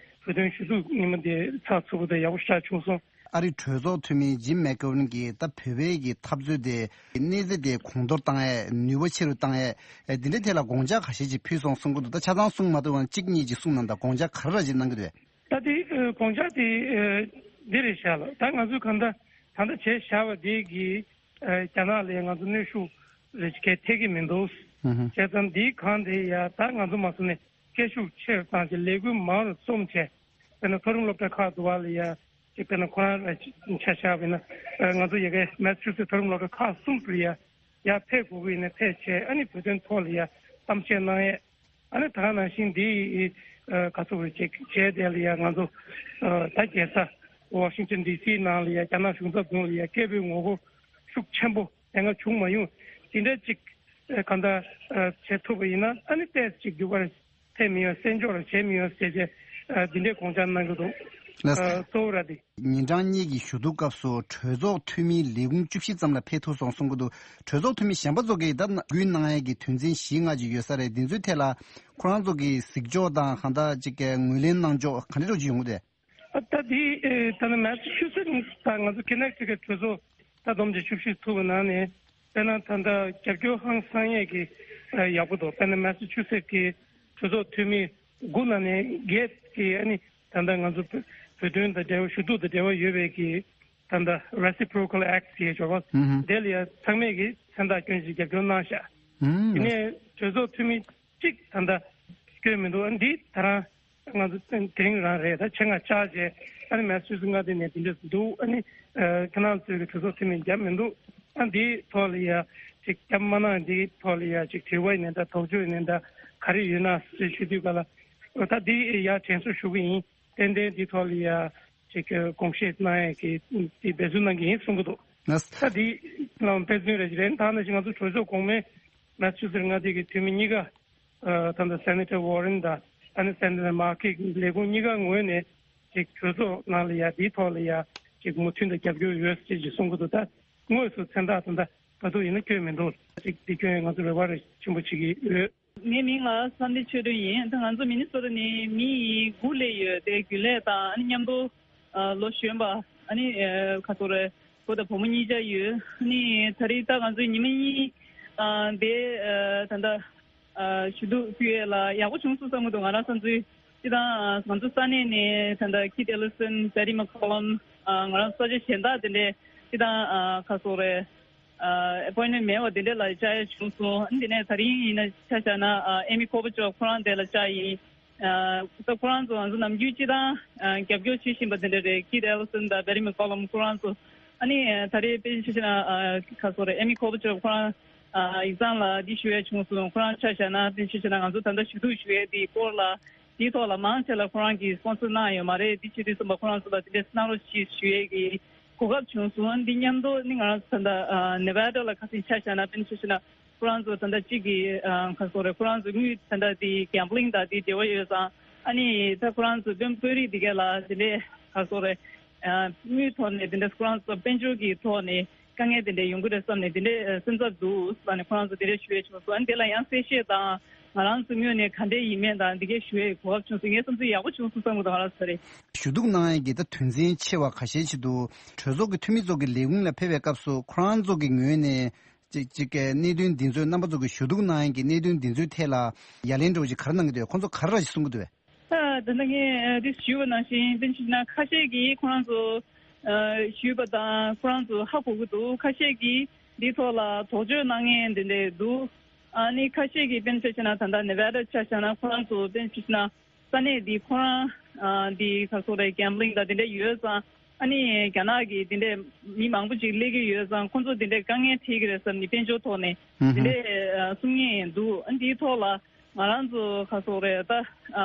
བོད་དོན་ཞུ་གཏུག་ཉིན་མོ་དེ་ཚགས་ཚུད་པོ་དང་ཡག་པོ་ཞེ་དྲག་བྱུང་སོང་། ཨ་རིའི་གྲོས་ཚོགས་འཐུས་མི་ཇིམ་མེག་ཀེ་ཝན་གྱིས་ད་བོད་པའི་གི་འཐབ་རྩོད་དེ་གནས་ཚད་དེ་གོང་མཐོར་བཏང་ཡས་ནུས་པ་ཆེ་རུ་བཏང་ཡས་འདི་འདྲའི་ཐད་ལ་དགོངས་འཆར་ཁ་ཤས་ཅིག་ཕུལ་སོང་གསུང་གི་འདུག་ད་ཆ་ཚང་གསུང་མ་ཐུབ་ན་གཅིག་གཉིས་ཅིག་གསུང་གནང་དང་། དགོངས་འཆར་ག་རེ་ར་ཅིག་གནང་གི་འདུག་ད་དེ་དགོངས་འཆར་དེ་འདི་རེད་ཤག་ལ། ད་ང་ཚོས་གང་ལྟར་ད་ལྟ་བྱས་བཞག་པ་དེ་གི་རྒྱ་ནག་ལ་ང་ཚོ་གནོན་ཤུགས་རེ་ཅིག་གས་ཐེབས་ཀྱི་མི་འདུག་བྱས་ཙང་འདིའི་སྒང་དེ་ཡ་ད་ང་ཚོ་མ་སོང་ནས་སྐད་ཤུགས་ཆེ་རུ་བཏང་བྱས་ལས་འགུལ་མང་རུ་རྩོམ་བྱས། དཔེར་ན་མཐོ་རིམ་སློབ་གྲྭ་ཁག་འདུག་བ་ལ་ཡ་ཅིག་དཔེར་ན་ཁོ་རང་ལ་ཆ་བཞག་པ་ཡིན་ན་ང་ཚོ་ཡ་གའི་Massachusetts་མཐོ་རིམ་སློབ་གྲྭ་ཁག་གསུམ་དུ་ཡ་ཡར་ཕེབས་དགོས་ཀྱི་ཡིན་ན་ཕེབས་བྱས། ཨ་ནི་བོད་དོན་ཐོག་ལ་ཡ་གཏམ་བཤད་གནང་ཡས། ཨ་ནི་ད་ག་ནང་བཞིན་འདི་ག་ཚོད་རེ་ཅིག་བྱས་དེ་ལ་ཡ་ང་ཚོ་ད་རྒྱལ་ས་Washington D C ནང་ལ་ཡ་རྒྱ་ནག་གཞུང་ཚབ་དྲུང་ལ་ཡ་སྐད་འབོད་ངོ་རྒོལ་ཤུགས་ཆེན་པོ་དེ་སྔ་བྱུང་མ་མྱོང་དེ་འདྲ་ཅིག་གང་ལྟར་བྱེད་ཐུབ་པ་ཡིན་ན་ཨ་ནི་ཏོག་ཙམ་ཅིག་འགྱུར་བ་ཐེབས་མི་ཡོང་། བཙན་འཇོག་ར་བྱེད་མི་ཡོང་ཟེར་བྱས་འདི་འདྲའི་དགོངས་འཆར་གནང་གི་འདུག་ལགས་སོ། གཙོ་བོ་ར་དེ། ཉིན་གྲངས་གཉིས་ཀྱི་ཞུ་གཏུག་སྐབས་སུ་གྲོས་ཚོགས་འཐུས་མིའི་ལས་ཁུངས་བཅུ་བཞི་ཙམ་ལ་ཕེབས་ཐུབ་སོང་གསུང་གི་འདུག་གྲོས་ཚོགས་འཐུས་མི་གཞན་པ་ཚོ་གིས་ད་འགུལ་གནང་ཡས་ཀྱི་དོན་ཚན་བཞི་ལྔ་ཅིག་ཡོད་ས་རེད། འདི་ཚོའི་ཐད་ལ་ཁོ་རང་ཚོ་གི་གཟིགས་ཕྱོགས་དང་གང་ལྟར་ཅིག་གི་ངོས་ལེན་གནང་ཕྱོགས་ག་འདྲ་འདྲ་ཅིག་ཡོང་གི་འདུག་ད་ལྟ་འདི་ད་ནི་Massachusetts་དང་ང་ཚོ་Connecticut་གྲོས་ཚོགས་ད་བསྡོམས་ཀྱི་བཅུ་བཞི་ཐུབ་པ་ནང་ནས་དཔེར་ན་ད་ལྟ་རྒྱབ་སྐྱོར་ཧང་སང་ཡས་ཀྱི་ཡག་པོ་འདུག་དཔེར་ན་Massachusetts་གི་གྲོས་ཚོགས་འཐུས་མི་དགུ་ནང་ནས་བརྒྱད་ཀྱིས་ཨ་ནི་ད་ལྟ་ང་ཚོ་བོད་དོན་དང་འབྲེལ་བ་ཞུ་གཏུག་དང་འབྲེལ་བ་ཡོད་པའི་གི་ད་ལྟ་Reciprocal Act་ཞེས་བརྗོད་པ་དེ་ལ་ཡང་ཚང་མས་ཀྱི་མཚན་རྟགས་སྐྱོན་ཞིག་རྒྱབ་སྐྱོར་གནང་ཤག་དེ་ནས་གྲོས་ཚོགས་འཐུས་མི་གཅིག་ད་ལྟ་སྐྱོན་མི་འདུག་འདི་ད་རང་ང་ཚོ་དེ་རིང་རང་རེད། ད་ཆེད་མངགས་བཅར་བྱས་ཨ་ནི་Massachusetts་མངའ་སྡེ་ནས་དེ་འདྲ་འདུག་ཨ་ནི་ཁྱེད་རང་ཚོའི་གི་གྲོས་ཚོགས་འཐུས་མི་རྒྱབ་མི་འདུག་ཨ་འདིའི་ཐོག་ལ་ཡ་ཅིག་རྒྱབ་མ་གནང་། འདིའི་ཐོག་ལ་ཡ་ཅིག་དྲི་བ་ཡིན་ནའི་ད་དོགས་གཅོད་ཡིན་ནའི་ད་ག་རེ་ཡོད་ན་ཞུ་དུས་ག་ལ་ད་འདི་ཡ་དྲན་གསོ་ཞུ་གི་ཡིན། ཏན་ཏན་འདིའི་ཐོག་ལ་ཡ་ཅིག་དགོངས་བཞེས་གནང་ཡས་ཀྱི་འདི་འབད་བརྩོན་གནང་གི་ཡིན་གསུང་གི་འདུག་ད་འདི་ལའང་དཔེ་མཚོན་རེ་ཞིག་རེད། ད་ནང་བཞིན་ང་ཚོ་གྲོས་ཚོགས་གོང་མའི་Massachusetts་མངའ་སྡེ་གི་འཐུས་མི་གཉིས་ཀ་ད་ལྟ་Senator Warren་དང་ཨ་ནི་Senator Markey་ལས་ཁུངས་གཉིས་ཀ་ངོས་ནས་ཅིག་གྲོས་ཚོགས་ནང་ལ་ཡ་འདིའི་ཐོག་ལ་ཡ་ཅིག་མོས་མཐུན་དང་རྒྱབ་སྐྱོར་ཡོད་ཅེས་ཅིག་གསུང་གི་འདུག་ད་དངོས་སུ་མཚན་རྟགས་ད་ལྟ་ད་དུང་ཡིན་ན་སྐྱོན་མི་འདུག་ཅིག་འདི་སྐྱོན་ཡང་ང་ཚོ་རེ་བ་རེ་ཆེན་པོ་བྱེད་ཀྱི་ཡོད། ངའི་མིང་ལ་བསམ་གཏན་ཆོས་སྒྲོན་ཡིན། ད་ང་ཚོ་མི་ནི་སོ་ཊ་ནས་མི་དགུ་སླེབས་ཡོད། དེ་རྒྱུན་ལས་དང་ཨ་ནི་མཉམ་དུ་ལོ་གཞོན་པ་ཨ་ནི་ཁ་ཐོར་བུ་དང་བུ་མོ་གཉིས་ཆ་ཡོད། ཨ་ནི་ད་རེས་ད་ང་ཚོའི་ཉི་མ་གཉིས་དེ་ད་ལྟ་ཞུ་གཏུག་ཕུལ་ཡས་ལ་ཡག་པོ་བྱུང་སོང་བསམ་གྱི་འདུག་ང་རང་བསམ་ཚུལ་སྤྱི་དང་ང་ཚོ་ས་གནས་ནས་ད་ལྟ་Keith Ellison, Betty McCollum། ང་རང་ས་ཆ་གཞན་དག་དེ་འདྲའི་སྤྱི་དང་ཁ་སོག་རེད། ཨ་appointment་མེད་པ་དེ་འདྲ་ལ་བཅར་ཡ་བྱུང་སོང་། ཨ་ནི་དེ་ནས་ད་རིང་ཡིན་ན་ཆ་བཞག་ན་ཨ་Amy Klobuchar་ཁོ་རང་དེ་ལ་བཅར་ཡིན། ཨ་ད་ཁོ་རང་ཚོ་ང་ཚོ་ནམ་རྒྱུན་སྤྱི་དང་ཨ་རྒྱབ་སྐྱོར་བྱེད་བཞིན་པ་དེ་འདྲ་རེད། Keith Ellison་དང་Betty McCollum་ཁོ་རང་ཚོ། ཨ་ནི་ད་རེས་དཔེ་ཆ་བཞག་ན་ཨ་ཁ་སོག་རེད། Amy Klobuchar་ཁོ་རང་ཨ་ཡིག་ཚང་ལ་འདི་ཞུ་ཡ་བྱུང་སོང་། ཁོ་རང་ཆ་བཞག་ན་དཔེ་ཆ་བཞག་ན་ང་ཚོ་ད་ལྟ་ཞུ་གཏུག་ཞུ་ཡ་དེའི་སྐོར་ལ་དེའི་ཐོག་ལ་མང་ཆེ་ལ་ཁོ་རང་གིས་sponsor་གནང་ཡོད་མ་རེད། འདི་བྱེད་དུས་ཙམ་པ་ཁོ་རང་ཚོ་ལ་དེ་འདྲས་གནང་རོགས་གྱིས་ཞུ་ཡས་ཀྱི་གོ་སྐབས་བྱུང་སོང་། འདི་མཉམ་དུ་ནི་ང་རང་ཚོ་ད་ལྟ་Nevada་ལ་ཁ་སང་ཆ་བཞག་ན་དཔེར་ན་ཆ་བཞག་ན་ཁོ་རང་ཚོ་ད་ལྟ་གཅིག་གི་ཁ་སོག་རེད། ཁོ་རང་ཚོ་དངུལ་ད་ལྟ་དེ་gambling་དང་དེ་འབྲེལ་བ་ཡོད་ཙང་ཨ་ནི་ད་ཁོ་རང་ཚོ་དཔོན་དཔོན་རིགས་དེ་གས་ལ་དེ་འདྲས་ཁ་སོག་རེད། དངུལ་ཐོག་ནས་དེ་འདྲས་ཁོ་རང་ཚོ་དཔལ་འབྱོར་གྱི་ཐོག་ནས། དཀའ་ངལ་དེ་འདྲ་ཡོང་གི་རེད་བསམ་ནས་དེ་འདྲའི་སེམས་འཚབ་འདུག་ཟེར་ནས་ཁོ་རང་ཚོ་དེ་འདྲ་ཞུ་ཡས་བྱུང་སོང་། ཨ་ནི་དེ་ལ་ཡང་གསལ་བཤད་དང་ང་རང་ཚོ་ངོས་ནས་ག་འདྲས་ཡིན་མིན་དང་འདི་གས་ཞུ་ཡས་གོ་སྐབས་བྱུང་སོང་། ངའི་བསམ་ཚུལ་ཡག་པོ་བྱུང་སོང་བསམ་གི་འདུག་ང་རང་ཚོ་རེད། ཞུ་གཏུག་གནང་ཡས་ཀྱི་ད་དོན་ཚན་ཆེ་བ་ཁ་ཤས་ཤིག་འདུག་གྲོས་ཚོགས་ཀྱི་འཐུས་མི་ཚོ་གི་ལས་ཁུངས་ལ་ཕེབས་པའི་སྐབས་སུ་ཁོ་རང་ཚོ་གི་ངོས་ནས་ཅིག་ཅིག་གི་གནད་དོན་འདི་ཚོའི་རྣམ་པ་ཚོ་གི་ཞུ་གཏུག་གནང་ཡས་ཀྱི་གནད་དོན་འདི་ཚོའི་ཐད་ལ་ཡ་ལན་འདྲ་བོ་ཅིག་ག་རེ་གནང་གི་འདུག་ཁོང་ཚོ་ག་རེ་ར་ཞིག་གསུང་གི་འདུག་ད་ད་ལྟ་ངས་འདི་ཞུས་པ་ནང་བཞིན་དཔེར་ན་ཆ་བཞག་ན་ཁ་ཤས་ཀྱིས་ཁོ་རང་ཚོ་ཞུས་པ་དང་ཁོ་རང་ཚོ་ཧ་གོ་གི་འདུག་ཁ་ཤས་ཀྱིས་འདིའི་ཐོག་ལ་དོགས་གཅོད་གནང་མཁན་དེ་འདྲས་འདུག་ཨ་ནི་ཁ་ཤས་ཀྱིས་དཔེར་ན་ཆ་བཞག་ན་ད་ལྟ་Nevada་ཆ་བཞག་ན་ཁོ་རང་ཚོ་དཔེར་ན་ཆ་བཞག་ན་ ས་གནས་འདི་ཁོ་རང་ཨ་འདི་ག་སོག་རེད། གེམ་བྷ་ལིང་དང་དེ་འདྲ་ཡོད་ཙང་། ཨ་ནི་རྒྱ་ནག་གི་དེ་འདྲས་མི་མང་པོ་ཅིག་སླེབས་ཀྱི་ཡོད་ཙང་། ཁོང་ཚོ་དེ་འདྲས་དཀའ་ངལ་འཕྲད་ཀྱི་རེད་བསམ་ནས། དཔལ་འབྱོར་ཐོག་ནས་ཧུམ་དེ་ཧུམ། འདྲས་ཨ་གསུང་མཁན་འདུག་ཨ་འདིའི་ཐོག་ལ་ང་རང་ཚོ་ག་སོག་རེད། ད་ཨ་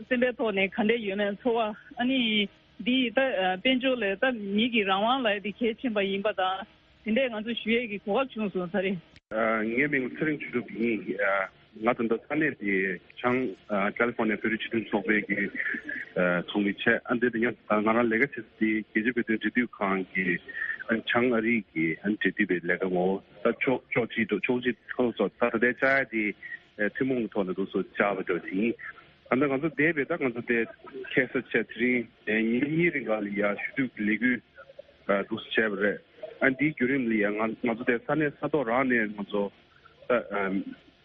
སེམས་པའི་ཐོག་ནས་ག་འདྲས་ཡོད་མེད་ཚོར་བ། ཨ་ནི་འདི་ད་ཨ་དཔལ་འབྱོར་ལས་ད་མི་གི་རང་དབང་ལབ་ཡ་དེ་གལ་ཆེན་པ་ཡིན་པ་དང་། དེ་འདྲས་ང་ཚོ་ཞུ་ཡས་ཀྱི་གོ་སྐབས་བྱུང་སོང་ད་རེས། ཨ། ངའི་མིང་ཚེ་རིང་ཆོས་གྲུབ་ཡིན། ཨ། ང་ད་ལྟ་ས་གནས་དེ་བྱང་ཨ་ཀ་ལི་ཧྥོ་ནི་ཡ་བོད་རིགས་སྤྱི་མཐུན་ཚོགས་པའི་གི་ཨ་ཚོགས་མི་བྱས། ཨ་འདི་དེ་ཡང་ང་རང་ལས་ཀ་བྱེད་ས་དེ་རྒྱལ་སྤྱིའི་བོད་དོན་འབྲེལ་མཐུད་ཁང་གི་ཨ་བྱང་ཨ་རི་གི་ཨ་འབྲེལ་མཐུད་པའི་ལས་ཀ་ངོ་། ད་ཕྱོགས་ཕྱོགས་གཅིག་ཏུ་ཕྱོགས་གཅིག་ཁོ་ཚོ་ད་ད་ལྟའི་བཅར་ཡ་དེ་ཨ་ཐུན་མོང་གི་ཐོག་ནས་འདུག་སེ་བཅར་བ་འདྲ་ཞིག་ཡིན། ཨ་ད་ང་ཚོ་འདས་པའི་ད་ང་ཚོ་དེ་ཁ་སང་བྱས་དེ་རིང་ཨ་ཉིན་གཉིས་རིང་ག་ལ་ཡ་ཞུ་གཏུག་གི་ལས་འགུལ་ཨ་འདུག་སེ་བྱས་པ་རེད། ཨ་འདིའི་བརྒྱུད་རིམ་ལ་ཡ་ང་ང་ཚོ་དེ་ས་གནས་ས་ཐོག་རང་ནས་ང་ཚོ་ད་ཨ་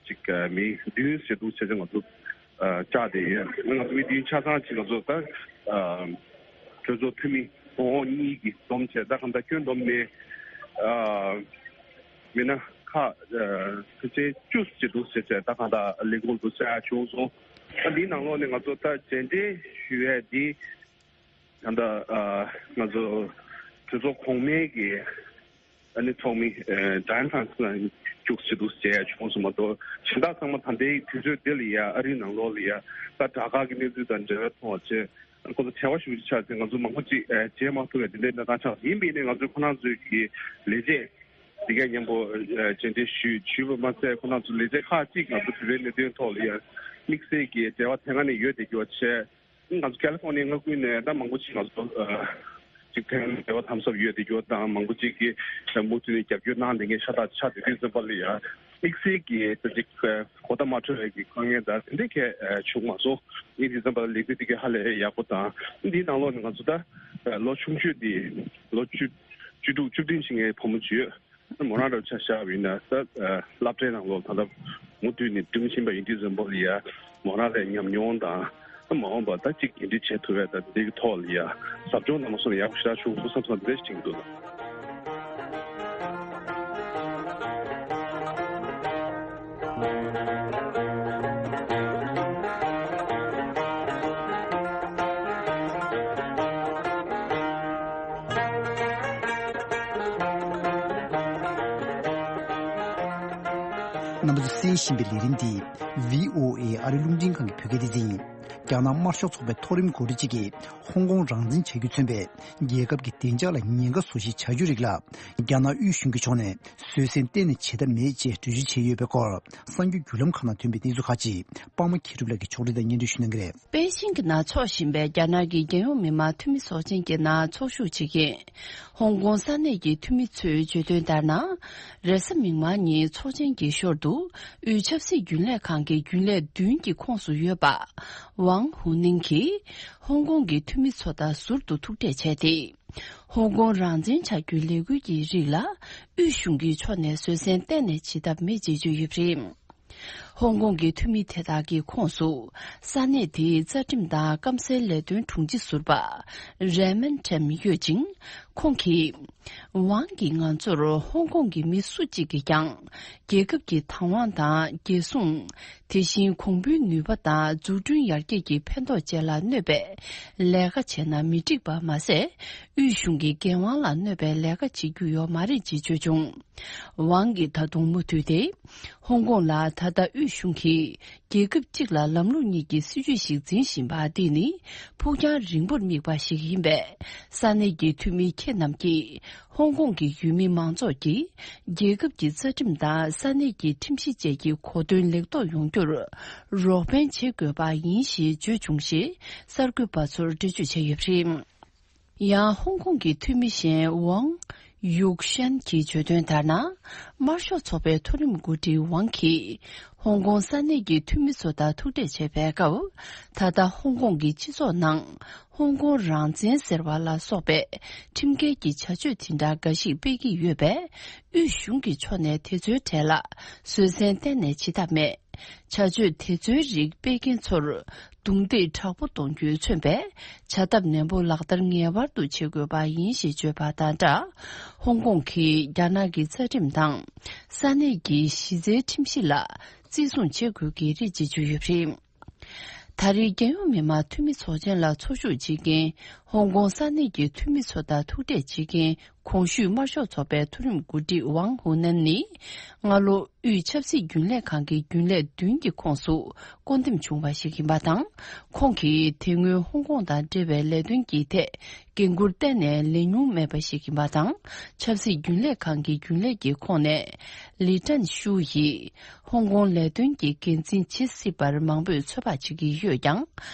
ཅིག་ཨ་མི་བདུན་ཞེ་དྲུག་བྱས་ཙང་ང་ཚོ་ཨ་བཅར་བསྡད་ཡོད། ང་ཚོ་མི་བདུན་ཆ་ཚང་ཅིག་ང་ཚོ་ད་ཨ་གྲོས་ཚོགས་འཐུས་མི་གོང་འོག་གཉིས་ཀྱིས་བསྡོམས་བྱས། ད་གང་ལྟར་ཁྱོན་བསྡོམས་ནས་ཨ་མི་སྣ་ཁག་ཨ་ཕལ་ཆེར་བཅུ་ཞེ་དྲུག་བྱས་བྱས། ད་གང་ལྟར་ལས་ཁུངས་དུ་བཅར་བྱུང་སོང་། ད་འདིའི་ནང་ལོགས་ནས་ང་ཚོ་ད་མཇལ་འཕྲད་ཞུ་ཡས་འདི། ད་ལྟ་ཨ་ང་ཚོ་གྲོས་ཚོགས་གོང་མའི་གི་ཨ་ནི་ཚོགས་མི་ཨ་ཌ་ཡན་ཧྥན་སི་ལ་བཅུག་ཟེར་འདུག་ཟེར་ཡ་བྱུང་སོང་མ་གཏོགས། གཞན་དག་ཚང་མ་ད་ལྟའི་དུས་ཚོད་འདི་ལ་ཡ་ཨ་རིའི་ནང་ལོགས་ལ་ཡ་ད་དྲག་དཀའ་གི་གནས་ཚུལ་དང་འབྲེལ་བའི་ཐོག་བྱས། ཁོ་ཚོ་བྲེལ་བ་ཞེ་པོ་ཅིག་ཆགས་ཚེ་ང་ཚོ་མང་པོ་ཅིག་ཨ་མཇལ་མ་ཐུབ་པའི་དེ་འདྲའི་གནས་སྟངས་ཆགས་ཡིན་པ་ཡིན་ནའི། ང་ཚོས་ཁོ་རང་ཚོའི་གི་ལས་བྱེད་འདི་གའི་མཉམ་པོ་ཨ་མཇལ་འཕྲད་ཞུས་ཞུས་པ་མ་ཟད། ཁོ་རང་ཚོ་ལས་བྱེད་ཁག་ཅིག་ང་ཚོ་བོད་པའི་གནད་དོན་ཐོག་ལ་ཡ་དམིགས་བསལ་གྱི་འབྲེལ་བ་དེ་སྔ་ནས་ཡོད་བསྡད་རྒྱུ་བྱས། ང་ཚོ་ཀ་ལི་ཧྥོ་ནི་ཡ་མངའ་ཁུལ་ནས་ད་མང་པོ་ཅིག་ང་ཚོ་ཨ་ཅིག་ཐེངས་འབྲེལ་བ་དམ་ཟབ་ཡོད་བསྡད་རྒྱུ་དང་། མང་པོ་ཅིག་གིས་མུ་མཐུད་ནས་རྒྱབ་སྐྱོར་གནང་བསྡད་མཁན་ཤ་སྟག་ཆགས་བསྡད་དུས་ཙམ་པ་ལ་ཡ་དམིགས་བསལ་གྱི་ད་ཅིག་གོ་བརྡ་མ་འཕྲོད་པའི་གི་དཀའ་ངལ་དང་དེ་འདྲ་གང་ཡང་བྱུང་མ་སོང་། ཡིན་དུས་ཙམ་པ་ལ་ལས་འགུལ་འདི་ག་ཧ་ལས་ཡག་པོ་དང་། འདིའི་ནང་ལོགས་ནས་ང་ཚོ་ད་ལོ་ཆུང་ཤོས་འདི་ལོ་བཅུ་བཅུ་དྲུག་བཅུ་བདུན་ཕྱིན་མཁན་བུ་མོ་ཅིག་ཡོད། མོ་རང་རང་ཆ་བཞག་པ་ཡིན་ན་ད་སློབ་གྲྭའི་ནང་ལོགས་ད་ལྟ་མུ་མཐུད་ནས་འགྲིམ་བཞིན་པ་ཡིན་དུས་ཙམ་པ་ལ་ཡ། མོ་རང་ལ་ཉམས་མྱོང་དང་ད་མ་འོངས་པ་ད་ཅིག་འགན་འཁྲི་བྱེད་ཐུབ་པའི་ད་འདི་གི་ཐོག་ལ་ཡ་ཟབ་སྦྱོང་གནང་མ་སོང་ན་ཡག་པོ་ཞེ་དྲག་བྱུང་འདུག་བསམ་སོང་། འདི་འདྲ་ཞིག་བྱེད་ཀྱི་འདུག་ལ། རྣམ་པ་ཚོས་གསན་བཞིན་པའི་ལས་རིམ་འདི་བྷི་ཨོ་ཨེ་ཨ་རི་རླུང་འཕྲིན་ཁང་གི་བོད་སྐད་སྡེ་ཚན་ཡིན། རྒྱ་ནག་དམར་ཤོག་ཚོགས་པའི་མཐོ་རིམ་འགོ་ཁྲིད་ཅིག་གིས་ཧོང་ཀོང་རང་བཙན་བྱ་རྒྱུས་མཚོན་པའི་རྒྱལ་ཁབ་ཀྱི་བདེ་འཇགས་ལ་ཉེན་ཁ་བཟོ་གཞི་བྱ་རྒྱུ་རིགས་ལ་རྒྱ་ནག་དབུས་གཞུང་གི་ཕྱོགས་ནས་བཟོད་བསྲན་གཏན་ནས་བྱེད་ཐབས་མེད་ཅེས་འགྲེལ་བརྗོད་བྱས་ཡོད་པའི་སྐོར། གསར་འགྱུར་བརྒྱུད་ལམ་ཁག་ནང་ཐོན་པའི་གནས་ཚུལ་ཁག་ཅིག་པང་མ་མཁས་གྲུབ་ལགས་ཀྱིས་ཕྱོགས་སྒྲིག་དང་སྙན་སྒྲོན་ཞུ་གནང་གི་རེད། པེ་ཅིང་གི་ནང་འཚོགས་བཞིན་པའི་རྒྱ་ནག་གི་རྒྱལ་ཡོངས་མི་དམངས་འཐུས་མི་ཚོགས་ཆེན་གྱི་ནང་ཚོགས་ཞུགས་བྱེད་མཁན་ཧོང་ཀོང་ས་གནས་ཀྱི་འཐུས་མི་ཚོས་བརྗོད་དོན་ལྟར་ན། རེས་གཟའ་མིག་དམར་ཉིན་ཚོགས་ཆེན་གྱི་ཞོར་དུ་དབུས་ཆབ་སྲིད་རྒྱུན་ལས་ཁང་གི་རྒྱུན་ལས་བདུན་གྱི་ཁོངས་སུ་ཡོད་པ་ཝང་ཧུའུ་ནིང་གིས་ཧོང་ཀོང་གི་འཐུས་མི་ཚོ་དང་ཟུར་དུ་ཐུག་འཕྲད་བྱས་ཏེ། ཧོང་ཀོང་རང་བཙན་བྱ་རྒྱུའི་ལས་འགུལ་གྱི་རིགས་ལ་དབུས་གཞུང་གི་ཕྱོགས་ནས་བཟོད་བསྲན་གཏན་ནས་བྱེད་ཐབས་མེད་ཅེས་བརྗོད་ཡོད་པ་རེད། ཧོང་ཀོང་གི་འཐུས་མི་དེ་དག་གི་ཁོངས་སུ་ས་གནས་དེའི་རྩ་ཁྲིམས་དང་སྐམ་སའི་ལས་དོན་དྲུང་ཆེ་ཟུར་པ་རེ་མན་ཁྲེམ་ཡོད་ཅིང་། ཁོང་གིས་ཝང་གིས་ང་ཚོར་ཧོང་ཀོང་གི་མི་སུ་གཅིག་གིས་ཀྱང་རྒྱལ་ཁབ་ཀྱི་བདག་དབང་དང་རྒྱལ་སྲུང་། དེ་བཞིན་གོང་བུའི་ནུས་པ་དང་འཛུགས་སྐྲུན་ཡར་རྒྱས་ཀྱི་ཕན་ཐོགས་བཅས་ལ་གནོད་པའི་ལས་ཀ་བྱས་ན་མི་འགྲིག་པ་མ་ཟད། དབུས་གཞུང་གི་འགན་དབང་ལ་གནོད་པའི་ལས་ཀ་བྱེད་རྒྱུ་ཡོད་མ་རེད་ཅེས་བརྗོད་བྱུང་། ཝང་གིས་ད་དུང་མུ་མཐུད་དེ། ཧོང་ཀོང་ལ་ད་ལྟ་དབུས་གཞུང་གིས་རྒྱལ་ཁབ་གཅིག་ལ་ལམ་ལུགས་གཉིས་ཀྱི་སྲིད་བྱུས་ཤིག་འཛིན་བཞིན་པ་འདི་ནི་ཕུགས་རྒྱང་རིང་པོར་དམིགས་པ་ཞིག་ཡིན་པས། ས་གནས་ཀྱི་འཐུས་མི་ཁྱེད་རྣམས་ཀྱིས་ཧོང་ཀོང་གི་ཡུལ་མི་མང་ཚོགས་ཀྱིས་རྒྱལ་ཁབ་ཀྱི་རྩ་ཁྲིམས་དང་ས་གནས་ཀྱི་ཁྲིམས་གཞི་བཅས་ཀྱི་གོ་དོན་ལེགས་ཐོག་ཡོང་རྒྱུར་རོགས་ཕན་བྱེད་དགོས་པ་ཡིན་ཞེས་བརྗོད་བྱུང་ཞེས་གསར་འགོད་པ་ཚོར་འགྲེལ་བརྗོད་བྱས་ཡོད་པ་རེད། ཡང་ཧོང་ཀོང་གི་འཐུས་མི་གཞན་ཝང་ཡུག་ཤན་གྱིས་བརྗོད་དོན་ལྟར་ན། དམར་ཤོག་ཚོགས་པའི་མཐོ་རིམ་འགོ་ཁྲིད་ཝང་གིས་ཧོང་ཀོང་ས་གནས་ཀྱི་འཐུས་མི་ཚོ་དང་ཐུག་འཕྲད་བྱེད་པའི་སྐབས། ད་ལྟ་ཧོང་ཀོང་གི་སྤྱི་ཚོགས་ནང་ཧོང་ཀོང་རང་བཙན་ཟེར་བ་ལ་སོགས་པའི་ཁྲིམས་འགལ་གྱི་བྱ་སྤྱོད་དེ་འདྲ་འགའ་ཞིག་སྤེལ་གྱི་ཡོད་པས། དབུས་གཞུང་གི་ཕྱོགས་ནས་དེ་ཚོའི་གྲས་ལ་བཟོད་བསྲན་གཏན་ནས་བྱེད་ཐབས་མེད། བྱ་སྤྱོད་དེ་ཚོའི་རིགས་སྤེལ་མཁན་ཚོར་རྡུང་རྡེག་དྲག་པོ་གཏོང་རྒྱུས་མཚོན་པའི་བྱ་ཐབས་ནན་པོ་ལག་བསྟར་ངེས་པར་དུ་བྱེད་དགོས་པ་ཡིན་ཞེས་བརྗོད་པ་དང་སྦྲགས། ཧོང་ཀོང་གིས་རྒྱ་ནག་གི་རྩ་ཁྲིམས་དང་ས་གནས་ཀྱི་གཞི་རྩའི་ཁྲིམས་གཞི་ལ་བརྩི་སྲུང་བྱེད་དགོས་ཀྱི་རེད་ཅེས་བརྗོད་ཡོད་པ་རེད། ད་རེས་རྒྱལ་ཡོངས་མི་དམངས་འཐུས་མི་ཚོགས་ཆེན་ལ་ཚོགས་ཞུགས་བྱེད་མཁན་ཧོང་ཀོང་ས་གནས་ཀྱི་འཐུས་མི་ཚོ་དང་ཐུག་འཕྲད་བྱེད་མཁན་གོང་ཞུས་དམར་ཤོག་ཚོགས་པའི་མཐོ་རིམ་འགོ་ཁྲིད་ཝང་ཧུ་ནན་ནི། སྔ་ལོ་དབུས་ཆབ་སྲིད་རྒྱུན་ལས་ཁང་གི་རྒྱུན་ལས་བདུན་གྱི་ཁོངས་སུ་བསྐོ་འདེམས་བྱུང་བ་ཞིག་ཡིན་པ་དང་། ཁོང་གིས་དེ་སྔོན་ཧོང་ཀོང་དང་འབྲེལ་བའི་ལས་དོན་གྱི་ཐད་འགན་འཁུར་གཏན་ནས་ལེན་མྱོང་མེད་པ་ཞིག་ཡིན་པ་དང་། ཆབ་སྲིད་རྒྱུན་ལས་ཁང་གི་རྒྱུན་ལས་ཀྱི་ཁོངས་ནས་ལི་ཀྲན་ཤུ་ཡིས། ཧོང་ཀོང་ལས་དོན་གྱི་འགན་འཛིན་བྱེད་སྲིད་པར་མང་པོས་ཚོད་དཔག་བྱེད་ཀྱི་ཡོད་ཀྱང་།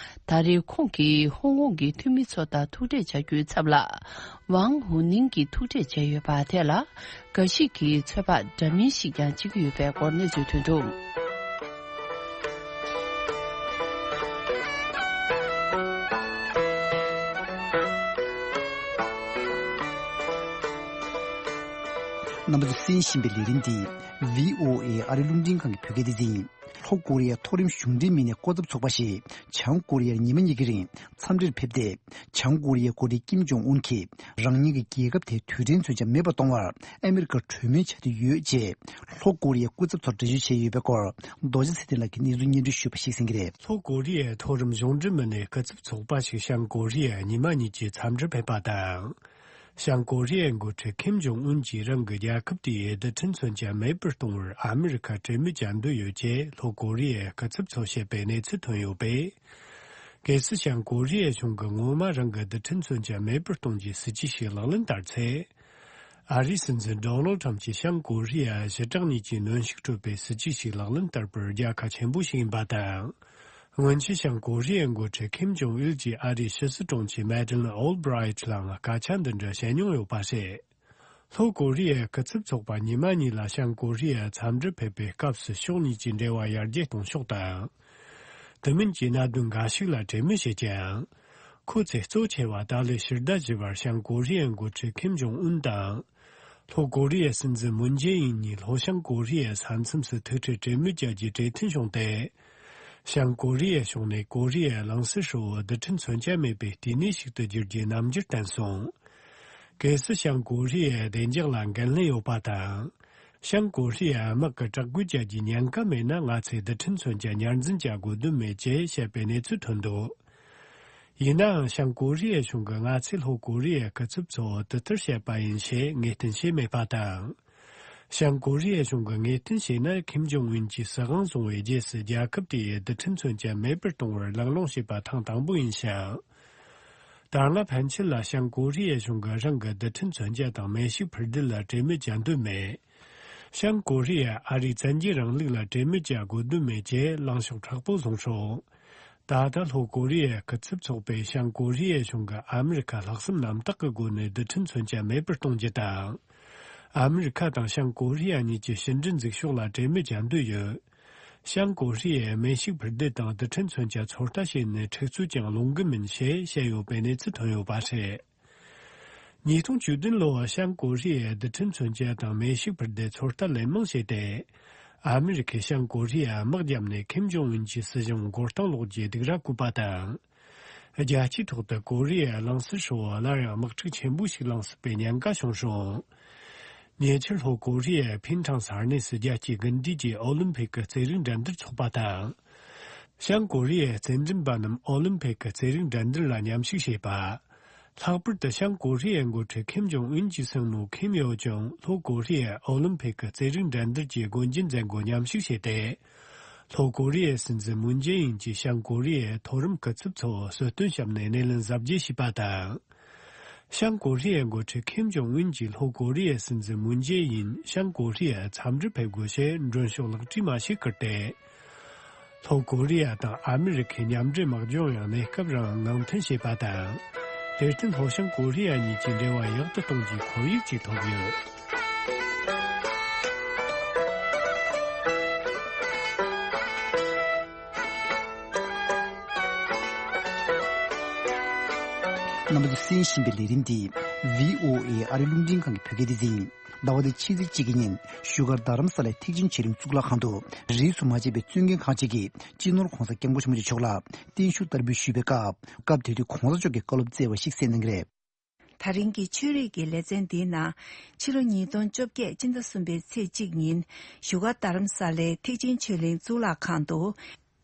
ད་རེས་ཁོང་གིས་ཧོང་ཀོང་གི་འཐུས་མི་ཚོ་དང་ཐུག་འཕྲད་བྱ་རྒྱུའི་ཚབ་ལ། ཝང་ཧུ་ནིང་གིས་ཐུག་འཕྲད་བྱས་ཡོད་པ་དེ་ལ། འགའ་ཞིག་གིས་ཚོད་དཔག་འདྲ་མིན་ཞིག་ཀྱང་བྱེད་ཀྱི་ཡོད་པའི་སྐོར་གནས་ཚུལ་ཐོན་འདུག། རྣམ་པ་ཚོས་གསན་བཞིན་པའི་ལས་རིམ་འདི་བྷི་ཨོ་ཨེ་ཨ་རི་རླུང་འཕྲིན་ཁང་གི་བོད་སྐད་སྡེ་ཚན་ཡིན། ལྷོ་ཀོ་རི་ཡའི་མཐོ་རིམ་གཞུང་འབྲེལ་མི་སྣའི་སྐུ་ཚབ་ཚོགས་པ་ཞིག་བྱང་ཀོ་རི་ཡར་ཉི་མ་གཉིས་ཀྱི་རིང་འཚམས་འདྲིར་ཕེབས་ཏེ། བྱང་ཀོ་རི་ཡའི་འགོ་ཁྲིད་ཀིམ་ཇོང་ཨུན་གྱིས་རང་ཉིད་ཀྱི་རྒྱལ་ཁབ་དེ་དུས་དྲན་མཚོན་ཆ་མེད་པར་གཏོང་བར་ཨ་མི་རི་ཀར་གྲོས་མོལ་བྱ་རྒྱུ་ཡོད་ཅེས་ལྷོ་ཀོ་རི་ཡའི་སྐུ་ཚབ་ཚོར་འགྲེལ་བརྗོད་བྱས་ཡོད་པའི་སྐོར། རྡོ་རྗེ་ཚེ་བརྟན་ལགས་ཀྱིས་གནས་ཚུལ་སྙན་སྒྲོན་ཞུས་པ་ཞིག་གསན་གྱི་རེད། ལྷོ་ཀོ་རི་ཡའི་མཐོ་རིམ་གཞུང་འབྲེལ་མི་སྣའི་སྐུ་ཚབ་ཚོགས་པ་ཞིག་བྱང་ཀོ་རི་ཡར་ཉི་མ་གཉིས་ཀྱི་འཚམས་འདྲིར་ཕེབས་པ་དང་། བྱང་ཀོ་རི་ཡའི་འགོ་ཁྲིད་ཁིམ་ཇོང་ཨུན་གྱིས་རང་གི་རྒྱལ་ཁབ་དེའི་རྡུལ་ཕྲན་མཚོན་ཆ་མེད་པར་གཏོང་བར་ཨ་མི་རི་ཁ་གྲོས་མོལ་བྱ་འདོད་ཡོད་ཅེས་ལྷོ་ཀོ་རི་ཡའི་སྐུ་ཚབ་ཚོས་བཤད་པའི་གནས་ཚུལ་ཐོན་ཡོད་པས། གལ་སྲིད་བྱང་ཀོ་རི་ཡའི་གཞུང་གིས་ངོ་མ་རང་གི་རྡུལ་ཕྲན་མཚོན་ཆ་མེད་པར་གཏོང་རྒྱུའི་སྲིད་ཇུས་ཤིག་ལག་ལེན་བསྟར་ཚེ། ཨ་རིའི་སྲིད་འཛིན་ཌོ་ནལ་ཁྲམ་གྱིས་བྱང་ཀོ་རི་ཡར་ཞི་དྲག་གཉིས་ཀྱི་གནོན་ཤུགས་སྤྲོད་པའི་སྲིད་ཇུས་ཤིག་ལག་ལེན་བསྟར་པར་རྒྱལ་ཁ་ཆེན་པོ་ཞིག་ཡིན་པ་དང་། སྔོན་ཆད་བྱང་ཀོ་རི་ཡའི་འགོ་ཁྲིད་ཁིམ་ཇོང་ཨིལ་གྱིས་ཨ་རིའི་ཕྱི་སྲིད་དྲུང་ཆེ་མེ་ཌི་ལིན་ཨོལ་བྷི་རའེ་ཊི་ལའང་སྐད་ཆ་འདི་འདྲ་བཤད་མྱོང་ཡོད་པ་རེད། ལྷོ་ཀོ་རི་ཡའི་སྐུ་ཚབ་ཚོགས་པ་ཉི་མ་གཉིས་ལ་བྱང་ཀོ་རི་ཡར་འཚམས་འདྲིར་ཕེབས་པའི་སྐབས་སུ་ཕྱོགས་གཉིས་ཀྱི་འབྲེལ་བ་ཡར་རྒྱས་གཏོང་ཕྱོགས་དང་། དེ་མིན་གྱི་གནད་དོན་འགའ་ཞིག་ལ་གྲོས་མོལ་བྱེད་ཀྱང་། ཁོ་ཚོས་གཙོ་ཆེ་བ་ད་ལོའི་ཕྱི་ཟླ་བཞི་པར་བྱང་ཀོ་རི་ཡའི་འགོ་ཁྲིད་ཁིམ་ཇོང་ཨུན་དང་། ལྷོ་ཀོ་རི་ཡའི་སྲིད་འཛིན་མུན་ཇེ་ཨིན་གཉིས་ལྷོ་བྱང་ཀོ་རི་ཡའི་ས་མཚམས་སུ་ཐུག་འཕྲད་གྲོས་མོལ་བྱ་རྒྱུའི་གྲོས་མཐུན་བྱུང་སྟེ། བྱང་ཀོ་རི་ཡའི་ཕྱོགས་ནས་ཀོ་རི་ཡའི་གླིང་ཟུར་ཧྲིལ་བོ་རྡུལ་ཕྲན་མཚོན་ཆ་མེད་པའི་ལྟེ་གནས་ཤིག་ཏུ་བསྒྱུར་རྒྱུའི་རྣམ་འགྱུར་བསྟན་སོང་། གལ་སྲིད་བྱང་ཀོ་རི་ཡའི་བདེ་འཇགས་ལ་འགན་ལེན་ཡོད་པ་དང་། བྱང་ཀོ་རི་ཡའི་དམག་གིས་དྲག་རྒོལ་བྱ་རྒྱུའི་ཉེན་ཁ་མེད་ན། ང་ཚོས་རྡུལ་ཕྲན་མཚོན་ཆ་ཉར་འཛིན་བྱ་དགོས་དོན་མེད་ཅེས་བཤད་པའི་གནས་ཚུལ་ཐོན་འདུག། ཡིན་ནའང་། བྱང་ཀོ་རི་ཡའི་གཞུང་གིས་ང་ཚོས་ལྷོ་ཀོ་རི་ཡའི་སྐུ་ཚབ་ཚོ་དེ་ལྟར་བཤད་པ་ཡིན་ཞེས་ངེས་གཏན་བྱས་མེད་པ་དང་། བྱང་ཀོ་རི་ཡའི་གཞུང་གིས་ངེས་གཏན་བྱས་ན། ཁིམ་ཇོང་ཨུན་གྱིས་སྲིད་དབང་བཟུང་བའི་རྗེས་སུ་རྒྱལ་ཁབ་དེའི་རྡུལ་ཕྲན་མཚོན་ཆ་མེད་པར་གཏོང་བར་གླེང་སློང་བྱས་པ་ཐེངས་དང་པོ་ཡིན་ཞིང་། ད་སྔ་ཕན་ཆད་ལ་བྱང་ཀོ་རི་ཡའི་གཞུང་གིས་རང་གི་རྡུལ་ཕྲན་མཚོན་ཆ་དང་མེ་ཤུགས་འཕུར་མདེལ་ལ་གྲོས་མོལ་བྱ་འདོད་མེད། བྱང་ཀོ་རི་ཡས་ཨ་རིའི་བཙན་རྒྱལ་རིང་ལུགས་ལ་གྲོས་མོལ་བྱ་དགོས་དོན་མེད་ཅེས་ལངས་ཕྱོགས་མཁྲེགས་པོ་བཟུང་སོང་། ད་ལྟ་ལྷོ་ཀོ་རི་ཡའི་སྐུ་ཚབ་ཚོགས་པས་བྱང་ཀོ་རི་ཡའི་གཞུང་གིས་ཨ་མི་རི་ཁ་ལྷག་བསམ་རྣམ་དག་གི་སྒོ་ནས་རྡུལ་ཕྲན་མཚོན་ཆ་མེད་པར་གཏོང་རྒྱུ་དང་། ཨ་མི་རི་ཁ་དང་བྱང་ཀོ་རི་ཡ་གཉིས་ཀྱི་ཕྱི་འབྲེལ་འཛུགས་ཕྱོགས་ལ་གྲོས་མོལ་བྱ་འདོད་ཡོད། བྱང་ཀོ་རི་ཡས་མེ་ཤུགས་འཕུར་མདེལ་དང་རྡུལ་ཕྲན་མཚོན་ཆ་ཚོད་ལྟ་བྱས་ནས་འཁྲུག་རྩོད་ཀྱང་སློང་གི་མིན་ཞེས་བཤད་ཡོད་པའི་གནས་ཚུལ་ཐོན་ཡོད་པ་རེད། ཉིས་སྟོང་བཅུ་བདུན་ལོར་བྱང་ཀོ་རི་ཡས་རྡུལ་ཕྲན་མཚོན་ཆ་དང་མེ་ཤུགས་འཕུར་མདེལ་ཚོད་ལྟ་ལན་མང་བྱས་ཏེ། ཨ་མི་རི་ཁས་བྱང་ཀོ་རི་ཡར་དམག་བརྒྱབ་ནས་ཁིམ་ཇོང་ཨུན་གྱི་སྲིད་གཞུང་མགོ་རྟིང་སློག་རྒྱུའི་སྡིགས་ར་བསྐུལ་བ་དང་། རྒྱལ་སྤྱིའི་ཐོག་ཏུ་ཀོ་རི་ཡའི་གླིང་ཟུར་ཧྲིལ་བོར་སླར་ཡང་དམག་འཁྲུག་ཆེན་པོ་ཞིག་ལངས་སྲིད་པའི་ཉེན་ཁ་བྱུང་སོང་། ཉེ་ཆར་ལྷོ་ཀོ་རི་ཡའི་ཕིན་ཁྲང་ས་གནས་སུ་རྒྱལ་སྤྱིའི་དགུན་དུས་ཀྱི་ཨོ་ལིམ་ཕིག་གི་རྩེད་རིགས་འགྲན་བསྡུར་འཚོགས་པ་དང་། བྱང་ཀོ་རི་ཡའི་རྩེད་འགྲན་པ་རྣམས་ཨོ་ལིམ་ཕིག་གི་རྩེད་རིགས་འགྲན་བསྡུར་ལ་མཉམ་ཞུགས་བྱས་པ། ལྷག་པར་དུ་བྱང་ཀོ་རི་ཡའི་འགོ་ཁྲིད་ཁིམ་ཇོང་ཨུན་གྱི་སྲིང་མོ་ཁིམ་ཡོ་ཇོང་ལྷོ་ཀོ་རི་ཡའི་ཨོ་ལིམ་ཕིག་གི་རྩེད་རིགས་འགྲན་བསྡུར་གྱི་སྒོ་འབྱེད་མཛད་སྒོར་མཉམ་ཞུགས་བྱས་ཏེ། ལྷོ་ཀོ་རི་ཡའི་སྲིད་འཛིན་མུན་ཇེ་ཨིན་གྱིས་བྱང་ཀོ་རི་ཡའི་མཐོ་རིམ་སྐུ་ཚབ་ཚོར་གསོལ་སྟོན་བཤམས་ནས་སྣེ་ལེན་གཟབ་རྒྱས་བྱས་པ་དང་། བྱང་ཀོ་རི་ཡའི་འགོ་ཁྲིད་ཁིམ་ཇོང་ཨུན་གྱིས་ལྷོ་ཀོ་རི་ཡའི་སྲིད་འཛིན་མུན་ཇེ་ཨིན་བྱང་ཀོ་རི་ཡར་འཚམས་འདྲིར་ཕེབས་དགོས་ཞེས་མགྲོན་ཤོག་ལག་བྲིས་མ་ཞིག་བསྐུར་ཏེ། ལྷོ་ཀོ་རི་ཡ་དང་ཨ་མི་རི་ཁའི་མཉམ་འབྲེལ་དམག་སྦྱོང་ཡང་གནས་སྐབས་རིང་ངང་འཐེན་བྱས་པ་དང་། དེར་བརྟེན་ལྷོ་བྱང་ཀོ་རི་ཡ་གཉིས་ཀྱི་འབྲེལ་བ་ཡག་ཏུ་གཏོང་རྒྱུའི་ཁོར་ཡུག་ཅིག་ཐོབ་ཡོད། རྣམ་པ་ཚོས་གསན་བཞིན་པའི་ལས་རིམ་འདི་བྷི་ཨོ་ཨེ་ཨ་རི་རླུང་འཕྲིན་ཁང་གི་བོད་སྐད་སྡེ་ཚན་ཡིན། ཟླ་བ་འདིའི་ཕྱི་ཚེས་གཅིག་གི་ཉིན་བཞུགས་སྒར་རྡ་རམ་ས་ལའི་ཐེག་ཆེན་ཆོས་གླིང་གཙུག་ལག་ཁང་དུ་རིས་སུ་མ་ཆད་པའི་གཙོ་འགན་ཁག་ཅིག་གིས་སྤྱི་ནོར་༧གོང་ས་༧སྐྱབས་མགོན་ཆེན་པོ་མཆོག་ལ་བརྟན་བཞུགས་བསྟར་འབུལ་ཞུས་པའི་སྐབས། སྐབས་དེ་དུས་༧གོང་ས་མཆོག་གིས་བཀའ་སློབ་སྩལ་བ་ཞིག་གསན་གནང་གི་རེད། ད་རིང་གི་ཆོས་རིག་གི་ལེ་ཚན་འདིའི་ནང་། ཕྱི་ལོ་ཉིས་སྟོང་བཅོ་བརྒྱད་སྤྱི་ཟླ་གསུམ་པའི་ཚེས་གཅིག་ཉིན་བཞུགས་སྒར་རྡ་རམ་ས་ལའི་ཐེག་ཆེན་ཆོས་གླིང་གཙུག་ལག་ཁང་དུ།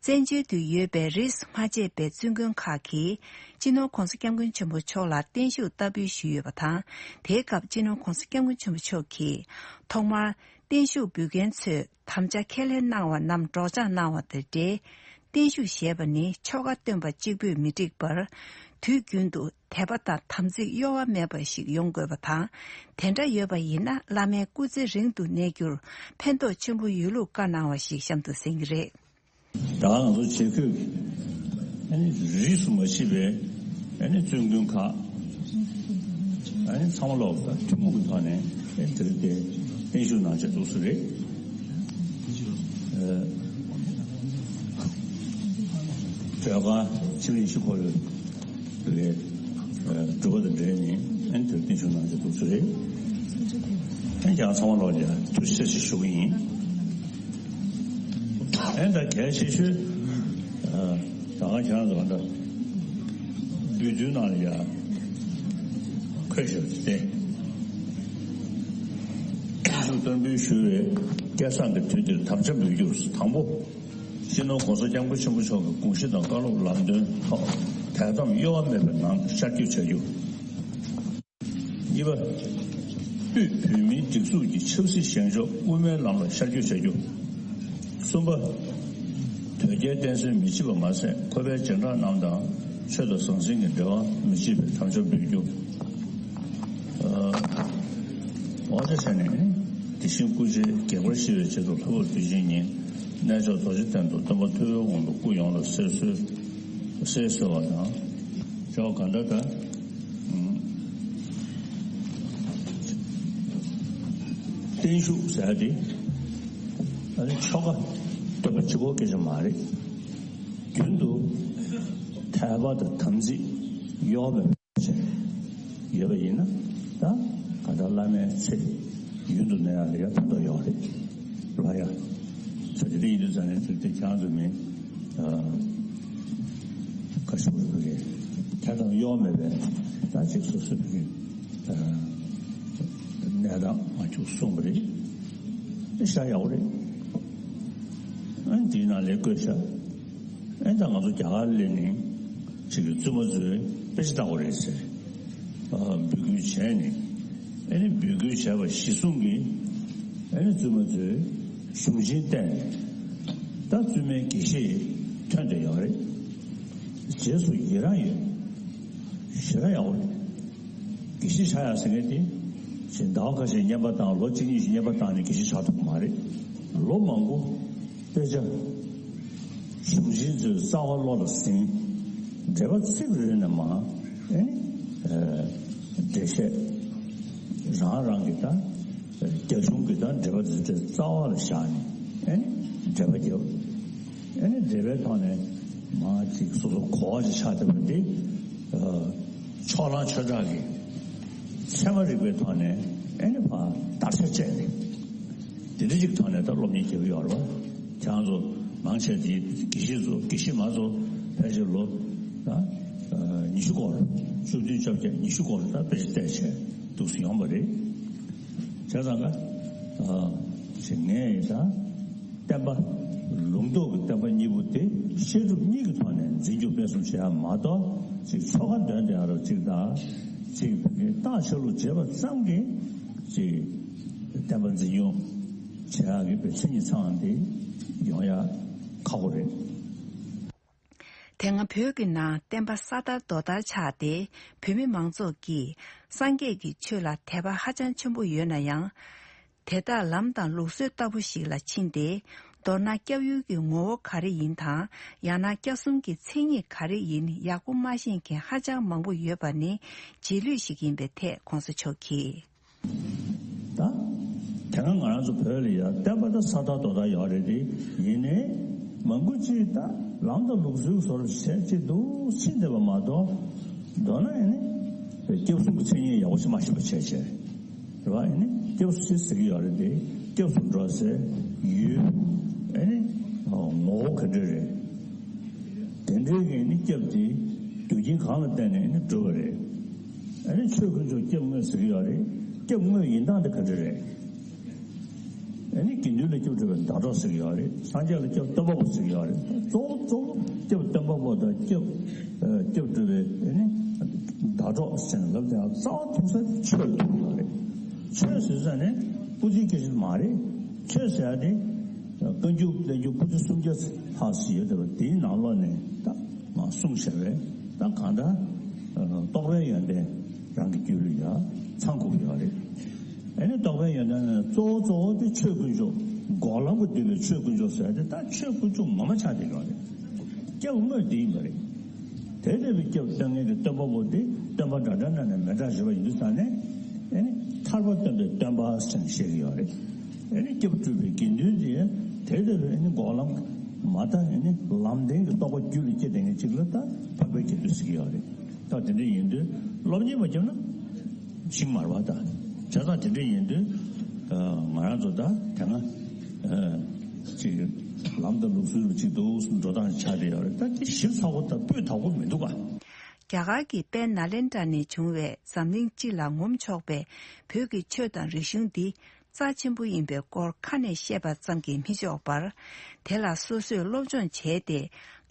བཙན་བྱོལ་དུ་ཡོད་པའི་རིས་སུ་མ་ཆད་པའི་བཙུན་དགོན་ཁག་གིས་སྤྱི་ནོར་༸གོང་ས་༸སྐྱབས་མགོན་ཆེན་པོ་མཆོག་ལ་བརྟན་བཞུགས་བསྟར་འབུལ་ཞུས་ཡོད་པ་དང་། དེའི་སྐབས་སྤྱི་ནོར་༸གོང་ས་༸སྐྱབས་མགོན་ཆེན་པོ་མཆོག་གིས་ཐོག་མར་བརྟན་བཞུགས་འབུལ་མཁན་ཚོས་དམ་བཅའ་ཁས་ལེན་གནང་བ་རྣམས་སྒྲོག་སྦྱང་གནང་བ་དང་འབྲེལ། བརྟན་བཞུགས་ཞེས་པ་ནི་ཆོ་ག་སྟོན་པ་གཅིག་པུས་མི་འགྲིག་པར། དུས་རྒྱུན་དུ་དད་པ་དང་དམ་ཚིག་གཡོ་བ་མེད་པ་ཞིག་ཡོང་དགོས་པ་དང་། དེ་འདྲ་ཡོད་པ་ཡིན་ན་བླ་མའི་སྐུ་ཚེ་རིང་དུ་གནས་རྒྱུར་ཕན་ཐོགས་ཆེན་པོ་ཡོད་ལུགས་བཀའ་གནང་བ་ཞིག་གཤམ་དུ་གསན་གྱི་རེད། ད་ང་ཚོ་བྱེས་འཁོད་ཀྱི་ཨ་ནི་རིས་སུ་མ་ཆད་པའི་ཨ་ནི་བཙུན་དགོན་ཁག་ཨ་ནི་ཚང་མ་ལོག་ཐུན་མོང་གི་ཐོག་ནས་ཨ་ནི་དེ་རིང་དེ་བརྟན་བཞུགས་གནང་བྱས་འདུག་སེ་རེད། ཨ་མཛོད་ཁང་ཆེན་པོ་ཉི་ཤུ་འཁོར་ལོའི་ལས་སྒྲུབ་པ་དང་འབྲེལ་ནས་ཨ་ནི་དེར་བརྟན་བཞུགས་གནང་བྱས་འདུག་སེ་རེད། ཨ་ནི་ཀྱང་ཚང་མ་ལོག་ལ་ཐུགས་རྗེ་ཆེ་ཞུ་གི་ཡིན། ཨ་ནི་ད་གལ་ཆེ་ཤོས་ད་ག་ཁྱེད་རང་ཚོ་ག་འདྲ་འབུལ་དུས་ནང་ལ་ཡ་འཁོད་ཞབས་ཏེ་ཐུགས་སྟོན་འབུལ་ཞུ་བའི་སྐལ་བཟང་གི་དུས་འདིར་དམ་བཅའ་འབུལ་རྒྱུར་དང་པོ། སྤྱི་ནོར་༸གོང་ས་༸སྐྱབས་མགོན་ཆེན་པོ་མཆོག་གི་དགོངས་གཞི་དང་བཀའ་སློབ་ལམ་སྟོན་ཐོག་དད་དམ་གཡོ་བ་མེད་པའི་ངང་ཤར་བསྐྱོད་བྱ་རྒྱུ། གཉིས་པ། དབུས་བོད་མིའི་སྒྲིག་འཛུགས་ཀྱི་ཆབ་སྲིད་བཞེངས་ཕྱོགས་དབུ་མའི་ལམ་ལ་ཤར་བསྐྱོད་བྱ་རྒྱུ། གསུམ་པ། དོལ་རྒྱལ་བསྟེན་གསོལ་མི་བྱེད་པ་མ་ཟད་ཁོ་པའི་རྗེས་འབྲང་རྣམས་དང་ཆོས་དང་ཟང་ཟིང་གི་འབྲེལ་བ་མི་བྱེད་པའི་དམ་བཅའ་འབུལ་རྒྱུ། དབང་ཆ་བྱས་ནས་དེ་བཞིན་སྐུ་ཕྱྭའི་དགྱེས་པར་ཞི་བའི་ཆེད་དུ་ལྷག་པར་དུས་ཆེན་ཉིན་གནས་མཆོག་རྡོ་རྗེ་གདན་དུ་སྟོན་པ་ཐུབ་པའི་དབང་པོ་སྐུ་ཡོངས་ལ་གསོལ་གསོལ་གསོལ་གསོལ་བ་དང་། ཅོག་ག་འདྲ་ད། བརྟན་བཞུགས་ཟེར་ཡ་དེ་ཨ་ནི་ཆོ་ག་སྟོན་པ་གཅིག་པོ་སྐད་ཆ་མ་རེད། རྒྱུན་དུ་དད་པ་དང་དམ་ཚིག་གཡོ་བ་མེད་པ་བྱས་ཡོད་པ་ཡིན་ན་ད་ག་ད་བླ་མའི་ཚེ་ཡུན་དུ་གནས་ཡག་ལ་ཡ་ཕན་ཐོགས་ཡོད་རེད། རེད་བ་ཡ། ས་དེ་འདྲ་ཡིན་དུས་ཙང་ནས་དེ་དེ་ཁྱེད་རང་ཚོ་མིན། ཨ། བཀའ་ཤོག་རེ་ཕུལ་གི། ཐད་དམ་གཡོ་མེད་པའི་ད་ཅིག་སོ་སོ་ཕུལ་གི། ཨ། གནས་སྟངས་མ་འཁྱུག་གསུངས་པ་རེད། དེ་ཤ་ཡག་པོ་རེད། ཨ་འདིའི་ནང་ལས་བཀོད་ཤག་ཨ་ད་ང་ཚོ་རྒྱ་གར་སླེབས་ནས་ཅིག་གི་བཙུན་མ་ཚོས་དཔེ་ཆ་ལྟ་དགོས་རེད་ཟེར། ཨ་འབོད་སྐུལ་བྱས་ནས་ཨ་ནི་འབོད་སྐུལ་བྱས་པ་གཞིར་བཟུང་གིས་ཨ་ནི་བཙུན་མ་ཚོས་གཞུང་ཆེན་བསྟན་ནས་ད་བཙུན་མའི་དགེ་བཤེས་ཐོན་བསྡད་ཡོད་རེད། རྗེས་སུ་ཡི་རང་ཡོད། ཞེ་དྲག་ཡག་པོ་རེད། དགེ་བཤེས་ཆགས་ཡག་ཟེར་མཁན་དེ་ཅིག་ཟླ་བ་ཁ་ཤས་བསྙེན་པ་བཏང་ལོ་གཅིག་གཉིས་ཤིག་བསྙེན་པ་བཏང་ནས་དགེ་བཤེས་ཆགས་ཐུབ་ཀྱི་མ་རེད། ལོ་མང་པོ་དཔེ་ཆ་གཞུང་ཆེན་ཚོའི་རྩ་བ་བློ་ལ་ཟིན། འགྲེལ་པ་ཚིག་རེ་རེ་ནས་མར་ཨེ་ནི་འགྲེལ་བཤད་རང་རང་གི་ད་རྒྱ་གཞུང་གི་ད་འགྲེལ་པ་འདི་འདྲའི་རྩ་བ་ལ་བཞག་ནས་ཨེ་ནི་འགྲེལ་པ་རྒྱབ། ཨེ་ནི་འགྲེལ་པའི་ཐོག་ནས་མར་ཅིག་སོ་སོ་གོ་བ་ཅིག་ཆགས་བསྡད་པ་འདི་ཕྱོགས་གླང་ཆོས་གྲགས་ཀྱིས་ཚད་མ་རིག་པའི་ཐོག་ནས་ཨེ་ནི་ཕར་བརྡར་ཤ་བཅད་ནས་འདི་འདྲ་ཅིག་ཐོག་ནས་ད་སློབ་གཉེར་རྒྱབ་ཡོད་རེད་བ། ཁྱེད་རང་ཚོ་མང་ཆེ་དེ་དགེ་བཤེས་ཚོ་དགེ་བཤེས་མ་ཚོ་ཕལ་ཆེར་ལོ་ད་ཉི་ཤུ་སྐོར་བཅུ་བདུན་བཅོ་བརྒྱད་ཉི་ཤུ་སྐོར་ད་དཔེ་ཆ་བལྟས་བྱས་འདུག་སེ་ཡོང་བ་རེད། བྱས་ཙང་ཀ་ཅིག་ངས་ད་བསྟན་པ་ལུང་རྟོགས་ཀྱི་བསྟན་པ་གཉིས་པོ་དེ་བཤད་སྒྲུབ་གཉིས་ཀྱི་ཐོག་ནས་འཛིན་སྐྱོང་སྤེལ་གསུམ་བྱེད་ཡ་མ་གཏོགས་ཅིག་ཆོ་ག་འདོན་བསྡད་ཡ་རོ་ཅིག་དང་ཅིག་བོད་ཀྱི་རྟགས་ཆ་ལུགས་བྱེད་པ་ཙམ་གྱིས་ཅིག་བསྟན་པ་འཛིན་སྐྱོང་བྱེད་ཡག་གི་བའི་མཚན་ཉིད་ཚང་འདི་ཡོང་ཡག་ཁག་པོ་རེད། དེ་སྔ་བོད་ཀྱི་ནང་བསྟན་པ་ས་དར་རྡོ་དར་ཆགས་ཏེ་བོད་མི་མང་ཚོགས་ཀྱིས་སངས་རྒྱས་ཀྱི་ཆོས་ལ་དད་པ་ཧ་ཅང་ཆེན་པོ་ཡོད་ན་ཡང་། དེ་དག་ལམ་དང་ལུགས་སྲོལ་ལྟ་བུ་ཞིག་ལ་ཕྱིན་ཏེ། མདོར་ན་སྐྱབས་ཡུལ་གྱི་ངོ་བོ་ག་རེ་ཡིན་དང་ཡང་ན་སྐྱབས་གསུམ་གྱི་མཚན་ཉིད་ག་རེ་ཡིན་ཡག་པོ་མ་ཤེས་མཁན་ཧ་ཅང་མང་པོ་ཡོད་པ་ནི་རྗེས་ལུས་ཤིག་ཡིན་པའི་ཐད་གོང་ས་མཆོག་གིས། ད། དེ་སྔ་ང་རང་ཚོ་བོད་ལ་ཡ་བསྟན་པ་ད་ས་དར་རྡོ་དར་ཡོད་རེད་དེ། ཡིན་ནའི་མང་པོ་ཅིག་ད་ལམ་དང་ལུགས་སྲོལ་བཟོ་འདྲ་བྱས་ཅིག་འདུག་ཕྱིན་བསྡད་པ་མ་གཏོགས། མདོར་ན་ཡིན་ནི་སྐྱབས་གསུམ་གྱི་མཚན་ཉིད་ཡག་པོ་ཞིག་མ་ཤེས་པ་བྱས་བྱས་རེད་བ། ཡིན་ནི་སྐྱབས་སུ་མཆི་ཟེར་གྱི་ཡོད་རེད་དེ། སྐྱབས་སུ་འགྲོ་ཟེར་ཡུལ་ཨེ་ནི་ངོ་བོ་ག་འདྲ་རེད། དེ་འདྲའི་གི་ནི་སྐྱབས་དེ་རྒྱུ་རྐྱེན་གང་ལ་བརྟེན་ནས་ནི་འགྲུབ་པ་རེད། ཨ་ནི་ཆོས་དཀོན་མཆོག་སྐྱབས་དངོས་ཟེར་གྱི་ཡོད་རེད། སྐྱབས་དངོས་ཡིན་སྟངས་དེ་ག་འདྲ་རེད། ནི་དགེ་འདུན་ལ་སྐྱབས་སྒྲུབ་པའི་ཟླ་གྲོགས་ཟེར་གྱི་ཡོད་རེད། སངས་རྒྱས་ལ་སྐྱབས་སྟོན་པ་པོ་ཟེར་གྱི་ཡོད་རེད། གཙོ་བོ་གཙོ་བོ་སྐྱབས་སྟོན་པ་པོ་དང་སྐྱབས་ཨ་སྐྱབས་སྒྲུབ་པའི་ནི་ཟླ་གྲོགས་ཟེར་ནས་ལབ་དེ་རྩ་བ་ཐུག་ས་ཆོས་ཐུག་ཡོད་རེད། ཆོས་ཟེར་ས་ནི་སྐུ་ཚེ་སྐྱེལ་ཆེད་མ་རེད། ཆོས་ཟེར་ཡ་དེ་བཀའ་འགྱུར་བསྟན་འགྱུར་པོ་ཏི་སུམ་བརྒྱ་ལྷག་ཙམ་ཡོད་དེ་བ་དེའི་ནང་ལོགས་ནས་ད་མ་གསུངས་བཞག་པས་ད་གང་ལྟར་རྟོགས་པའི་ཡོན་ཏན་རང་གི་རྒྱུད་ལ་ཡ་ཚང་དགོས་ཀྱི་ཡོད་རེད། ཨ་ནི་རྟོགས་པའི་ཡོན་ཏན་ནི་གཙོ་བོ་གཙོ་བོ་དེ་ཆོས་དཀོན་མཆོག་འགོག་ལམ་གྱི་འདུས་པའི་ཆོས་དཀོན་མཆོག་ཟེར་ཏེ་ད་ཆོས་དཀོན་མཆོག་ངོ་མ་ཆགས་བསྡད་ཡོད་རེད། སྐྱབས་དངོས་དེ་ཡིན་པ་རེད། དེ་ལྟ་བུའི་སྐྱབས་སྟོན་མཁན་གྱི་སྟོན་པ་པོ་དེ་སྟོན་པ་འདྲ་འདྲ་ན་ནས་མི་འདྲ་ཞེས་པ་ཡིན་དུས་ཙང་ནས་ཨ་ནི་ཐར་པ་སྟོན་པའི་སྟོན་པ་ཟེར་ནས་བཤད་ཀྱི་ཡོད་རེད། ཨ་ནི་སྐྱབས་སྒྲུབ་པའི་དགེ་འདུན་དེ་དེ་ལྟ་བུའི་ཨ་ནི་འགོག་ལམ་མ་ད་ཨ་ནི་ལམ་བདེན་གྱི་རྟོགས་པ་རྒྱུད་ལ་སྐྱེས་བསྡད་མཁན་ཅིག་ལ་ད་འཕགས་པའི་དགེ་འདུན་ཟེར་གྱི་ཡོད་རེད། ད་དེ་འདྲ་ཡིན་དུས་སློབ་གཉེར་མ་བརྒྱབ་ན་ཤིང་མར་བ་ད། བྱས་ཙང་དེ་འདྲ་ཡིན་དུས་ང་རང་ཚོ་ད་དེ་སྔ་ཅིག་ལམ་དང་ལུགས་སྲོལ་ཅིག་འདུག་འགྲོ་སྟངས་ཆགས་བསྡད་ཡོད་རེད། ད་དེ་ཞིབ་ཚགས་པོ་ད་སྤུས་དག་པོ་མི་འདུག་ག། རྒྱ་གར་གྱི་དཔལ་ནཱ་ལེནྡྲ་ནས་བྱུང་བའི་འཛམ་གླིང་སྤྱི་ལ་ངོམ་ཆོག་པའི་བོད་ཀྱི་ཆོས་དང་རིག་གཞུང་འདི་རྩ་ཆེན་པོ་ཡིན་པའི་སྐོར་ཁ་ནས་བཤད་པ་ཙམ་གྱིས་མི་ཆོག་པར། དེ་ལ་སོ་སོས་སློབ་སྦྱོང་བྱས་ཏེ་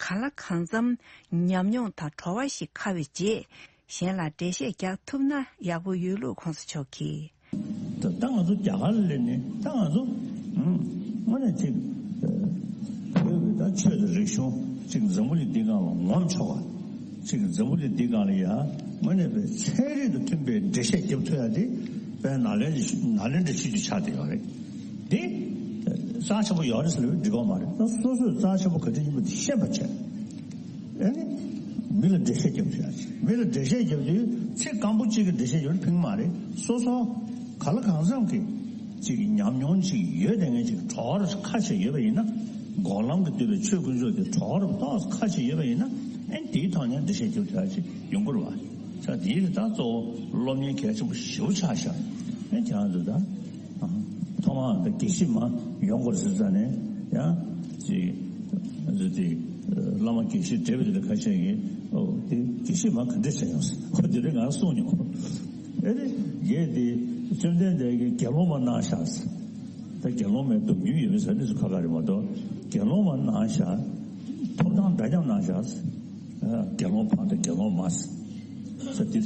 གང་ལ་གང་འཚམ་ཉམས་མྱོང་དང་བྲོ་བ་ཞིག་ཁ་བའི་རྗེས་གཞན་ལ་འགྲེལ་བཤད་རྒྱག་ཐུབ་ན་ཡག་པོ་ཡོད་ལུགས་གོང་ས་མཆོག་གིས། ད་ད་ང་ཚོ་རྒྱ་གར་ལ་སླེབས་ནས་ད་ང་ཚོ་དངོས་གནས་ཅིག་བོད་ཀྱི་ད་ཆོས་དང་རིག་གཞུང་ཅིག་འཛམ་བུ་གླིང་འདི་སྒང་ལ་ངོམ་ཆོག་པ་ཅིག་འཛམ་བུ་གླིང་འདི་སྒང་ལ་ཡ་དངོས་གནས་པའི་ཚན་རིག་དང་མཐུན་པའི་འགྲེལ་བཤད་རྒྱབ་ཐུབ་ཡ་དེ་དཔལ་ནཱ་ལེནྡྲ་ནཱ་ལེནྡྲ་ཆོས་བརྒྱུད་ཆགས་བསྡད་ཡོད་རེད། དེ་རྩ་ཆེན་པོ་ཡོད་རེད་ཟེར་ལབ་འགྲིག་གི་མ་རེད། ད་སོ་སོས་རྩ་ཆེན་པོ་ག་འདྲ་ཡིན་པ་དེ་ཤེས་པ་བྱས། ཨ་ནི་མི་ལ་འགྲེལ་བཤད་རྒྱབ་ཐུབ་ཡ་ཅིག་མི་ལ་འགྲེལ་བཤད་རྒྱབ་དུས་ཚིག་སྐམ་པོ་གཅིག་གིས་འགྲེལ་བཤད་རྒྱབ་ན་ཕན་གྱི་མ་རེད། སོ་སོ་ག་ལ་གང་འཚམ་གྱི་ཅིག་གི་ཉམས་མྱོང་ཅིག་ཡོད་བསྡད་མཁན་ཅིག་གྲོགས་ར་ཁ་ཤས་ཡོད་པ་ཡིན་ན། འགོག་ལམ་གྱི་འདུས་པའི་ཆོས་དཀོན་མཆོག་དེ་གྲོགས་ར་ཏོག་ཙམ་ཁ་ཤས་ཡོད་པ་ཡིན་ན། ཨ་ནི་དེའི་ཐོག་ནས་འགྲེལ་བཤད་རྒྱབ་ཐུབ་ཡ་ཅིག་ཡོང་གི་རེད་བ། ས་དེའི་རིགས་ད་གཙོ་བོ་སློབ་གཉེར་གལ་ཆེན་པོ་ཞེ་པོ་ཆགས་ཤག་ཨ་ནི་ཁྱེད་རང་ཚོ་ད། ཐོག་མར་ད་དགེ་བཤེས་མ་ཡོང་དགོས་ཟེར་ཙང་ནས་ཡང་ཅིག་ཨ་ཙི་བླ་མ་དགེ་བཤེས་བགྲེས་པ་དེ་ལ་ཁ་ཤས་ཀྱིས་ཨོ་དེ་དགེ་བཤེས་མ་ག་འདྲས་བྱས་ཡོང་ཟེར་ཁོ་དེ་རིང་ང་གསུངས་མྱོང་། ཨེ་རེད་རྒན་དེ་བཅོམ་ལྡན་འདས་ཀྱིས་དགེ་སློང་མ་གནང་ཤག་ཟེར། ད་དགེ་སློང་མའི་སྡོམ་རྒྱུན་ཡོད་མེད་ཟེར་དེ་ཚོ་ཁ་ཁ་རེད་མ་གཏོགས་དགེ་སློང་མ་གནང་ཤག་ཐོབ་ཐང་འདྲ་མཉམ་གནང་ཤག་ཟེར། དགེ་སློང་ཕ་དང་དགེ་སློང་མ་ཟེར། ས་དེ་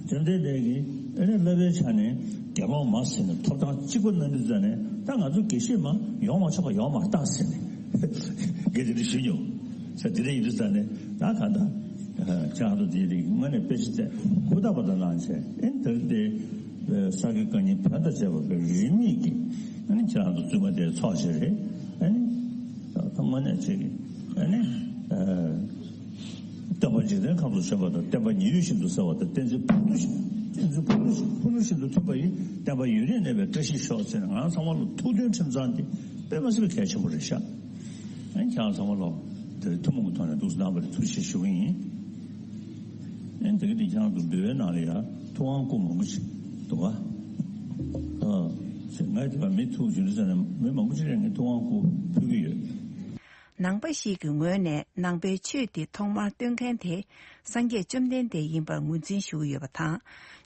བཅོམ་ལྡན་འདས་ཀྱིས་ཨེ་ནས་བསླབ་པའི་ཆ་ནས་དགེ་སློང་མ་ཟེར་ནས་ཐོབ་ཐང་གཅིག་པ་གནང་དུས་ཙ་ནས་ད་ང་ཚོ་དགེ་བཤེས་མ་ཡོང་མ་ཆོག་པ་ཡོང་མ་རེད་ད་ཟེར་ནས་དགེ་དེ་འདྲ་ཞུས་མྱོང་། ས་དེ་འདྲ་ཡིན་དུས་ཙ་ནས་ད་གང་ལྟར་ཁྱེད་རང་ཚོ་དེའི་རིགས་དངོས་གནས་དཔེ་ཆ་བལྟས་ཧུར་ཐག་པ་དང་གནང་བྱས་ཨེ་ནས་དེར་དེ་ས་དགེ་བཀའ་རྙིང་བོན་དང་བཅས་པ་དཔེ་རིས་མེད་ཀྱི་ཨེ་ནས་ཁྱེད་རང་ཚོ་བཙུན་མ་དེ་ཚོགས་བྱས་རེད་ཨེ་ནས་ད་དངོས་གནས་བྱས་ཀྱི་ཨེ་ནས། སྟོན་པ་འཇིག་རྟེན་ཁམས་སུ་བྱོན་པ་དང་བསྟན་པ་ཉི་འོད་བཞིན་དུ་གསལ་བ་དང་བསྟན་འཛིན་ཕུ་ནུ་བཞིན་བསྟན་འཛིན་ཕུ་ནུ་བཞིན་ཕུ་ནུ་བཞིན་དུ་མཐུན་པ་ཡིས་བསྟན་པ་ཡུན་རིང་གནས་པའི་བཀྲ་ཤིས་ཤོག་ཟེར་ནས་ང་རང་ཚང་མ་ལ་ཐུགས་མཐུན་ཁྲིམས་གཙང་འདི་དཔེ་མ་སྲིད་པའི་གལ་ཆེན་པོ་རེད་ཤག་ཨ་ནི་ཁྱེད་རང་ཚང་མ་ལ་དེ་ཐུན་མོང་གི་ཐོག་ནས་འདུག་སེ་གནང་བ་ལ་ཐུགས་རྗེ་ཆེ་ཞུ་གི་ཡིན། ཨ་ནི་དེ་ག་དེ་ཁྱེད་རང་ཚོ་འབུལ་བའི་ནང་ལ་ཡ་ཐུབ་དབང་སྐུ་མང་པོ་ཞིག་འདུག་ག་ཨ་ཟེར་ང་དེ་བ་མི་ཐུག་བྱུང་དུས་ཙ་ནས་མི་མང་པོ་ཞིག་ལ་ངས་ཐུབ་དབང་སྐུ་ཕུལ་གི་ཡོད། ནང་པ་ཞིག་གི་ངོས་ནས་ནང་པའི་ཆོས་འདི་ཐོག་མར་སྟོན་མཁན་དེ་སངས་རྒྱས་བཅོམ་ལྡན་འདས་ཡིན་པར་ངོས་འཛིན་ཞུ་གི་ཡོད་པ་དང་།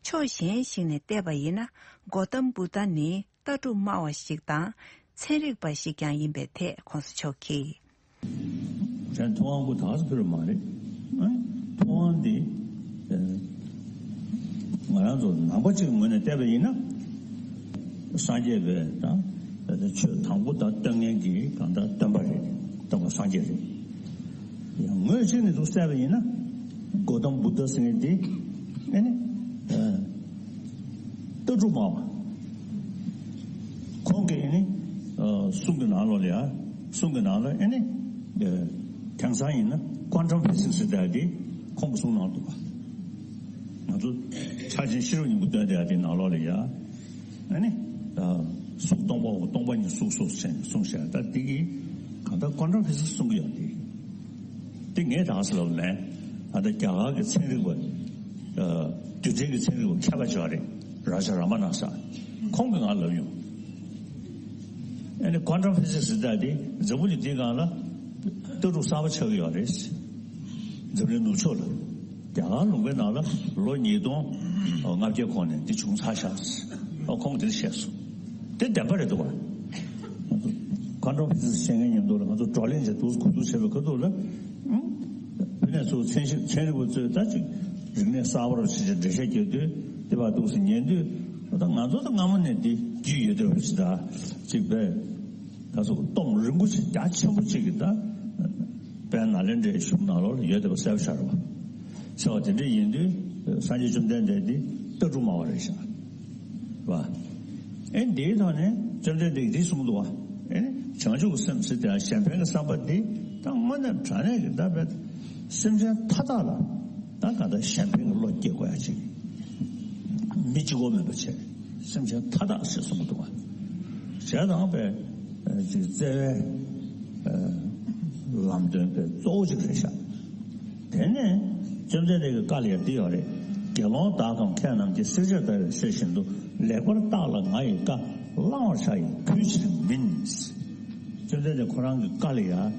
ཕྱོགས་གཞན་ཞིག་ནས་བལྟས་པ་ཡིན་ན་གོ་ཏམ་བུདྡྷ་ནི་ལྟ་གྲུབ་སྨྲ་བ་ཞིག་དང་ཚན་རིག་པ་ཞིག་ཀྱང་ཡིན་པའི་ཐད་གོང་ས་མཆོག་གིས། ཁྱེད་ཐུབ་དབང་སྐུ་དག་ས་ཕུལ་བ་མ་རེད། ཨ་ཐུབ་དབང་འདི་ང་རང་ཚོ་ནང་པ་གཅིག་ངོས་ནས་བལྟས་པ་ཡིན་ན། སངས་རྒྱས་པའི་ད་ཆོས་དང་པོ་ད་སྟོན་མཁན་གྱི་གང་ལྟར་སྟོན་པ་རེད། སྟོན་པ་སངས་རྒྱས་རེད། ཡང་ངོས་གཅིག་ནས་འདུག་བལྟས་པ་ཡིན་ན་གོ་ཏམ་བུདྡྷ་ཟེར་མཁན་འདི་ཨ་ནི་ལྟ་གྲུབ་སྨྲ་བ་ཁོང་གིས་ཨ་ནི་གསུང་གི་ནང་ལོགས་ལ་ཡ་གསུང་གི་ནང་ལ་ཨ་ནི་དེང་སང་ཡིན་ན་ཀོན་ཊམ་ཕི་སིག་སི་ཟེར་ཡ་དེ་ཁོང་གིས་གསུང་གནང་འདུག་ག་ང་ཚོ་ཕྱག་ཆེན་ཤེས་རབ་སྙིང་པོ་སྟོན་བསྡད་ཡ་དེ་ནང་ལོགས་ལ་ཡ། ཨ་ནི། གཟུགས་སྟོང་པའོ་སྟོང་པ་ཉིད་གཟུགས་སོ་ཟེར་གསུངས་བཞག་ད་འདི་གི་གང་ལྟར་ཀོན་ཊམ་ཕི་སིག་སི་གསུང་གི་ཡོད་དེ། འདི་ངས་ད་ག་ཟེ་ལབ་ལན། ཨ་ད་རྒྱ་གར་གྱི་ཚན་རིག་པ། རྡུལ་ཕྲན་གྱི་ཚན་རིག་པ་མཁས་པ་ཅིག་ཡོད་རེད། རཱ་ཇ་ར་མ་ན་ས། ཁོང་གིས་ང་ལབ་ཡོང་། ཨ་ནི་ཀོན་ཊམ་ཕི་སིག་སི་ཟེར་ད་དེ་འཛམ་བུ་གླིང་འདིའི་སྒང་ལ། ལྟ་གྲུབ་གསར་པ་ཆགས་ཀྱི་ཡོད་རེད། འཛམ་གླིང་ནུབ་ཕྱོགས་ལ། རྒྱ་གར་ལུང་པའི་ནང་ལ་ལོ་ཉིས་སྟོང་ལྔ་བརྒྱ་གོང་ནས་འདི་བྱུང་ཚར་ཤག་ཨ་ཁོང་གིས་འདི་བཤད་སོང་། དེ་བདེན་པ་རེད་འདུག་ག་མཁའ་འགྲོ་ཕུན་སུམ་ཚོགས་བཤད་མཁན་མཉམ་དུ་ལ་ང་ཚོ་བགྲོ་གླེང་བྱས་འདུག་གོ་འདུག་བྱས་པའི་ཁ་ཐུག་ལ། ཨུམ། ཕ་ནས་ཚུར་ཚན་ཞིབ་ཚན་རིག་པ་ཚོས་ད་ཅིག་རིག་གནས་གསར་པ་རུ་བྱེད་ཆེད་འགྲེལ་བཤད་རྒྱག་དུས་དེ་བར་འདུག་སེ་ཉན་དུས། ད་ང་ཚོ་ད་སྔ་མོ་ནས་འདི་རྒྱུས་ཡོད་བསྡད་པ་ཞིག་ད་ཅིག་པས། ད་སོ་སྟོང་རིན་པོ་ཆེ་རྒྱ་ཆེན་པོ་ཅིག་གི་ད་དཔལ་ནཱ་ལེནྡྲའི་གཞུང་ནང་ལོགས་ལ་ཡོད་བསྡད་པ་གསལ་པོ་ཤར་བ། ཟེར་བ་དེ་འདྲ་ཡིན་དུས་སངས་རྒྱས་བཅོམ་ལྡན་འདས་འདི་ལྟ་གྲུབ་སྨྲ་བ་རེད་ཤག་བ། ཨེ་འདིའི་ཐོག་ནས་བཅོམ་ལྡན་འདས་ཀྱིས་འདི་གསུངས་འདུག་བ། ཨེ་ནི་བྱང་ཆུབ་ཀྱི་སེམས་ཟེར་དེ་གཞན་ཕན་གྱི་བསམ་པ་འདི་ད་དངོས་གནས་དྲང་གནས་ཀྱི་ད་བས་སེམས་ཅན་མཐའ་དག་ལ་ད་ག་ད་གཞན་ཕན་གྱི་བློ་སྐྱེ་དགོས་ཡ་ཅིག་མི་གཅིག་པོ་མིན་པ་བྱས་སེམས་ཅན་མཐའ་དག་ཞེས་གསུངས་འདུག་བ། ཞེས་དང་བས་ཅིག་བརྩེ་བའི་ལམ་སྟོན་པའི་གཙོ་བོ་ཅིག་རེད་ཤག་དེ་ནས་བཅོམ་ལྡན་འདས་ཀྱི་བཀའ་ལ་ཡང་འདི་ཡོད་རེད། དགེ་སློང་དག་གམ་མཁས་རྣམས་ཀྱིས། བསྲེགས་བཅད་བརྡར་བའི་གསེར་བཞིན་དུ། ལེགས་པར་བརྟགས་ལ་ང་ཡི་བཀའ། བླང་བར་བྱ་ཡི་གུས་ཕྱིར་མིན། བཅོམ་ལྡན་འདས་ཁོ་རང་གི་བཀའ་ལ་ཡང་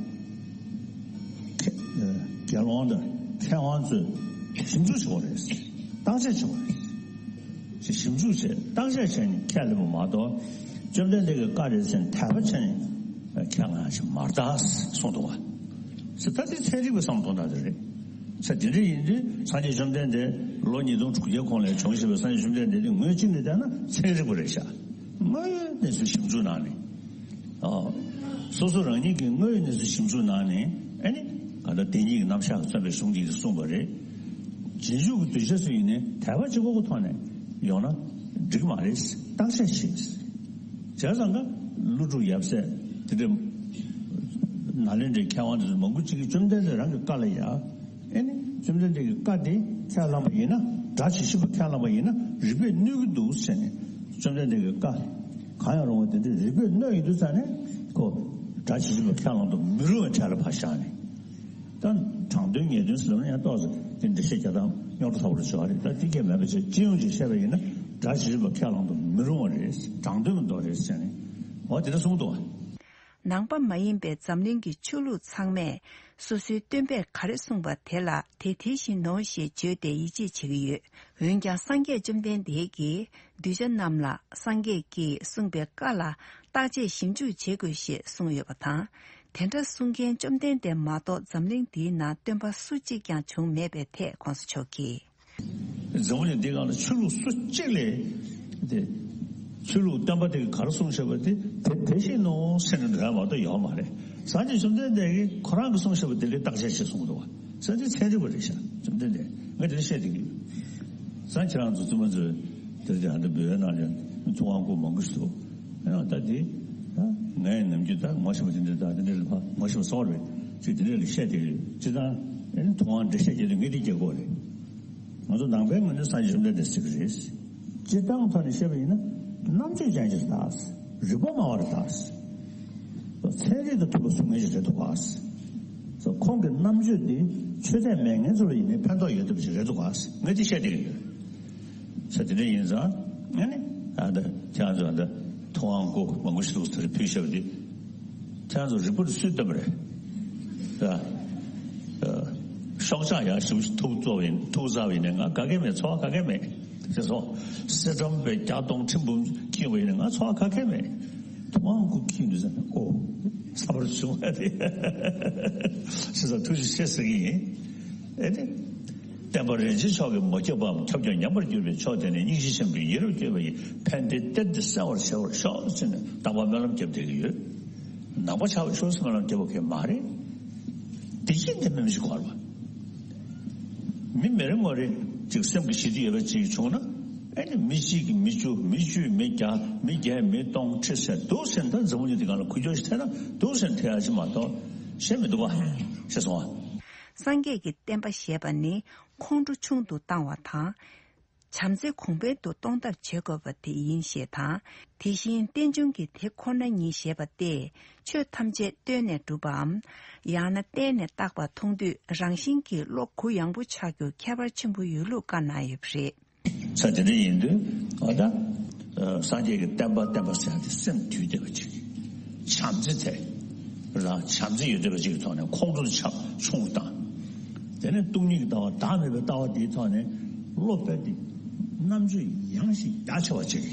དགེ་སློང་དང་མཁས་དབང་ཚོས་ཞིབ་འཇུག་བྱེད་དགོས་རེད། བརྟག་དཔྱད་བྱེད་དགོས་རེད། ཞིབ་འཇུག་བྱས་བརྟག་དཔྱད་བྱས་ནས་ཁས་ལེན་པ་མ་གཏོགས། བཅོམ་ལྡན་འདས་ཀྱི་བཀའ་རེད་ཟེར་ནས་དད་པ་བྱས་ནས་ཁས་ལེན་ཞིག་མ་རེད་ད་གསུངས་འདུག་བ། ཟེར་ད་དེ་ཚན་རིག་པའི་བསམ་བློ་གཏོང་སྟངས་དེ་རེད། ཟེར་དེ་འདྲ་ཡིན་དུས་སངས་རྒྱས་བཅོམ་ལྡན་འདས་ལོ་ཉིས་སྟོང་དྲུག་བརྒྱའི་གོང་ལ་བྱུང་བཞིན་པའི་སངས་རྒྱས་བཅོམ་ལྡན་འདས་དེ་ངོས་གཅིག་ནས་བལྟས་ན་ཚན་རིག་པ་རེད་ཤག་དངོས་ཡོད་གནས་ཚུལ་ཞིབ་འཇུག་གནང་ནས། ཨོ། སོ་སོ་རང་ཉིད་ཀྱི་དངོས་ཡོད་གནས་ཚུལ་ཞིབ་འཇུག་གནང་ནས་ཨ་ནི་ག་ད་བདེན་གཉིས་ཀྱི་རྣམ་གཞག་མཚོན་པའི་གཞུང་འདི་གསུངས་པ་རེད། རྗེས་འཇུག་གི་གདུལ་བྱ་ཚོ་ཡིན་ནའི་དད་པ་གཅིག་པོ་གི་ཐོག་ནས་ཡོང་ན་འགྲིག་མ་རེད། བརྟག་དཔྱད་བྱེད། བྱས་ཙང་ཀ་ཀླུ་སྒྲུབ་ཡབ་སྲས་དེ་འདྲ་ནཱ་ལེནྡྲའི་མཁས་དབང་དེ་ཚོ་མང་པོ་ཅིག་གིས་བཅོམ་ལྡན་འདས་རང་གི་བཀའ་ལ་ཡ། ཨེ་ནི་བཅོམ་ལྡན་འདས་ཀྱི་བཀའ་དེ་ཁས་བླངས་པ་ཡིན་ན། སྒྲ་ཇི་བཞིན་པ་ཁས་བླངས་པ་ཡིན་ན་རིགས་པས་གནོད་ཀྱི་འདུག་ཟེར་ནས་བཅོམ་ལྡན་འདས་ཀྱི་བཀའ་གང་ཡང་རུང་བ་དེ་འདྲའི་རིགས་པས་གནོད་ཡིན་དུས་ཙང་ནས་ཁོ་སྒྲ་ཇི་བཞིན་པ་ཁས་བླངས་དུ་མི་རུང་བའི་གྲས་ལ་ཕར་བཞག་ནས། ད་དྲང་དོན་ངེས་དོན་ཟེར་ན་ཡང་ཏོག་ཙམ་དེ་འགྲེལ་བཤད་རྒྱག་སྟངས་རྙོག་དྲ་ཚ་པོ་རེ་བྱུང་བ་རེད། ད་དེ་སྐད་མེད་པ་བྱས་སྤྱི་ཡོངས་ཀྱིས་བཤད་པ་ཡིན་ན་སྒྲ་ཇི་བཞིན་པ་ཁས་བླངས་དུ་མི་རུང་བ་རེད། དྲང་དོན་གྱི་མདོ་རེད་ཟེར་ནས་འོ་དེ་འདྲ་གསུངས་འདུག་བ། ནང་པ་མ་ཡིན་པའི་འཛམ་གླིང་གི་ཆོས་ལུགས་ཚང་མས་སོ་སོའི་སྟོན་པས་ག་རེ་གསུངས་པ་དེ་ལ་དེ་དེ་བཞིན་ནོ་ཞེས་བརྗོད་དེ་ཡིད་ཆེས་བྱེད་ཀྱི་ཡོད། འོན་ཀྱང་སངས་རྒྱས་བཅོམ་ལྡན་འདས་ཀྱིས་གདུལ་བྱ་རྣམས་ལ་སངས་རྒྱས་ཀྱིས་གསུངས་པའི་བཀའ་ལ་བརྟག་དཔྱད་ཞིབ་འཇུག་བྱེད་དགོས་ཞེས་གསུངས་ཡོད་པ་དང་། དེ་འདྲ་གསུང་མཁན་བཅོམ་ལྡན་འདས་མ་གཏོགས་འཛམ་གླིང་འདིའི་ནང་སྟོན་པ་སུ་གཅིག་ཀྱང་བྱུང་མེད་པའི་ཐད་གོང་ས་མཆོག་གིས། འཛམ་བུ་གླིང་འདི་སྒང་ལ་ཆོས་ལུགས་སུ་གཅིག་ལས་དེ་ཆོས་ལུགས་བསྟན་པ་དེ་གིས་ག་རེ་གསུངས་བཞག་པ་དེ་དེ་དེ་བཞིན་ནོ་ཟེར་ནས་འགྲོ་ཡ་མ་གཏོགས་ཡོད་མ་རེད། སངས་རྒྱས་བཅོམ་ལྡན་འདས་ཀྱིས་ཁོ་རང་གིས་གསུངས་བཞག་པ་དེ་ལ་བརྟག་དཔྱད་བྱེད་གསུངས་འདུག་བ། སངས་རྒྱས་ཚན་རིག་པ་རེད་ཤག་བཅོམ་ལྡན་འདས་ང་དེ་འདྲ་བཤད་བསྡད་ཀྱི་ཡོད། སང་ཁྱེད་རང་ཚོ་བཙུན་མ་ཚོས་དེ་འདྲ་ཨ་འདྲ་འབོད་ནང་ལ་ཐུབ་དབང་སྐུ་མང་པོ་ཞིག་འདུག་ཡང་ད་དེ་ད་ངས་ནམ་རྒྱུན་ད་ངོ་ཤེས་པ་དེ་འདྲ་ད་དེ་འདྲ་ལ་ཕ་ངོ་ཤེས་པ་སོགས་རེད་ཅིག་དེ་འདྲ་ལ་བཤད་བསྡད་ཀྱི་ཡོད། སྤྱིར་བཏང་ཨ་ནི་ཐུབ་དབང་འགྲེལ་བཤད་རྒྱག་དུས་ངས་དེ་རྒྱག་གི་ཡོད་རེད། ང་ཚོ་ནང་པའི་ངོས་ནས་སངས་རྒྱས་བཅོམ་ལྡན་འདས་ཟེར་གྱི་རེད། སྤྱིར་བཏང་ཐོག་ནས་བཤད་པ་ཡིན་ན་རྣམ་དཔྱོད་ཅན་ཞིག་རེད་ད། རིག་པ་སྨྲ་བ་རེད་ད། ཚན་རིག་དང་མཐུན་པ་གསུང་མཁན་ཞིག་རེད་འདུག་ག་ཁོང་གི་རྣམ་དཔྱོད་འདི་ཆོས་དད་མེད་མཁན་ཚོ་ལ་ཡིན་ནའི་ཕན་ཐོགས་ཡོད་བསྡད་པ་ཞིག་རེད་འདུག་ག་ངས་དེ་བཤད་བསྡད་ཀྱི་ཡོད། ས་དེ་འདྲ་ཡིན་ཙང་ཨ་ནི་ཨ་ད་ཁྱེད་རང་ཚོ་ཨ་ད་ཐུབ་དབང་སྐུ་མང་པོ་ཞིག་འདུག་དེར་ཕུལ་བཞག་པ་འདི། ཁྱེད་རང་ཚོ་རིག་པ་དེ་སུས་བཏོན་པ་རེད། ཤོག་ཆག་ཡག་ཞིག་ཐུག་བཙོ་བ་ཡིན་ཐུག་ཟ་བ་ཡིན་ནའི་ང་ག་གེ་མེད། ཚོར་བ་ག་གེ་མེད། ཅེས་སོ། གསེར་སྦྲམ་པའི་བརྒྱ་སྟོང་ཁྲི་འབུམ་འཁྱིལ་བ་ཡིན་ནའི་ང་ཚོར་བ་ག་གེ་མེད། ཐུབ་དབང་སྐུ་འཁྱིལ་དུས་ཙམ་ནས་ཨོ། ས་བར་བྱུང་བ་རེད། ཞེས་སོ་ཐུགས་རྗེ་ཆེ་ཟེར་གྱི་ཡིན། ཨེ་ནི། བསྟན་པ་རིན་ཆེན་མཆོག་གིས་མ་ཁྱབ་པའམ་ཁྱབ་ཀྱང་ཉམས་པར་གྱུར་པའི་ཕྱོགས་དེ་ནི་སྙིང་རྗེ་ཆེན་པོས་ཡིད་རབ་བསྐྱོད་པ་ཡིས་ཕན་བདེའི་གཏེར་འདི་གསལ་བར་བྱེད་པར་ཤོག་ཅེས་ནས་རྟག་པར་སྨོན་ལམ་བརྒྱབ་བསྡད་ཀྱི་ཡོད། ནང་པ་ཆགས་པའི་ཤོག་ཟེར་སྨོན་ལམ་བརྒྱབ་པ་གས་མ་རེད། དེ་བཞིན་དེ་མིན་ཞིག་གོ་བ། མི་མི་རེ་ངོ་རེ་ཅིག་སེམས་ཀྱི་ཞི་དུ་ཡོད་པ་ཅིག་བྱུང་ན། ཨེ་ནི་མི་གཅིག་གིས་མི་བཅུ་མི་བཅུས་མི་བརྒྱ་མི་བརྒྱས་མི་སྟོང་ཁྲི་ཟེར་འདུག་ཟེར་ད་འཛམ་བུ་གླིང་འདི་སྒང་ལ་ཁུ་བྱུག་ཞིག་ཐེབས་ན་འདུག་ཟེར་ཐེབས་ཡ་ཅིག་མ་གཏོགས་ཤེས་མི་འདུག་ག་ཤེས་སོང་ཨ། སངས་རྒྱས་ཀྱི་བསྟན་པ་ཞེས་པ་ནི་ཁོང་ཁྲོ་ཆུང་དུ་བཏང་བ་དང་། བྱམས་བརྩེ་གོང་འཕེལ་དུ་གཏོང་ཐབས་བྱེད་དགོས་པ་དེ་ཡིན་ཞེས་དང་། དེ་བཞིན་རྟེན་འབྱུང་གི་དེ་ཁོ་ན་ཉིད་ཞེས་པ་སྟེ། ཆོས་ཐམས་ཅད་བརྟེན་ནས་གྲུབ་པའམ། ཡང་ན་བརྟེན་ནས་བཏགས་པ་མཐོང་དུས་རང་བཞིན་གྱིས་བློ་གུ་ཡངས་པོ་ཆགས་རྒྱུ་ཁྱད་པར་ཆེན་པོ་ཡོད་ལུགས་བཀའ་གནང་ཡོད་པ་རེད། ས་དེ་འདྲ་ཡིན་དུས་ང་ད་སངས་རྒྱས་ཀྱི་བསྟན་པ་བསྟན་པ་ཟེར་ཡ་དེ་སེམས་དུལ་བསྡད་པ་ཅིག་བྱམས་བརྩེ་དེ་རང་བྱམས་བརྩེ་ཡོད་བསྡད་པ་ཅིག་གི་ཐོག་ནས་ཁོང་ཁྲོ་ཆགས་ཆུང་དང་། དེ་ནས་སྟོང་ཉིད་ཀྱི་ལྟ་བ་བདག་མེད་པའི་ལྟ་བ་དེའི་ཐོག་ནས་བློ་སྤེལ་ཏེ་རྣམ་དཔྱོད་ཡངས་ཤིང་རྒྱ་ཆེ་བ་ཅིག་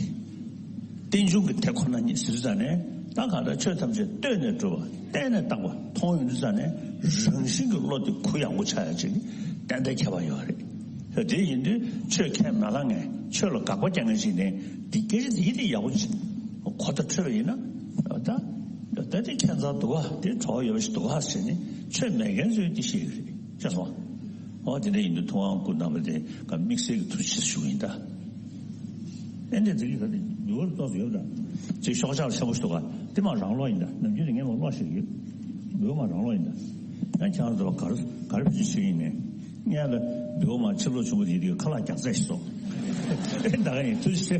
རྟེན་འབྱུང་གི་དེ་ཁོ་ན་ཉིད་ཟེར་དུས་ཙམ་ནས། ད་གང་ལྟར་ཆོས་ཐམས་ཅད་ལྟོས་ནས་གྲུབ་པ། བལྟས་ནས་བཏགས་པ་མཐོང་ཡོང་དུས་ཙ་ནས། རང་བཞིན་གྱི་བློ་དེ་གུ་ཡངས་པོ་ཆགས་ཡ་ཅིག་ནི་ཏན་ཏན་ཁྱད་པར་ཡོད་རེད། དེ་ཡིན་དུས་ཆོས་ཁས་མ་བླངས་མཁན། ཆོས་ལ་དགག་པ་རྒྱག་མཁན་ཞིག་ནས། འདི་སྐད་ཆ་འདི་དེ་ཡག་པོ་ཅིག་གོ་བརྡ་འཕྲོད་པ་ཡིན་ན། ད་ད་དེ་ཁྱད་མཚར་འདུག་ག་དེ་བྲོ་བ་ཡོད་པ་ཞིག་འདུག་ག་ཟེར་ནས། ཆོས་མེད་མཁན་ཚོས་དེ་ཤེས་ཀྱི་རེད། ཤེས་སོང་། འོ་དེ་འདྲ་ཡིན་དུས་ཐུབ་དབང་སྐུ་རྣམ་པ་དེ་ག་དམིགས་བསལ་གྱི་ཐུགས་རྗེ་ཆེ་ཞུ་གི་ཡིན་ད། ཨེ་འདྲ་ཟེར་གྱི་ད་དེ་འདུལ་བ་ཏོག་ཙམ་ཡོད་ད། ཅིག་ཤོག་ཆག་ཆེན་པོ་ཞིག་འདུག་ག་དེ་མ་རང་ལོག་ཡིན་ད། ནམ་རྒྱུན་དེ་ངས་མ་ཀློག་ཤེས་ཀྱི། འདུལ་བ་མ་རང་ལོག་ཡིན་ད། ཡང་ཁྱེད་རང་ཚོ་གར་གར་བེད་སྤྱོད་བྱེད་ཀྱི་ཡིན་ནས། ངས་ལ་འདུལ་བ་མ་ཕྱིར་ལོག་བྱུང་བ་དེ་དེ་ཁ་ལག་རྒྱག་རྩལ་ཞིག་སོང་། ཨེ་ད་ག་ཡིན་ཐུགས་རྗེ་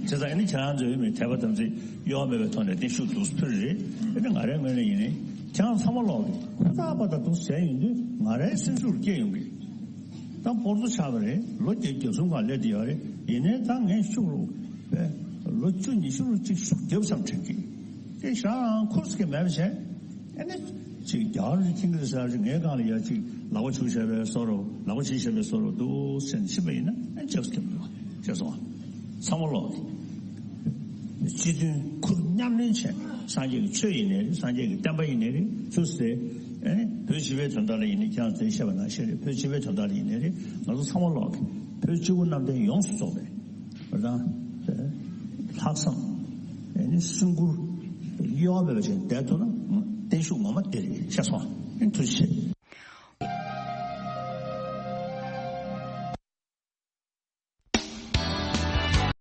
ཆེ། བྱས་ཙང་ཨེ་ནི་ཁྱེད་རང་ཚོའི་མི་དད་པ་དམ་ཚིག་གཡོ་བ་མེད་པའི་ཐོག་ནས་བརྟན་བཞུགས་འདུག་ཕུལ་རེད། ཨེ་ནི་ང་རའི་ངོས་ནས་ཡིན་ནས་ཁྱེད་རང་ཚང་མ་ཀློག་གི། ཕ་ཐག་པ་ད་དུང་ཟས་ཡོང་དུས་ང་རའི་སེམས་ཤུགས་སྐྱེ་ཡོང་གི། ད་སྤོར་ཚོ་ཆགས་པ་རེད། ལོ་བརྒྱད་ཅུ་གྱ་གསུམ་སྒང་སླེབས་བསྡད་ཡོད་རེད། ཡིན་ནའི་ད་ངས་ཤུགས་རུ་པས་ལོ་བཅུ་ཉི་ཤུ་རུ་གཅིག་ཤུགས་རྒྱབ་བསམ་དྲན་གི། དེ་ཞག་ཁུར་སྐྱེ་མེད་པ་བྱས། ཨ་ནི་ཅིག་རྒྱ་གར་གྱི་ཁྱིམ་གྱི་ཟེར་ཅིག་ངའི་སྒང་ལ་ཡ་ཅིག་ལག་པ་ཆུ་བྱས་པའི་བཟོ་འདྲ། ལག་པ་ཆུ་བྱས་པའི་བཟོ་འདྲ་འདུག་ཟེར་ནས་ཕྱིན་པ་ཡིན་ན། ཨ་ཅེས་སྐྱེ་མི་འདུག་བ། ཅེས་སོང་བ། ཚང་མ་ཀློག་གི། སྤྱི་མཐུན་ཁུར་མཉམ་ལེན་བྱས། སངས་རྒྱས་ཀྱི་ཆོས་ཡིན་ནའི་རེད། སངས་རྒྱས་ཀྱི་བསྟན་པ་ཡིན་ནའི་རེད། ཚུར་ཟེར། ཨེ་ནི་བོད་སྤྱི་པའི་དོན་དག་ལ་ཡིན་ནའི་ཁྱེད་རང་ཚོས་བཤད་པ་ནང་བཞིན་རེད། བོད་སྤྱི་པའི་དོན་དག་ལ་ཡིན་ནའི་རེད། ང་ཚོ་ཚང་མ་ཀློག་གི། བོད་སྤྱི་བོ་གནམ་བསྟན་ཡོངས་སུ་རྫོགས་པའི་རང་ལྷག་བསམ། ཨེ་ནི་སེམས་ཁུར་གཡོ་བ་མེད་པ་ཞིག་བསྡད་ཐུབ་ན་བརྟན་བཞུགས་ངོ་མ་དེ་རེད། ཤེས་སོང་། ཨེ་ཐུགས་རྗེ་ཆེ།